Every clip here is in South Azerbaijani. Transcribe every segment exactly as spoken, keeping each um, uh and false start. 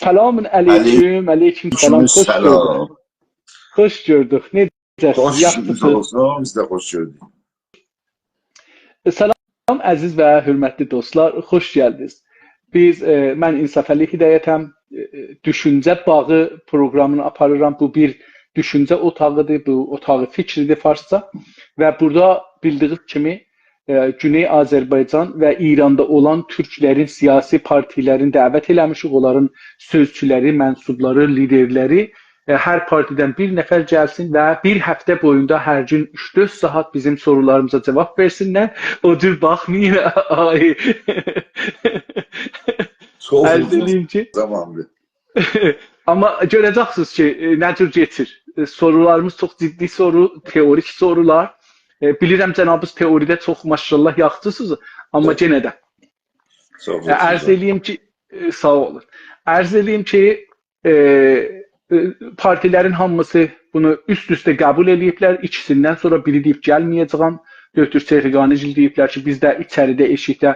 سلام علیکم، علیکم سلام، خوش گؤردوک. خوش گؤردوک. نئجه‌سینیز؟ خوش گؤردوک، یاخشیسینیز؟ بیز ده خوش گؤردوک. سلام، عزیز و حؤرمتلی دوستلار، خوش گلدینیز. بیز، ائ، من انصافعلی هدایتم، ائ، دوشونجه باغی پروقرامینی آپاریرام. بو بیر دوشونجه اوتاغیدیر، بو اوتاغی فیکریدیر فارسجا. و بورادا بیلدیگینیز کیمی، ائ، گونئی آذربایجان و ایراندا اولان تورکلرین سیاسی پارتیلرینی دعوت ائله‌میشیک، اونلارین سؤزچولری، منسوبلاری، لیدرلری، ائ، هر پارتیدن بیر نفر گلسین و بیر هفته بویوندا هر گون اوچ-دؤرد ساعات بیزیم سورولاریمیزا جاواب وئرسینلر. او جور باخمایین، آی. چوخ عرض اوزون ائله‌ییم کی، زاماندیر. آمما گؤره‌جکسینیز کی، ائ، نه جور کئچیر. ائ، سورولاریمیز چوخ جدی سورو، تئوریک سورولار. ائ، بیلیرم جنابینیز تئوریده چوخ ماشاءالله یاخشیسینیز، آمما، ائوت، یئنه ده، چوخ، ائ، عرض، ساغ اول، ائله‌ییم کی، ائ، ساغ اولون. عرض ائله‌ییم کی، ائ، ائ، پارتیلرین هامیسی بونو اوست-اوسته قبول ائله‌ییبلر. ایکیسیندن سونرا بیری دئییب گلمه‌یه‌جه‌یم. دکتر چهرگانی‌گیل دئییبلر کی، بیز ده ایچریده، ائشیکده،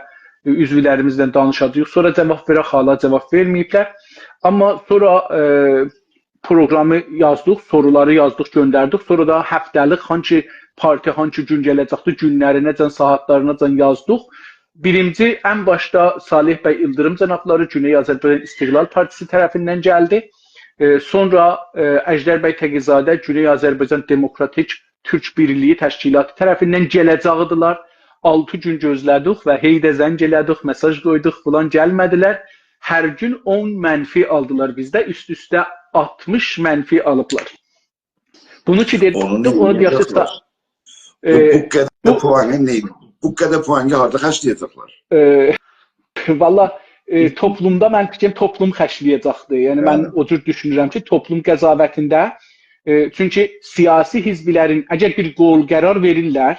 ائ، عضولریمیزله دانیشاجاغیق. سونرا جاواب وئرک، حالا جاواب وئرمه‌ییبلر. آمما سونرا، ائ، پروقرامی یازدیق، سورولاری یازدیق، گؤندردیک. سونرا دا هفته‌لیک هانسی پارتی، هانسی گون گله‌جکدیر، گونلرینه‌جن، ساعاتلاریناجان یازدیق. بیرینجی، ان باشدا صالح بی ایلدیریم جنابلاری گونئی آذربایجان استقلال پارتیسی طرفیندن گلدی. ائ، سونرا، ائ، اژدر بی تقی‌زاده گونئی آذربایجان دموکراتیک تورک بیرلیگی تشکیلاتی طرفیندن گله‌جکدیلر. آلتی گون گؤزله‌دیک و هئی ده زنگ ائله‌دیک، مئساژ قویدوق، فلان گلمه‌دیلر. هر گون اون منفی آلدیلار بیزده، اوست-اوسته آلتمیش منفی آلیبلار. بونو کی دئدیم، اونو اونو دئیک، نئینیه‌جکلر؟ ائ، بو، بو قدر بو پوانی نئینیه‌جکلر؟ بو قدر پوانی هاردا خرجله‌یه‌جکلر؟ ائ، والله، ائ، توپلومدا من فیکریم توپلوم خرجله‌یه‌جکدیر. یعنی، من، هه، او جور دوشونورم کی، توپلوم قضاوتینده، ائ، چونکی سیاسی حزبلرین اگر بیر قول قرار وئریرلر،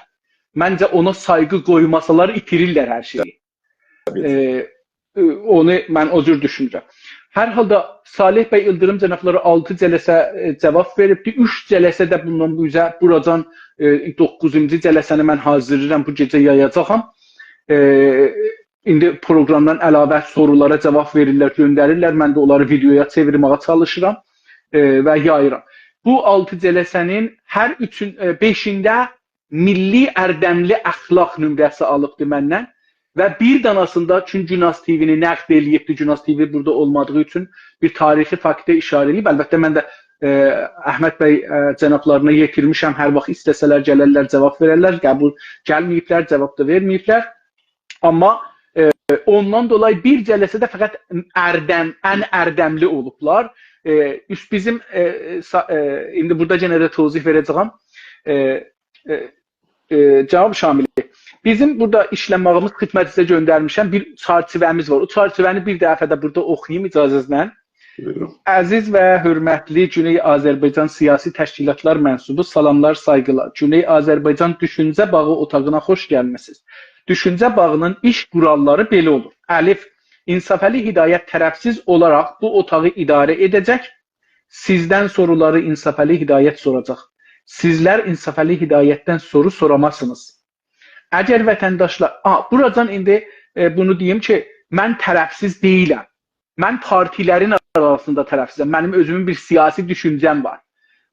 منجه اونا سایغی قویماسالار، ایتیریرلر هر شئیی. طبیعی. ائ، ائ، اونو من او جور دوشونورم. هر حالدا صالح بی ایلدیریم جنابلاری آلتی جلسه، ائ، جاواب وئریبدی. اوچ جلسه ده بوندان بو اوزه، بوراجان، ائ، دوققوزونجو جلسه‌نی من حاضیرلاییرام، بو گئجه یایاجاغام. ائ، ایندی پروقرامدان علاوه سورولارا جاواب وئریرلر، گؤندریرلر. من ده اونلاری ویدئویا چئویرمه‌یه چالیشیرام، ائ، و یاییرام. بو آلتی جلسه‌نین هر اوچون، ائ، بئشینده میللی اردملی اخلاق نمره‌سی آلیبدی مندن. و بیر داناسیندا، چونکی گوناز تی‌وی‌نی نقد ائله‌ییبدی، گوناز تی‌وی بورادا اولمادیغی اوچون بیر تاریخی فاکته ایشاره ائله‌ییب. البته، من ده، ائ، احمد بی، ائ، جنابلارینا یئتیرمیشم، هر واخت ایسته‌سه‌لر گلرلر، جاواب وئررلر، قبول، گلمه‌ییبلر، جاواب دا وئرمه‌ییبلر. آمما، ائ، اوندان دولایی بیر جلسه ده فقط اردم، ان اردملی اولوبلار. ائ، اوست بیزیم، ائ، سا-، ائ، ایندی بورادا یئنه ده توضیح وئره‌جه‌یم. ائ، ائ، ائ، جناب شاملی، بیزیم بورادا ایشله‌مه‌ییمیز، خدمتینیزه گؤندرمیشم، بیر چرچیوه‌میز وار. او چرچیوه‌نی بیر دفعه ده بورادا اوخویوم، اجازه‌نیزله. بویورون. عزیز و حؤرمتلی گونئی آذربایجان سیاسی تشکیلاتلار منسوبو، سلاملار، سایغیلار. گونئی آذربایجان دوشونجه باغی اوتاغینا خوش گلمیسینیز. دوشونجه باغی‌نین ایش قوراللاری بئله اولور. الف، انصافعلی هدایت طرفسیز اولاراق بو اوتاغی اداره ائده‌جک. سیزدن سورولاری انصافعلی هدایت سوراجاق. سیزلر انصافعلی هدایتدن سورو سورامازسینیز. اگر وطنداشلار، آ، بوراجان ایندی، ائ، بونو دئییم کی، من طرفسیز دئییلم. من پارتیلرین آراسیندا طرفسیزم. منیم اؤزومون بیر سیاسی دوشونجه‌م وار.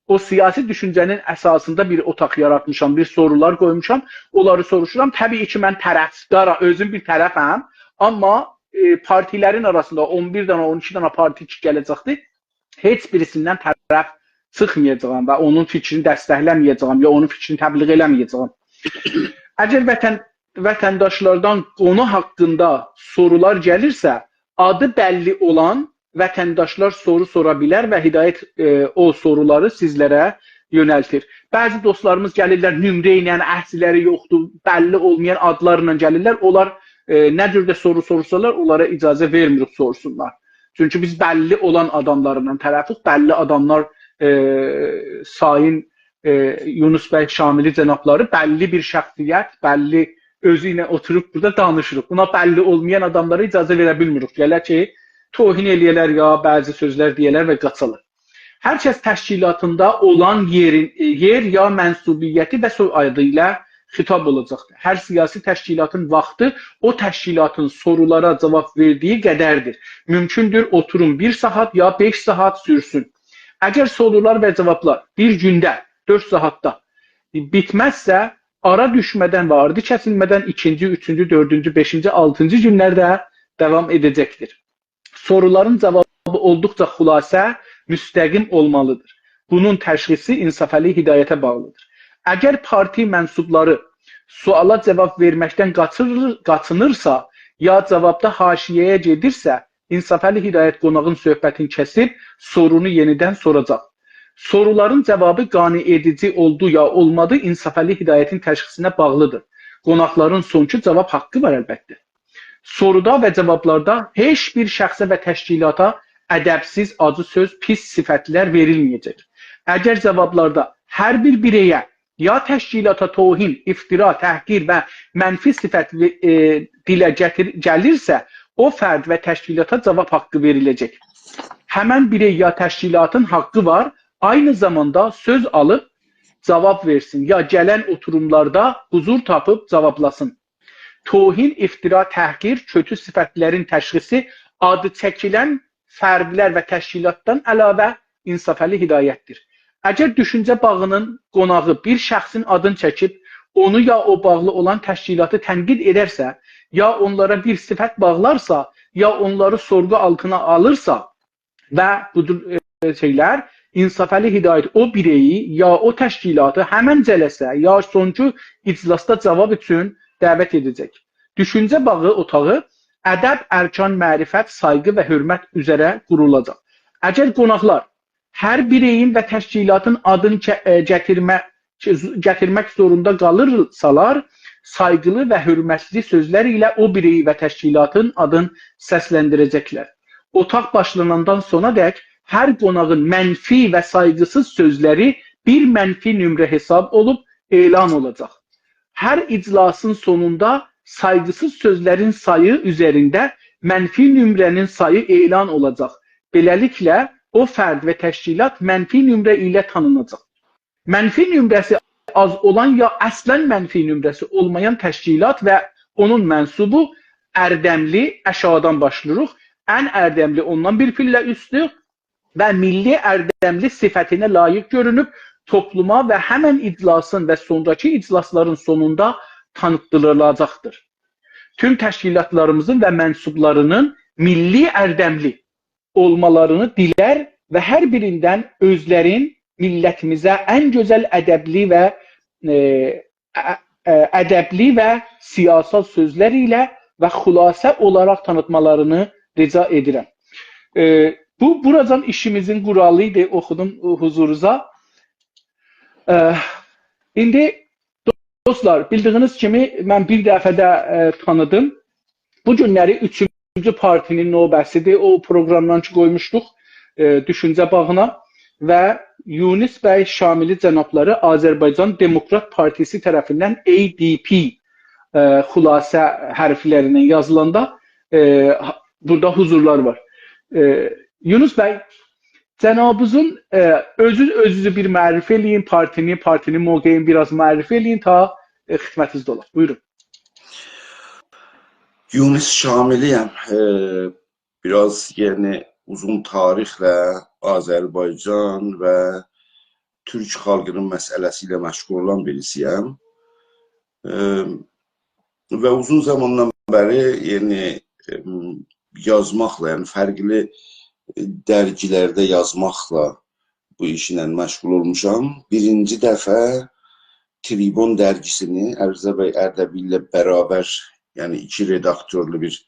او سیاسی دوشونجه‌نین اساسیندا بیر اوتاق یاراتمیشام، بیر سورولار قویموشام. اونلاری سوروشورام. طبیعی کی، من طرفدارام، اؤزوم بیر طرفم. آمما، ائ، پارتیلرین آراسیندا اون بیر دنه، اون ایکی دنه پارتی کی گله‌جکدیر، هئچ بیریسیندن طرف چیخمایاجاغام و اونون فیکرینی دستکله‌مه‌یه‌جه‌یم، یا اونون فیکرینی تبلیغ ائله‌مه‌یه‌جه‌یم. اگر وطن، وطنداشلاردان قونو حاقیندا سورولار گلیرسه، آدی بللی اولان وطنداشلار سورو سورا بیلر و هدایت، ائ، او سورولاری سیزلره یؤنلتیر. بعضی دوستلاریمیز گلیرلر، نمره ایله، عکسلری یوخدور، بللی اولمایان آدلارلا گلیرلر. اونلار، ائ، نه جور ده سورو سورسالار، اونلارا اجازه وئرمیریک سورسونلار. چونکی بیز بللی اولان آداملارلا طرفیک. بللی آداملار، ائ، سایین، ائ، یونس بی شاملی جنابلاری بللی بیر شخصیت، بللی اؤزو ایله اوتوروب بورادا دانیشیریق. بونا بللی اولمایان آداملارا اجازه وئره بیلمیریک. گله کی، توهین ائله‌یه‌لر یا بعضی سؤزلر دئیه‌لر و قاچالار. هر کس تشکیلاتیندا اولان یئرین، ائ، یئر یا منسوبیتی و سوی‌آدی ایله خطاب اولاجاقدیر. هر سیاسی تشکیلاتین واختی او تشکیلاتین سورولارا جاواب وئردیگی قدردیر. مومکوندور، اوتوروم بیر ساعات یا بئش ساعات سورسون. اگر سورولار و جاوابلار بیر گونده، دؤرد ساعاتدا بیتمزسه، آرا دوشمه‌دن و آردی کسیلمه‌دن ایکینجی، اوچونجو، دؤردونجو، بئشینجی، آلتینجی گونلرده داوام ائده‌جکدیر. سورولارین جاوابی اولدوقجا خلاصه، مستقیم اولمالیدیر. بونون تشخیصی انصافعلی هدایته باغلیدیر. اگر پارتی منسوبلاری سؤالا جاواب وئرمکدن قاچیر-، قاچینیرسا، یا جاوابدا حاشیه‌یه گئدیرسه، انصافعلی هدایت قوناغین صحبتینی کسیب سورونو یئنیدن سوراجاق. سورولارین جاوابی قانع ائدیجی اولدو یا اولمادی، انصافعلی هدایتین تشخیصینه باغلیدیر. قوناقلارین سونکی جاواب حاققی وار، البته. سورودا و جاوابلاردا هئچ بیر شخصه و تشکیلاتا ادبسیز، آجی سؤز، پیس صفتلر وئریلمه‌یه‌جک. اگر جاوابلاردا هر بیر بیرئیه یا تشکیلاتا توهین، افترا، تحقیر و منفی صفت وئ-، ائ، دیله گتیر-، گلیرسه، او فرد و تشکیلاتا جاواب حاققی وئریله‌جک. همن بیرئی یا تشکیلاتین حاققی وار، عینی زاماندا سؤز آلیب جاواب وئرسین یا گلن اوتوروملاردا حضور تاپیب جاوابلاسین. توهین، افترا، تحقیر، کؤتو صفتلرین تشخیصی آدی چکیلن فردلر و تشکیلاتدان علاوه انصافعلی هدایتدیر. اگر دوشونجه باغینین قوناغی بیر شخصین آدینی چکیب، اونو یا او باغلی اولان تشکیلاتی تنقید ائدرسه، یا اونلارا بیر صفت باغلارسا، یا اونلاری سورغو آلتینا آلیرسا، و بو جور، ائ، شئیلر، انصافعلی هدایت او بیرئیی یا او تشکیلاتی همن جلسه یا سونکی اجلاسدا جاواب اوچون دعوت ائده‌جک. دوشونجه باغی اوتاغی ادب، ارکان، معرفت، سایغی و حؤرمت اوزره قورولاجاق. اگر قوناقلار هر بیرئیین و تشکیلاتین آدینی چه-، ائ، گتیرمه-، گتیرمک زوروندا قالیرسالار، سایغیلی و حؤرمتلی سؤزلر ایله او بیرئیی و تشکیلاتین آدینی سسلندیره‌جکلر. اوتاق باشلاناندان سونادک هر قوناغین منفی و سایغیسیز سؤزلری بیر منفی نمره حساب اولوب اعلان اولاجاق. هر اجلاسین سونوندا سایغیسیز سؤزلرین سایی اوزرینده منفی نمره‌نین سایی اعلان اولاجاق. بئله‌لیکله، او فرد و تشکیلات منفی نمره ایله تانیناجاق. منفی نمره‌سی آز اولان یا اصلاً منفی نمره‌سی اولمایان تشکیلات و اونون منسوبو اردملی، آشاغیدان باشلاییریق، ان اردملی اوندان بیر پله اوستو و میللی اردملی صفتینه لایق گؤرونوب توپلوما و همن اجلاسین و سونراکی اجلاسلارین سونوندا تانیتدیریلاجاقدیر. توم تشکیلاتلاریمیزین و منسوبلارینین میللی اردملی اولمالارینی دیلر و هر بیریندن اؤزلرین میللتیمیزه ان گؤزل ادبلی و، ائ، ا-، ا-، ادبلی و سیاسال سؤزلر ایله و خلاصه اولاراق تانیتمالارینی رجا ائدیرم. ائ، بو، بوراجان ایشیمیزین قورالی ایدی، اوخودوم حضوروزا. ائ، ایندی دوستلار، بیلدیگینیز کیمی، من بیر دفعه ده، ائ، تانیدیم. بو گونلری اوچونجو پارتی‌نین نوبه‌سیدیر. او پروگرامدان کی قویموشدوق، ائ، دوشونجه باغینا و یونس بی شاملی جنابلاری آذربایجان دموکرات پارتیسی طرفیندن A D P، ائ، خلاصه حرفلرینن یازیلاندا، ائ، ها-، بورادا حضورلاری وار. ائ، یونس بی، جنابینیزین، ائ، اؤزو-، اؤزونوزو بیر معرفی ائله‌یین، پارتینی، پارتینین موقعینی بیر آز معرفی ائله‌یین تا، ائ، خدمتینیزده اولاق. بویورون. یونس شاملی‌یم. ائ، بیر آز، یعنی، اوزون تاریخله آذربایجان و تورک خالقینین مسئله‌سی ایله مشغول اولان بیریسی‌یم. ائ، و اوزون زاماندان بری، یعنی، ائ، یازماقلا، یعنی فرقلی، ائ، درگیلرده یازماقلا بو ایشله مشغول اولموشام. بیرینجی دفعه تریبون درگیسینی علیرضا بی اردبیل‌له برابر، یعنی ایکی رداکتورلو بیر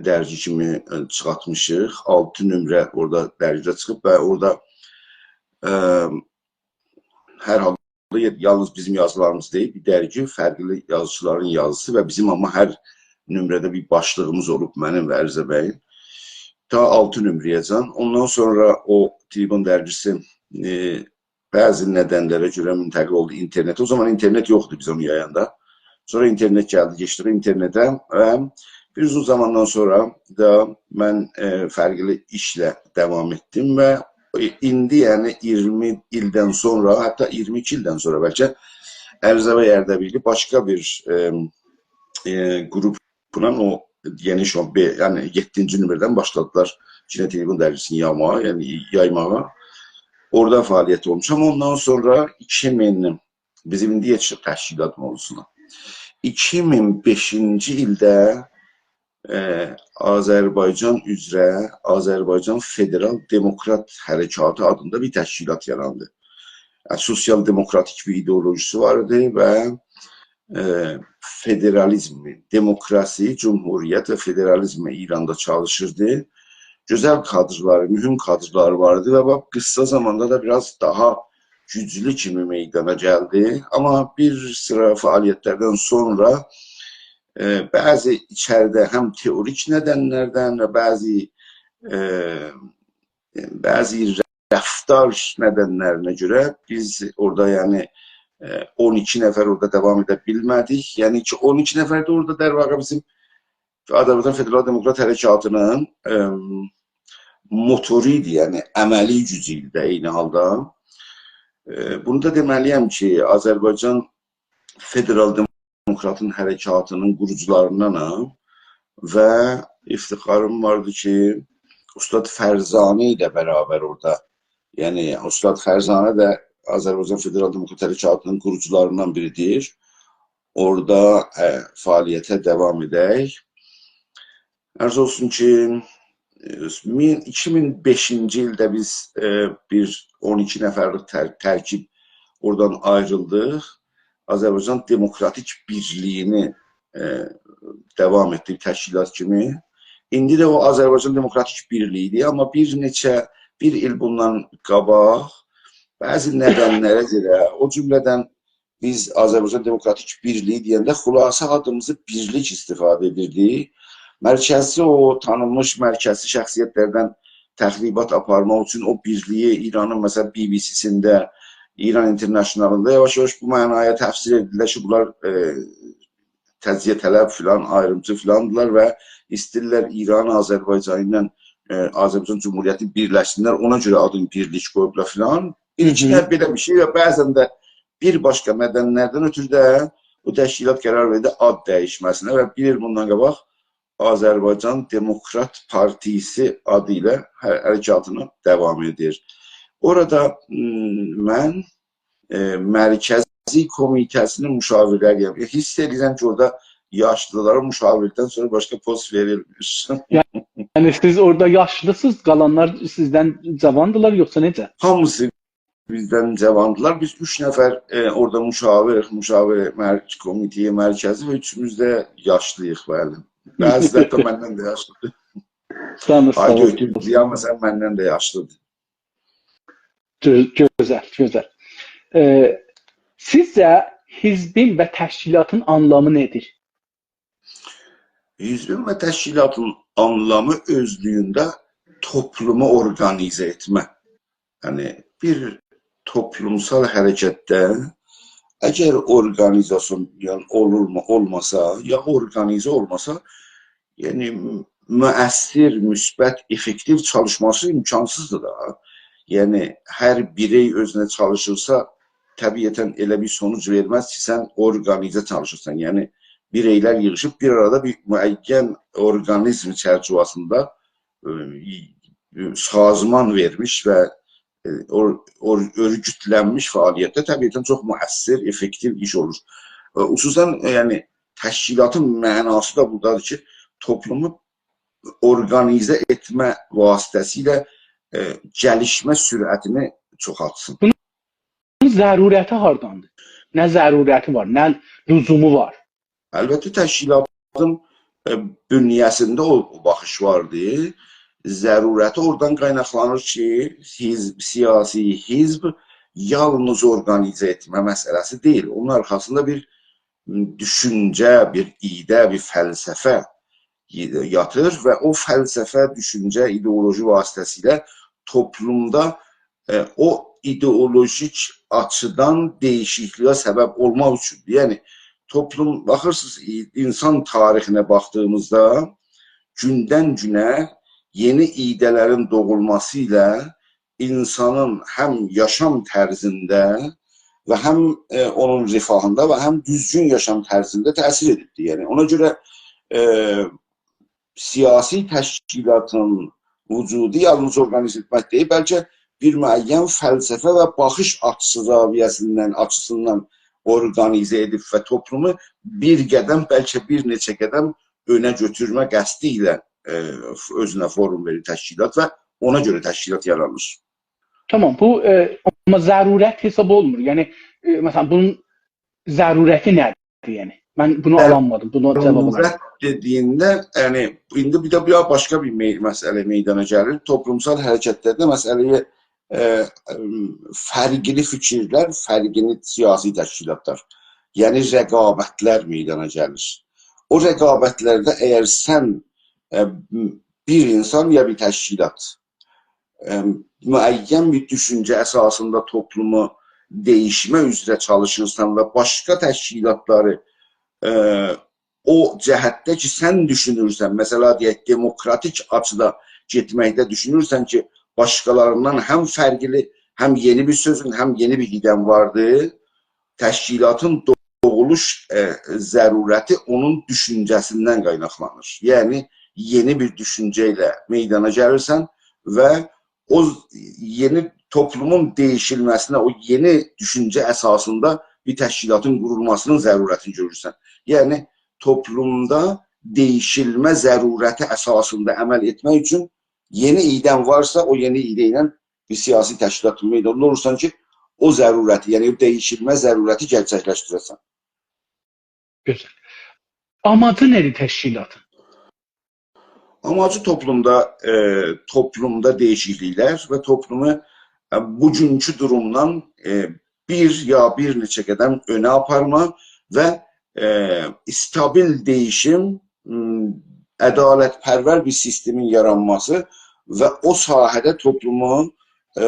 درگی کیمی، ائ، چیخارتمیشیق. آلتی نمره اورادا درگیده چیخیب و اورادا، ائ، هر حالدا یالنیز بیزیم یازیلاریمیز دئییل، بیر درگی، فرقلی یازیچیلارین یازیسی و بیزیم آمما هر نمره‌ده بیر باشلیغیمیز اولوب، منیم و علیرضا بیین. تا آلتی نمره‌یه‌جن. اوندان سونرا او تریبون درگیسی، ائ، بعضی ندنلره گؤره منتقل اولدو اینترنته. او زامان اینترنت یوخدو بیز اونو یایاندا. سونرا اینترنت گلدی، کئچدیک اینترنته و بیر اوزون زاماندان سونرا دا من، ائ، فرقلی ایشله داوام ائتدیم و ایندی، یعنی اییرمی ایلدن سونرا، حتی اییرمی ایکی ایلدن سونرا بلکه علیرضا بی اردبیلی باشقا بیر، ائ، ائ، قروپلا او، یعنی شو، بئ-، یعنی یئددینجی نومره‌دن باشلادیلار گینه تلویزیون درگیسینی یایماغا، یعنی یایماغا. اورادا فعالیت اولموش. آمما اوندان سونرا ایکی مین، بیزیم ایندی یئتیشیریک تشکیلات موضوعسونا. ایکی مین بئشینجی ایلده، ائ، آذربایجان اوزره آذربایجان فدرال دموکرات حرکاتی آدیندا بیر تشکیلات یاراندی. یعنی، سوسیال دموکراتیک بیر ایدئولوژیسی وار ایدی و، ائ، فدرالیزمی، دموکراسی، جمهوریت و فدرالیزمی ایراندا چالیشیردی. گؤزل کادرلاری، مهم کادرلاری وار ایدی و باخ، قیسا زاماندا دا بیر آز داها گوجلو کیمی میدانا گلدی. آمما بیر سیرا فعالیتلردن سونرا، ائ، بعضی ایچریده هم تئوریک ندنلردن و بعضی، ائ، بعضی رفتار ندنلرینه گؤره بیز اورادا، یعنی، ائ، اون ایکی نفر اورادا داوام ائده بیلمه‌دیک. یعنی کی، اون ایکی نفر ده اورادا، در واقع، بیزیم آذربایجان فدرال دموکرات حرکاتینین، ائم، موتورو ایدی، یعنی عملی گوجو ایدی ده عینی حالدا. ائ، بونو دا دئمه‌لی‌یم کی، آذربایجان فدرال دموکراتین حرکاتینین قوروجولاریندانام و افتخاریم واردی کی، اوستاد فرزانه ایله برابر اورادا، یعنی اوستاد فرزانه ده آذربایجان فدرال دموکرات حرکاتینین قوروجولاریندان بیریدیر. اورادا، ائ، فعالیته داوام ائدک. عرض اولسون کی، ائ، مین، ایکی مین بئشینجی ایلده بیز، ائ، بیر اون ایکی نفرلیک تر-، ترکیب اورادان آیریلدیق. آذربایجان دموکراتیک بیرلیگینی، ائ، داوام ائتدیک تشکیلات کیمی. ایندی ده او آذربایجان دموکراتیک بیرلیگی‌دیر، آمما بیر نئچه، بیر ایل بوندان قاباق بعضی ندنلره گؤره، او جمله‌دن بیز آذربایجان دموکراتیک بیرلیگی دئینده خلاصه آدیمیزی بیرلیک استفاده ائدیردیک. مرکزی، او تانینمیش مرکزی شخصیتلردن تخریبات آپارماق اوچون او بیرلیگی ایرانین، مثلا، بی بی سی‌سینده، ایران اینترنشنالیندا یاواش-یاواش بو معنایا تفسیر ائدیرلر کی، بونلار، ائ، تجزیه‌طلب فلان، آیریمچی فلاندیلار و ایسته‌ییرلر ایران آذربایجان ایله، ائ، آذربایجان جمهوریتینی بیرلشسینلر، اونا گؤره آدینی بیرلیک قویوبلار فلان. هی هی. ایلکینده بئله بیر شئی و بعضا ده بیر باشقا ندنلردن اؤتورو ده بو تشکیلات قرار وئردی آد دییشمه‌سینه و بیر ایل بوندان قاباق آذربایجان دموکرات پارتیسی آدی ایله حر-، حرکاتینی داوام ائدیر. اورادا، م، من، ائ، مرکزی کمیته‌سینین مشاورلری‌یم. ائ، حیس ائدیرم کی، اورادا یاشلیلارا مشاورلیکدن سونرا باشقا پست وئریلمیر. یعنی سیز اورادا یاشلیسینیز، قالانلار سیزدن جاواندیلار، یوخسا نئجه؟ هامیسی بیزدن جاواندیلار. بیز اوچ نفر، ائ، اورادا مشاوریک، مشاور مر-، کمیته مرکزی و اوچوموز ده یاشلی‌ییق، بلی. بعضی‌لری ده مندن ده یاشلیدیر. ساغ اولون، ساغ اولون. آقای دکتر ضیا، مثلا، مندن ده یاشلیدیر. گؤ-، گؤزل، گؤزل. ائ، سیزجه حزبین و تشکیلاتین آنلامی نه‌دیر؟ حزبین و تشکیلاتین آنلامی اؤزلویونده توپلومو اورقانیزه ائتمه. یعنی، بیر توپلومسال حرکتده اگر اورقانیزاسیون، یعنی، اولورمو-، اولماسا، یا اورقانیزه اولماسا، یعنی، مؤثر، مثبت، افکتیو چالیشماسی امکانسیزدیر دا. یعنی، هر بیرئی اؤزونه چالیشیرسا، طبیعتا ائله بیر سونوج وئرمز کی، سن اورقانیزه چالیشیرسان. یعنی، بیرئیلر ییغیشیب بیر آرادا بیر معین اورقانیزم چرچیوه‌سینده، ائ، سازمان وئرمیش و، ائ، اور-، اور-، اؤرگوتلنمیش فعالیتده طبیعتا چوخ مؤثر، افکتیو ایش اولور. ائ، خصوصا، ائ، یعنی، تشکیلاتین معناسی دا بورادادیر کی، توپلومو اورقانیزه ائتمه واسطه‌سیله، ائ، گلیشمه سرعتینی چوخالتسین. بونون ضرورتی هارداندیر؟ نه ضرورتی وار، نه لزومو وار؟ البته، تشکیلاتین، ائ، بنیه‌سینده او، او باخیش واردی. ضرورتی اورادان قایناقلانیر کی، حزب، سیاسی حزب یالنیز اورقانیزه ائتمه مسئله‌سی دئییل. اونون آرخاسیندا بیر دوشونجه، بیر ایده، بیر فلسفه یاتیر و او فلسفه، دوشونجه، ایدئولوژی واسطه‌سیله توپلومدا، ائ، او ایدئولوژیک آچیدان دییشیکلییه سبب اولماق اوچوندور. یعنی، توپلوم، باخیرسینیز، ای-، اینسان تاریخینه باخدیغیمیزدا گوندن گونه یئنی ایده‌لرین دوغولماسی ایله اینسانین هم یاشام طرزینده، و هم، ائ، اونون رفاهیندا و هم دوزگون یاشام طرزینده تأثیر ائدیبدیر. یعنی، اونا گؤره، ائ، سیاسی تشکیلاتین وجودو یالنیز اورقانیزه ائتمک دئییل، بلکه بیر معین فلسفه و باخیش آچیسی زاویه‌سیندن، آچیسیندان اورقانیزه ائدیب و توپلومو بیر قدم، بلکه بیر نئچه قدم اؤنه گؤتورمه قصدی ایله، ائ، اؤزونه فورم وئریر تشکیلات و اونا گؤره تشکیلات یارانیر. تامام، بو، ائ، آمما ضرورت حساب اولمور. یعنی، ائ، مثلا، بونون ضرورتی نه‌دیر، یعنی؟ من بونو، بلی، آلانمادیم، بونا جاواب آلانمادیم. ضرورت دئدیگینده، یعنی، ایندی بیر ده بیر باشقا بیر می-، مسئله میدانا گلیر. توپلومسال حرکتلرده مسئله‌یه، ائ، ائم، فرقلی فیکیرلر، فرقلی سیاسی تشکیلاتلار، یعنی رقابتلر میدانا گلیر. او رقابتلرده اگر سن، ائ، بیر اینسان یا بیر تشکیلات ائ، معین بیر دوشونجه اساسیندا توپلومو دییشمه اوزره چالیشیرسان و باشقا تشکیلاتلاری، ائ، او جهتده کی، سن دوشونورسن، مثلا، دئیک، دموکراتیک آچیدا گئتمکده دوشونورسن کی، باشقالاریندان هم فرقلی، هم یئنی بیر سؤزون، هم یئنی بیر ایده‌ن واردیر، تشکیلاتین دوغولوش، ائ، ضرورتی اونون دوشونجه‌سیندن قایناقلانیر. یعنی، یئنی بیر دوشونجه ایله میدانا گلیرسن و او یئنی توپلومون دییشیلمه‌سینه، او یئنی دوشونجه اساسیندا بیر تشکیلاتین قورولماسینین ضرورتینی گؤرورسن. یعنی، توپلومدا دییشیلمه ضرورتی اساسیندا عمل ائتمک اوچون یئنی ایده‌ن وارسا، او یئنی ایده ایله بیر سیاسی تشکیلاتین میدانیندا اولورسان کی، او ضرورتی، یعنی او دییشیلمه ضرورتی گئرچکلشدیره‌سن. گؤزل. آماجی نه‌دیر تشکیلاتین؟ آماجی توپلومدا، ائ، توپلومدا دییشیکلیکلر و توپلومو، ائ، بوگونکو دورومدان، ائ، بیر یا بیر نئچه قدم اؤنه آپارما و، ائ، استابیل دییشیم، م، عدالت‌پرور بیر سیستمین یارانماسی و او ساحه‌ده توپلومون، ائ،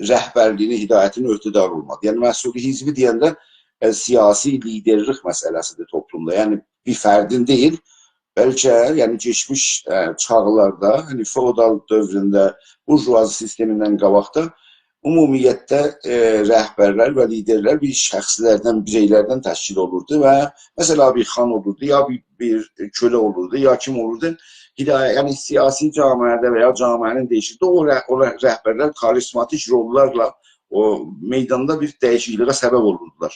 رهبرلیگینی، هدایتینی عهده‌دار اولماق. یعنی، مسئول حزبی دئینده، ائ، سیاسی لیدرلیک مسئله‌سیدیر توپلومدا. یعنی، بیر فردین دئییل، بلکه، یعنی، کئچمیش، ائ، چاغلاردا، یعنی، فئودال دؤورونده، بورژوازی سیستمیندن قاباقدا عمومیتده، ائ، رهبرلر و لیدرلر بیر شخصلردن، بیرئیلردن تشکیل اولوردو و، مثلا، بیر خان اولوردو، یا بیر، بیر کؤله اولوردو، یا کیم اولوردو. هدایت، یعنی، سیاسی جامعه‌ده و یا جامعه‌نین دییشیکلیگی، او ره-، او ره-، رهبرلر کاریزماتیک روللارلا او میداندا بیر دییشیکلیگه سبب اولوردولار.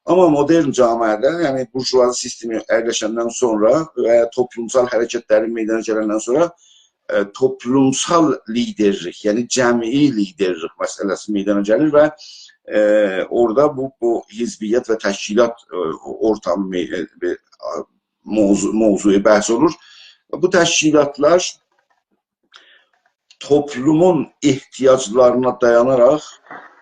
آمما مدرن جامعه‌ده، یعنی بورژوازی سیستمی اگلشندن سونرا و توپلومسال حرکتلرین میدانا گلندن سونرا، ائ، توپلومسال لیدرلیک، یعنی جمعی لیدرلیک مسئله‌سی میدانا گلیر و، ائ، اورادا بو، بو حزبیت و تشکیلات، ائ، اورتامی، ائ، بیر، آ، موضوع، موضوع بحث اولور. بو تشکیلاتلار توپلومون احتیاجلارینا دایاناراق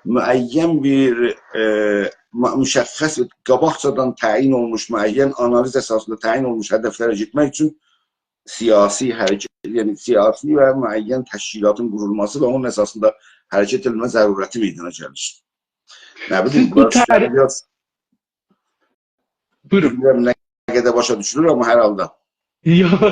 معین بیر، ائ، م-، مشخص، قاباقجادان تعیین اولموش معین آنالیز اساسیندا تعیین اولموش هدفلره گئتمک اوچون سیاسی حرکت، یعنی سیاسی و معین تشکیلاتین قورولماسی و اونون اساسیندا حرکت ائتمه ضرورتی میدانا گلیر. نه بیلیم، بو بونلار تر- سیزه بیر آز، بویورون. بیلمیرم نه قدر باشا دوشولور، آمما هر حالدا. یوخ.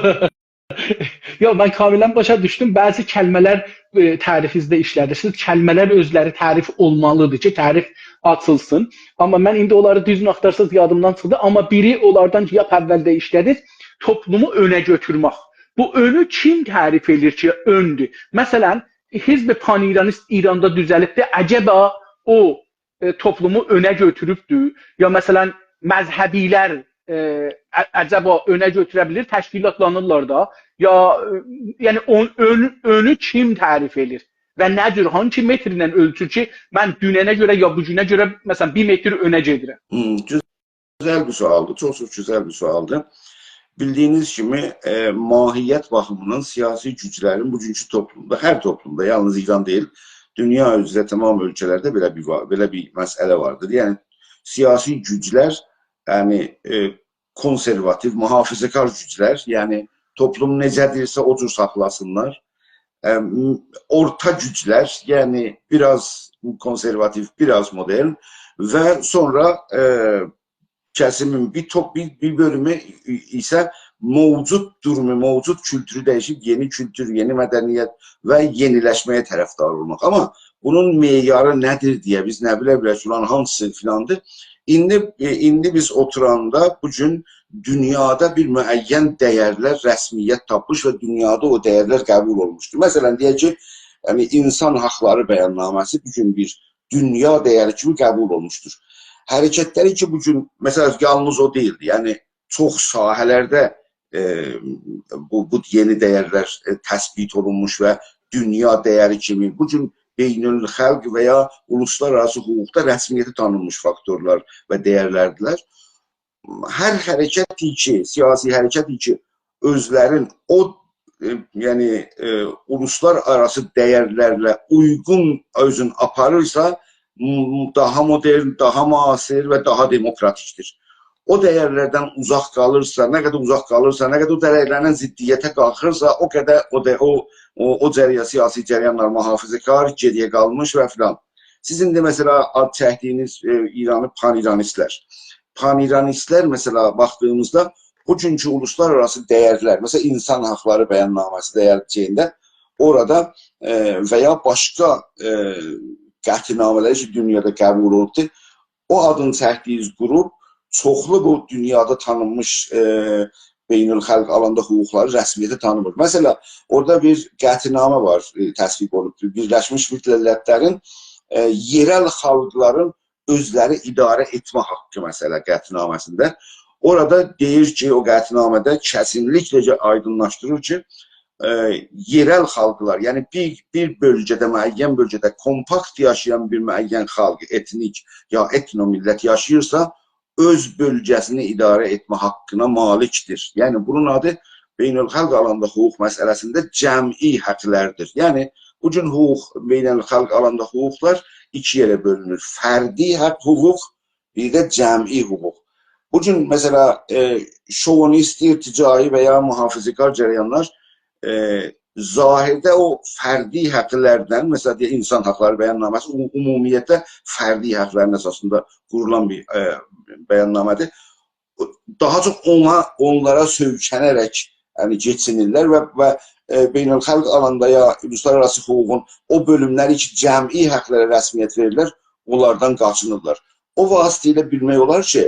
یوخ، من کاملاً باشا دوشدوم. بعضی کلمه‌لر، ائ، تعریفینیزده ایشله‌دیرسینیز. کلمه‌لر اؤزلری تعریف اولمالیدیر کی، تعریف آچیلسین. آمما من ایندی اونلاری دوزگون آختارساز یادیمدان چیخدی. آمما بیری اونلاردان کی، لاپ اولده ایشله‌دینیز، توپلومو اؤنه گؤتورمک. بو اؤنو کیم تعریف ائدیر کی، اؤندور؟ مثلاً، حزب پان‌ایرانیست ایراندا دوزلیبدیر. عجبا او، ائ، توپلومو اؤنه گؤتوروبدور؟ یا، مثلاً، مذهبی‌لر، ائ، ع-، عجبا اؤنه گؤتوره بیلیر، تشکیلاتلانیرلار دا؟ یا، ائ، یعنی، اون-، اؤن-، اؤنو کیم تعریف ائدیر؟ و نه جور، هانسی مترله اؤلچور کی، من دوننه گؤره یا بو گونه گؤره، مثلاً، بیر متر اؤنه گئدیرم؟ هوم، گؤزل بیر سؤالدیر، چوخ چوخ گؤزل بیر سؤالدیر. بیلدیگینیز کیمی، ائ، ماهیت باخیمیندان سیاسی گوجلرین بوگونکو توپلومدا، هر توپلومدا، یالنیز ایران دئییل، دونیا اوزره تمام اؤلکه‌لرده بئله بیر وا-، بئله بیر مسئله واردیر. یعنی، سیاسی گوجلر، یعنی، ائ، کونسرواتیو، محافظه‌کار گوجلر، یعنی توپلوم نئجه‌دیرسه او جور ساخلاسینلار. ائ، م-، اورتا گوجلر، یعنی بیر آز کونسرواتیو، بیر آز مدرن و سونرا، ائ، کسیمین بیر توپ-، بیر، بیر بؤلومو ایسه موجود دورومو، موجود کولتورو دییشیب یئنی کولتور، یئنی مدنیت و یئنیلشمه‌یه طرفدار اولماق. آمما بونون معیاری نه‌دیر دئیه، بیز نه بیله بیلک کی، اولارین هامیسی فلاندیر. ایندی، ائ، ایندی بیز اوتوراندا بو گون دونیادا بیر معین دَیَرلر رسمیت تاپمیش و دونیادا او دَیَرلر قبول اولموشدور. مثلا، دئیک کی، یعنی، اینسان حاقلاری بیاننامه‌سی بو گون بیر دونیا دَیَری کیمی قبول اولموشدور. حرکتلری کی، بو گون، مثلا، یالنیز او دئییلدی، یعنی، چوخ ساحه‌لرده، ائ، بو، بو یئنی دَیَرلر، ائ، تثبیت اولونموش و دونیا دَیَری کیمی بو گون بین‌الخالق و یا اولوسلارآراسی حقوقدا رسمیتی تانینمیش فاکتورلار و دَیَرلردیلر. هر حرکتی کی، سیاسی حرکتی کی، اؤزلرین او، ائ، یعنی، ائ، اولوسلارآراسی دَیَرلرله اویغون اؤزون آپاریرسا، م-، داها مدرن، داها معاصر و داها دموکراتیکدیر. او دَیَرلردن اوزاق قالیرسا، نه قدر اوزاق قالیرسا، نه قدر او دَیَرلرله ضدیته قالخیرسا، او قدر او دا، او، او، او جریان، سیاسی جریانلار محافظه‌کار، گئریه قالمیش و فلان. سیزین ده، مثلا، آد چکدیگینیز، ائ، ایرانی پان‌ایرانیستلر. پان‌ایرانیستلر، مثلا، باخدیغیمیزدا بوگونکو اولوسلارآراسی دَیَرلر، مثلا، اینسان حاقلاری بیاننامه‌سی دَیَر شئیینده اورادا، ائ، و یا باشقا، ائ، قطعنامه‌لر کی، دونیادا قبول اولوبدور، او آدین چکدیگینیز قروپ چوخلو بو دونیادا تانینمیش، ائ، بین‌الخالق آلاندا حقوقلاری رسمیته تانیمیر. مثلا، اورادا بیر قطعنامه وار، ائ، تصویب اولوبدور. بیرلشمیش میللتلرین، ائ، یئرل خالقلارین اؤزلری اداره ائتمه حاققی، مثلا، قطعنامه‌سینده. اورادا دئییر کی، او قطعنامه‌ده کسینلیکله آیدینلاشدیریر کی، ائ، یئرل خالقلار، یعنی بیر، بیر بؤلگه‌ده، معین بؤلگه‌ده کومپاکت یاشایان بیر معین خالق، ائتنیک یا ائتنومیللت یاشاییرسا، اؤز بؤلگه‌سینی اداره ائتمه حاققینا مالیکدیر. یعنی، بونون آدی بین‌الخالق آلاندا حقوق مسئله‌سینده جمعی حاقلاردیر. یعنی، بو گون حقوق، بین‌الخالق آلاندا حقوقلار ایکی یئره بؤلونور. فردی حاق حقوق، بیر ده جمعی حقوق. بو گون، مثلا، ائ، شووینیست، ارتجاعی و یا محافظه‌کار جریانلار، ائ، ظاهرده او فردی حاقلاردان، مثلا، دئیک، اینسان حاقلاری بیاننامه‌سی عمو-، عمومیتله فردی حاقلارین اساسیندا قورولان بیر، ائ، بیاننامه‌دیر. داها چوخ اونا، اونلارا سؤیکنه‌رک، یعنی، کئچینیرلر و، و، ائ، بین‌الخالق آلاندا یا اولوسلارآراسی حقوقون او بؤلوملری کی، جمعی حاقلارا رسمیت وئریرلر، اونلاردان قاچینیرلار. او واسطه ایله بیلمک اولار کی،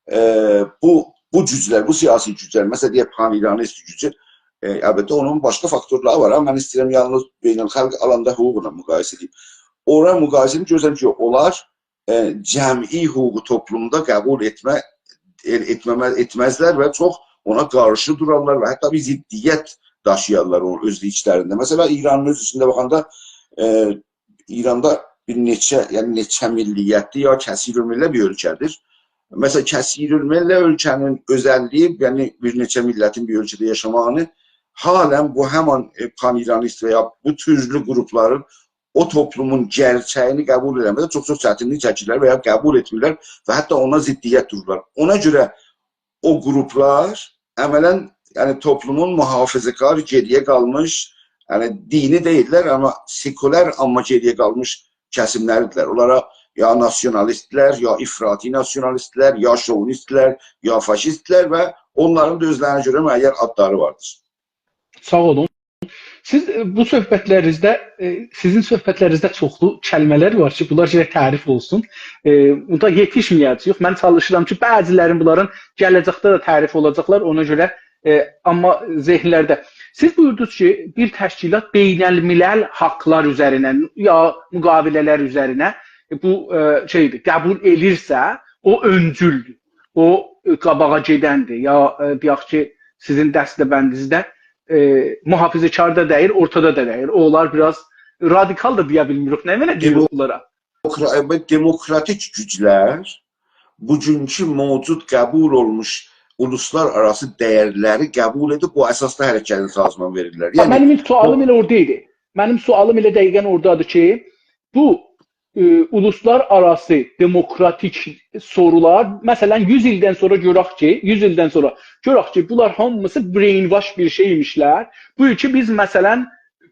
ائ، بو، بو گوجلر، بو سیاسی گوجلر، مثلا، دئیک، پان‌ایرانیست گوجو، ائ، البته، اونون باشقا فاکتورلاری وار، آمما من ایسته‌ییرم یالنیز بین‌الخالق آلاندا حقوقلا مقایسه ائدیم. اورا مقایسه ائدیب گؤرسم کی، اونلار، ائ، جمعی حقوقو توپلومدا قبول ائتمه، ائ، ائتمه‌مه-، ائتمزلر و چوخ اونا قارشی دورارلار و حتی بیر ضدیت داشییارلار او اؤز ایچلرینده. مثلا، ایرانین اؤز ایچینده باخاندا، ائ، ایراندا بیر نئچه، یعنی نئچه میللیتلی یا کثیرالمله بیر اؤلکه‌دیر. مثلا، کثیرالمله اؤلکه‌نین اؤزللیگی، یعنی بیر نئچه میللتین بیر اؤلکه‌ده یاشاماغینی حالا بو همان، ائ، پان‌ایرانیست و یا بو تورلو قروپلارین او توپلومون گئرچه‌یینی قبول ائله‌مه‌ده چوخ-چوخ چتینلیک چکیرلر و یا قبول ائتمیرلر و حتی اونا ضدیت دورورلار. اونا گؤره او قروپلار عملا، یعنی، توپلومون محافظه‌کار، گئریه قالمیش، یعنی، دینی دئییللر، آمما سکولار، آمما گئریه قالمیش کسیملریدیرلر. اونلارا یا ناسیونالیستلر، یا افراطی ناسیونالیستلر، یا شووینیستلر، یا فاشیستلر و اونلارین دا اؤزلرینه گؤره معین آدلاری واردیر. ساغ اولون. سیز، ائ، بو صحبتلرینیزده، ائ، سیزین صحبتلرینیزده چوخلو کلمه‌لر وار کی، بونلار گرک تعریف اولسون. ائ، بوندا یئتیشمه‌یه‌جه‌ییک. من چالیشیرام کی، بعضی‌لرین بونلارین گله‌جکده ده تعریف اولاجاقلار، اونا گؤره، ائ، آمما ذهنلرده. سیز بویوردونوز کی، بیر تشکیلات بین‌الملل حاقلار اوزرینه، یا مقاوله‌لر اوزرینه، ائ، بو، ائ، شئیدیر، قبول ائلیرسه، او اؤنجولدور. او، ائ، قاباغا گئدندیر. یا، ائ، دئیک کی، سیزین دسته‌بندینیزده، ائ، محافظه‌کار دا دئییل، اورتادا دا دئییل. اونلار بیر آز رادیکال دا دئیه بیلمیریک. نه منه دئییریک بونلارا؟ دموکرا-، ائ، دموکراتیک گوجلر بوگونکو موجود قبول اولموش اولوسلارآراسی دَیَرلری قبول ائدیب بو اساسدا حرکتین سازمان وئریرلر. هه، یعنی، منیم سؤالیم او ائله اورادا ایدی. منیم سؤالیم ائله دقیقا اورادادیر کی، بو، ائ، اولوسلارآراسی دموکراتیک سورولار، مثلا، یوز ایلدن سونرا گؤرک کی، یوز ایلدن سونرا گؤرک کی، بونلار هامیسی brainwash بیر شئی ایمیشلر. بو کی، بیز، مثلا،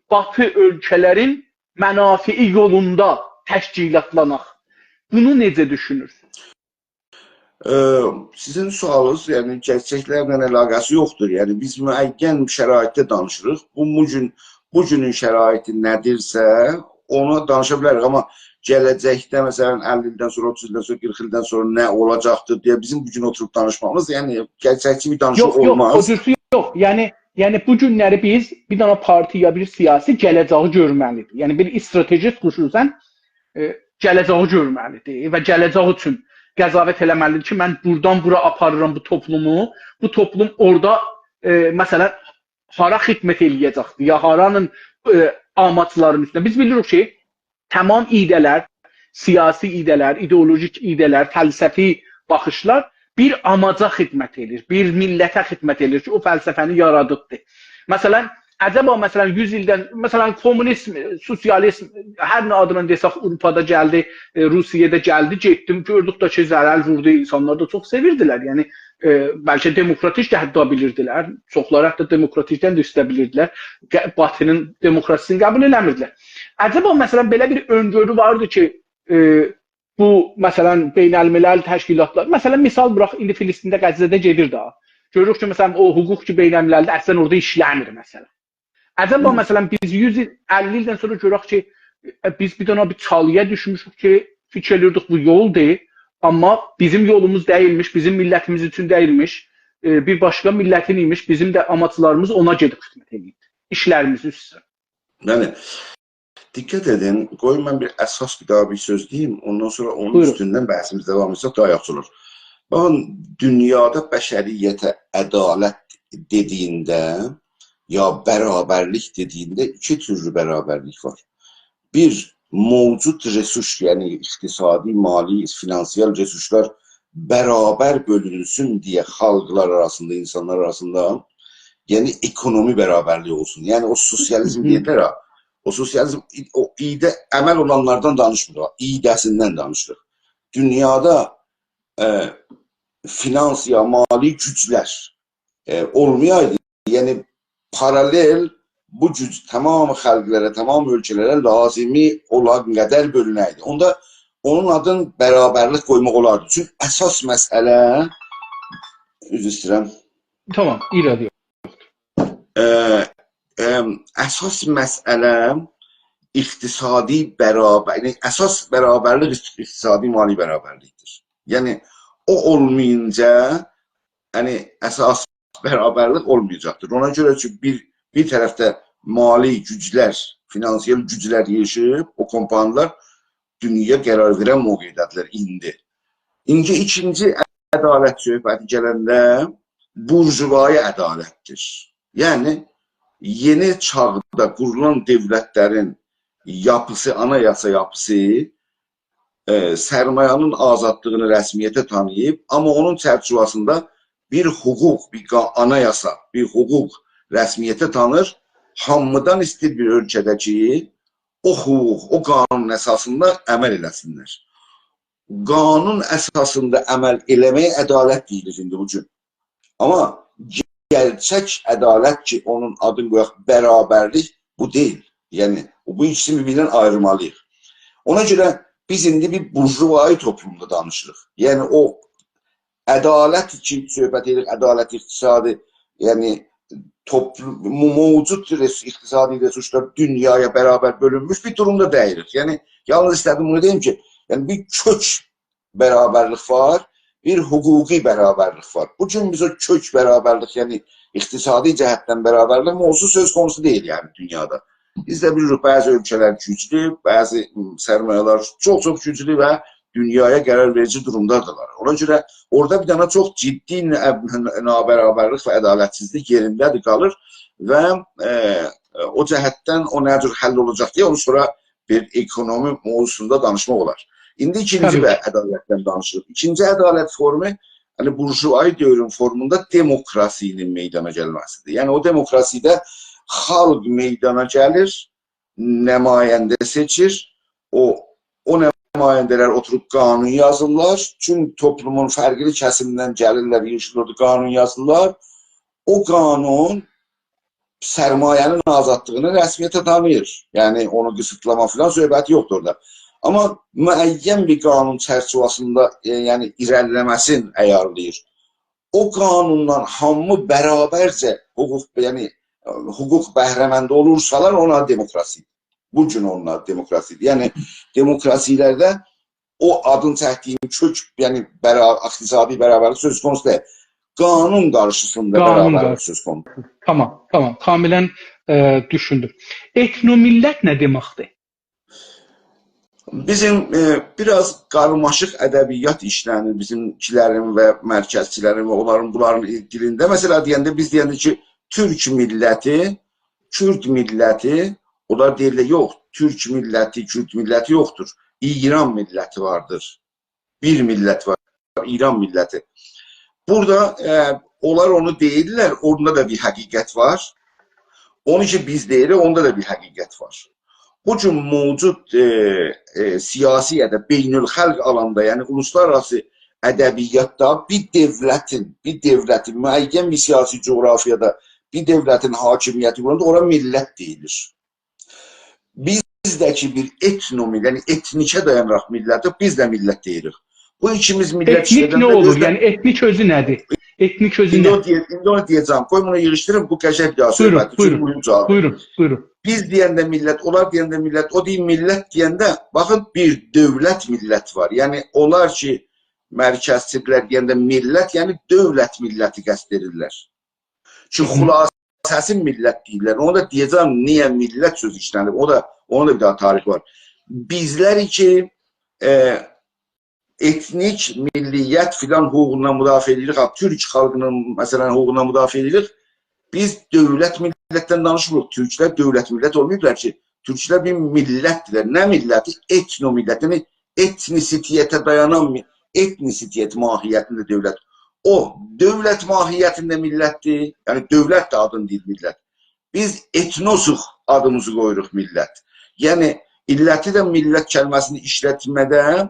باتی اؤلکه‌لرین منافعی یولوندا تشکیلاتلاناق. بونو نئجه دوشونورسونوز؟ ائ، سیزین سؤالینیز، یعنی، گئرچکلرله علاقه‌سی یوخدور. یعنی، بیز معین شرایطده دانیشیریق. بو، بو گون، بو گونون شرایطی نه‌دیرسه، اونو دانیشا بیلریک، آمما گله‌جکده، مثلا، اللی ایلدن سونرا، اوتوز ایلدن سونرا، قیرخ ایلدن سونرا نه اولاجاقدیر دئیه بیزیم بو گون اوتوروب دانیشمامیز، یعنی، گئرچکچی بیر دانیشیق یوخ، یوخ، او اولماز. جورسو یوخ. یعنی، یعنی بو گونلری بیز بیر دنه پارتی یا بیر سیاسی گله‌جه‌یی گؤرمه‌لیدیر. یعنی بیر استراتژیست، خصوصا، ائ، گله‌جه‌یی گؤرمه‌لیدیر و گله‌جک اوچون قضاوت ائله‌مه‌لیدیر کی، من بورادان بورا آپاریرام بو توپلومو، بو توپلوم اورادا، ائ، مثلا، هارا خدمت ائله‌یه‌جکدیر، یا هارانین، ائ، آماجلارینین اوستونده. بیز بیلیریک کی، تمام ایده‌لر، سیاسی ایده‌لر، ایدئولوژیک ایده‌لر، فلسفی باخیشلار بیر آماجا خدمت ائدیر، بیر میللته خدمت ائدیر کی، او فلسفه‌نی یارادیبدیر. مثلا، عجبا، مثلا، یوز ایلدن، مثلا، کمونیزم، سوسیالیزم، هر نه آدینان دئسک، آوروپادا گلدی، ائ، روسیه‌ده گلدی، گئتدیم، گؤردوک ده کی، ضرر ووردو، اینسانلار دا چوخ سئویردیلر. یعنی، ائ، بلکه دموکراتیک ده حتی بیلیردیلر، چوخلاری حتی دموکراتیکدن ده اوسته بیلیردیلر. ق-، باتی‌نین دموکراسی‌سینی قبول ائله‌میردیلر. عجبا، مثلا، بئله بیر اؤن‌گؤرو واردی کی، ائ، بو، مثلا، بین‌الملل تشکیلاتلار، مثلا، مثال ووراق، ایندی فلسطینده، غزه‌ده گئدیر ده. گؤروروک کی، مثلا، او حقوق کی، بین‌المللده اصلا اورادا ایشله‌میر، مثلا. عجبا، هی. مثلا، بیز یوز ایل، اللی ایلدن سونرا گؤرک کی، ائ، بیز بیر دنه بیر چالییا دوشموشوک کی، فیکیر ائدیردیک، بو یولدور، آمما بیزیم یولوموز دئییلمیش، بیزیم میللتیمیز اوچون دئییلمیش، ائ، بیر باشقا میللتین ایمیش، بیزیم ده آماجلاریمیز اونا گئدیب خدمت ائدیب، ایشلریمیز اوستون. بلی. دقت ائدین، قویون من بیر اساس، بیر داها بیر سؤز دئییم، اوندان سونرا اونون بویورون. اوستوندن بحثیمیزی داوام ائتسک داها یاخشی اولار. باخین، دونیادا بشریته عدالت دئدیگینده، یا برابرلیک دئدیگینده ایکی تورلو برابرلیک وار. بیر، موجود رسورس، یعنی اقتصادی، مالی، فینانسیال رسورسلار برابر بؤلونسون دئیه خالقلار آراسیندا، اینسانلار آراسیندا، یعنی اکونومی برابرلیگی اولسون. یعنی او سوسیالیزم، هی هی. دئییرلر ها، او سوسیالیزم ای-، او ایده عمل اولانلاردان دانیشمیر، او ایده‌سیندن دانیشیر. دونیادا، ائ، فینانس یا مالی گوجلر، ائ، اولمایایدی، یعنی پارالل بو گوج تمام خالقلارا، تمام اؤلکه‌لره لازیمی اولان قدر بؤلونه‌یدی، اوندا اونون آدین برابرلیک قویماق اولاردی. چونکی اساس مسئله، عذر ایسته‌ییرم، تمام، ایرادی یوخ. ائ، ائم، اساس مسئله اقتصادی برابر، یعنی اساس برابرلیک اقتصادی مالی برابرلیکدیر. یعنی او اولمایینجا، یعنی اساس برابرلیک اولمایاجاقدیر. اونا گؤره کی، بیر، بیر طرفده مالی گوجلر، فینانسیال گوجلر ییغیشیب، او کمپانیالار دونیایا قرار وئرن موقعده‌دیرلر ایندی. ایندی ایکینجی عدالت صحبتی گلنده بورژوایی عدالتدیر. یعنی، یئنی چاغدا قورولان دؤولتلرین یاپیسی، آنایاسا یاپیسی، ائ، سرمایه‌نین آزادلیغینی رسمیته تانیییب، آمما اونون چرچیوه‌سینده بیر حقوق، بیر قا-، آنایاسا، بیر حقوق رسمیته تانیر، هامیدان ایسته‌ییر بیر اؤلکه‌ده کی، او حقوق، او قانون اساسیندا عمل ائله‌سینلر. قانون اساسیندا عمل ائله‌مه‌یه عدالت دئییلیر ایندی بو گون. آمما گئرچک عدالت کی، اونون آدینی قویاق برابرلیک، بو دئییل. یعنی، بو ایکیسینی بیر-بیریندن آییرمالیییق. اونا گؤره بیز ایندی بیر بورژوایی توپلومدا دانیشیریق. یعنی، او عدالت کی، صحبت ائدیریک، عدالت اقتصادی، یعنی، توپلوم، موجود رس-، اقتصادی رسورسلار دونیایا برابر بؤلونموش بیر دورومدا دئییلیک. یعنی، یالنیز ایسته‌دیم بونو دئییم کی، یعنی، بیر کؤک برابرلیک وار، بیر حقوقی برابرلیک وار. بو گون بیز او کؤک برابرلیک، یعنی اقتصادی جهتدن برابرلیک موضوعو سؤز قونوسو دئییل، یعنی دونیادا. بیز ده بیلیریک، بعضی اؤلکه‌لر گوجلو، بعضی سرمایه‌لر چوخ-چوخ گوجلو و دونیایا قرار وئریجی دورومدادیرلار. اونا گؤره اورادا بیر دنه چوخ جدی نا-، نابرابرلیک و عدالتسیزلیک یئرینده‌دیر، قالیر و، ائ، او جهتدن او نه جور حل اولاجاق دئیه اونو سونرا بیر اکونومی موضوعسوندا دانیشماق اولار. ایندی ایکینجی، طبیعی کی، و عدالتدن دانیشیریق. ایکینجی عدالت فورمو، یعنی بورژوایی دؤورون فورموندا دموکراسی‌نین میدانا گلمه‌سیدیر. یعنی او دموکراسی‌ده خالق میدانا گلیر، نماینده سئچیر، او، او نماینده‌لر اوتوروب قانون یازیرلار، چون توپلومون فرقلی کسیمیندن گلیرلر، ییغیشیرلار، قانون یازیرلار. او قانون سرمایه‌نین آزادلیغینی رسمیته تانیییر. یعنی، اونو قیسیتلاما فلان صحبتی یوخدور اورادا. آمما معین بیر قانون چرچیوه‌سینده، ائ، یعنی، ایره‌لیله‌مه‌سینی عیارلاییر. او قانوندان هامی برابرجه حقوق، یعنی، ائ، حقوق بهره‌مند اولورسالار، اونا دموکراسی. بو گون اونلار دموکراسی‌دیر. یعنی، دموکراسی‌لرده او آدین چکدیگیم کؤک، یعنی، برا-، اقتصادی برابرلیک سؤز قونوسو دئییل. قانون قارشیسیندا قانون برابرلیک قارشی- سؤز قونوسو. تامام، تامام. کاملاً، ائ، دوشوندوم. ائتنومیللت نه دئمکدیر؟ بیزیم، ائ، بیر آز قارماشیق ادبیات ایشله‌نیر بیزیمکی‌لرین و مرکزچی‌لرین و اونلارین، بونلارین دیلینده. مثلا، دئینده، بیز دئینده کی، تورک میللتی، کورد میللتی، اونلار دئییرلر، یوخ، تورک میللتی، کورد میللتی یوخدور. ایران میللتی واردیر. بیر میللت وار، ایران میللتی. بورادا، ائ، اونلار اونو دئییرلر، اوندا دا بیر حقیقت وار. اونو کی بیز دئییریک، اوندا دا بیر حقیقت وار. بو گون موجود، ائ، ائ، سیاسی یا دا بین‌الخالق آلاندا، یعنی اولوسلارآراسی ادبیاتدا بیر دؤولتین، بیر دؤولتین، معین بیر سیاسی جغرافیادا بیر دؤولتین حاکمیتی قوراندا اورا میللت دئییلیر. بیز ده کی بیر ائتنومیل، یعنی ائتنیکه دایاناراق میللتی، بیز ده میللت دئییریک. بو ایکیمیز میللت ائتنیک ایشله‌دنده نه اولور؟ اؤزده یعنی ائتنیک اؤزو نه‌دیر؟ ائتنیک اؤزو ایندی نه؟ او دئیه-، ایندی اونو دئیه‌جم. قوی بونو ییغیشدیریم، بو قشنگ بیر بویورون، مهم سؤهبتدیر. چونکی بویورون، مهم جاوابدیر. بویورون، بویورون. بیز دئینده میللت، اونلار دئینده میللت، او دئییر میللت دئینده، باخین، بیر دؤولت میللت وار. یعنی اونلار کی، مرکزچی‌لر دئینده میللت، یعنی دؤولت میللتی قصد ائدیرلر. کی، هی هی. خلاصه‌سی میللت دئییرلر. اونو دا دئیه‌جم، نییه میللت سؤزو ایشله‌نیب. او دا، اونون دا بیر دانا تاریخی وار. بیزلر کی، ائ، ائتنیک، میللیت فلان حقوقوندان مدافعه ائدیریک، ها، تورک خالقینین، مثلا، حقوقوندان مدافعه ائدیریک. بیز دؤولت میللتدن دانیشمیریق. تورکلر دؤولت میللت اولماییبلار کی. تورکلر بیر میللتدیرلر. نه میللتی؟ ائتنومیللت. یعنی ائتنیسیته‌یه دایانان می-، ائتنیسیته‌یت ماهیتینده دؤولت. او، دؤولت ماهیتینده میللتدیر. یعنی دؤولت ده آدینی دئییل میللت. بیز ائتنوسوق، آدیمیزی قویوروق میللت. یعنی، علتی ده میللت کلمه‌سینی ایشلتمه‌ده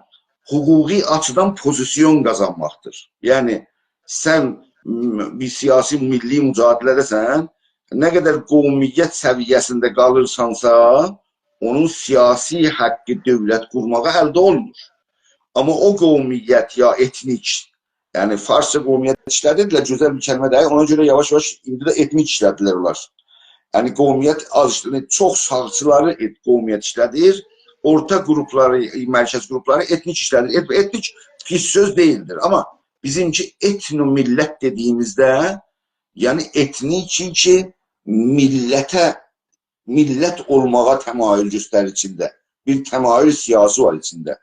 حقوقی آچیدان پوزیسیون قازانماقدیر. یعنی، سن، م، بیر سیاسی، میللی مجادله‌ده‌سن، نه قدر قومیت سویه‌سینده قالیرسانسا، اونون سیاسی حقی دؤولت قورماغا الده اولمور. آمما او قومیت یا ائتنیک، یعنی فارسجا قومیت ایشلدیردیلر، گؤزل بیر کلمه دئییل. اونا گؤره یاواش-یاواش ایندی ده ائتنیک ایشلدیلر اونلار. یعنی قومیت آز ایشلنیر، چوخ ساغچیلاری ائت-، قومیت ایشلدیر. اورتا گروپلاری، مرکز گروپلاری ائتنیک ایشلدیر. ائت-، ائتنیک پیس سؤز دئییلدیر. آمما بیزیمکی ائتنومیللت دئدیگیمیزده، یعنی ائتنیک کی، میللته، میللت اولماغا تمایل گؤستریر ایچینده. بیر تمایل سیاسی وار ایچینده.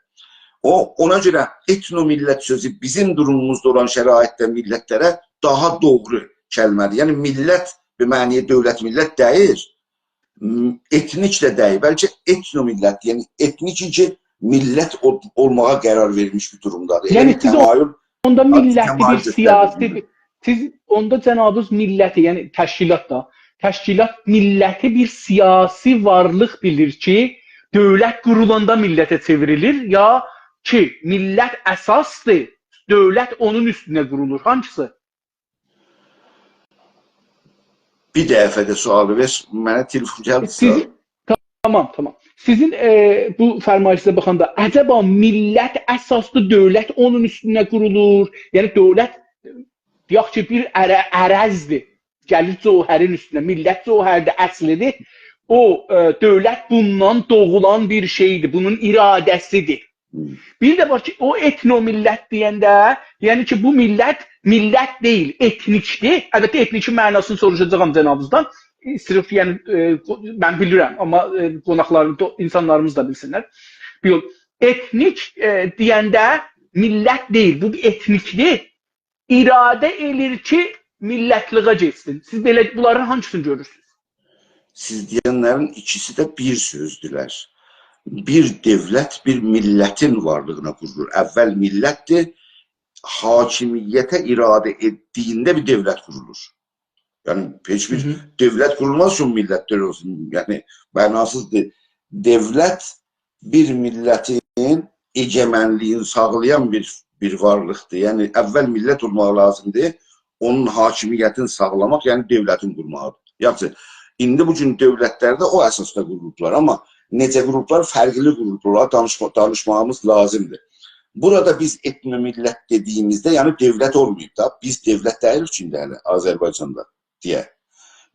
او، اونا گؤره ائتنومیللت سؤزو بیزیم دوروموموزدا اولان شرایطده میللتلره داها دوغرو کلمه‌دیر. یعنی میللت به معنی دؤولت میللت دئییل. م، ائتنیک ده دئییل، بلکه ائتنومیللت، یعنی ائتنیک کی، میللت اول-، اولماغا قرار وئرمیش بیر دورومدادیر. ائله یعنی بیر سیز او-، تمایل، اوندا آ، میللتی تمایل بیر گؤسترمیر. سیاسی، سیز اوندا جنابینیز میللتی، یعنی تشکیلات دا، تشکیلات میللتی بیر سیاسی وارلیق بیلیر کی، دؤولت قورولاندا میللته چئوریلیر، یا کی، میللت اساسدیر، دؤولت اونون اوستونه قورولور. هانگیسی؟ بیر دفعه ده سؤالی وئر، منه تلفن گلدی، سیزی، ساغ اول. تامام، تامام. سیزین، ائ، بو فرمایشینیزه باخاندا، عجبا میللت اساسلی دؤولت اونون اوستونه قورولور؟ یعنی دؤولت، دئیک کی، بیر عره-، عرضدیر. گلیر جوهرین اوستونه. میللت جوهردیر، اصلیدیر. او، ائ، دؤولت بوندان دوغولان بیر شئیدیر. بونون اراده‌سیدیر. هی. بیر ده وار کی، او ائتنومیللت دئینده، یعنی کی، بو میللت، میللت دئییل، ائتنیکدیر. البته، ائتنیکین معناسینی سوروشاجاغام جنابینیزدان. صرف، یعنی، ائ، قو-، من بیلیرم، آمما، ائ، قوناقلاریم، دو-، اینسانلاریمیز دا بیلسینلر. یوخ، ائتنیک، ائ، دئینده میللت دئییل، بو بیر ائتنیکدیر. اراده ائله‌ییر کی، میللتلیگه گئتسین. سیز بئله بونلارین هانگیسینی گؤرورسونوز؟ سیز دئینلرین ایکیسی ده بیر سؤزدولر. بیر دؤولت، بیر میللتین وارلیغینا قورولور. اول میللتدیر، حاکمیته اراده ائتدیگینده بیر دؤولت قورولور. یعنی، هئچ بیر هی هی. دؤولت قورولماز کی، میللتلر اولسون. یعنی، معناسیزدیر. دؤولت بیر میللتین ائگمنلیگینی ساغلایان بیر، بیر وارلیقدیر. یعنی، اول میللت اولماق لازیمدیر، اونون حاکمیتینی ساغلاماق، یعنی دؤولتین قورماغیدیر. یاخشی، ایندی بو گون دؤولتلر ده او اساسدا قورولوبلار، آمما نئجه قورولوبلار، فرقلی قورولوبلار، دانیشما-، دانیشماغیمیز لازیمدیر. بورادا بیز ائتنومیللت دئدیگیمیزده، یعنی دؤولت اولماییب دا، بیز دؤولت دئییلیک کی، ایندی هله آذربایجاندا دئیه.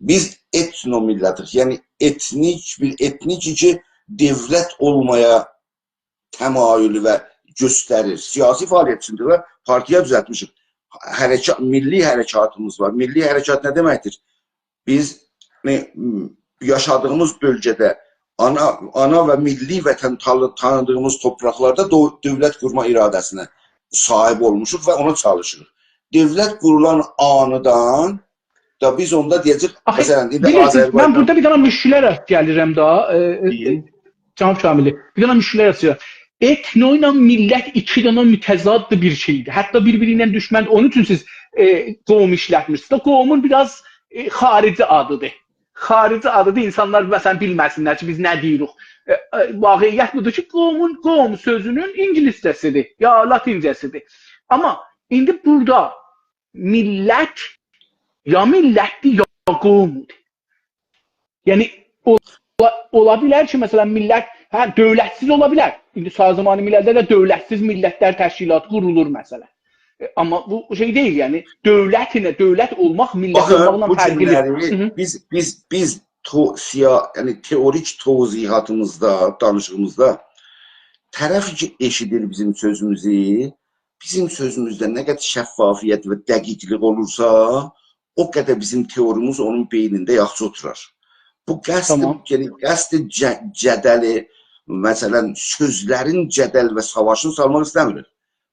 بیز ائتنومیللتیک، یعنی ائتنیک، بیر ائتنیک کی، دؤولت اولمایا تمایلو و گؤستریر. سیاسی فعالیت اوچون ده پارتیا دوزلتمیشیک. حرکا-، میللی حرکاتیمیز وار. میللی حرکات نه دئمکدیر؟ بیز، ائ، یاشادیغیمیز بؤلگه‌ده، آنا، آنا و میللی وطن تالی-، تانیدیغیمیز تورپاقلاردا دؤ-، دؤولت قورما اراده‌سینه صاحیب اولموشوق و اونا چالیشیریق. دؤولت قورولان آنیدان دا بیز اوندا دئیه‌جک، آخی، مثلا، ایندی بیلیرسینیز، من آذربایجان بورادا بیر دنه مشکله راست گلیرم دا، ائ، ائ، دئیین. ائ، جناب شاملی، بیر دنه مشکله راست گلیرم. ائتنو ایله میللت ایکی دنه متضاد بیر شئیدیر. حتی بیر-بیری ایله دوشمن، اونون اوچون سیز، ائ، قوم ایشلتمیرسینیز. دا قومون بیر آز، ائ، خارجی آدیدیر. خارجی آدیدیر، اینسانلار، مثلا، بیلمه‌سینلر کی، بیز نه دئییریک. ائ، ائ، واقعیت بودور کی، قومون، قوم سؤزونون اینگیلیسجه‌سیدیر، یا لاتینجه‌سیدیر. آمما ایندی بورادا میللت یا میللتدیر، یا قومدور. یعنی، اولا، اولا بیلر کی، مثلا، میللت، هه، دؤولتسیز اولا بیلر. ایندی سازمان مللده ده دؤولتسیز میللتلر تشکیلاتی قورولور، مثلا. ائ، آمما بو شئی دئییل، یعنی، دؤولت ایله، دؤولت اولماق میللت باخین، اولماقلا بو فرقلیدیر. گونلری هی هی. بیز، بیز، بیز تو-، سیا-، یعنی، تئوریک توضیحاتیمیزدا، دانیشیغیمیزدا طرف کی، ائشیدیر بیزیم سؤزوموزو، بیزیم سؤزوموزده نه قدر شفافیت و دقیقلیک اولورسا، او قدر بیزیم تئوریمیز اونون بئینینده یاخشی اوتورار. بو قصد، تامام. یعنی، قصد ج-، جدلی، مثلا، سؤزلرین جدل و ساواشینی سالماق ایسته‌میریک.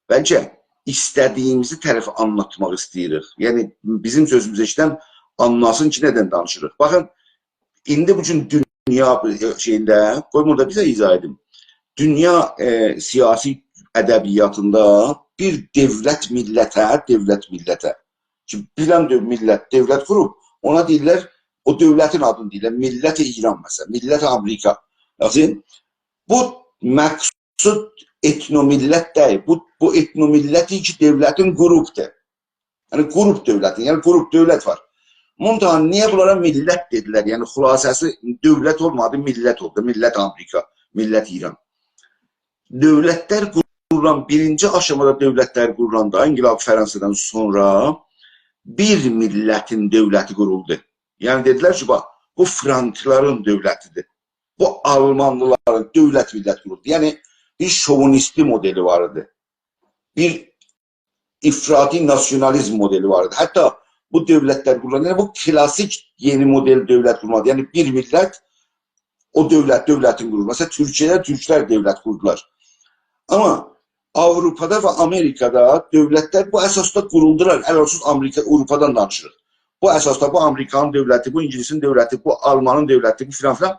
بلکه ایسته‌دیییمیزی طرفه آنلاتماق ایسته‌ییریک. یعنی، بیزیم سؤزوموزو ائشیدن آنلاسین کی، ندن دانیشیریق. باخین، ایندی بو گون دونیا شئیینده، قوی بونو دا بیزه ایضاح ائدیم. دونیا، ائ، سیاسی ادبیاتیندا بیر دؤولت میللته، دؤولت میللته، کی، فلان دؤ-، میللت دؤولت قوروب، اونا دئییرلر، او دؤولتین آدینی دئییرلر، میللت ایران، مثلا، میللت آمریکا. یعنی، بو مقصود ائتنو میللت دئییل. بو، بو ائتنو میللت کی، دؤولتین قوروبدور. یعنی، قوروب دؤولتین، یعنی، قوروب دؤولت وار. منتها نییه بونلارا میللت دئدیلر؟ یعنی، خلاصه‌سی، دؤولت اولمادی، میللت اولدو. میللت آمریکا، میللت ایران. دؤولتلر قورولان، بیرینجی آشامادا دؤولتلر قورولاندا، انقلاب فرانسه‌دن سونرا بیر میللتین دؤولتی قورولدو. یعنی، دئدیلر کی، باخ، بو فرانکلارین دؤولتیدیر. بو آلمانلیلارین، دؤولت میللت قورولدو. یعنی، بیر شووینیستی مدلی وار ایدی. بیر افراطی ناسیونالیزم مدلی وار ایدی. حتی بو دؤولتلر قورولاندا، یعنی بو کلاسیک یئنی مدل دؤولت قورمادی. یعنی بیر میللت او دؤولت، دؤولتین قورور. مثلا، تورکیه‌ده تورکلر دؤولت قوردولار. آمما آوروپادا و آمریکادا دؤولتلر بو اساسدا قورولدولار. علی‌الخصوص آمریکا، آوروپادان دانیشیریق. بو اساسدا بو آمریکانین دؤولتی، بو اینگیلیسین دؤولتی، بو آلمانین دؤولتی، بو فلان فلان.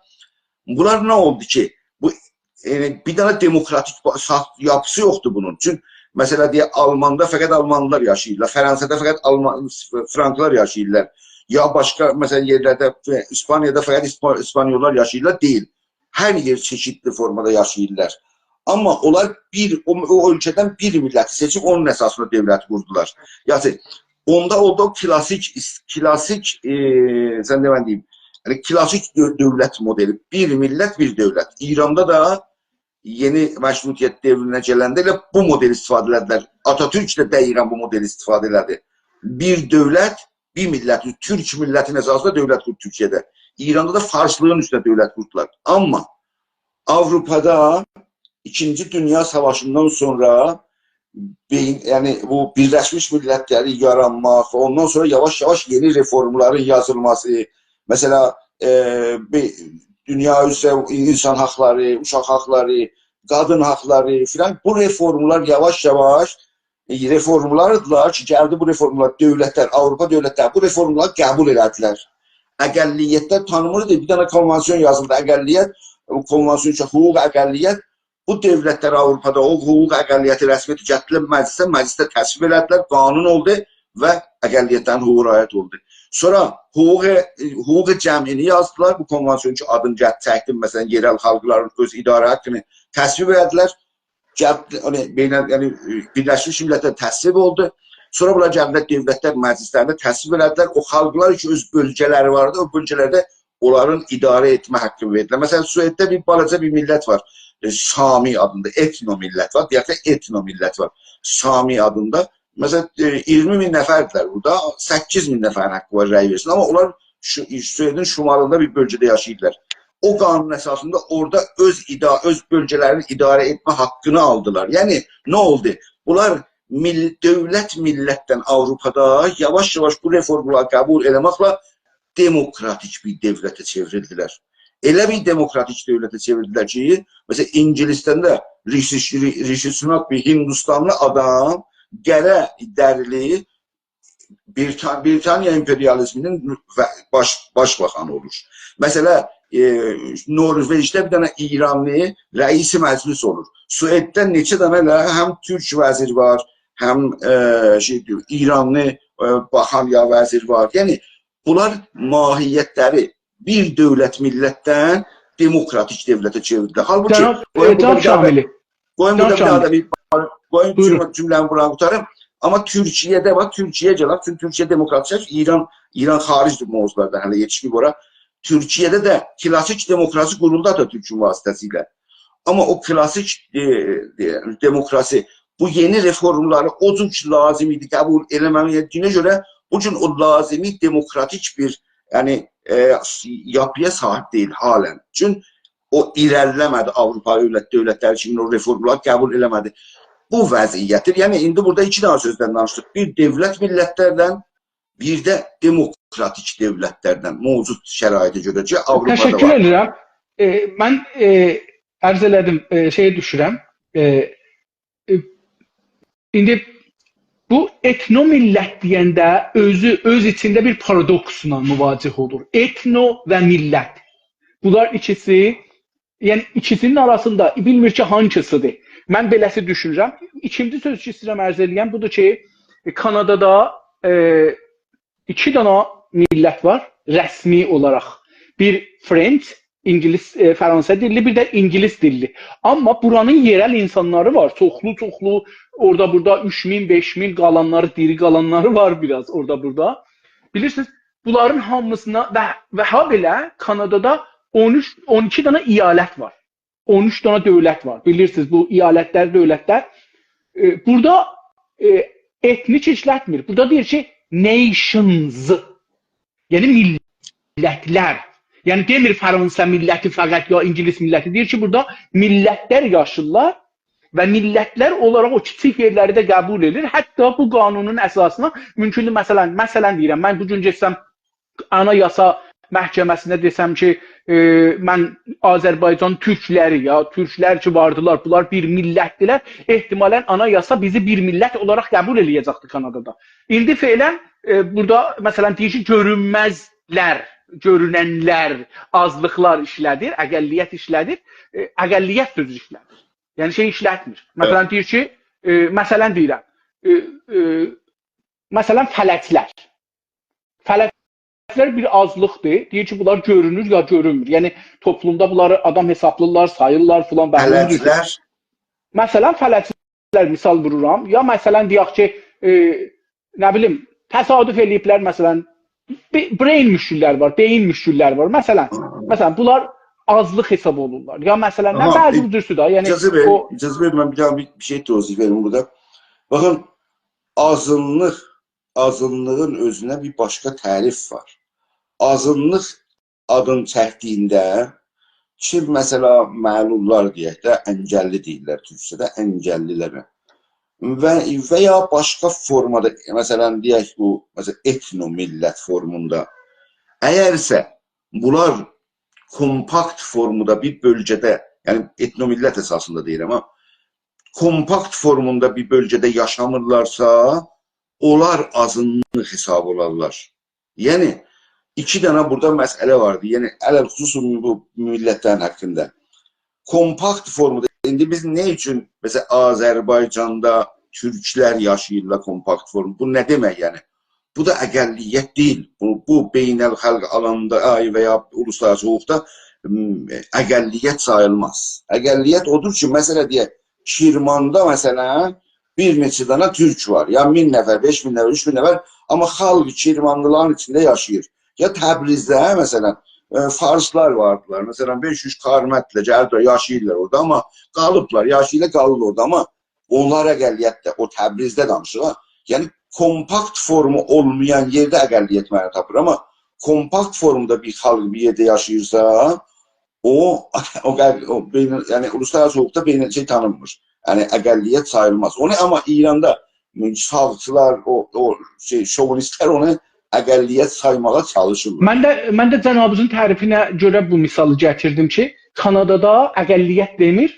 بونلار نه اولدو کی، بو، یعنی، بیر دنه دموکراتیک با-، سا-، یاپیسی یوخدور بونون. چون، مثلا، دئیک، آلماندا فقط آلمانلیلار یاشاییرلار، فرانسادا فقط آلمان، فرانکلار یاشاییرلار. یا باشقا، مثلا، یئرلرده، ایسپانیادا فقط ایسپا-، ایسپانیوللار یاشاییرلار، دئییل. هر یئر چئشیتلی فورمادا یاشاییرلار. آمما اونلار بیر، او، او اؤلکه‌دن بیر میللتی سئچیب اونون اساسیندا دؤولت قوردولار. یعنی، اوندا اولدو او کلاسیک، کلاسیک، ائ، سن دئمه‌لی دئییم، یعنی کلاسیک دؤ-، دؤولت مدلی. بیر میللت، بیر دؤولت. ایراندا دا یئنی مشروطیت دؤورونه گلنده ائله بو مدلی استفاده ائله‌دیلر. آتاتورک ده دقیقا بو مدلی استفاده ائله‌دی. بیر دؤولت، بیر میللت، تورک میللتین اساسیندا دؤولت قوردو تورکیه‌ده. ایراندا دا فارسلیغین اوستونه دؤولت قوردولار. آمما آوروپادا ایکینجی دونیا ساواشیندان سونرا بئیین، یعنی بو بیرلشمیش میللتلری یارانماق و اوندان سونرا یاواش-یاواش یئنی رفورملارین یازیلماسی، مثلا، ائ، بیر دونیا اوزره اینسان حاقلاری، اوشاق حاقلاری، قادین حاقلاری فلان، بو رفورملار یاواش-یاواش، ائ، رفورملاردیلار کی، گلدی بو رفورملار، دؤولتلر، آوروپا دؤولتلری بو رفورملاری قبول ائله‌دیلر. اقلیتلر تانیمیردی، بیر دنه کنوانسیون یازیلدی، اقلیت، او کنوانسیون کی، حقوق اقلیت، بو دؤولتلر آوروپادا او حقوق اقلیتی رسمیته گتیردیلر مجلسه، مجلسده تصویب ائله‌دیلر، قانون اولدو و اقلیتلرین حقوقو رعایت اولدو. سونرا حقوق، حقوق جمعینی یازدیلار، بو کنوانسیون کی، آدینی گت-، چکدیم، مثلا، یئرل خالقلارین اؤز اداره حاقینی تصویب ائله‌دیلر. گل-، یعنی، بین-، یعنی، بیرلشمیش میللتلر تصویب اولدو. سونرا بونلار گلدیلر دؤولتلر مجلسلرینده تصویب ائله‌دیلر. او خالقلار کی، اؤز بؤلگه‌لری واردی، او بؤلگه‌لرده اونلارین اداره ائتمه حاققینی وئردیلر. مثلا، سوئدده بیر بالاجا بیر میللت وار. ائ، سامی آدیندا، ائتنو میللت وار، دئیک ده، ائتنو میللت وار. سامی آدیندا. مثلا، ائ، اییرمی مین نفردیلر بورادا، سککیز مین نفرین حاققی وار رأی وئرسین. آمما اونلار شو-، سوئدین شمالیندا بیر بؤلگه‌ده یاشاییرلار. او قانون اساسیندا اورادا اؤز ادا-، اؤز بؤلگه‌لرینی اداره ائتمه حاققینی آلدیلار. یعنی، نه اولدو؟ بونلار میل-، دؤولت میللتدن آوروپادا یاواش-یاواش بو رفورملاری قبول ائله‌مکله دموکراتیک بیر دؤولته چئوریلدیلر. ائله بیر دموکراتیک دؤولته چئوریلدیلر کی، مثلا، اینگیلیسدن ده ریشی، ری-، ریشی سوناک بیر هندوستانلی آدام، قره دریلی، بریتان-، بریتانیا امپریالیزمینین و-، باش، باشباخانی اولور. مثلا، ائ، نوروژده بیر دنه ایرانلی رئیس مجلس اولور. سوئدده نئچه دنه ائله هم تورک وزیر وار، هم، ائ، شئی، ایرانلی، ائ، باخان یا وزیر وار. یعنی، بونلار ماهیتلری بیر دؤولت میللتدن دموکراتیک دؤولته چئوریلدی. حالبوکی، جناب، قویون ائ، بورادا جناب بیر داها دا، شاملی. قویون جناب بورادا بیر داها شاملی. دا بیر، قویون بویورون. جمله-، جمله‌می بورا قوتاریم. آمما تورکیه‌ده، باخ، تورکیه‌یه گلک، چونکی تورکیه دموکراتیک، ایران، ایران خارجدیر موضوعلاردان، هله یئتیشمه‌ییب اورا. تورکیه‌ده ده کلاسیک دموکراسی قورولدو آتاتورکون واسطه‌سیله. آمما او کلاسیک، ائ، ائ، دموکراسی بو یئنی رفورملاری او جور کی لازیم ایدی قبول ائله‌مه‌یه گؤره، بو گون او لازیمی دموکراتیک بیر، یعنی، ائ، یاپی‌یا صاحیب دئییل حالاً. چون او ایره‌لیله‌مه‌دی، آوروپا دؤولت، دؤولتلری کیمی او رفورملاری قبول ائله‌مه‌دی. بو وضعیتدیر. یعنی، ایندی بورادا ایکی دنه سؤزدن دانیشدیق. بیر دؤولت میللتلردن، بیر ده دموکراتیک دؤولتلردن موجود شرایطه گؤره کی، آوروپادا وار. تشکر ائدیرم. ائ، من، ائ، عرض ائله‌دیم، ائ، شئیه دوشورم. ائ، ائ، ایندی بو ائتنو میللت دئینده اؤزو، اؤز ایچینده بیر پارادوکسلا مواجه اولور. ائتنو و میللت. بونلار ایکیسی، یعنی ایکیسینین آراسیندا بیلمیر کی، هانسیسیدیر. من بئله‌سی دوشونورم. ایکینجی سؤز کی، ایسته‌ییرم عرض ائله‌یم، بودور کی، ائ، کانادادا، ائ، ایکی دنه میللت وار رسمی اولاراق. بیر فرنچ، اینگیلیس، ائ، فرانسه دیللی، بیر ده اینگیلیس دیللی. آمما بورانین یئرل اینسانلاری وار. چوخلو، چوخلو، اورادا بورادا اوچ مین، بئش مین قالانلاری، دیری قالانلاری وار بیر آز اورادا بورادا. بیلیرسینیز، بونلارین هامیسینا و، و هابئله کانادادا اون اوچ، اون ایکی دنه ایالت وار. اون اوچ دنه دؤولت وار. بیلیرسینیز، بو ایالتلر، دؤولتلر، ائ، بورادا، ائ، ائتنیک ایشلتمیر. بورادا دئییر کی، nations. یعنی میللتلر. یعنی دئمیر فرانسه میللتی فقط یا اینگیلیس میللتی. دئییر کی، بورادا میللتلر یاشاییرلار و میللتلر اولاراق او کیچیک یئرلری ده قبول ائدیر. حتی بو قانونون اساسینا مومکوندور، مثلا، مثلا دئییرم، من بو گون گئتسم آنایاسا محکمه‌سینه دئسم کی، ائ، من آذربایجان تورکلری، یا تورکلر کی واردیلار، بونلار بیر میللتدیلر، احتمالاً آنایاسا بیزی بیر میللت اولاراق قبول ائله‌یه‌جکدی کانادادا. ایندی فعلاً، ائ، بورادا، مثلا، دئییر کی، گؤرونمزلر، گؤروننلر، آزلیقلار ایشله‌دیر، اقلیت ایشله‌دیر، ائ، اقلیت سؤزو ایشله‌دیر. یعنی شئی ایشلتمیر. مثلا، ائوت. دئییر کی، ائ، مثلا دئییرم، ائ، ائ، مثلا، فلجلر. فلجلر بیر آزلیقدیر. دئییر کی، بونلار گؤرونور یا گؤرونمور. یعنی، توپلومدا بونلاری آدام حسابلاییرلار، ساییرلار فلان، بهره اونون اوچون. فلجلر. مثلا، فلجلر، مثال وورورام. یا، مثلا، دئیک کی، ائ، نه بیلیم، تصادف ائله‌ییبلر، مثلا، بی-، brain مشکللر وار، بئیین مشکللری وار. مثلا، مثلا، بونلار آزلیق حساب اولورلار. یا، مثلا، نه، آها، بعضی ائ، بو جورسو ده، یعنی، اجازه وئرین، او اجازه وئرین، من بیر دنه بیر، بیر شئی توضیح وئریم بورادا. باخین، آزینلیق، آزینلیغین اؤزونه بیر باشقا تعریف وار. آزینلیق آدین چکدیگینده کی، مثلا، معلوللار دئیک ده، انگللی دئییرلر تورکجه‌ده، انگللی‌لره. و، و یا باشقا فورمادا، مثلا، دئیک بو، مثلا، ائتنو میللت فورموندا. اگرسه بونلار کومپاکت فورمودا بیر بؤلگه‌ده، یعنی ائتنو میللت اساسیندا دئییرم ها، کومپاکت فورموندا بیر بؤلگه‌ده یاشامیرلارسا، اونلار آزینلیق حساب اولارلار. یعنی، ایکی دنه بورادا مسئله واردی. یعنی، علی‌الخصوص بو میللتلرین حاقیندا. کومپاکت فورمودا، ایندی بیز نه اوچون، مثلا، آذربایجاندا تورکلر یاشاییرلار کومپاکت فورمودا؟ بو نه دئمک، یعنی؟ بو دا اقلیت دئییل. بو، بو بین‌الخالق آلاندا، آی، و یا اولوسلارآراسی حقوقدا، م، اقلیت ساییلماز. اقلیت اودور کی، مثلا، دئیک، کرماندا، مثلا، بیر نئچه دنه تورک وار. یا مین نفر، بئش مین نفر، اوچ مین نفر، آمما خالق کرمانلیلارین ایچینده یاشاییر. یا تبریزده، مثلا، ائ، فارسلار واردیلار. مثلا، بئش یوز کارمندله گلیبلر، یاشاییرلار اورادا، آمما قالیبلار، یاشاییرلار، قالیرلار اورادا. آمما اونلار اقلیتده، او تبریزده دانیشیر ها. یعنی، کومپاکت فورمو اولمایان یئرده اقلیت معنا تاپیر. آمما کومپاکت فورمدا بیر خالق بیر یئرده یاشاییرسا، او، او قد-، او بین-، یعنی اولوسلارآراسی حقوقدا بین-، شئی تانینمیر. یعنی اقلیت ساییلماز. اونو آمما ایراندا ساغچیلار، او، او شئی، شووینیستلر اونو اقلیت سایماغا چالیشیرلار. من ده، من ده جنابینیزین تعریفینه گؤره بو مثالی گتیردیم کی، کانادادا اقلیت دئمیر،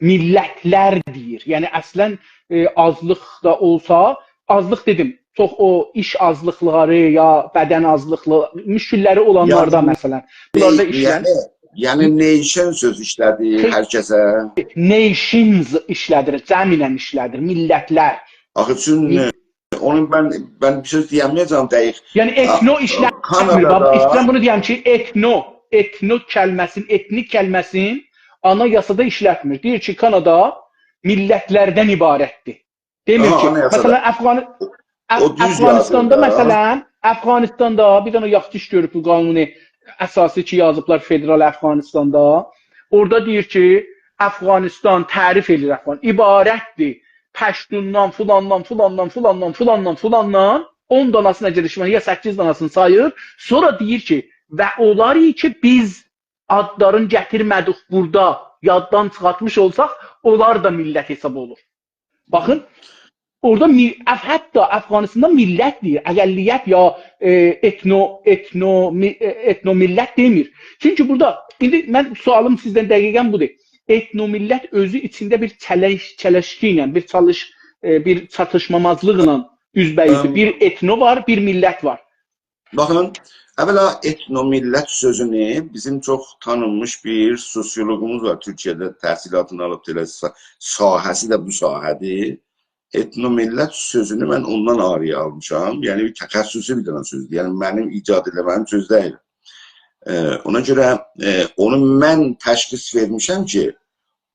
میللتلر دئییر. یعنی اصلا، ائ، آزلیق دا اولسا، آزلیق دئدیم، چوخ او ایش آزلیقلاری یا بدن آزلیقلی، مشکللری اولانلاردا، یعنی، مثلا. بونلاردا ائ، ایشلن یعنی، یعنی nation سؤز ایشله‌دیر خئ-، هر کسه. Nations ایشله‌دیر، جمع ایله ایشله‌دیر، میللتلر. آخی چون، می- ائ، اونو من، من بیر سؤز دئیه‌مه‌یه‌جم دقیق. یعنی ائتنو آ، ایشلتمیر. کانادادا باخ، ایسته‌ییرم بونو دئیم کی، ائتنو، ائتنو کلمه‌سین، ائتنیک کلمه‌سین آنایاسادا ایشلتمیر. دئییر کی، کانادا میللتلردن عبارتدیر. دئمیر آها، کی، آنایاسادا. مثلا، افغان-، او، اف-، او دوز افغانستاندا، یازیلیر دا. مثلا، افغانستاندا بیر دنه یاخشی ایش گؤروب بو قانون اساسی کی، یازیبلار فدرال افغانستاندا. اورادا دئییر کی، افغانستان، تعریف ائدیر افغان، عبارتدیر پشتوندان، فلاندان، فلاندان، فلاندان، فلاندان، فلاندان، اون داناسینا گئدیشمه، یا سککیز داناسینی ساییر. سونرا دئییر کی، و اولار کی، بیز آدلارینی گتیرمه‌دیک بورادا، یاددان چیخارتمیش اولساق، اونلار دا میللت حساب اولور. باخین، اورادا می-، اف-، حتی افغانستاندا میللت دئییر، اقلیت یا، ائ، ائتنو، ائتنو، می-، ائ، ائتنو میللت دئمیر. چونکی بورادا، ایندی من سؤالیم سیزدن دقیقا بودور. ائتنو میللت اؤزو ایچینده بیر چلش-، چلشکی ایله، بیر چالش-، ائ، بیر چاتیشمامازلیقلا اوزبه‌اوزدور. ام. بیر ائتنو وار، بیر میللت وار. باخین، اولا ائتنو میللت سؤزونو بیزیم چوخ تانینمیش بیر سوسیولوگوموز وار، تورکیه‌ده تحصیلاتینی آلیب، ائله سا-، ساحه‌سی ده بو ساحه‌دیر. ائتنو میللت سؤزونو من اوندان آرییا آلمیشام. یعنی بیر تخصصی بیر دنه سؤزدور. یعنی منیم ایجاد ائله‌مه‌دیگیم سؤز دئییل. ائ، اونا گؤره، ائ، اونو من تشخیص وئرمیشم کی،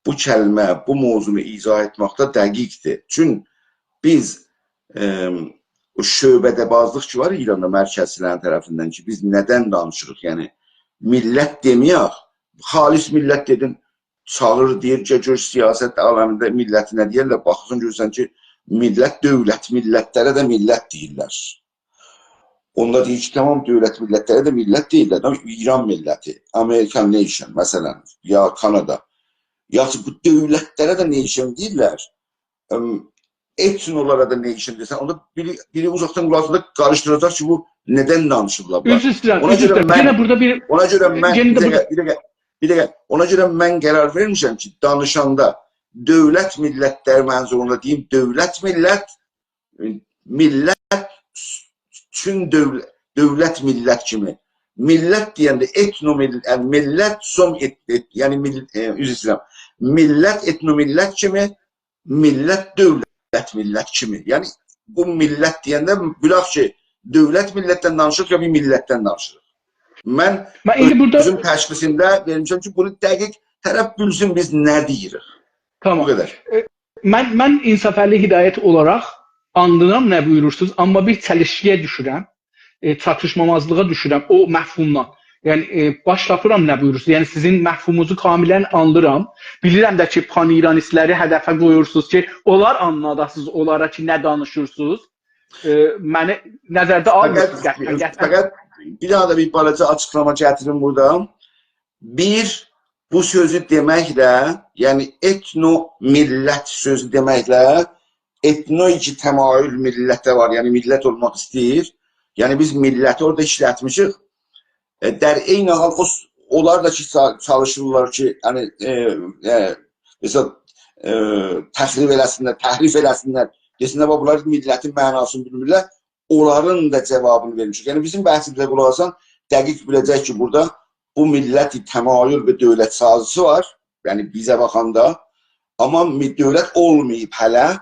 بو کلمه، بو موضوعنو ایضاح ائتمکده دقیقدیر. چون بیز، ائم، او شعبده‌بازلیق کی وار ایراندا مرکزچیلرین طرفیندن کی، بیز ندن دانیشیریق؟ یعنی، میللت دئمه‌یک، خالص میللت دئدین، چاغیر، دئییر کی، گؤر سیاست عالمینده میللتی نه دئییرلر، باخیرسان، گؤرورسن کی، میللت، دؤولت میللتلره ده میللت دئییرلر. اوندا دئییر کی، تامام، دؤولت میللتلره ده میللت دئییرلر. آمما ایران میللتی، American nation، مثلا، یا کانادا. یاخشی، بو دؤولتلره ده nation دئییرلر. ام، ائتنولارا دا nation دئسن، اوندا بیری، بیری اوزاقدان قولاق آساندا قاریشدیراجاق کی، بو ندن دانیشیرلار بونلار. عذر ایسته‌ییرم، اونا عذر گؤره ایسته‌ییرم. من، یئنه بورادا بیر، اونا گؤره من، یئنه بیر ده بو دقیقه، بیر دقیقه، بیر دقیقه. اونا گؤره من قرار وئرمیشم کی، دانیشاندا دؤولت میللتلر منظورومدا دئییم، دؤولت میللت، میللت، چون دؤول-، دؤولت میللت کیمی. میللت دئینده ائتنو میل-، یعنی میللت، سوم ائت-، ائت-، یعنی میل-، ائ، عذر ایسته‌ییرم. میللت، ائتنو میللت کیمی، میللت، دؤولت میللت کیمی. یعنی بو میللت دئینده بیلاخ کی، دؤولت میللتدن دانیشیریق، یا بیر میللتدن دانیشیریق. من، من ایندی بورادا اؤزوم تشخیصیمده وئرمیشم کی، بونو دقیق طرف بیلسین بیز نه دئییریک. تامام. بو قدر. ائ، من، من انصافعلی هدایت اولاراق آنلیرام نه بویورورسونوز، آمما بیر چلیشکی‌یه دوشورم، ائ، چاتیشمامازلیغا دوشورم او مفهومدان. یعنی، ائ، باش تاپیرام نه بویورورسونوز. یعنی، سیزین مفهومونوزو کاملاً آنلیرام. بیلیرم ده کی، پان‌ایرانیستلری هدفه قویورسونوز کی، اونلار آنلاداسینیز اونلارا کی، نه دانیشیرسینیز. ائ، منی نظرده آلمیرسینیز، فقط، قطعاً، قطعاً. فقط بیر داها دا بیر بالاجا آچیقلاما گتیریم بورادا. بیر، بو سؤزو دئمکله، یعنی ائتنو میللت سؤزو دئمکله، ائتنویکی تمایل میللته وار، یعنی میللت اولماق ایسته‌ییر. یعنی بیز میللتی اورادا ایشلتمیشیک. ائ، در عین حال او س-، اونلار دا کی، چا-، چالیشیرلار کی، یعنی، ائ، ائ، مثلا، ائ، تخریب ائله‌سینلر، تحریف ائله‌سینلر، دئسینلر، «باخ، بونلار میللتین معناسینی بیلمیرلر.» اونلارین دا جاوابینی وئرمیشیک. یعنی بیزیم بحثیمیزه قولاق آسان دقیق بیله‌جک کی، بورادا بو میللت تمایل و دؤولت‌سازیسی وار، یعنی بیزه باخاندا، آمما می-، دؤولت اولماییب هله.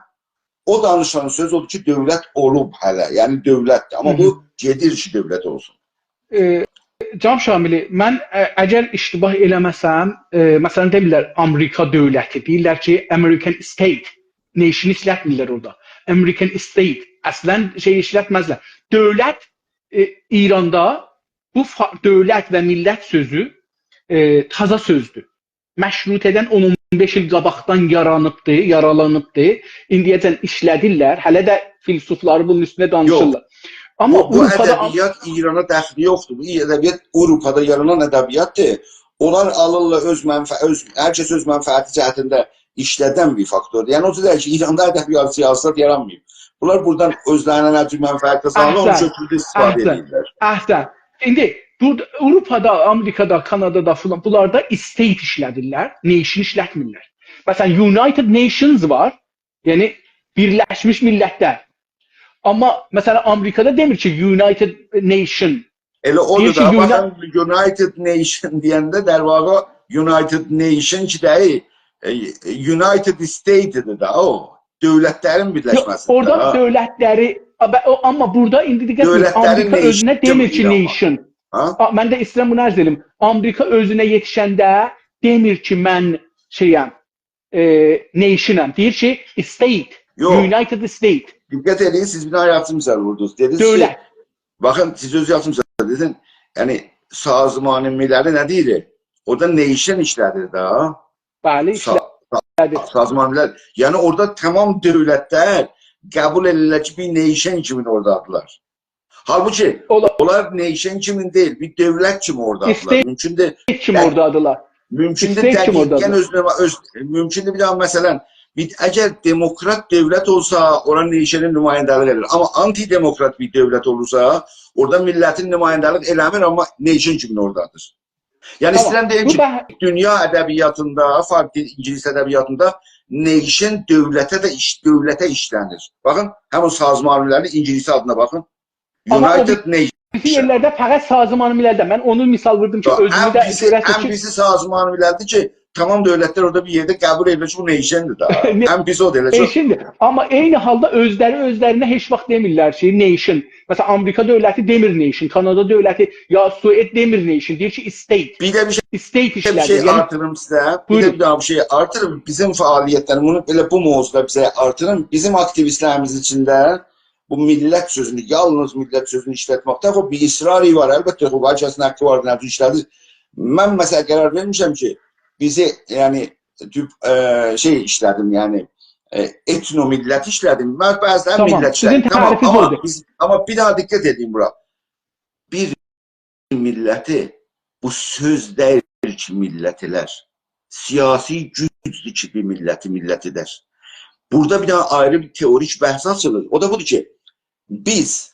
او دانیشان سؤز اودور کی، دؤولت اولوب هله، یعنی دؤولتدیر. آمما بو، هی هی، گئدیر کی، دؤولت اولسون. ائ، جناب شاملی، من، ا، اگر اشتباه ائله‌مه‌سم، ائ، مثلا، دئمیرلر آمریکا دؤولتی، دئییرلر کی، American state، nation ایشلتمیرلر اورادا. American state، اصلا شئی ایشلتمزلر. دؤولت، ائ، ایراندا بو فا-، دؤولت و میللت سؤزو، ائ، تازا سؤزدور. مشروطه‌دن اون اون بئش ایل قاباقدان یارانیبدی، یارالانیبدی. ایندیه‌جن ایشله‌دیرلر. هله ده فیلسوفلاری بونون اوستونده دانیشیرلار. یوخ. آمما بو، بو آوروپادا ادبیات ایرانا دخلی یوخدور. بو ادبیات آوروپادا یارانان ادبیاتدیر. اونلار آلیرلار اؤز منفع-، اؤز، هر کس اؤز منفعتی جهتینده ایشلدن بیر فاکتوردور. یعنی، او جور دئییل کی، ایراندا ادبیات، سیاست یارانماییب. بونلار بورادان اؤزلرینه نه جور منفعت قازانیرلار، اونو احسن، گؤتورور، استفاده احسن، ائدیرلر. احسن. ایندی بورادا آوروپادا، آمریکادا، کانادادا فلان، بونلاردا state ایشلدیرلر، nation ایشلتمیرلر. مثلا، United Nations وار، یعنی بیرلشمیش میللتلر. آمما، مثلا، آمریکادا دئمیر کی، United Nation. ائله اودور دئییر کی، دا، Uni- باخین، United Nation دئینده، در واقع، United Nation کی دئییل، ائ، United State ایدی ده او. دؤولتلرین یوخ، بیرلشمه‌سیدیر اورادا ده. دؤولتلری، آ، به-، او، آمما بورادا ایندی دقت ائدین، دؤولتلرین آمریکا اؤزونه nation دئمیر کی، دئییر آمما. Nation. ها؟ آ، من ده ایسته‌ییرم بونو عرض ائدیم. آمریکا اؤزونه یئتیشنده دئمیر کی، من شئییم، ائ، nation-م. دئییر کی، state، یوخ. United State. دقت ائدین، سیز بیر دنه یاخشی مثال ووردونوز. دئدینیز کی، دؤولت. باخین، سیز اؤز یاخشی مثال دئدین. یعنی، سازمان مللی نه دئییر؟ اورادا nation ایشله‌دیر ده. بلی، سا-، ایشله‌دیر. سا-، سازمان ملل. یعنی، اورادا تمام دؤولتلر قبول ائدیرلر کی، بیر nation کیمی اورادادیرلار. حالبوکی اولا- اونلار nation کیمی دئییل، بیر دؤولت کیمی اورادادیرلار. State ممکن دئییل، کیمی ده-، اورادادیرلار. ممکن دئییل، state کیمی دقیقاً اورادادیرلار. اؤز، اؤز، ممکن دئییل، بیر داها، مثلا، بیر، اگر دموکرات دؤولت اولسا، اونا nation نماینده‌لیک ائدیر. آمما آنتی‌دموکرات بیر دؤولت اولورسا، اورادا میللتین نماینده‌لیک ائله‌میر، آمما nation کیمی اورادادیر. یعنی، تامام. ایسته‌ییرم دئییم بو کی، بح- دونیا ادبیاتیندا، فارسی، اینگیلیس ادبیاتیندا nation دؤولته ده ایش-، دؤولته ایشلنیر. باخین، همین سازمان مللی، اینگیلیس آدینا باخین. آمما او United Nation. بیریسی یئرلرده فقط سازمان مللده. من اونو مثال ووردوم کی، یا، اؤزومو ان ده پیسی، گؤره‌سینیز ان کی، پیسی سازمان مللدیر کی، تمام دؤولتلر اورادا بیر یئرده قبول ائدیر کی، بو nation-دیر ده. نه-، ان پیسی اودور ائله کی. Nation-دیر. آمما عینی حالدا اؤزلری اؤزلرینه هئچ واخت دئمیرلر کی، nation. مثلا، آمریکا دؤولتی دئمیر nation، کانادا دؤولتی، یا سوئد دئمیر nation، دئییر کی، state. بیر ده بیر شئی، state بیر شئی ایشله‌دیر. یعنی آرتیریم سیزه، بیر ده بویورون. بیر داها بیر شئی آرتیریم. بیزیم فعالیتلریمیز، بونو ائله بو موضوعدا بیزه آرتیریم. بیزیم آکتیویستلریمیز ایچینده بو میللت سؤزونو، یالنیز میللت سؤزونو ایشلتمکده، خب، بیر اصراری وار. البته، خب، هر کسین حاققی وار، نه جور ایشله‌دیر. من، مثلا، قرار وئرمیشم کی، بیزی، یعنی، توپ، ائ، شئی ایشله‌دیم، یعنی، ائ، ائتنو میللت ایشله‌دیم. من بعضا تامام، میللت سیزین ایشله‌دیم. تامام، تعریفینیز آمما اودور. بیز، آمما بیر داها دقت ائدین بورا. بیر میللتی، بو سؤز دئییل کی، میللت ائلر. سیاسی گوجدور کی، بیر میللتی میللت ائدر. بورادا بیر داها آیری بیر تئوریک بحث آچیلیر. او دا بودور کی، بیز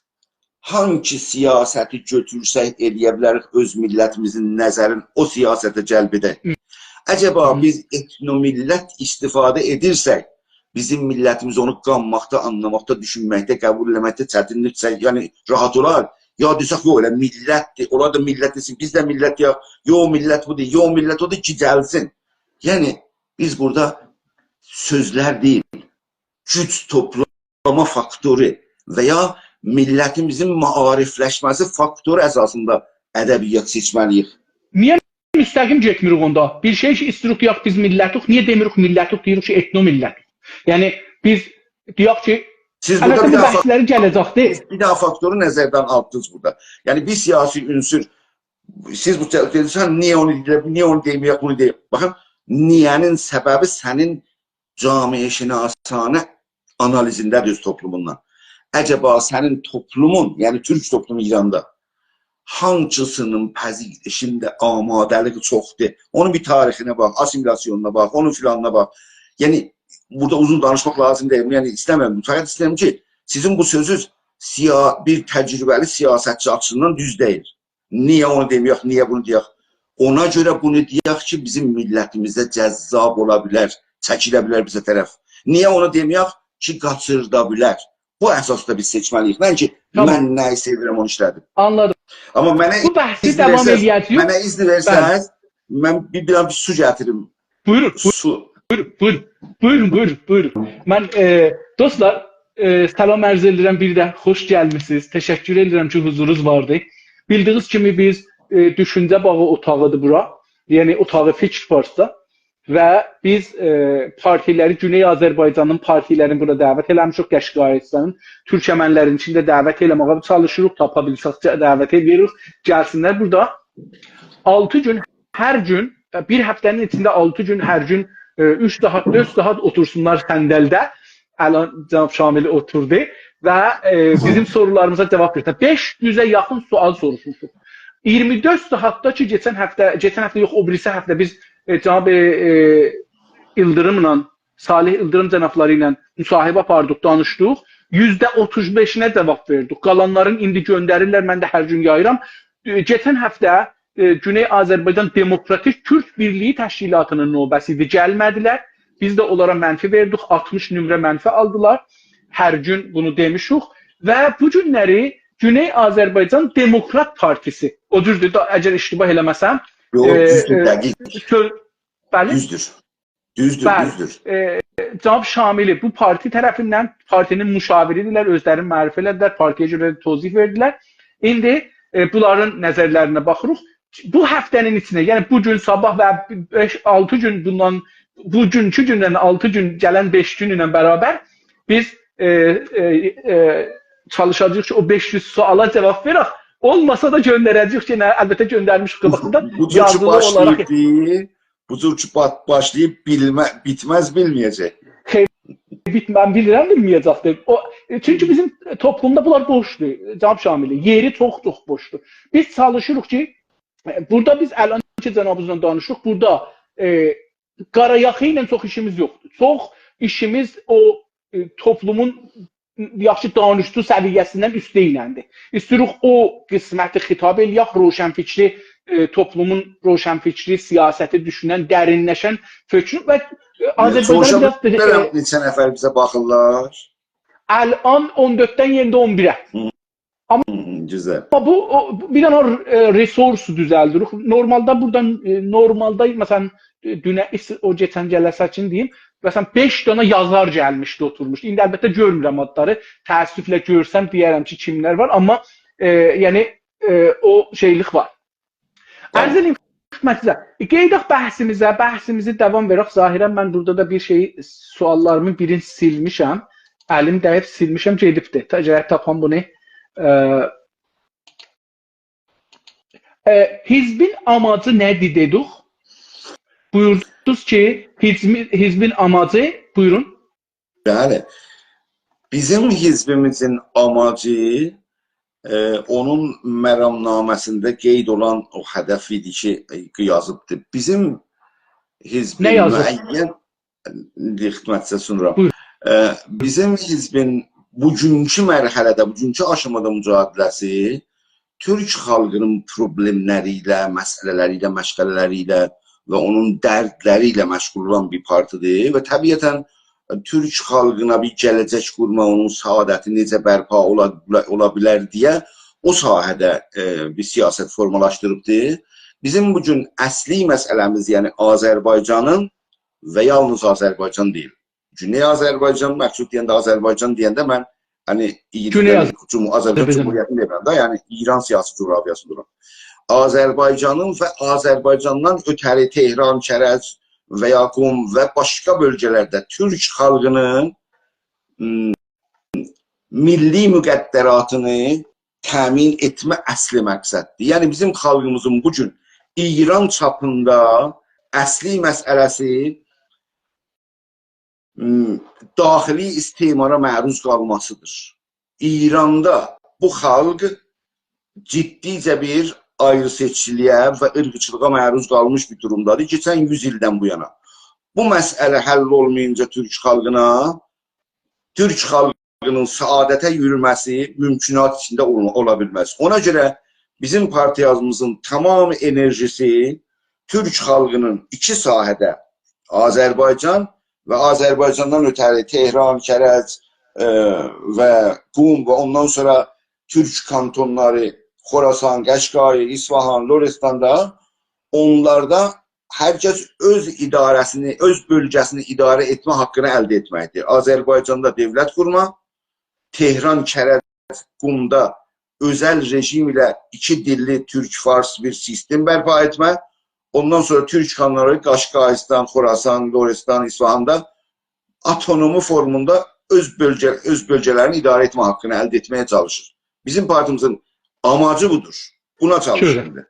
هانسی سیاستی گؤتورسک، ائلیه بیلریک اؤز میللتیمیزین نظرین او سیاسته جلب ائدک. عجبا هی. بیز ائتنو میللت استفاده ائدیرسک، بیزیم میللتیمیز اونو قانماقدا، آنلاماقدا، دوشونمکده، قبول ائله‌مکده چتینلیک چک-، یعنی راحت اولار. یا دئسک، یوخ، ائله میللتدیر، اونلار دا میللت دئسین، بیز ده میللت، یا، یوخ، میللت بودور، یوخ، میللت اودور، گیجلسین. یعنی، بیز بورادا سؤزلر دئییل، گوج توپلاما فاکتورو و یا میللتیمیزین معاریفلشمه‌سی فاکتورو اساسیندا ادبیات سئچمه‌لی‌ییک. نییه مستقیم گئتمیریک اوندا؟ بیر شئی کی، ایستیریک دئیک، بیز میللتیک، نییه دئمیریک میللتیک، دئییریک کی، ائتنو میللتیک؟ یعنی، بیز دئیک کی، سیز بورادا البته بیر بو داها فاک-، بحثلری گله‌جکدیر. سیز بیر داها فاکتورو نظردن آتدینیز بورادا. یعنی، بیر سیاسی عنصر، سیز بو، دئدینیز، نییه اونو دئییرلر، نییه اونو دئمه‌یک، بونو دئیک. باخین، نییه‌نین سببی سنین جامعه‌شناسانه آنالیزینده‌دیر اؤز توپلوموندان. عجبا سنین توپلومون، یعنی تورک توپلومو ایراندا، هانسی‌سینین پذیرشینده آماده‌لیگی چوخدور؟ اونون بیر تاریخینه باخ، آسیمیلاسیونونا باخ، اونون فلانینا باخ. یعنی، بورادا اوزون دانیشماق لازیم دئییل. یعنی، ایسته‌میرم، فقط ایسته‌ییرم کی، سیزین بو سؤزونوز سیا-، بیر تجربه‌لی سیاستچی آچیسیندان دوز دئییل. نییه اونو دئمه‌یک، نییه بونو دئیک؟ اونا گؤره بونو دئیک کی، بیزیم میللتیمیزه جذاب اولا بیلر، چکیله بیلر بیزه طرف. نییه اونو دئمه‌یک کی، قاچیردا بیلر؟ بو اساسدا بیز سئچمه‌لی‌ییک. نه کی، تامام. من نه‌یی سئویرم، اونو ایشله‌دیم. آنلادیم. آمما منه بو بحثی ایذن داوام وئرسز، ائله‌یه‌جه‌ییک. منه ایذن بلی. وئرسز، من بیر، بیر دنه بیر سو گتیریم. بویورون، سو. بویورون، بویورون، بویورون، بویورون، بویورون. من، ائ، دوستلار، ائ، سلام عرض ائدیرم، بیر ده خوش گلمیسینیز. تشکر ائدیرم کی، حضورونوز واردی. بیلدیگینیز کیمی، بیز، ائ، دوشونجه باغی اوتاغیدیر بورا. یعنی، اتاق فکر فارسدا. و بیز، ائ، پارتیلری، گونئی آذربایجانین پارتیلرینی بورا دعوت ائله‌میشیک، قشقاییستانین، تورکمنلرین ایچینده دعوت ائله‌مه‌یه چالیشیریق، تاپا بیلسک، دعوت ائدیریک، گلسینلر بورادا. آلتی گون، هر گون، بیر هفته‌نین ایچینده آلتی گون، هر گون، ائ، اوچ ساعات، دؤرد ساعات اوتورسونلار صندلده. الان جناب شامل اوتوردو و، ائ، بیزیم سورولاریمیزا جواب وئرسین. بئش یوزه یاخین سؤال سوروشموشوق. اییرمی دؤرد ساعاتدا کی، کئچن هفته، کئچن هفته یوخ، او بیریسی هفته بیز، ائ، جناب، ائ، ایلدیریملا، صالح ایلدیریم جنابلاری ایله مصاحبه آپاردیق، دانیشدیق. یوزده اوتوز بئشینه جواب وئردیک. قالانلارین ایندی گؤندریرلر، من ده هر گون یاییرام. ائ، کئچن هفته، ائ، گونئی آذربایجان دموکراتیک تورک بیرلیگی تشکیلاتینین نوبه‌سی ایدی، گلمه‌دیلر. بیز ده اونلارا منفی وئردیک، آلتمیش نمره منفی آلدیلار. هر گون بونو دئمیشیک. و بو گونلری گونئی آذربایجان دموکرات پارتیسی، او جوردور دا، اگر اشتباه ائله‌مه‌سم، یوخ، ائ، دوزدور، ائ، دقیق. سؤ-، بلی؟ دوزدور. دوزدور، بلی. دوزدور. ائ، جناب شاملی بو پارتی طرفیندن، پارتی‌نین مشاوری‌دیرلر، اؤزلرینی معرفی ائله‌دیلر، پارتی‌یه گؤره ده توضیح وئردیلر. ایندی، ائ، بونلارین نظرلرینه باخیریق. بو هفته‌نین ایچینده، یعنی بو گون، صاباح و بئش، آلتی گون بوندان، بوگونکو گوندن آلتی گون، گلن بئش گون ایله برابر بیز، ائ، ائ، ائ، چالیشاجاغیق کی، او بئش یوز سؤالا جواب وئرک. اولماسا دا گؤندره‌جه‌ییک، یئنه البته گؤندرمیشیک قاباقدا، بو جور کی یازیلی اولاراق. باشلاییب، بو جور کی با-، باشلاییب بیلمه-، بیتمز بیلمه‌یه‌جک. خئیر، بیت-، من بیلیرم بیلمه‌یه‌جکدیر. او، ائ، چونکی بیزیم توپلومدا بونلار بوشدور، جناب شاملی. یئری چوخ چوخ بوشدور. بیز چالیشیریق کی، ائ، بورادا بیز الان کی جنابینیزلا دانیشیریق، بورادا، ائ، قارایاخی ایله چوخ ایشیمیز یوخدور. چوخ ایشیمیز او، ائ، توپلومون یاخشی دانشجو سویه‌سیندن اوسته ایلندیر. ایسته‌ییریک او قسمتی خطاب ائله‌یک، روشنفکری، ائ، توپلومون روشنفکری، سیاستی دوشونن، درینلشن فکری و، ائ، آذربایجانی سوروشا بیر آز، بیلرم، ائ، نئچه نفر بیزه باخیرلار؟ الان اون دؤرددن یئنده اون بیره. هی. آمما هی، گؤزل. بو، او، بو، بیر دنه، ائ، resource دوزلدیریک. نورمالدا بورادان، ائ، نورمالدا، مثلا، ائ، دونن، او کئچن جلسه‌کین دئییم، مثلا، بئش دنه یازار گلمیشدی، اوتورموشدو. ایندی البته گؤرمورم آدلاری. تأسفله گؤرسم دئیه‌رم کی، کیملر وار، آمما، ائ، یعنی، ائ، او شئیلیک وار. بلی. عرض ائله‌ییم خدمتینیزه. قئییداق بحثیمیزه، بحثیمیزی داوام وئرک. ظاهرا من بورادا دا بیر شئی، سؤاللاریمین بیرینی سیلمیشم. الیم دییب سیلمیشم، گئدیبدی. تا-، گرک تاپام بونو. ائ، ائ، حزبین آماجی نه‌دیر دئدیک؟ بویوردونوز کی، حزبین، حزبین آماجی، بویورون. بلی. بیزیم حزبیمیزین آماجی، ائ، اونون مرامنامه‌سینده قید اولان او هدف ایدی کی، ائ، یازیبدی. بیزیم حزبین نه یازیب؟ معین، ایندی خدمتینیزه سونرام. بویورون. ائ، بیزیم حزبین بوگونکو مرحله‌ده، بوگونکو آشامادا مجادله‌سی تورک خالقینین پروبلئملری ایله، مسئله‌لری ایله، مشغله‌لری ایله و اونون دردلری ایله مشغول اولان بیر پارتی‌دیر و طبیعتا تورک خالقینا بیر گله‌جک قورما، اونون سعادتی نئجه برپا اولا، اولا بیلر دئیه او ساحه‌ده، ائ، بیر سیاست فورمالاشدیریبدیر. بیزیم بو گون اصلی مسئله‌میز، یعنی آذربایجانین و یالنیز آذربایجان دئییل. گونئی آذربایجان، مقصود دئینده، آذربایجان دئینده من، یعنی، گونئی ایران آذر-، جمهور-، آذربایجان آذربایجان. جمهوریتینی دئمیرم ده، یعنی ایران سیاسی جغرافیاسینی دئییرم. آذربایجانین و آذربایجاندان اؤتری تهران، کرج و یا قم و باشقا بؤلگه‌لرده تورک خالقینین، م، میللی مقدراتینی تأمین ائتمه اصلی مقصددیر. یعنی بیزیم خالقیمیزین بو گون ایران چاپیندا اصلی مسئله‌سی، م، داخلی استعمارا معروض قالماسیدیر. ایراندا بو خالق جدیجه بیر آیری‌سئچکیلییه و عیرقچیلیغا معروض قالمیش بیر دورومدادیر کئچن یوز ایلدن بو یانا. بو مسئله حل اولمایینجا تورک خالقینا، تورک خالقینین سعادته یورومه‌سی ممکنات ایچینده اول-، اولا بیلمز. اونا گؤره بیزیم پارتییامیزین تمام انرژیسی تورک خالقینین ایکی ساحه‌ده، آذربایجان و آذربایجاندان اؤتری تهران، کرج، ائ، و قم و اوندان سونرا تورک کانتونلاری، خراسان، قشقایی، اصفهان، لرستاندا، اونلاردا هر کس اؤز اداره‌سینی، اؤز بؤلگه‌سینی اداره ائتمه حاققینی الده ائتمکدیر. آذربایجاندا دؤولت قورما، تهران، کرج، قمدا اؤزل رژیم ایله ایکی دیللی تورک-فارس بیر سیستم برپا ائتمه، اوندان سونرا تورک خانلاری قاشقاییستان، خراسان، لرستان، اصفهاندا آوتونومی فورموندا اؤز بؤلگه-، اؤز بؤلگه‌لرینی اداره ائتمه حاققینی الده ائتمه‌یه چالیشیر. بیزیم پارتیمیزین آماجی بودور. بونا چالیشیر گؤزل. ایندی.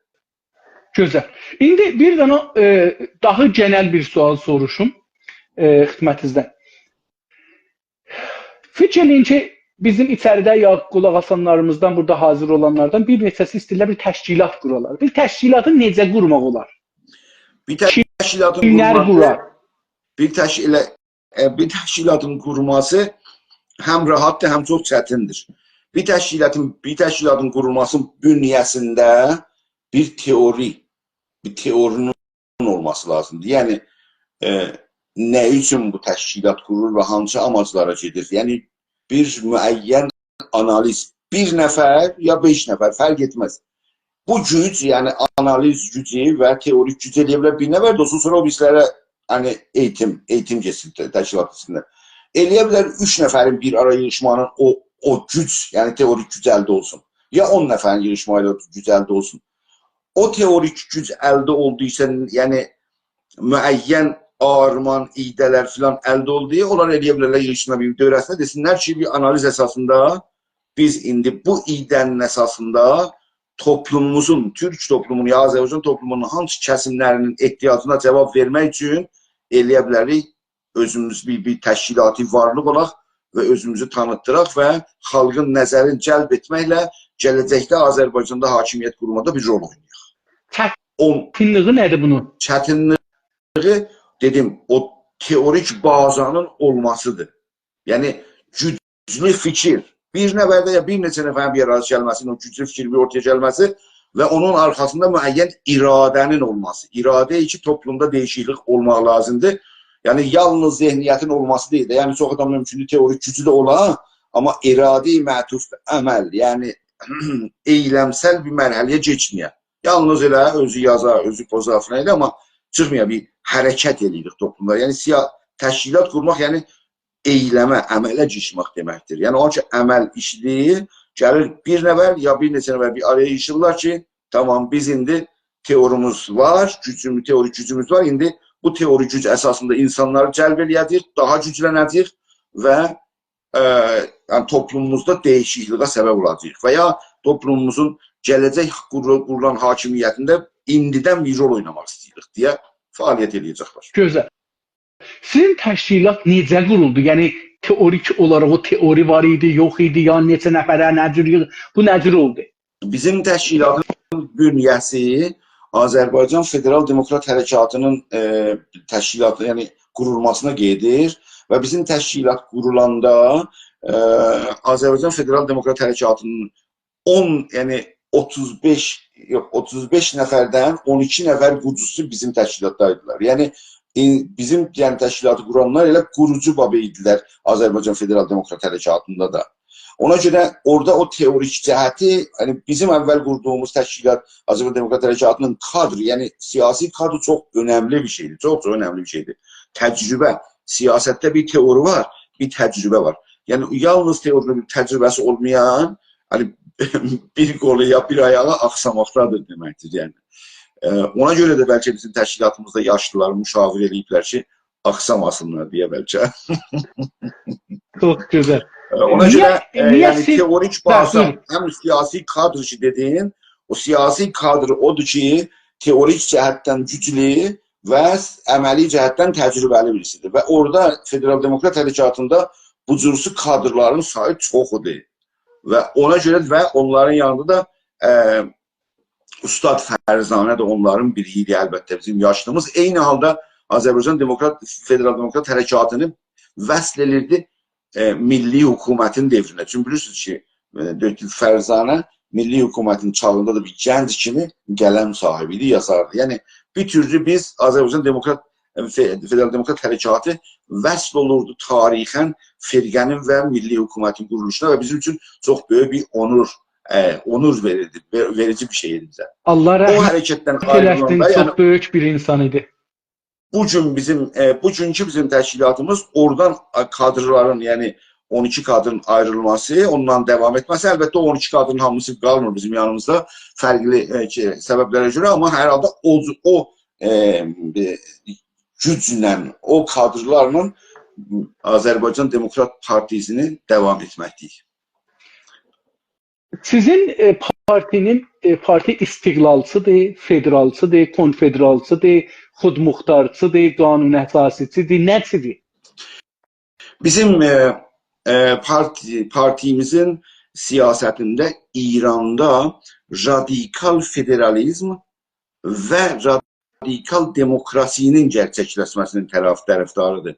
گؤزل. ایندی بیر دنه، ائ، داها گئنل بیر سؤال سوروشوم، ائ، خدمتینیزدن. فیکیر ائله‌یین کی، بیزیم ایچریده یا قولاق آسانلاریمیزدان، بورادا حاضر اولانلاردان بیر نئچه‌سی ایسته‌ییرلر بیر تشکیلات قورالار. بیر تشکیلاتی نئجه قورماق اولار؟ بیر تشکیلاتین کیملر قورولماسی، قورار؟ بیر تشکیله، ائ، بیر تشکیلاتین قورولماسی هم راحتدیر، هم چوخ چتیندیر. بیر تشکیلاتین، بیر تشکیلاتین قورولماسینین بنیه‌سینده بیر تئوری، بیر تئورینین اولماسی لازیمدیر. یعنی، ائ، نه اوچون بو تشکیلات قورولور و هانسی آماجلارا گئدیر؟ یعنی، بیر معین آنالیز، بیر نفر یا بئش نفر، فرق ائتمز. بو گوج، یعنی آنالیز گوجو و تئوریک گوج ائلیه بیلر بیر نفر ده اولسون، سونرا او بیریسی‌لره، یعنی ائییتیم، ائییتیم گئتسین ت-، تشکیلات ایچینده. ائلیه بیلر اوچ نفرین بیر آرایا ییغیشماغینین او، او گوج، یعنی تئوریک گوج الده اولسون. یا اون نفرین ییغیشماغی ایله گوج الده اولسون. او تئوریک گوج الده اولدویسا، یعنی معین آرمان، ایده‌لر فلان الده اولدو، اونلار ائلیه بیلرلر ییغیشسینلار بیر دؤوره‌سینده، دئسینلر کی، بیر آنالیز اساسیندا بیز ایندی بو ایده‌نین اساسیندا توپلوموموزون، تورک توپلومونون یا آذربایجان توپلومونون هانسی کسیملرینین احتیاجینا جاواب وئرمک اوچون ائلیه بیلریک اؤزوموز بیر، بیر تشکیلاتی وارلیق اولاق و اؤزوموزو تانیتدیراق و خالقین نظرینی جلب ائتمکله گله‌جکده آذربایجاندا حاکمیت قورمادا بیر رول اوینایاق. اون چتینلیگی نه‌دیر بونون؟ چتینلیگی، دئدیم، او تئوریک بازانین اولماسیدیر. یعنی گوجلو فیکیر، بیر نفرده یا بیر نئچه نفرین بیر آرایا گلمه‌سی‌نین، او گوجلو فیکیر بیر اورتایا گلمه‌سی و اونون آرخاسیندا معین اراده‌نین اولماسی. اراده کی، توپلومدا دییشیکلیک اولماق لازیمدیر. یعنی یالنیز ذهنیتین اولماسی دئییل ده. یعنی چوخ آدام مومکوندور تئوریک گوجو ده اولا، آمما اراده معطوف عمل، یعنی ائیلمسل بیر مرحله‌یه کئچمه‌یه. یالنیز ائله اؤزو یازا، اؤزو پوزا فلان ائله، آمما چیخمایا بیر حرکت ائله‌ییریک توپلومدا. یعنی سیا-، تشکیلات قورماق، یعنی ائیلمه، عمله گیرمک دئمکدیر. یعنی او کی عمل ایشیدیر، گلیر بیر نفر یا بیر نئچه نفر بیر آرایا ییغیشیرلار کی، تامام، بیز ایندی تئوریمیز وار، گوجوموز، تئوریک گوجوموز وار. ایندی بو تئوریک گوج اساسیندا اینسانلاری جلب ائلیه‌جه‌ییک، داها گوجلنه‌جه‌ییک و، ائ، یعنی توپلوموموزدا دییشیکلیگه سبب اولاجاغیق و یا توپلوموموزون گله‌جک قورو-، قورولان حاکمیتینده ایندیدن بیر رول اویناماق ایسته‌ییریک دئیه فعالیت ائلیه‌جکلر. گؤزل. سیزین تشکیلات نئجه قورولدو؟ یعنی تئوریک اولاراق او تئوری وار ایدی، یوخ ایدی، یا نئچه نفره، نه جور ییغ-، بو نه جور اولدو؟ بیزیم تشکیلاتین بنیه‌سی آذربایجان فدرال دموکرات حرکاتینین، ائ، تشکیلاتی، یعنی قورولماسینا گئدیر و بیزیم تشکیلات قورولاندا، ائ، آذربایجان فدرال دموکرات حرکاتینین اون، یعنی اوتوز بئش، یوخ، اوتوز بئش نفردن اون ایکی نفر قوروجوسو بیزیم تشکیلاتدایدیلار. یعنی، ائ، بیزیم، یعنی تشکیلاتی قورانلار ائله قوروجو باب ایدیلر آذربایجان فدرال دموکرات حرکاتیندا دا. اونا گؤره اورادا او تئوریک جهتی، یعنی بیزیم اول قوردوغوموز تشکیلات آذربایجان دموکرات حرکاتینین کادری، یعنی سیاسی کادری چوخ اؤنملی بیر شئیدیر. چوخ، چوخ اؤنملی بیر شئیدیر. تجربه، سیاستده بیر تئوری وار، بیر تجربه وار. یعنی یالنیز تئوری‌نین بیر تجربه‌سی اولمایان، یعنی بیر قولو یا بیر آیاغی آخساماقدادیر دئمکدیر، یعنی. ائ، اونا گؤره ده بلکه بیزیم تشکیلاتیمیزدا یاشلیلار مشاوره ائله‌ییبلر کی، آخساماسینلار دئیه بلکه. چوخ گؤزل. ائ، اونا نییه، گؤره، ائ، نییه یعنی سیز، تئوریک هه، بازا، بویورون. هم سیاسی کادر کی دئدین، او سیاسی کادر اودور کی، تئوریک جهتدن گوجلو و عملی جهتدن تجربه‌لی بیریسیدیر. و اورادا فدرال دموکرات حرکاتیندا بو جورسو کادرلارین سایی چوخودور. و اونا گؤره و اونلارین یانیندا دا، ائ، اوستاد فرزانه ده اونلارین بیری ایدی، البته، بیزیم یاشلیمیز. عینی حالدا آذربایجان دموکرات، فدرال دموکرات حرکاتینی وصل ائدیردی، ائ، میللی حکومتین دؤورونه. چونکی بیلیرسینیز کی، ائ، دکتر فرزانه میللی حکومتین چاغیندا دا بیر گنج کیمی قلم صاحیبی ایدی، یازاردی. یعنی، بیر تورلو بیز آذربایجان دموکرات، ائ، ف-، فدرال دموکرات حرکاتی وصل اولوردو تاریخاً فرقه‌نین و میللی حکومتین قورولوشونا و بیزیم اوچون چوخ بؤیوک بیر اونور، ائ، اونور وئریردی، وئ-، وئریجی بیر شئی ایدی بیزه. الله او رحمت حرکتدن ائله‌سین، آیریلاندا، چوخ یعنی بؤیوک بیر اینسان ایدی. بو گون بیزیم، ائ، بوگونکو بیزیم تشکیلاتیمیز اورادان، ائ، کادرلارین، یعنی اون ایکی کادرین آیریلماسی، اوندان داوام ائتمه‌سی، البته، او اون ایکی کادرین هامیسی قالمیر بیزیم یانیمیزدا فرقلی، ائ، کی، سببلره گؤره، آمما هر حالدا او، او، ائ، بیر گوجله، او کادرلارلا آذربایجان دموکرات پارتیسینی داوام ائتمکده‌ییک. سیزین، ائ، پارتینین، ائ، پارتی استقلالچیدیر، فدرالچیدیر، کنفدرالچیدیر، خودمختارچیدیر، قانون اساسی‌چیدیر، نه‌چیدیر؟ بیزیم، ائ، ائ، پارتی، پارتیمیزین سیاستینده ایراندا رادیکال فدرالیزم و رادیکال دموکراسی‌نین گئرچکلشمه‌سی‌نین طرف، طرفداری‌دیر.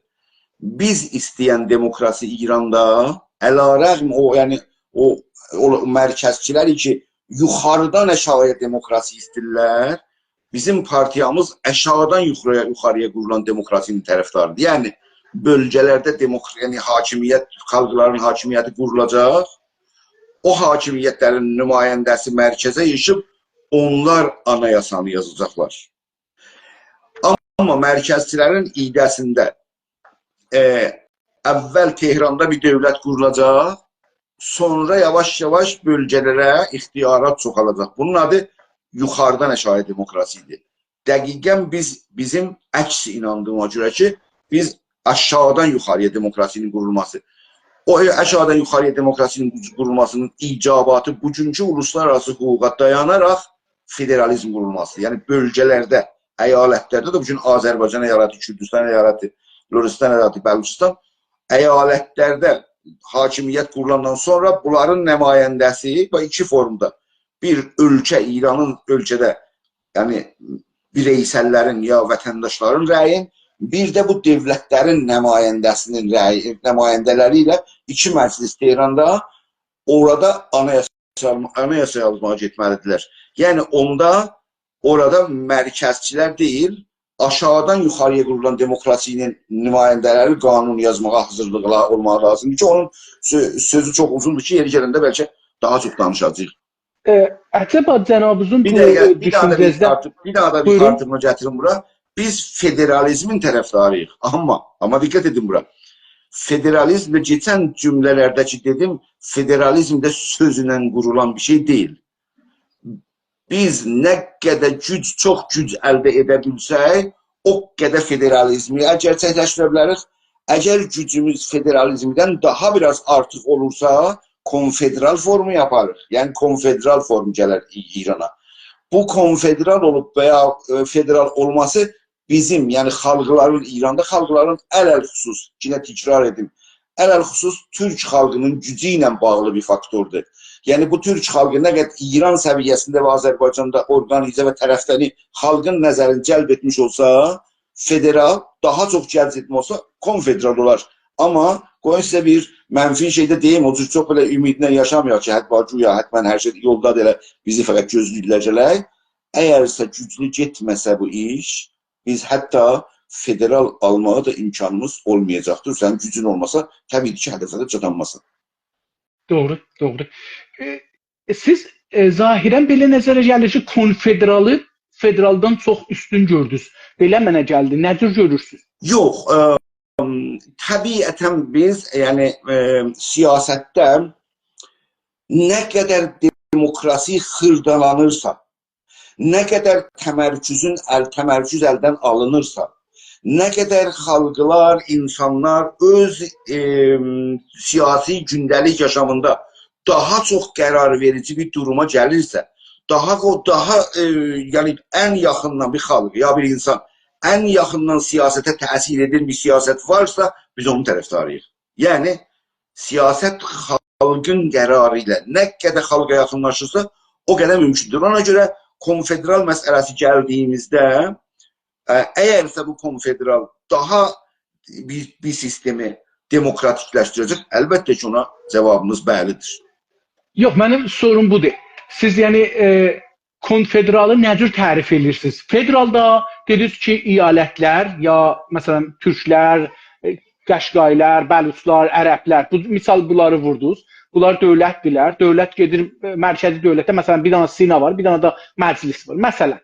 بیز ایسته‌ین دموکراسی ایراندا، علی‌رغم او، یعنی او، او مرکزچی‌لر کی، یوخاریدان آشاغییا دموکراسی ایسته‌ییرلر، بیزیم پارتییامیز آشاغیدان یوخارییا، یوخارییا قورولان دموکراسی‌نین طرفداری‌دیر. یعنی بؤلگه‌لرده دموکر-، یعنی حاکمیت، خالقلارین حاکمیتی قورولاجاق. او حاکمیت‌لرین نماینده‌سی مرکزه ییغیشیب اونلار آنایاسانی یازاجاقلار. آمما مرکزچی‌لرین ایده‌سینده، ائ، اول تهراندا بیر دؤولت قورولاجاق، سونرا یاواش-یاواش بؤلگه‌لره اختیارات چوخالاجاق. بونون آدی یوخاریدان آشاغی دموکراسی‌دیر. دقیقاً بیز، بیزیم عکس ایناندیغیما گؤره کی، بیز آشاغیدان یوخارییا دموکراسی‌نین قورولماسی. او آشاغیدان یوخارییا دموکراسی‌نین قورولماسی‌نین ایجاباتی بوگونکو اولوسلارآراسی حقوقا دایاناراق فدرالیزم قورولماسی‌دیر. یعنی بؤلگه‌لرده، ایالت‌لرده ده، بو گون آذربایجان ایالتی، کوردوستان ایالتی، لرستان ایالتی، بلوچستان ایالت‌لرده حاکمیت قورولاندان سونرا بونلارین نماینده‌سی، بو ایکی فورمدا، بیر اؤلکه، ایرانین اؤلکه‌ده، یعنی بیرئیسل‌لرین یا وطنداشلارین رأیین، بیر ده بو دؤولت‌لرین نماینده‌سی‌نین رأیی، نماینده‌لری ایله ایکی مجلس تهراندا، اورادا آنایاسا، آنایاسا یازماغا گئتمه‌لی‌دیرلر. یعنی اوندا، اورادا مرکزچی‌لر دئییل، آشاغیدان یوخارییا قورولان دموکراسی‌نین نماینده‌لری قانون یازماغا حاضیرلیقلا اولماغی لازیمدیر کی، اونون سؤ-، سؤزو چوخ اوزوندور کی، یئری گلنده بلکه داها چوخ دانیشاجاغیق. ائ، عجبا جنابینیزین بیر بو، دقیقه، ائ، بیر داها دا بیر دوشونجه‌زده آرتیق، بیر داها دا بیر بویورون. آرتیقما گتیریم بورا. بیز فدرالیزمین طرفداری‌ییق. آمما، آمما دقت ائدین بورا. فدرالیزم ده کئچن جمله‌لرده کی دئدیم، فدرالیزم ده سؤزله قورولان بیر شئی دئییل. بیز نه قدر گوج، چوخ گوج الده ائده بیلسک، او قدر فدرالیزمی گئرچکلشدیره بیلریک. اگر گوجوموز فدرالیزمدن داها بیر آز آرتیق اولورسا، کنفدرال فورمو یاپاریق. یعنی کنفدرال فورم گلر ای-، ایرانا. بو کنفدرال اولوب و یا، ائ، فدرال اولماسی بیزیم، یعنی خالقلارین، ایراندا خالقلارین علی‌الخصوص، یئنه تکرار ائدیم، علی‌الخصوص تورک خالقینین گوجو ایله باغلی بیر فاکتوردور. یعنی بو تورک خالقی نه قدر ایران سویه‌سینده و آذربایجاندا اورقانیزه و طرفداری خالقین نظرینی جلب ائتمیش اولسا، فدرال، داها چوخ جذب ائتمه اولسا، کنفدرال اولار. آمما قویون سیزه بیر منفی شئی ده دئییم، او جور چوخ بئله امیدله یاشامایاق کی، حتما، گویا حتما هر شئی یولدادیر، ائله بیزی فقط گؤزله‌ییرلر گلک. اگرسه گوجلو گئتمه‌سه بو ایش، بیز حتی فدرال آلماغا دا امکانیمیز اولمایاجاقدیر. سنین گوجون اولماسا، طبیعی کی، هدفه ده چاتانماسان. دوغرو، دوغرو. ائ، سیز، ائ، ظاهراً بئله نظره گلیر کی، کنفدرالی فدرالدان چوخ اوستون گؤردونوز. بئله منه گلدی. نه جور گؤرورسونوز؟ یوخ، ائ، طبیعتاً بیز، یعنی، ائ، سیاستده نه قدر دموکراسی خیردالانیرسا، نه قدر تمرکزون ال، تمرکز الدن آلینیرسا، نه قدر خالقلار، اینسانلار اؤز، ائ، سیاسی گونده‌لیک یاشامیندا داها چوخ قرار وئریجی بیر دوروما گلیرسه، داها او، داها، ائ، یعنی ان یاخیندان بیر خالق یا بیر اینسان ان یاخیندان سیاسته تأثیر ائدن بیر سیاست وارسا، بیز اونون طرفداری‌ییق. یعنی سیاست خالقین قراری ایله نه قدر خالقا یاخینلاشیرسا، او قدر مومکوندور. اونا گؤره کنفدرال مسئله‌سی گلدیییمیزده، ا، اگرسه بو کنفدرال داها بیر، بیر سیستمی دموکراتیکلشدیره‌جک، البته کی، اونا جاوابیمیز بلی‌دیر. یوخ، منیم سوروم بودور. سیز، یعنی، ائ، کنفدرالی نه جور تعریف ائدیرسینیز؟ فدرالدا دئدینیز کی، ایالت‌لر، یا، مثلاً، تورکلر، ائ، قشقایلار، بلوچلار، عربلر، بو، مثال بونلاری ووردونوز. بونلار دؤولت‌دیرلر. دؤولت گئدیر، ائ، مرکزی دؤولته، مثلاً، بیر دنه سنا وار، بیر دنه ده مجلس وار. مثلاً.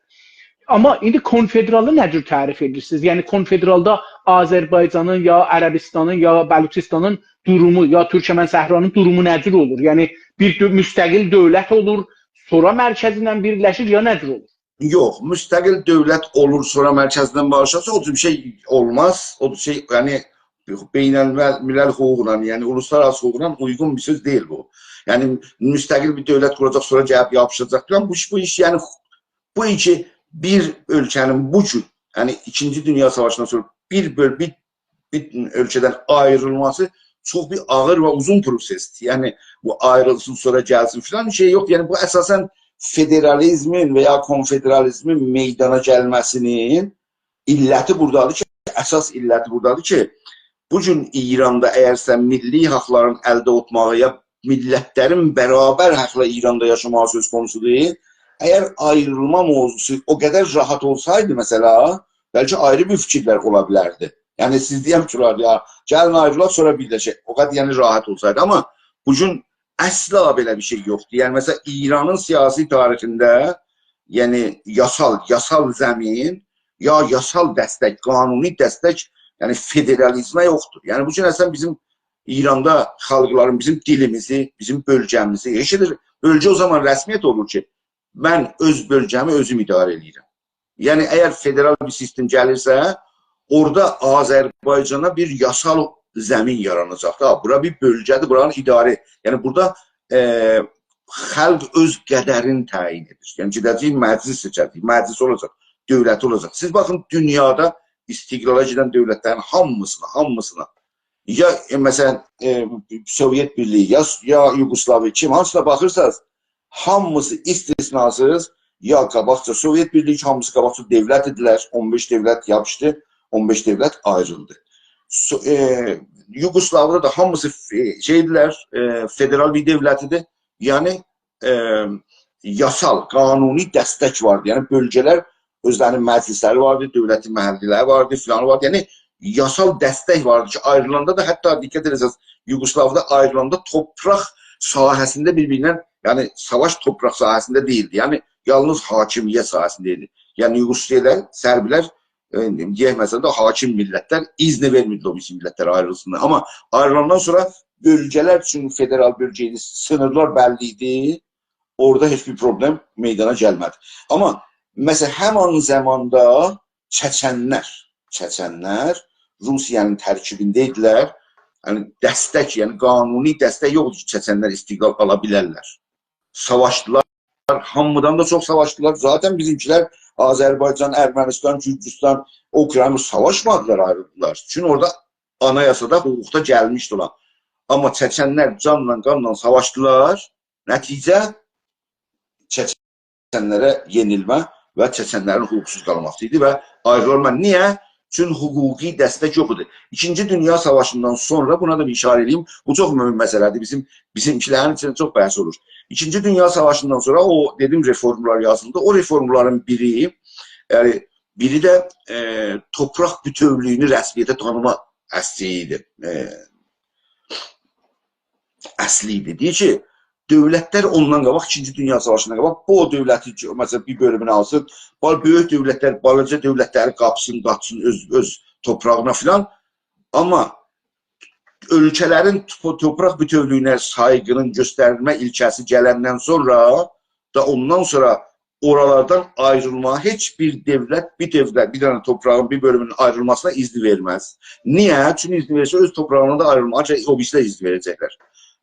آمما ایندی کنفدرالی نه جور تعریف ائدیرسینیز؟ یعنی، کنفدرالدا آذربایجانین، یا عربستانین، یا بلوچستانین دورومو، یا تورکمن صحرانین دورومو نه جور اولور؟ یعنی، بیر دؤ-، مستقل دؤولت اولور، سونرا مرکزینن بیرلشیر، یا نه جور اولور؟ یوخ، مستقل دؤولت اولور، سونرا مرکزینن باریشارسا، او جور بیر شئی اولماز. او جور شئی، یعنی، بین‌الملل حقوقلا، یعنی اولوسلارآراسی حقوقلا اویغون بیر سؤز دئییل بو. یعنی مستقل بیر دؤولت قوراجاق، سونرا گلیب یاپیشاجاق فلان. بو ایش، بو ایش، یعنی بو کی، بیر اؤلکه‌نین بو گون، یعنی ایکینجی دونیا ساواشیندان سونرا بیر بؤل-، بیر، بیر اؤلکه‌دن آیریلماسی چوخ بیر آغیر و اوزون پروسئسدیر. یعنی، بو آیریلسین، سونرا گلسین فلان بیر شئی یوخدور. یعنی، بو اساساً فدرالیزمین و یا کنفدرالیزمین میدانا گلمه‌سینین علتی بورادادیر کی، اساس علتی بورادادیر کی، بو گون ایراندا اگر سن میللی حاقلارین الده توتماغا یا میللتلرین برابر حاقلا ایراندا یاشاماغی سؤز قونوسودور، اگر آیریلما موضوعسو او قدر راحت اولسایدی، مثلا، بلکه آیری بیر فیکیرلر اولا بیلردی. یعنی، سیز دئیم کی، «اولار، یا، گلین آیریلاق، سونرا بیرلشک.» او قدر، یعنی، راحت اولسایدی. آمما بو گون اصلا بئله بیر شئی یوخدور. یعنی، مثلا، ایرانین سیاسی تاریخینده، یعنی، یاسال، یاسال زمین، یا یاسال دستک، قانونی دستک، یعنی، فدرالیزمه یوخدور. یعنی، بو گون اصلا بیزیم ایراندا خالقلارین، بیزیم دیلیمیزی، بیزیم بؤلگه‌میزی، هئچ ده بؤلگه او زامان رسمیت اولور کی، من اؤز بؤلگه‌می اؤزوم اداره ائله‌ییرم. یعنی، اگر فدرال بیر سیستم گلیرسه، اورادا آذربایجانا بیر یاسال زمین یاراناجاق دا. بورا بیر بؤلگه‌دیر، بورانین اداره، یعنی بورادا، ائ، خالق اؤز قدرینی تعیین ائدیر. یعنی، گئده‌جه‌ییک، مجلس سئچه‌جه‌ییک، مجلس اولاجاق، دؤولت اولاجاق. سیز باخین، دونیادا استقلالا گئدن دؤولتلرین هامیسینا، هامیسینا، یا، ائ، مثلا، ائ، سووئت بیرلیگی، یا، یا یوگوسلاویا، کیم، هانسینا باخیرسانیز، هامیسی استثناسیز، یا قاباقجا سووئت بیرلیگی، هامیسی قاباقجا دؤولت ایدیلر، اون بئش دؤولت یاپیشدی، اون بئش دؤولت آیریلدی. سو-، ائ، یوگوسلاویادا دا هامیسی ف-، شئیدیلر، ائ، فدرال بیر دؤولت ایدی. یعنی، ائ، یاسال، قانونی دستک واردی. یعنی، بؤلگه‌لر اؤزلرینین مجلسلری واردی، دؤولت محلی‌لری واردی، فلان واردی. یعنی، یاسال دستک واردی کی، آیریلاندا دا، حتی دقت ائده‌جکسینیز، یوگوسلاویادا آیریلاندا توپراق ساحه‌سینده بیر-بیریندن، یعنی، ساواش توپراق ساحه‌سینده دئییلدی. یعنی، یالنیز حاکمیت ساحه‌سینده ایدی. یعنی، یوگوسلاویالار، صربلر، ائ، دئیک، مثلا، دا حاکم میللتلر اذن وئرمیردی او بیریسی میللتلر آیریلسینلار. آمما آیریلاندان سونرا بؤلگه‌لر، چونکی فدرال بؤلگه ایدی، سینیرلار بللی ایدی، اورادا هئچ بیر پروبلئم میدانا گلمه‌دی. آمما، مثلا، همان زاماندا چچنلر، چچنلر روسیه‌نین ترکیبینده ایدیلر. یعنی، دستک، یعنی، قانونی دستک یوخدور کی، چچنلر استقلال آلا بیلرلر. ساواشدیلار، هامیدان دا چوخ ساواشدیلار. ذاتا بیزیمکیلر آذربایجان، ارمنستان، گورجوستان، اوکراین ساواشمادیلار، آیریلدیلار. چونکی اورادا آنایاسادا، حقوقدا گلمیشدی اولان. آمما چچنلر جانلا، قانلا ساواشدیلار. نتیجه، چچنلره یئنیلمه و چچنلرین حقوقسوز قالماسی ایدی و آیریلما. نییه؟ چونکی حقوقی دستک یوخ ایدی. ایکینجی دونیا ساواشیندان سونرا، بونا دا بیر ایشاره ائله‌ییم، بو چوخ مهم مسئله‌دیر. بیزیم، بیزیمکیلرین ایچینده چوخ بحث اولور. ایکینجی دونیا ساواشیندان سونرا او، دئدیم، رفورملار یازیلدی. او رفورملارین بیری، یعنی، بیری ده، ائ، توپراق بوتؤولویونو رسمیته تانیما اصلی ایدی. ائ، اصلی ایدی. دئییر کی، دؤولتلر اوندان قاباق، ایکینجی دونیا ساواشیندان قاباق، بو دؤولتی، مثلا، بیر بؤلومونو آلسین، بال-، بؤیوک دؤولتلر بالاجا دؤولتلری قاپسین، قاچسین اؤز، اؤز توپراغینا فلان. آمما اؤلکه‌لرین تو-، توپراق بوتؤولویونه سایغی‌نین گؤستریلمه ایلکه‌سی گلندن سونرا دا، اوندان سونرا اورالاردان آیریلماغا هئچ بیر دؤولت، بیر دؤولت، بیر دنه توپراغین بیر بؤلومونون آیریلماسینا اذن وئرمز. نییه؟ چونکی اذن وئرسه، اؤز توپراغیندان دا آیریلماغا گرک او بیریسینه اذن وئره‌جکلر.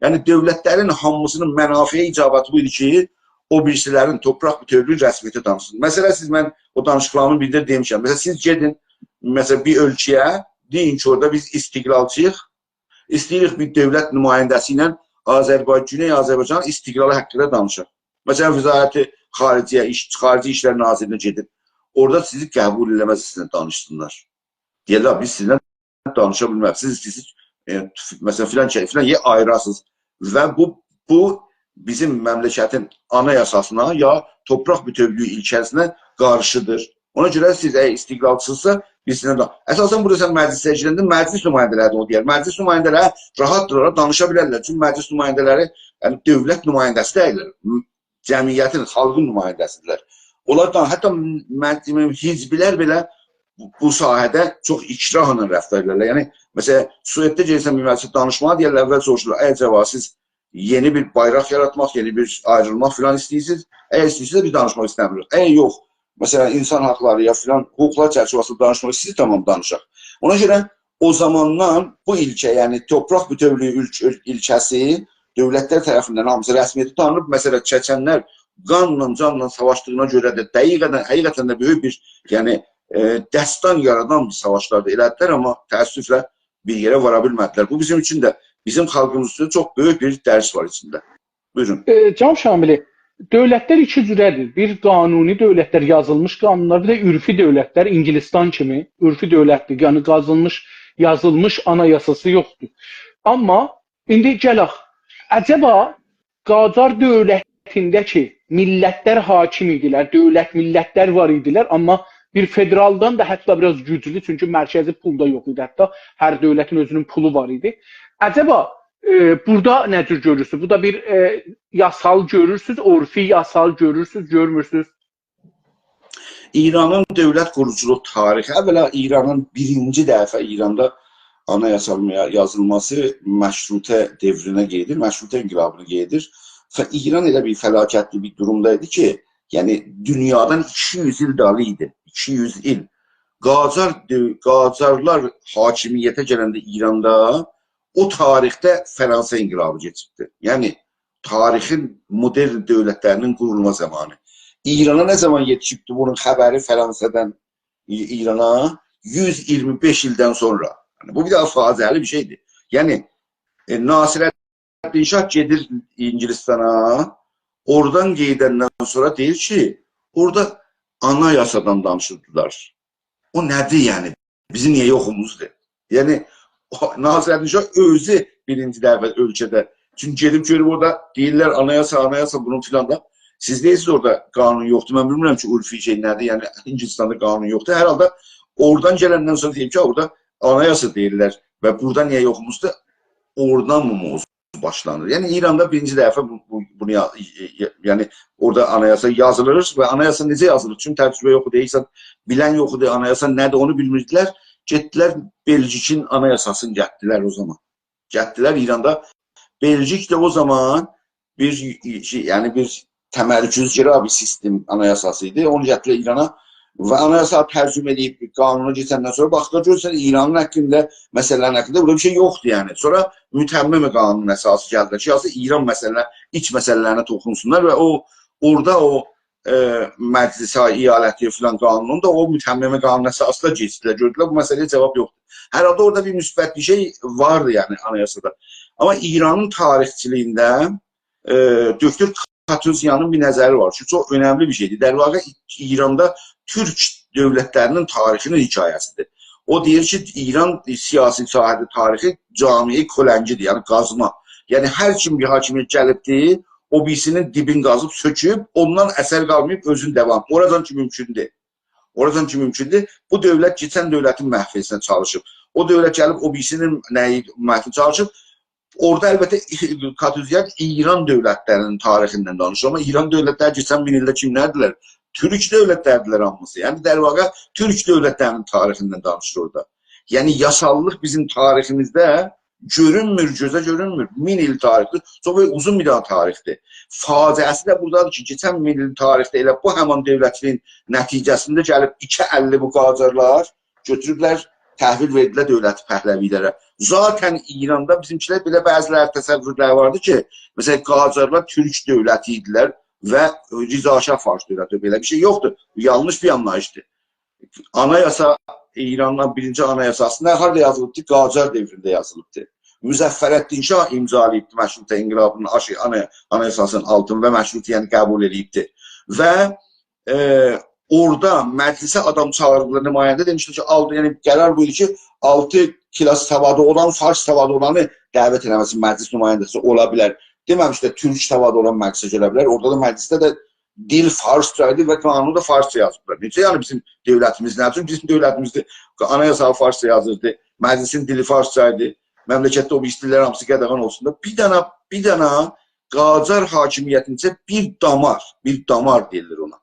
یعنی، دؤولتلرین هامیسی‌نین منافع اجابتی بو ایدی کی، او بیریسی‌لرین توپراق بوتؤولویو رسمیته تانیسین. مثلا، سیز، من او دانیشیقلاریمین بیرینده دئمیشم. مثلا، سیز گئدین، مثلا، بیر اؤلکه‌یه، دئیین کی، اورادا بیز استقلالچی‌ییق، ایسته‌ییریک بیر دؤولت نماینده‌سی ایله آذربایجان، گونئی آذربایجان استقلالی حاقیندا دانیشاق. مثلا، وزارت خارجه ایش، خارجی ایشلر ناظرلیگینه گئدین. اورادا سیزی قبول ائله‌مز، سیزینله دانیشسینلار. دئیرلر، «بیز سیزینله دانیشا بیلمریک. سیز ایسته‌ییرسینیز، ائ، مثلا، فلان شئی، فلان یئر آییراسینیز.» و بو، بو بیزیم مملکتین آنایاساسینا یا توپراق بوتؤولویو ایلکه‌سینه قارشیدیر. اونا گؤره سیز اگر استقلالچی‌سینیزسا، بیز سیزینله دا، اساسا بورادا سن مجلسه گیرنده مجلس نماینده‌لری ده اونو دئیر. مجلس نماینده‌لری راحتدیرلار، دانیشا بیلرلر. چونکی مجلس نماینده‌لری، یعنی، دؤولت نماینده‌سی دئییللر. م-، جمعیتین، خالقین نماینده‌سی‌دیرلر. اونلار دا، حتی م-، م-، حزبلر بئله بو، بو ساحه‌ده چوخ اکراهلا رفتار ائدیرلر. یعنی، مثلا، سوئدده گئدیرسن بیر مجلسه دانیشماغا، دئیرلر، اول سوروشورلار: «عجبا، سیز یئنی بیر بایراق یاراتماق، یئنی بیر آیریلماق فلان ایسته‌ییرسینیز؟ اگر ایسته‌ییرسینیز، بیز دانیشماق ایسته‌میریک. اگر یوخ، مثلا، اینسان حاقلاری یا فلان حقوقلار چرچیوه‌سینده دانیشماق ایسته‌ییرسینیز، تامام، دانیشاق.» اونا گؤره او زاماندان بو ایلکه، یعنی توپراق بوتؤولویو ایلک-، ایل-، ایلکه‌سی دؤولتلر طرفیندن هامیسی رسمیته تانینیب. مثلا، چچنلر قانلا، جانلا ساواشدیغینا گؤره ده دقیقاً، حقیقتاً ده بؤیوک بیر، یعنی، ائ، دستان یارادان بیر ساواشلار دا ائله‌دیلر، آمما تأسفله بیر یئره وارا بیلمه‌دیلر. بو بیزیم اوچون ده بیزیم خالقیمیز اوچون چوخ بؤیوک بیر درس وار ایچینده. بویورون. ائ، جناب شاملی، دؤولتلر ایکی جوره‌دیر. بیر قانونی دؤولتلر، یازیلمیش قانونلار، بیر ده عرفی دؤولتلر، انگلستان کیمی عرفی دؤولتدیر. یعنی قازیلمیش، یازیلمیش آنایاساسی یوخدور. آمما ایندی گلک، عجبا قاجار دؤولتینده کی میللتلر حاکم ایدیلر، دؤولت میللتلر وار ایدیلر، آمما بیر فدرالدان دا حتی بیر آز گوجلو، چونکی مرکزی پول دا یوخ ایدی، حتی هر دؤولتین اؤزونون پولو وار ایدی. عجبا ائ، بورادا نه جور گؤرورسونوز؟ بو دا بیر، ائ، یاسال گؤرورسونوز، عرفی یاسال گؤرورسونوز، گؤرمورسونوز؟ ایرانین دؤولت قوروجولوق تاریخی، اولا ایرانین بیرینجی دفعه ایراندا آنایاسا یا-، یازیلماسی مشروطه دؤورونه گئدیر، مشروطه انقلابینا گئدیر. و ایران ائله بیر فلاکتلی بیر دورومدا ایدی کی، یعنی دونیادان ایکی یوز ایل دالی ایدی، ایکی یوز ایل. قاجار دؤ-، قاجارلار حاکمیته گلنده ایراندا او تاریخده فرانسه انقلابی کئچیبدی. یعنی تاریخین مدرن دؤولتلرینین قورولما زامانی. ایرانا نه زامان یئتیشیبدی بونون خبری فرانسه‌دن ای-، ایرانا؟ یوز ایگیرمی بئش ایلدن سونرا. یعنی بو بیر داها فاجعه‌لی بیر شئیدیر. یعنی ائ، ناصرالدین شاه گئدیر انگلستانا، اورادان قئییدندن سونرا دئییر کی، اورادا آنایاسادان دانیشیردیلار. او نه‌دیر یعنی؟ بیزیم نییه یوخوموزدور؟ یعنی او، ناصرالدین شاه اؤزو بیرینجی دفعه اؤلکه‌ده. چونکی گئدیب گؤروب اورادا دئییرلر آنایاسا، آنایاسا بونون فلان دا. سیز دئییرسینیز اورادا قانون یوخدور. من بیلمیرم کی عرفی شئی نه‌دیر، یعنی هیندوستاندا قانون یوخدور. هر حالدا اورادان گلندن سونرا دئییب کی اورادا آنایاسا دئییرلر و بورادا نییه یوخوموزدور؟ اورادان بو موضوع باشلانیر. یعنی ایراندا بیرینجی دفعه بو، بو، بونو یا-، ی-، ی-، یعنی اورادا آنایاسا یازیلیر و آنایاسا نئجه یازیلیر؟ چونکی تجربه یوخ ایدی، هئچ بیلن یوخ ایدی، آنایاسا نه‌دیر، اونو بیلمیردیلر. گئتدیلر بلژیکین آنایاساسینی گتدیلر او زامان. گتدیلر ایراندا. بلژیک ده او زامان بیر شئی، یعنی بیر تمرکزگرا بیر سیستم آنایاساسی ایدی. اونو گتیریر ایرانا و آنایاسا ترجمه ائدیب قانونا کئچندن سونرا باخدیلار، گؤرورسن ایرانین حاقیندا، مسئله‌لرین حاقیندا بورادا بیر شئی یوخدور یعنی. سونرا متمم قانون اساسی گلدیلر کی، یازسا ایران مسئله، ایچ مسئله‌لرینه توخونسونلار و او اورادا او ائ، مجلس ایالتی فلان قانونون دا او متمم قانون اساسیندا کئچدیلر. گؤردولر بو مسئله‌یه جواب یوخدور. هر حالدا اورادا بیر مثبت بیر شئی واردی یعنی آنایاسادا. آمما ایرانین تاریخچیلیگینده ائ، دکتر کاتوزیانین بیر نظری وار کی چوخ اؤنملی بیر شئیدیر. در واقع ایراندا تورک دؤولتلرینین تاریخینین حکایه‌سیدیر. او دئییر کی ایران سیاسی ساحه‌ده تاریخی جامعه کلنگیدیر، یعنی قازما. یعنی هر کیم بیر حاکمیت گلیبدیر، او بیریسینین دیبین قازیب سؤکوب، اوندان اثر قالماییب اؤزون داوام. اورادان کی ممکندور. اورادان کی ممکندور. بو دؤولت کئچن دؤولتین محو ائتسین چالیشیب. او دؤولت گلیب او بیریسینین نه‌یی محو چالیشیب. اورادا البته کاتوزیان ایران دؤولتلرینین تاریخیندن دانیشیر. آمما ایران دؤولتلری کئچن مین ایلده کیملردیلر؟ تورک دؤولتلریدیلر هامیسی. یعنی در واقع تورک دؤولتلرینین تاریخیندن دانیشیر اورادا. یعنی یاساللیق بیزیم تاریخیمیزده گؤرونمور، گؤزه گؤرونمور. مین ایل تاریخدیر. چوخ بؤیوک، اوزون بیر داها تاریخدیر. فاجعه‌سی ده بورادادیر کی کئچن مین ایل تاریخده ائله بو همان دؤولتین نتیجه‌سینده گلیب ایکی اللی بو قاجارلار گؤتوروبلر، تحویل وئردیلر دؤولت پهلوی‌لره. ذاتاً ایراندا بیزیمکیلر بئله بعضی‌لری تصورلری واردی کی مثلا قاجارلار تورک دؤولتی ایدیلر و رضا شاه فارس دؤولتی. بئله بیر شئی یوخدور. بو یانلیش بیر آنلاییشدیر. آنایاسا، ایرانین بیرینجی آنایاساسی نه هاردا یازیلیبدی؟ قاجار دؤورونده یازیلیبدی. مظفرالدین شاه امضالاییبدی مشروطه انقلابینین آشی-، آنا-، آنایاساسینین آلتینی و مشروطیه‌نی قبول ائله‌ییبدی. و ائ، اورادا مجلسه آدام چاغیردیلار، نماینده، دئمیشدی کی آلتی، یعنی قرار بو ایدی کی آلتی کلاس سوادی اولان، فارس سوادی اولانی دعوت ائله‌مه‌سین، مجلس نماینده‌سی اولا بیلر. دئمه‌میشدی تورک سوادی اولان مجلسه گله بیلر. اورادا دا مجلسده ده دیل فارسجا ایدی و قانونو دا فارسجا یازیبلار. نئجه یعنی بیزیم دؤولتیمیز، نه اوچون بیزیم دؤولتیمیزدیر؟ آنایاسانی فارسجا یازیردی، مجلسین دیلی فارسجا ایدی. مملکتده او بیریسی دیللر هامیسی قدغن اولسون دا. بیر دنه، بیر دنه قاجار حاکمیتینده بیر دامار، بیر دامار دئییلیر اونا.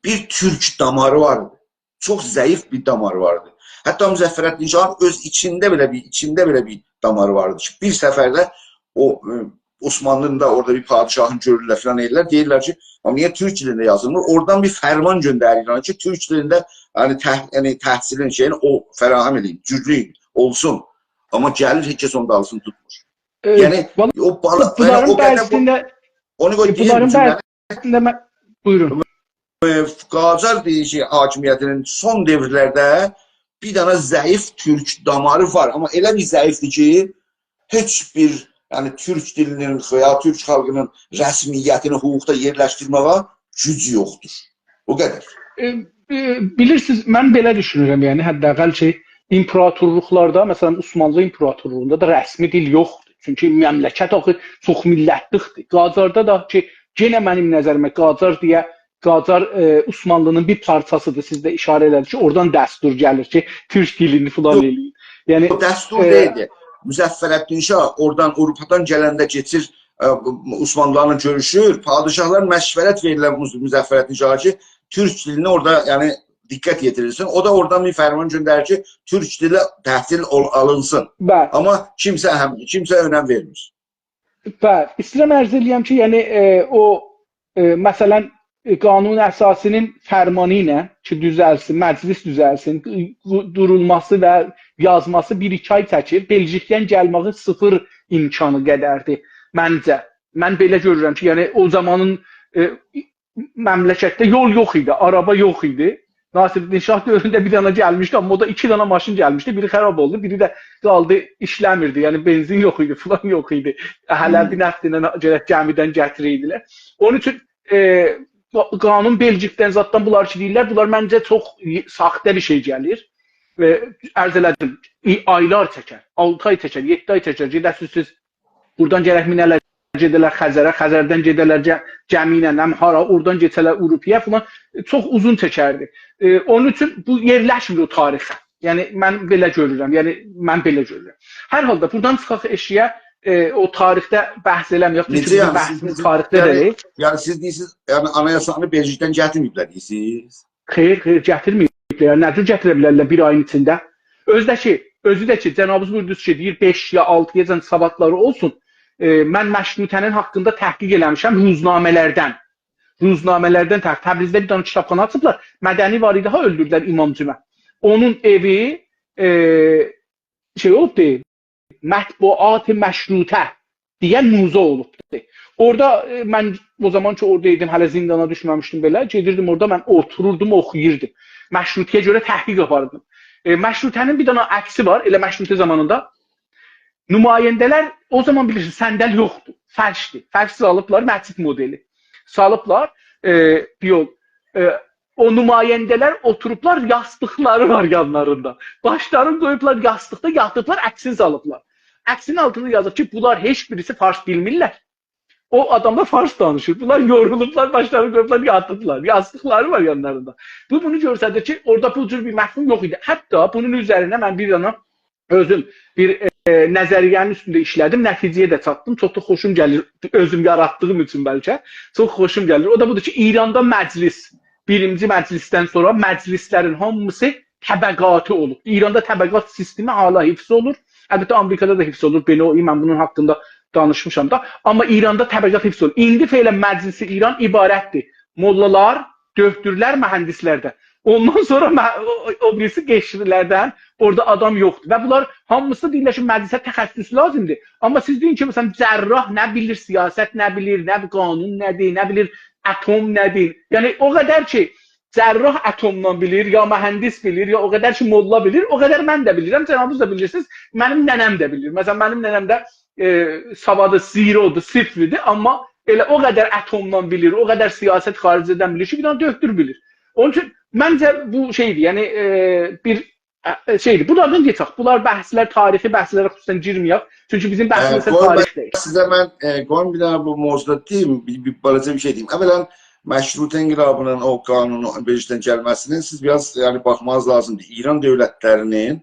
بیر تورک داماری واردی. چوخ ضعیف بیر داماری واردی. حتی مظفرالدین شاهین اؤز ایچینده بئله بیر، ایچینده بئله بیر داماری واردی کی بیر سفرده او، ائ، عثمانلی‌نین دا اورادا بیر پادشاهین گؤرورلر فلان ائله‌ییرلر. دئییرلر کی آمما نییه تورک دیلینده یازیلمیر؟ اورادان بیر فرمان گؤندریر ایرانا کی تورک دیلینده، یعنی تح-، یعنی تحصیلین شئیین او فراهم ائله‌یین، گوجلو اولسون. آمما گلیر هئچ کس اونون دالیسینی توتمور. ائ، یعنی والله او بالا، بونلارین یعنی او قدر بو، بعضی‌سینده، اونو قوی ائ، دئییم بونلارین جمله‌نی. بعضی‌سینده من، بویورون. ائ، قاجار دئییر کی حاکمیتینین سون دؤورلرده بیر دنه ضعیف تورک داماری وار. آمما ائله بیر ضعیفدیر کی هئچ بیر، یعنی تورک دیلینین و یا تورک خالقینین رسمیتینی حقوقدا یئرلشدیرمه‌یه گوج یوخدور. او قدر. ائ، ائ، بیلیرسینیز، من بئله دوشونورم، یعنی حداقل کی، ایمپراتورلوقلاردا، مثلا، عثمانلی ایمپراتورلوغوندا دا رسمی دیل یوخدور. چونکی مملکت آخی چوخ میللتلیکدیر. قاجاردا دا کی، یئنه منیم نظریمه قاجار دئیه، قاجار، ائ، عثمانلی‌نین بیر پارچاسیدیر. سیز ده اشاره ائله‌دینیز کی، اورادان دستور گلیر کی، تورک دیلینی فلان ائله‌یین. یعنی، دستور ائ، دئییلدی. مظفرالدین شاه اورادان، آوروپادان گلنده کئچیر، ائ، عثمانلی‌لارلا گؤروشور. پادشاهلار مشورت وئریرلر مز-، مظفرالدین شاها کی، تورک دیلینی اورادا، یعنی، دقت یئتیریلسین. او دا اورادان بیر فرمان گؤندریر کی، تورک دیلی تحصیل اول-، آلینسین. بلی. آمما کیمسه هم، کیمسه اؤنم وئرمیر. بلی، ایسته‌ییرم عرض ائله‌یم کی، یعنی، ائ، او، ائ، مثلا، ائ، قانون اساسی‌نین فرمانی ایله کی، دوزلسین، مجلس دوزلسین، دو-، دورولماسی و یازماسی بیر-ایکی آی چکیر. بلژیکدن گلمه‌یی صفر امکانی قدردیر منجه. من بئله گؤرورم کی، یعنی او زامانین، ائ، مملکتده یول یوخ ایدی، آرابا یوخ ایدی. ناصرالدین شاه دؤورونده بیر دنه گلمیشدی، آمما او دا ایکی دنه ماشین گلمیشدی. بیری خراب اولدو، بیری ده قالدی، ایشله‌میردی. یعنی بنزین یوخ ایدی، فلان یوخ ایدی. هله بیر نفت ایله گرک گمیدن گتیریردیلر. اونون اوچون، ائ، قا-، قانون بلژیکدن زاددان بونلار کی دئییرلر، بونلار منجه چوخ ساخته بیر شئی گلیر. و عرض ائله‌دیم، ای-، آیلار چکر، آلتی آی چکر، یئددی آی چکر. گئده‌سیز سیز بورادان گرک مینه‌لر گئده‌لر خزره، خزردن گئده‌لر گه-، گمی ایله، هم هارا، اورادان کئچه‌لر آوروپایا فلان، چوخ اوزون چکردی. ائ، اونون اوچون بو یئرلشمیر او تاریخه. یعنی، من بئله گؤرورم، یعنی، من بئله گؤرورم. هر حالدا، بورادان چیخاق ائشییه، ائ، او تاریخده بحث ائله‌مه‌یک، چونکی نئجه بیزیم یعنی؟ سیز بحثیمیز دئییرسینیز، تاریخده یعنی، دئییل. یعنی، سیز دئییرسینیز، یعنی، آنایاسانی بلژیکدن گتیرمه‌ییبلر دئییرسینیز؟ خیر، خیر، گتیرمه‌ییبلر. نه جور گتیره بیلرلر بیر آیین ایچینده؟ اؤزو ده کی، اؤزو ده کی، جنابینیز بویوردونوز کی، دئییر، بئش یا آلتی یازان سوادلاری اولسون. ائ، من مشروطه‌نین حاقیندا تحقیق ائله‌میشم روزنامه‌لردن. روزنامه‌لردن تح-، تبریزده بیر دنه کیتابخانا آچیبلار. مدنی وار ایدی، ها، اؤلدوردولر امام جمعه. اونون ائوی، ائ، شئی اولوبدو، مطبوعات مشروطه دئیه موزه اولوبدو. اورادا، ائ، من او زامان کی، اورادا ایدیم، هله زیندانا دوشمه‌میشدیم بئله، گئدیردیم اورادا، من اوتوروردوم، اوخویوردوم. مشروطه‌یه گؤره تحقیق آپاریردیم. ائ، مشروطه‌نین بیر دنه عکسی وار، ائله مشروطه زامانیندا. نماینده‌لر، او زامان بیلیرسینیز، صندل یوخدور، فرشدیر. فرش سالیبلار، مسجد مدلی. سالیبلار، ائ، یول، ائ، او نماینده‌لر اوتوروبلار، یاستیقلاری وار یانلاریندا. باشلارینی قویوبلار یاستیقدا، یاتیبلار، عکسینی سالیبلار. عکسینین آلتیندا یازیب کی، بونلار هئچ بیریسی فارس بیلمیرلر. او آداملار فارس دانیشیر. بونلار یورولوبلار، باشلارینی قویوبلار، یاتیبلار. یاستیقلاری وار یانلاریندا. بو بونو گؤستریر کی، اورادا بو جور بیر مفهوم یوخ ایدی. حتی بونون اوزرینه من بیر دنه اؤزوم بیر، ائ، نظریه‌نین اوستونده ایشله‌دیم، نتیجه‌یه ده چاتدیم. چوخ دا خوشوم گلیر، اؤزوم یاراتدیغیم اوچون بلکه. چوخ خوشوم گلیر. او دا بودور کی، ایراندا مجلس، بیرینجی مجلسدن سونرا مجلسلرین هامیسی طبقاتی اولوب. ایراندا طبقات سیستمی حالا حفظ اولور. البته، آمریکادا دا حفظ اولور. بئله او، من بونون حاقیندا دانیشمیشام دا. آمما ایراندا طبقات حفظ اولور. ایندی فعلا مجلس ایران عبارتدیر موللالار، دؤکتورلر، مهندسلردن. اوندان سونرا مه-، او، او، او بیریسی قشری‌لردن، اورادا آدام یوخدور. و بونلار هامیسی دئییرلر کی، مجلسه تخصص لازیمدیر. آمما سیز دئیین کی، مثلا، جراح نه بیلیر، سیاست نه بیلیر، نه قانون نه‌دیر، نه بیلیر، اتم نه‌دیر. یعنی، او قدر کی، جراح اتمدان بیلیر، یا مهندس بیلیر، یا او قدر کی، موللا بیلیر، او قدر من ده بیلیرم، جنابینیز دا بیلیرسینیز، منیم ننه‌م ده بیلیر. مثلا، منیم ننه‌م ده، ائ، سوادی زیرودور، صفر ایدی، آمما ائله او قدر اتمدان بیلیر، او قدر سیاست خارجه‌دن بیلیر کی، بیر دنه دؤکتور بیلیر. اونون اوچون منجه بو شئیدیر، یعنی، ائ، بیر، ائ، شئیدیر. بونلاردان کئچک. بونلار بحثلر، تاریخی بحثلره خصوصا گیرمه‌یک. چونکی بیزیم بحثیمیز ائ، قوی تاریخ دئییل. سیزه من، ائ، قویون بیر دنه بو موضوعدا دئییم، بیر، بیر بالاجا بیر شئی دئییم. اولا، مشروطه انقلابینین او قانونو بلژیکدن گلمه‌سینی سیز بیر آز، یعنی، باخماز لازیمدیر. ایران دؤولتلرینین،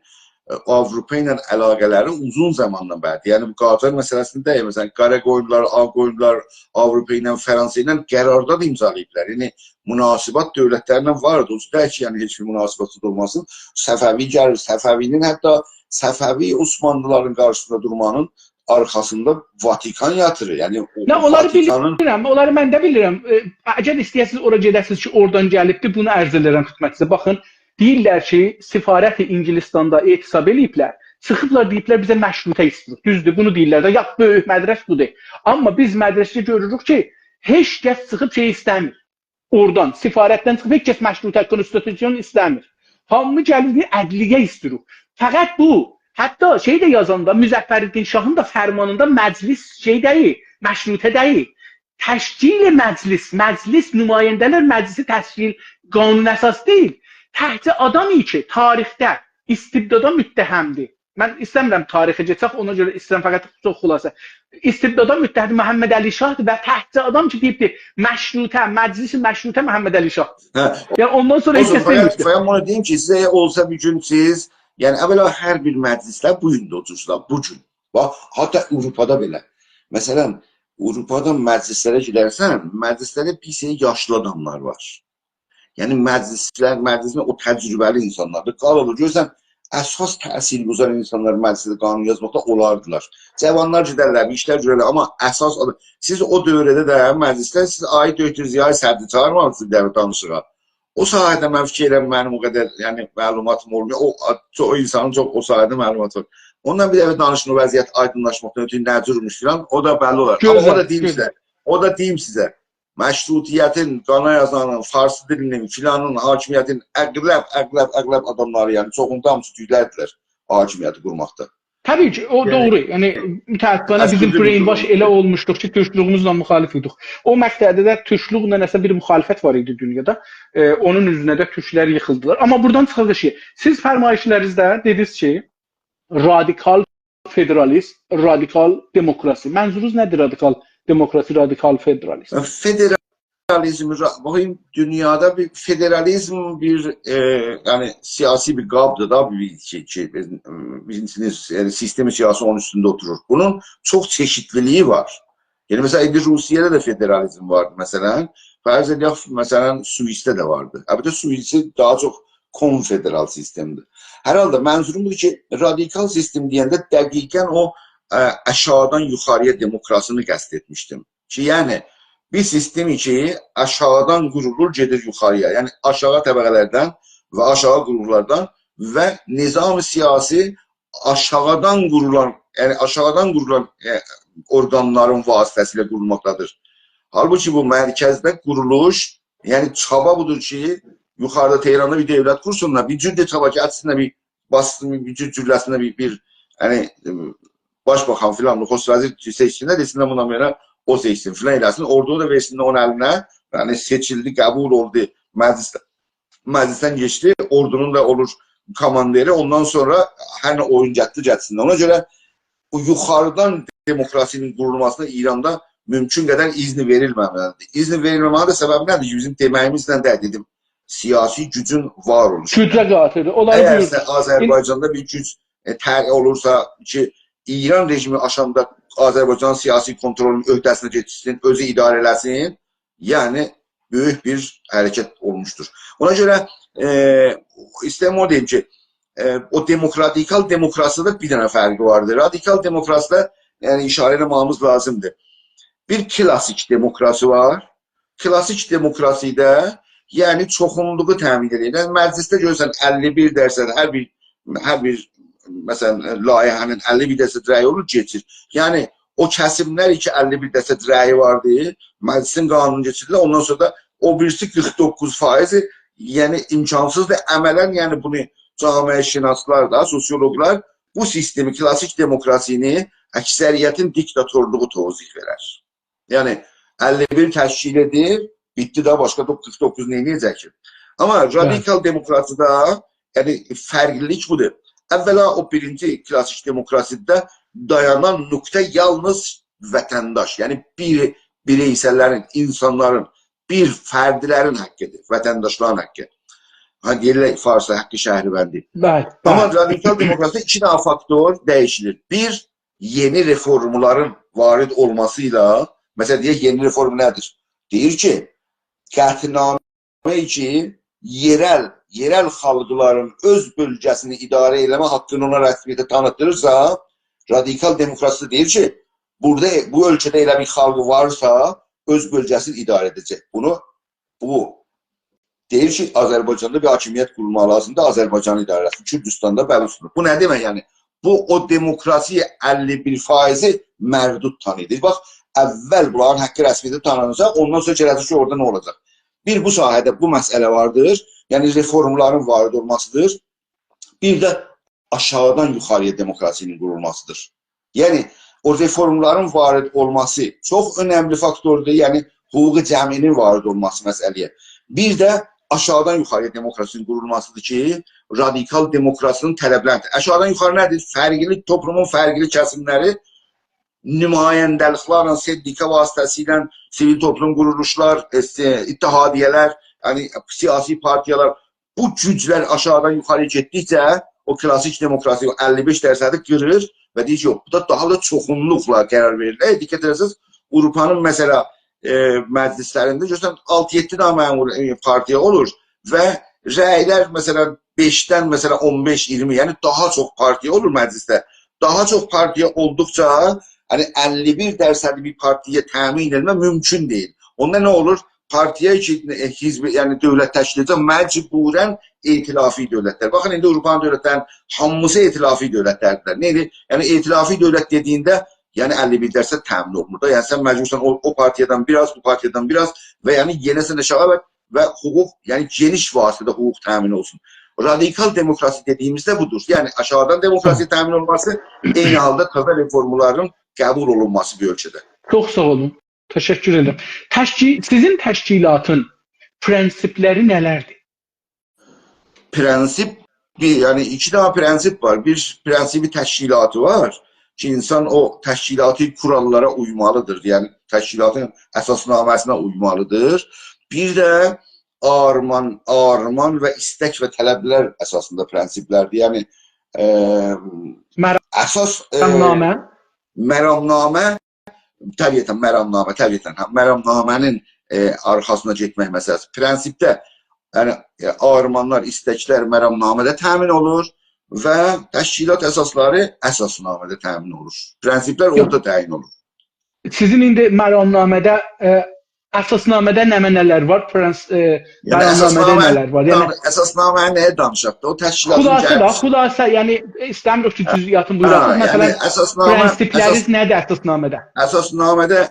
ائ، آوروپا ایله علاقه‌لری اوزون زاماندان بری‌دیر. یعنی، بو قاجار مسئله‌سینده دئییل، مثلا، قارا قویونلولار، آغ قویونلولار، آوروپا ایله، فرانسه ایله قرارداد امضالاییبلار. یعنی، مناسبات دؤولتلرله واردی. او دئییل کی، یعنی، هئچ بیر مناسبتی اولماسین. صفوی گلیر، صفوی‌نین، حتی صفوی عثمانلی‌لارین قارشیسیندا دورمانین آرخاسیندا واتیکان یاتیر. یعنی، او، نه، اونلاری واتیکانین بیلیرم، اونلاری من ده بیلیرم. ائ، اگر ایسته‌یه‌سینیز اورا گئده‌سینیز کی، اورادان گلیبدیر، بونو عرض ائدیرم خدمتینیزه. باخین، دئییرلر کی، سفارت انگلستاندا اعتصاب ائله‌ییبلر، چیخیبلار، دئییبلر، «بیزه مشروطه ایسته‌ییریک.» دوزدور، بونو دئییرلر ده، یا، بؤیوک مدرک بودور. آمما بیز مدرکده گؤروروک کی، هئچ کس چیخیب شئی ایسته‌میر. اورادان، سفارتدن چیخیب هئچ کس مشروطه، کنستیتوسیون ایسته‌میر. هامی گلیر، دئییر، «عدلیه ایسته‌ییریک.» فقط بو حتی شئی ده یازاندا، مظفرالدین شاهین دا فرمانیندا مجلس شئی دئییل، مشروطه دئییل. تشکیل مجلس، مجلس، نماینده‌لر مجلسی تشکیل، قانون اساس دئییل. تکجه آدام کی، تاریخده استبدادا متهمدیر. من ایسته‌میرم تاریخی گئچک، اونا گؤره ایسته‌ییرم فقط چوخ خلاصه. استبدادا متهمدیر، محمدعلی شاهدیر و تکجه آدام کی، دئییبدیر، مشروطه، مجلس مشروطه محمدعلی شاه. هه. یعنی، اوندان سونرا هئچ کس دئمیشدیر. فقط بونو دئییم کی، سیزه اولسا بیر گون سیز، یعنی، اولا هر بیر مجلسلر بو گون ده اوتورسونلار، بو گون. باخ، حتی آوروپادا بئله. مثلا، آوروپادا مجلسلره گئدرسن، مجلسلرده بیر سری یاشلی آداملار وار. یعنی مجلسلر، مجلسین او تجربه‌لی اینسانلاردیر. قالان او، گؤرورسن، اساس تأثیرگذار اینسانلار مجلسده قانون یازماقدا اولاردیلار. جاوانلار گئدرلر، بیر ایشلر گؤررلر، آمما اساس آدام، سیز او دؤورده ده مجلسده سیز آقای دکتر ضیاء صدری چاغیرمامیسینیز بیر دنه دانیشیغا. او ساحه‌ده من فیکیر ائدیرم، منیم او قدر، یعنی، معلوماتیم اولمور. او، او اینسانین چوخ او ساحه‌ده معلوماتی وار. اوندان بیر دفعه دانیشین، او وضعیت آیدینلاشماقدان اؤتورو نه جورموش فلان، او دا بللی اولار. آمما او گؤزل، دا دئییم گؤزل. سیزه، او دا دئییم سیزه، مشروطیتین قانا یازانین، فارسی دیلینین، فلانین، حاکمیتین اغلب، اغلب، اغلب آداملاری، یعنی چوخوندا هامیسی تورکلردیلر حاکمیتی قورماقدا. طبیعی کی، او یعنی، دوغرو. یعنی، متأسفانه بیزیم brainwash ائله اولموشدوق کی، تورکلوگوموزله مخالف ایدیک. او مقطعده ده تورکلوکله نه‌سه بیر مخالفت وار ایدی دونیادا. ائ، اونون اوزونه ده تورکلر ییخیلدیلار. آمما بورادان چیخاق ائشییه. سیز فرمایشلرینیزده دئدینیز کی، رادیکال فدرالیزم، رادیکال دموکراسی. منظورونوز نه‌دیر، رادیکال دموکراسی، رادیکال فدرالیزم؟ فدرالیزم، را-، باخین، دونیادا بیر فدرالیزم بیر، ائ، یعنی سیاسی بیر قابدیر دا، بیر، بیر شئی کی، بیزیم، بیزیم، یعنی سیستم سیاسی اونون اوستونده اوتورور. بونون چوخ چئشیتلیلیگی وار. یعنی، مثلا، ایندی روسیه‌ده ده فدرالیزم واردی، مثلا. فرض ائدک، مثلا، سوئیسده ده واردی. البته، سوئیسی داها چوخ کنفدرال سیستمدیر. هر حالدا منظوروم بودور کی، رادیکال سیستم دئینده دقیقا او، ا، آشاغیدان یوخاری‌یا دموکراسینی قصد ائتمیشدیم. کی، یعنی، بیر سیستم کی، آشاغیدان قورولور، گئدیر یوخاری‌یا. یعنی، آشاغی طبقه‌لردن و آشاغی قوروملاردان و نظام سیاسی آشاغیدان قورولان، یعنی آشاغیدان قورولان، ائ، اورقانلارین واسطه‌سیله قورولماقدادیر. حالبوکی بو مرکزده قورولوش، یعنی چابا بودور کی، یوخاریدا تهراندا بیر دؤولت قورسونلار، بیر جور ده چابا کی، آچسینلار بیر، باسسین، بیر جور جورله‌سینلر بیر، بیر، یعنی، ائ، باشباخان فلان، نخست وزیر سئچسینلر، دئسینلر بوندان بئله او سئچسین، فلان ائله‌سین، اوردونو دا وئرسینلر اونون الینه، یعنی سئچیلدی، قبول اولدو، مجلسده مجلسدن کئچدی، اوردونون دا اولور کوماندیری، اوندان سونرا هر نه اویون گتدی، گتسین. اونا گؤره بو یوخاریدان دموکراسی‌نین قورولماسینا ایراندا مومکون قدر اذن وئریلمه‌مه‌لیدیر. اذن وئریلمه‌مه‌لیدیر، سببی نه‌دیر؟ بیزیم دئمه‌ییمیزله ده دئدیم، سیاسی گوجون وار اولوشو. گوجه قاتیلدیر. اولار اگر بویورور. سن آذربایجاندا بیر گوج، ائ، تر-، اولورسا کی، ایران رژیمی آشامدا آذربایجانین سیاسی کنترلونون عهده‌سینه کئچسین، اؤزو اداره ائله‌سین، یعنی، بؤیوک بیر حرکت اولموشدور. اونا گؤره، ائ، ایسته‌ییرم اونو دئییم کی، ائ، او دموکراتیکال دموکراسی‌ده بیر دنه فرقی واردیر. رادیکال دموکراسی‌ده، یعنی، ایشاره ائله‌مه‌ییمیز لازیمدیر. بیر کلاسیک دموکراسی وار. کلاسیک دموکراسی‌ده، یعنی، چوخونلوغو تأمین ائدیر. یعنی، مجلسده گؤرورسن اللی بیر درصد، هر بیر، هر بیر، مثلا، لایحه‌نین اللی بیر درصد رأیی اولور، کئچیر. یعنی، او کسیملر کی، اللی بیر درصد رأیی واردی، مجلسین قانونو کئچیردیلر، اوندان سونرا دا او بیریسی قیرخ دوققوز فایض، یعنی امکانسیزدیر. عملا، یعنی بونو جامعه‌شناسلار دا، سوسیولوقلار بو سیستمی، کلاسیک دموکراسینی اکثریتین دیکتاتورلوغو توضیح وئرر. یعنی اللی بیر تشکیل ائدیر، بیتدی ده، باشقا دا قیرخ دوققوز نه ائده‌جک کی؟ آمما رادیکال دموکراسی‌ده، یعنی فرقلیلیک بودور. اولا او بیرینجی کلاسیک دموکراسی‌ده دایانان نقطه یالنیز وطنداش، یعنی بیر، بیرئیسللرین، اینسانلارین، بیر فردلرین حقی‌دیر، وطنداشلارین حقی. ها، دئییرلر فارسدا حق شهروندی. بلی، آمما بلی. رادیکال دموکراسی‌ده ایکی دنه فاکتور دییشیلیر. بیر، یئنی رفورملارین وارد اولماسی ایله، مثلا، دئیک، یئنی رفورم نه‌دیر؟ دئییر کی، قطعنامه کی، یئرل، یئرل خالقلارین اؤز بؤلگه‌سینی اداره ائله‌مه حاققینی اونا رسمیته تانیتدیریرسا، رادیکال دموکراسی دئییر کی، بورادا، بو اؤلکه‌ده ائله بیر خالق وارسا، اؤز بؤلگه‌سینی اداره ائده‌جک. بونو، بو دئییر کی، آذربایجاندا بیر حاکمیت قورولماق لازیمدیر، آذربایجان اداره ائله‌سین، کوردوستاندا بلوچستاندا. بو نه‌دیر دئمک، یعنی؟ بو او دموکراسی‌نی اللی بیر فایضی مردود تانیییر. باخ، اول بونلارین حقی رسمیته تانیناجاق، اوندان سونرا گله‌جک کی، اورادا نه اولاجاق؟ بیر بو ساحه‌ده بو مسئله واردیر، یعنی رفورملارین وارد اولماسیدیر. بیر ده آشاغیدان یوخاری‌یا دموکراسی‌نین قورولماسیدیر. یعنی، او رفورملارین وارد اولماسی چوخ اؤنملی فاکتوردور. یعنی، حقوق جمعی‌نین وارد اولماسی مسئله‌یه. بیر ده آشاغیدان یوخاری‌یا دموکراسی‌نین قورولماسیدیر کی، رادیکال دموکراسی‌نین طلبلریدیر. آشاغیدان یوخاری نه‌دیر؟ فرقلی، توپلومون فرقلی کسیملری نماینده‌لیکلرله، سندیکا واسطه‌سیله، سیویل توپلوم قورولوشلار، ائ، اتحادیه‌لر، یعنی سیاسی پارتیالار، بو گوجلر آشاغیدان یوخاری‌یا گئتدیکجه او کلاسیک دموکراسی، او اللی بئش درصدی قیریر و دئییر کی، یوخ، بو دا داها دا چوخونلوقلا قرار وئریر. اگر دقت ائده‌سز، آوروپانین، مثلا، ائ، مجلسلرینده گؤرسن، آلتی-یئددی دنه معمول، ائ، پارتیا اولور و رأیلر، مثلا، بئشدن، مثلا، اون بئش، اییرمی، یعنی داها چوخ پارتیا اولور مجلسده. داها چوخ پارتیا اولدوقجا، یعنی اللی بیر درصدی بیر پارتیایا تأمین ائتمک مومکون دئییل. اوندا نه اولور؟ پارتیا کی، ائ، حزب، یعنی دؤولت تشکیل ائده‌جک، مجبورا ائتلافی دؤولتلر. باخین، ایندی آوروپانین دؤولتلرینین هامیسی ائتلافی دؤولتلردیر. نه‌دیر؟ یعنی ائتلافی دؤولت دئدیگینده، یعنی اللی بیر درصد تأمین اولونمور دا. یعنی سن مجبورسان او، او پارتیادان بیر آز، بو پارتیادان بیر آز و یعنی یئنه سن آشاغی و، و حقوق، یعنی گئنیش واسطه‌ده حقوق تأمین اولسون. رادیکال دموکراسی دئدیگیمیز ده بودور. یعنی آشاغیدان دموکراسی تأمین اولماسی، عینی حالدا تازا رفورملارین قبول اولونماسی بیر اؤلکه‌ده. چوخ ساغ اولون. تشکر ائدیرم. تشکی-، سیزین تشکیلاتین پرنسیپلری نه‌لردیر؟ پرنسیپ، بیر، یعنی ایکی دنه پرنسیپ وار. بیر پرنسیپی تشکیلاتی وار کی، اینسان او تشکیلاتی قوراللارا اویمالیدیر. یعنی تشکیلاتین اساسنامه‌سینه اویمالیدیر. بیر ده آرمان، آرمان و ایستک و طلبلر اساسیندا پرنسیپلردیر. یعنی، ائ، مر-، اساس، ائ، مرامنامه؟ مرامنامه، طبیعتا، مرامنامه، طبیعتا، هه، مرامنامه‌نین، ائ، آرخاسینا گئتمک مسئله‌سی. پرنسیپده، یعنی، ائ، آرمانلار، ایستکلر مرامنامه‌ده تأمین اولور و تشکیلات اساسلاری اساسنامه‌ده تأمین اولور. پرنسیپلر یوخ. اورادا تعیین اولور. سیزین ایندی مرامنامه‌ده، ائ، اساسنامه‌ده نمنه‌لر وار؟ پرنس-، ائ، یعنی مرامنامه‌ده اساسنامه، نه‌لر وار؟ یعنی تام-، اساسنامه نه‌یه دانیشاق دا؟ او تشکیلاتین خلاصه دا، گلمه‌سی. خلاصه، یعنی ایسته‌میریک کی، جزئیاتین بویوراسینیز. ها، مثلا، یعنی اساسنامه، پرنسیپلریز اساس-، نه‌دیر اساسنامه‌ده؟ اساسنامه‌ده،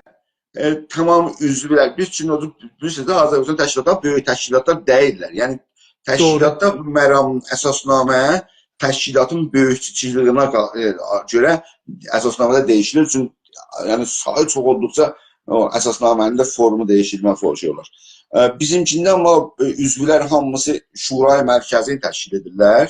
ائ، تمام عضولر، بیز چون او، بیلیرسینیز ده، آذربایجان تشکیلاتلار بؤیوک تشکیلاتلار دئییللر. یعنی دوغرو. تشکیلاتدا مرام، اساسنامه تشکیلاتین بؤیوکچولویونه قا-، ائ، گؤره اساسنامه‌ده دییشیلیر. چون، یعنی، سایی چوخ اولدوقجا او اساسنامه‌نین ده فورمو دییشیلمه فور-، شئی اولار. ائ، بیزیمکینده آمما، ائ، عضولر هامیسی شورای مرکزی تشکیل ائدیرلر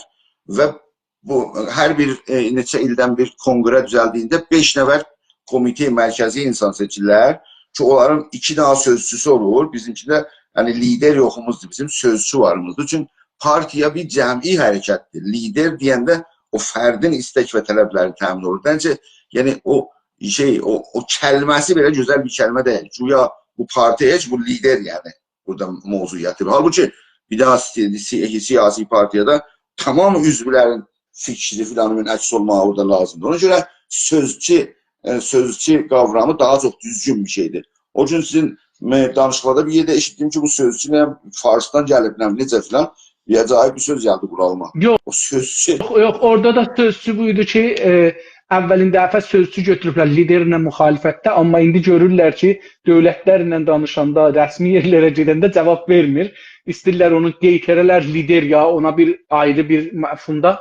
و بو، هر بیر، ائ، نئچه ایلدن بیر کنگره دوزلدیگینده بئش نفر کمیته مرکزی اینسان سئچیرلر کی، اونلارین ایکی دنه سؤزچوسو اولور. بیزیمکینده، یعنی، لیدر یوخوموزدور، بیزیم سؤزچو واریمیزدیر. چونکی پارتیا بیر جمعی حرکتدیر. لیدر دئینده او فردین ایستک و طلبلری تأمین اولور. منجه، یعنی، او شئی، او، او کلمه‌سی بئله گؤزل بیر کلمه دئییل. گویا بو پارتیا هئچ، بو لیدر، یعنی، بورادا موضوع یاتیر. حالبوکی بیر دنه سی-، سی-، سیاسی پارتیادا تمام عضولرین فیکری فلان عکس اولماغی بورادا لازیمدیر. اونا گؤره سؤزچو، ائ، سؤزچو قاورامی داها چوخ دوزگون بیر شئیدیر. او گون سیزین، ائ، دانیشیقلاردا بیر یئرده ائشیتدیم کی، بو سؤزچو نه فارسدان گلیب، نه، نئجه فلان، بیر عجایب بیر سؤز گلدی قوراغیما. یوخ. او سؤزچو. یوخ، یوخ، اورادا دا سؤزچو بویدو کی، ائ، اولین دفعه سؤزچو گؤتوروبلر لیدرله مخالفتده، آمما ایندی گؤرورلر کی، دؤولتلرله دانیشاندا، رسمی یئرلره گئدنده جاواب وئرمیر. ایسته‌ییرلر اونو قئیتره‌لر لیدر، یا اونا بیر آیری بیر مفهومدا،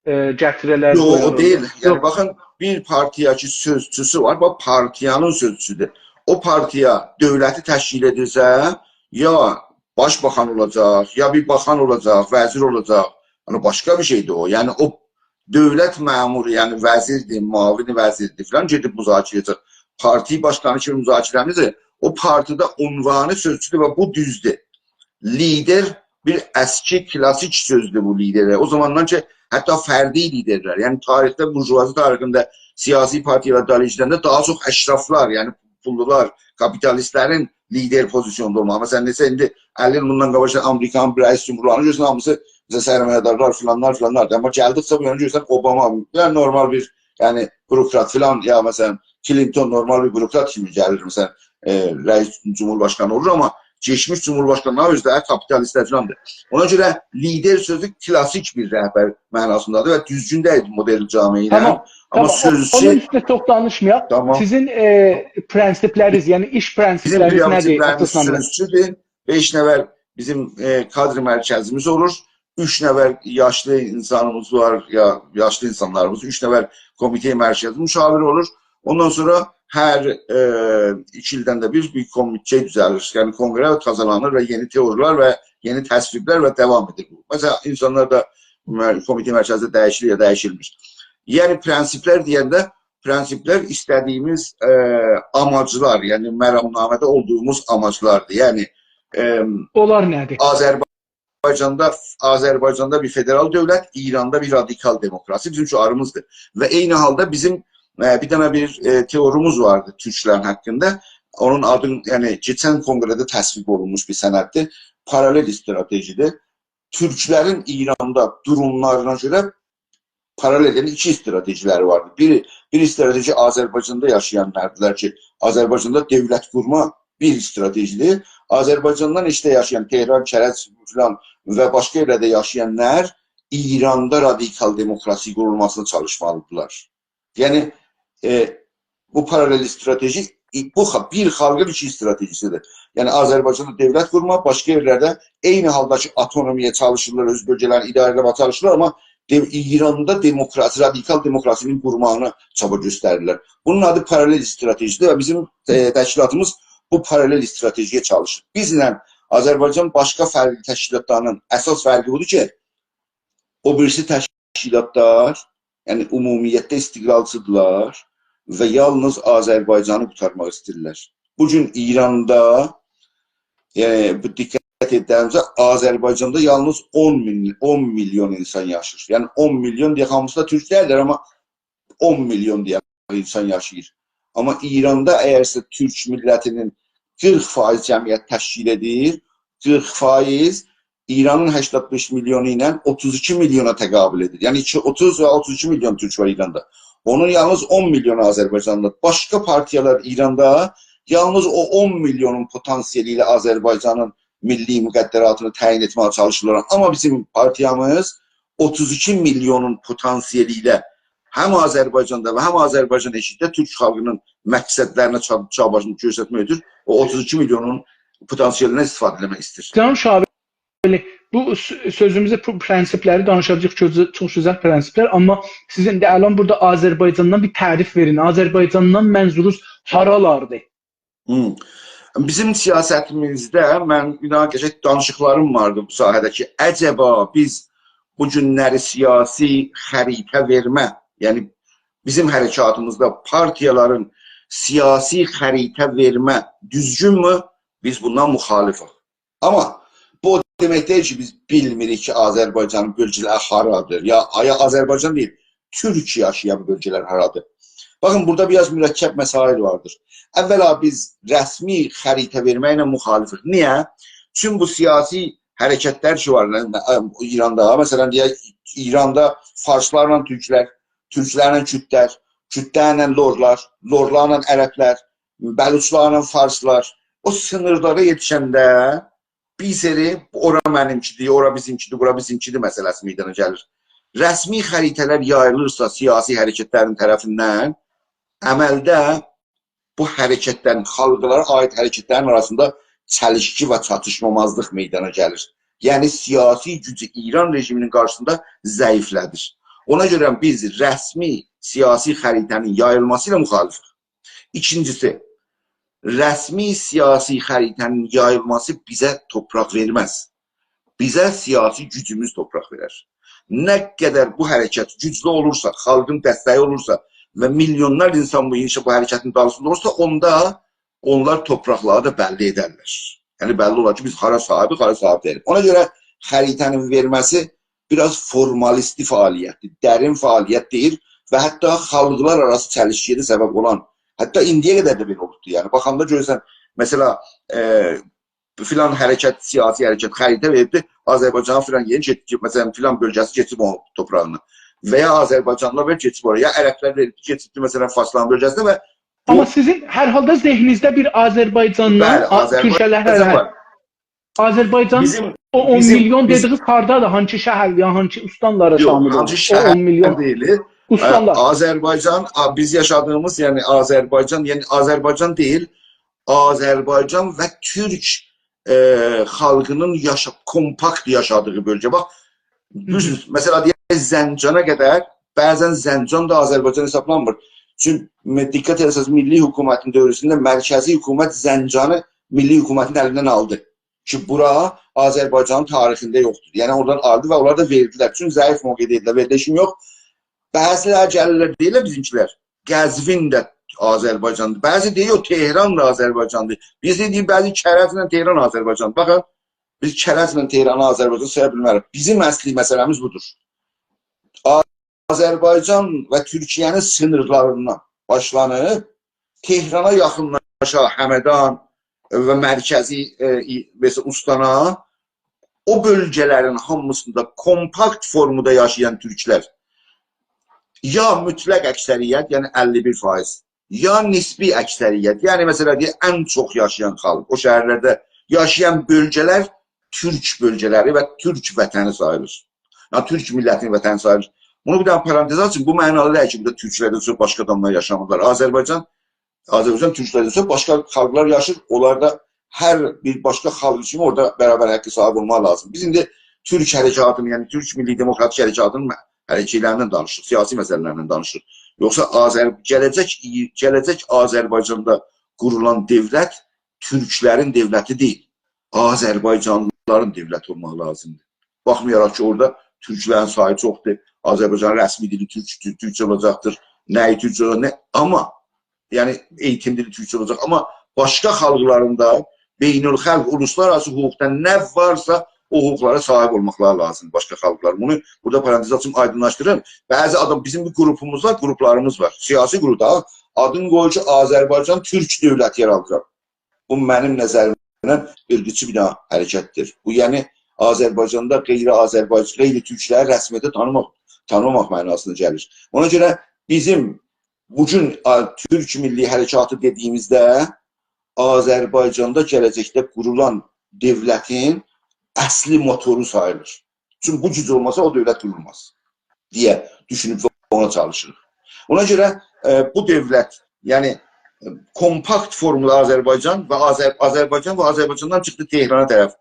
ائ، گتیره‌لر، یوخ، او قویالار. دئییل. یعنی، یوخ. باخین، بیر پارتیا کی، سؤزچوسو وار، باخ، پارتیانین سؤزچوسودور. او پارتیا دؤولتی تشکیل ائدیرسه، یا باشباخان اولاجاق، یا بیر باخان اولاجاق، وزیر اولاجاق. یعنی، باشقا بیر شئیدیر او. یعنی، او دؤولت مأمورو، یعنی وزیردیر، معاون وزیردیر فلان، گئدیب مذاکره ائده‌جک. پارتی باشقانی کیمی مذاکره ائده‌جک. او پارتیده عنوانی سؤزچودور و بو دوزدور. لیدر بیر اسکی، کلاسیک سؤزدور بو لیدره. او زاماندان کی، حتی فردی لیدرلر، یعنی تاریخده، بورژوازی تاریخینده سیاسی پارتیالار دالیجدنده داها چوخ اشرافلار، یعنی پوللولار، کاپیتالیستلرین لیدر پوزیسیوندا اولماغی. مثلا، نئچه ایندی اللی ایل بوندان قاباق آمریکانین رئیس جمهورلارینی گؤرسن، هامیسی، مثلا، سرمایه‌دارلار فلانلار، فلانلار. آمما گلدیکجه بو یانا گؤرسن، اوباما، بیر نورمال بیر، یعنی، بوروکرات فلان، یا، مثلا، کلینتون نورمال بیر بوروکرات کیمی گلیر، مثلا، ائ، رئیس جمهورباشقانی اولور، آمما کئچمیش جمهورباشقانلاری اؤزو ده کاپیتالیستلر فلاندیر. اونا گؤره لیدر سؤزو کلاسیک بیر رهبر معناسیندادیر و دوزگون دئییل مدرن جامعه ایله. تامام، آمما تامام، او-، سؤزچو اونون اوستونه چوخ دانیشمایاق. تامام. سیزین، ائ، پرنسیپلرینیز، یعنی ایش بیزیم پرنسیپلرینیز نه‌دیر پرنسیپلریمیز اساسنامه‌ده؟ سؤزچودور. بئش نفر بیزیم، ائ، کادر مرکزیمیز اولور. اوچ نفر یاشلی اینسانیمیز وار، یا یاشلی اینسانلاریمیز، اوچ نفر کمیته مرکزی مشاور اولور. اوندان سونرا هر، ائ، ایکی ایلدن ده بیر، بیر کمیته دوزه‌لیر. یعنی کنگره تازه‌لنیر و یئنی تئوری‌لر و یئنی تصویب‌لر و داوام ائدیر بو. مثلا، اینسانلار دا مر-، کمیته مرکزی دییشیلیر یا دییشیلمیر. یعنی پرنسیپ‌لر دئینده، پرنسیپ‌لر ایسته‌دیییمیز، ائ، آماجلار، یعنی مرامنامه‌ده اولدوغوموز آماجلاردیر. یعنی، ائ، اونلار نه‌دیر؟ آذربایجاندا، آذربایجاندا بیر فدرال دؤولت، ایراندا بیر رادیکال دموکراسی بیزیم شعاریمیزدیر. و عینی حالدا بیزیم، ائ، بیر دنه بیر، ائ، تئوریمیز واردی تورکلرین حاقیندا. اونون آدین، یعنی کئچن کنگره‌ده تصویب اولونموش بیر سنددیر. پارالل استراتژی‌دیر. تورکلرین ایراندا دوروملارینا گؤره پارالل، یعنی ایکی استراتژی‌لری واردی. بیر، بیر استراتژی آذربایجاندا یاشایانلاردیلار کی، آذربایجاندا دؤولت قورما بیر استراتژی‌دیر. آذربایجاندان ائشیکده یاشایان، تهران، کرج فلان و باشقا یئرلرده یاشایانلار ایراندا رادیکال دموکراسی قورولماسینا چالیشمالیدیرلار. یعنی، ائ، بو پارالل استراتژی، ائ، بو خا-، بیر خالقین ایکی استراتژی‌سی‌دیر. یعنی آذربایجاندا دؤولت قورما، باشقا یئرلرده عینی حالدا کی، آوتونومی‌یه چالیشیرلار، اؤز بؤلگه‌لرینی اداره ائله‌مه‌یه چالیشیرلار، آمما دئو-، ایراندا دموکراسی، رادیکال دموکراسی‌نین قورماغینا چابا گؤستریرلر. بونون آدی پارالل استراتژی‌دیر و بیزیم، ائ، تشکیلاتیمیز بو پارالل استراتژی‌یه چالیشیر. بیزله آذربایجان باشقا فرقلی تشکیلاتلاری‌نین اساس فرقی بودور کی، او بیریسی تشکیلاتلار، یعنی عمومیتده استقلالچی‌دیرلار و یالنیز آذربایجانی قورتارماق ایسته‌ییرلر. بو گون ایراندا، یعنی بو دقت ائده‌نیزه، آذربایجاندا یالنیز اون مین، اون میلیون اینسان یاشاییر. یعنی اون میلیون دئیک، هامیسی دا تورک دئییللر، آمما اون میلیون دئیک اینسان یاشاییر. آمما ایراندا اگرسه تورک میللتی‌نین قیرخ فایز جمعیت تشکیل ائدیر، قیرخ فایز ایرانین هشتاد بئش میلیونو ایله اوتوز ایکی میلیونا تقابل ائدیر. یعنی کی، اوتوز و اوتوز ایکی میلیون تورک وار ایراندا. اونون یالنیز اون میلیونو آذربایجاندا. باشقا پارتیالار ایراندا یالنیز او اون میلیونون پتانسیلی ایله آذربایجانین میللی مقدراتینی تعیین ائتمه‌یه چالیشیرلار. آمما بیزیم پارتیامیز اوتوز ایکی میلیونون پتانسیلی ایله هم آذربایجاندا و هم آذربایجان ائشیکده تورک خالقی‌نین مقصدلرینه چا-، چاباشینی گؤسترمک اوچون او اوتوز ایکی میلیونون پتانسیلیندن استفاده ائتمک ایسته‌ییر. جناب شاولی، بو س-، سؤزوموزو، بو پرنسیپ‌لری دانیشاجاغیق، چوخ، چوخ گؤزل پرنسیپ‌لر، آمما سیزین ده الان بورادا آذربایجاندان بیر تعریف وئرین. آذربایجاندان منظوروز هارالاردیر؟ هوم. بیزیم سیاستیمیزده، من اینا قشنگ دانیشیقلاریم واردی بو ساحه‌ده کی، عجبا بیز بو گونلری سیاسی خریطه وئرمه، یعنی بیزیم حرکاتیمیزدا پارتیالارین سیاسی خریطه وئرمه دوزگونمو؟ بیز بوندان مخالفیک. آمما بو او دئمک دئییل کی، بیز بیلمیریک کی، آذربایجانین بؤلگه‌لری هارادیر، یا، یا آذربایجان دئییل، تورک یاشایان بؤلگه‌لر هارادیر. باخین، بورادا بیر آز مرکب مسائل واردیر. اولا، بیز رسمی خریطه وئرمکله مخالفیک. نییه؟ چون بو سیاسی حرکتلر کی وار، ائ، ایراندا، مثلا، دئیک، ایراندا فارسلارلا تورکلر، تورکلرله کوردلر، کوردلرله لورلار، لورلارلا عربلر، بلوچلارلا فارسلار او سینیرلارا یئتیشنده بیر سری، اورا منیمکی‌دیر، اورا بیزیمکی‌دیر، بورا بیزیمکی‌دیر مسئله‌سی میدانا گلیر. رسمی خریطه‌لر یاییلیرسا سیاسی حرکتلرین طرفیندن، عملده بو حرکتلرین، خالقلارا عایید حرکتلرین آراسیندا چلیشکی و چاتیشمامازلیق میدانا گلیر. یعنی سیاسی گوجو ایران رژیمی‌نین قارشیسیندا ضعیفله‌دیر. اونا گؤره بیز رسمی سیاسی خریطه‌نین یاییلماسی ایله مخالفیک. ایکینجیسی، رسمی سیاسی خریطه‌نین یاییلماسی بیزه تورپاق وئرمز. بیزه سیاسی گوجوموز تورپاق وئرر. نه قدر بو حرکت گوجلو اولورسا، خالقین دسته‌یی اولورسا و میلیونلار اینسان بو ایشی، بو حرکتین دالیسیندا اولورسا، اوندا اونلار تورپاقلاری دا بللی ائدرلر. یعنی بللی اولار کی، بیز هارا صاحیبیک، هارا صاحیب دئییلیک. اونا گؤره خریطه‌نین وئرمه‌سی بیر آز فورمالیستی فعالیت‌دیر، درین فعالیت دئییل و حتی خالقلار آراسی چلیشکی‌یه ده سبب اولان، حتی ایندییه قدر ده بئله اولوبدور. یعنی باخاندا گؤرورسن، مثلا، ائ، فلان حرکت، سیاسی حرکت خریطه وئریبدیر، آذربایجانا فلان یئر گئت-، گئت-، مثلا، فلان بؤلگه‌سی کئچیب اونون تورپاغینا و یا آذربایجانلیلار وئریب کئچیب اورایا، یا عربلر وئریب کئچیبدیر، مثلا، فارسلارین بؤلگه‌سینه و بو آمما سیزین هر حالدا ذهنینیزده بیر آذربایجان، بلی، آ، تورکیه، هر، آذربایجان هر. وار. آذربایجان، بیزیم، او اون بیزیم، میلیون بیز- دئدیگینیز هاردادیر؟ هانسی شهر، یا هانسی استانلارا یوخ، شامل هانسی اولور؟ او اون شهر میلیون دئییل. استانلار. ائ، آذربایجان، آ، بیز یاشادیغیمیز، یعنی آذربایجان، یعنی آذربایجان دئییل، آذربایجان و تورک، ائ، خالقی‌نین یاشا-، کومپاکت یاشادیغی بؤلگه. باخ، دوز، مثلا، دئیک، زنجانا قدر، بعضا زنجان دا آذربایجان حسابلانمیر. چونکی م-، دقت ائتسز، میللی حکومتین دؤورونده مرکزی حکومت زنجانی میللی حکومتین الیندن آلدی. کی، بورا آذربایجانین تاریخینده یوخدور. یعنی، اورادان آلدی و اونلار دا وئردیلر. چونکی ضعیف موقعده ایدیلر، وئردیلر، ایشیم یوخ. بعضی‌لری گلیرلر، دئییرلر بیزیمکیلر، قزوین ده آذربایجاندیر. بعضی دئییر، یوخ، تهران دا آذربایجاندیر. بیز دئییر، بعضی کرج‌له تهران آذربایجاندیر. باخین، بیز کرج‌له تهرانی آذربایجان سایا بیلمه‌ریک. بیزیم اصلی مسئله‌میز بودور. آذربایجان و تورکیه‌نین سینیرلاریندان باشلانیب، تهرانا یاخینلاشا، همدان و مرکزی، ائ، ای-، مثلا، استانا، او بؤلگه‌لرین هامیسیندا کومپاکت فورمادا یاشایان تورکلر یا مطلق اکثریت، یعنی اللی بیر فایز، یا نسبی اکثریت، یعنی، مثلا، دئیک، ان چوخ یاشایان خالق، او شهرلرده یاشایان بؤلگه‌لر تورک بؤلگه‌لری و تورک وطنی ساییلیر. یعنی، تورک میللتینین وطنی ساییلیر. بونو بیر دنه پارانتز آچیم، بو معنادا دئییل کی، بورادا تورکلردن چوخ باشقا آداملار یاشامیرلار. آذربایجان، آذربایجان تورکلردن چوخ باشقا خالقلار یاشیر، اونلار دا هر بیر باشقا خالق کیمی اورادا برابر حقه صاحیب اولماق لازیم. بیز ایندی تورک حرکاتینین، یعنی تورک میللی دموکراتیک حرکاتینین مه-، حرکتلریندن دانیشیریق، سیاسی مسئله‌لردن دانیشیریق. یوخسا آذر-، گله‌جک، گله‌جک آذربایجاندا قورولان دؤولت تورکلرین دؤولتی دئییل، آذربایجانلیلارین دؤولتی اولماق لازیمدیر. باخمایاراق کی، اورادا تورکلرین سایی چوخدور، آذربایجانین رسمی دیلی تورک، تور-، تورکجه اولاجاقدیر، نه‌یی تورکجه اولاجاق، نه، آمما، یعنی، ائییتیم دیلی تورکجه اولاجاق، آمما باشقا خالقلارین دا بین‌الخالق، اولوسلارآراسی حقوقدا نه وارسا، او حقوقلارا صاحیب اولماقلاری لازیمدیر باشقا خالقلار. بونو بورادا پارانتز آچیم، آیدینلاشدیریم. بعضی آدام، بیزیم بیر گروپوموز وار، گروپلاریمیز وار، سیاسی گروپ دا، آدین قویور کی، آذربایجان تورک دؤولتی یاراداجاق. بو منیم نظریمدن عیرقچی بیر دنه حرکتدیر. بو، یعنی، آذربایجاندا غیر آذربایج-، غیر تورکلری رسمیته تانیماق، تانیماماق معناسینا گلیر. اونا گؤره بیزیم بو گون، آ، تورک میللی حرکاتی دئدیییمیزده آذربایجاندا گله‌جکده قورولان دؤولتین اصلی موتورو ساییلیر. چونکی بو گوج اولماسا، او دؤولت قورولماز دئیه دوشونوب اونا چالیشیریق. اونا گؤره، ائ، بو دؤولت، یعنی، ائ، کومپاکت فورمادا آذربایجان و آذر-، آذربایجان و آذربایجاندان چیخدی تهرانا طرف.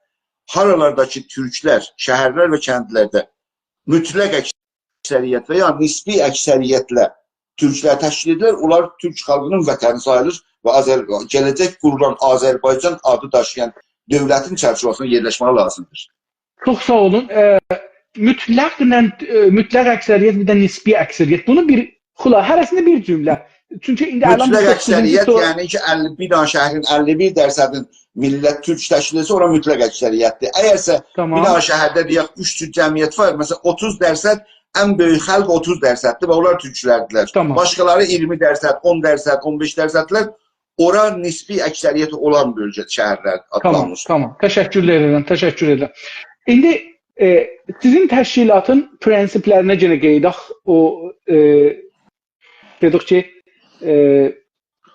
هارالاردا کی تورکلر، شهرلر و کندلرده مطلق اکثریت و یا نسبی اکثریتله تورکلر تشکیل ائدیلر، اونلار تورک خالقینین وطنی ساییلیر و آذر-، گله‌جک قورولان آذربایجان آدی داشییان دؤولتین چرچیوه‌سینده یئرلشمه‌سی لازیمدیر. چوخ ساغ اولون. ائ، مطلقله، ائ، مطلق اکثریت، بیر ده نسبی اکثریت. بونو بیر خلا-، هره‌سینی بیر جمله. چونکی ایندی الان مطلق اکثریت، یعنی کی، اللی، بیر دنه شهرین اللی بیر درصدین میللت تورک تشکیل ائتسه، اورا مطلق اکثریتدیر. اگرسه، تامام، بیر دنه شهرده، دئیک، اوچ جوز جمعیت وار، مثلا، اوتوز درصد، ان بؤیوک خالق اوتوز درصددیر و اونلار تورکلردیلر. تامام. باشقالاری اییرمی درصد، اون درصد، اون بئش درصددیلر. اورا نسبی اکثریت اولان بؤلگه، شهرلر، تامام، آدلانمیش. تامام. تشکر ائدیرم، تشکر ائدیرم. ایندی، ائ، سیزین تشکیلاتین پرنسیپلرینه یئنه قاییداق. او، ائ، دئدیک کی، ائ،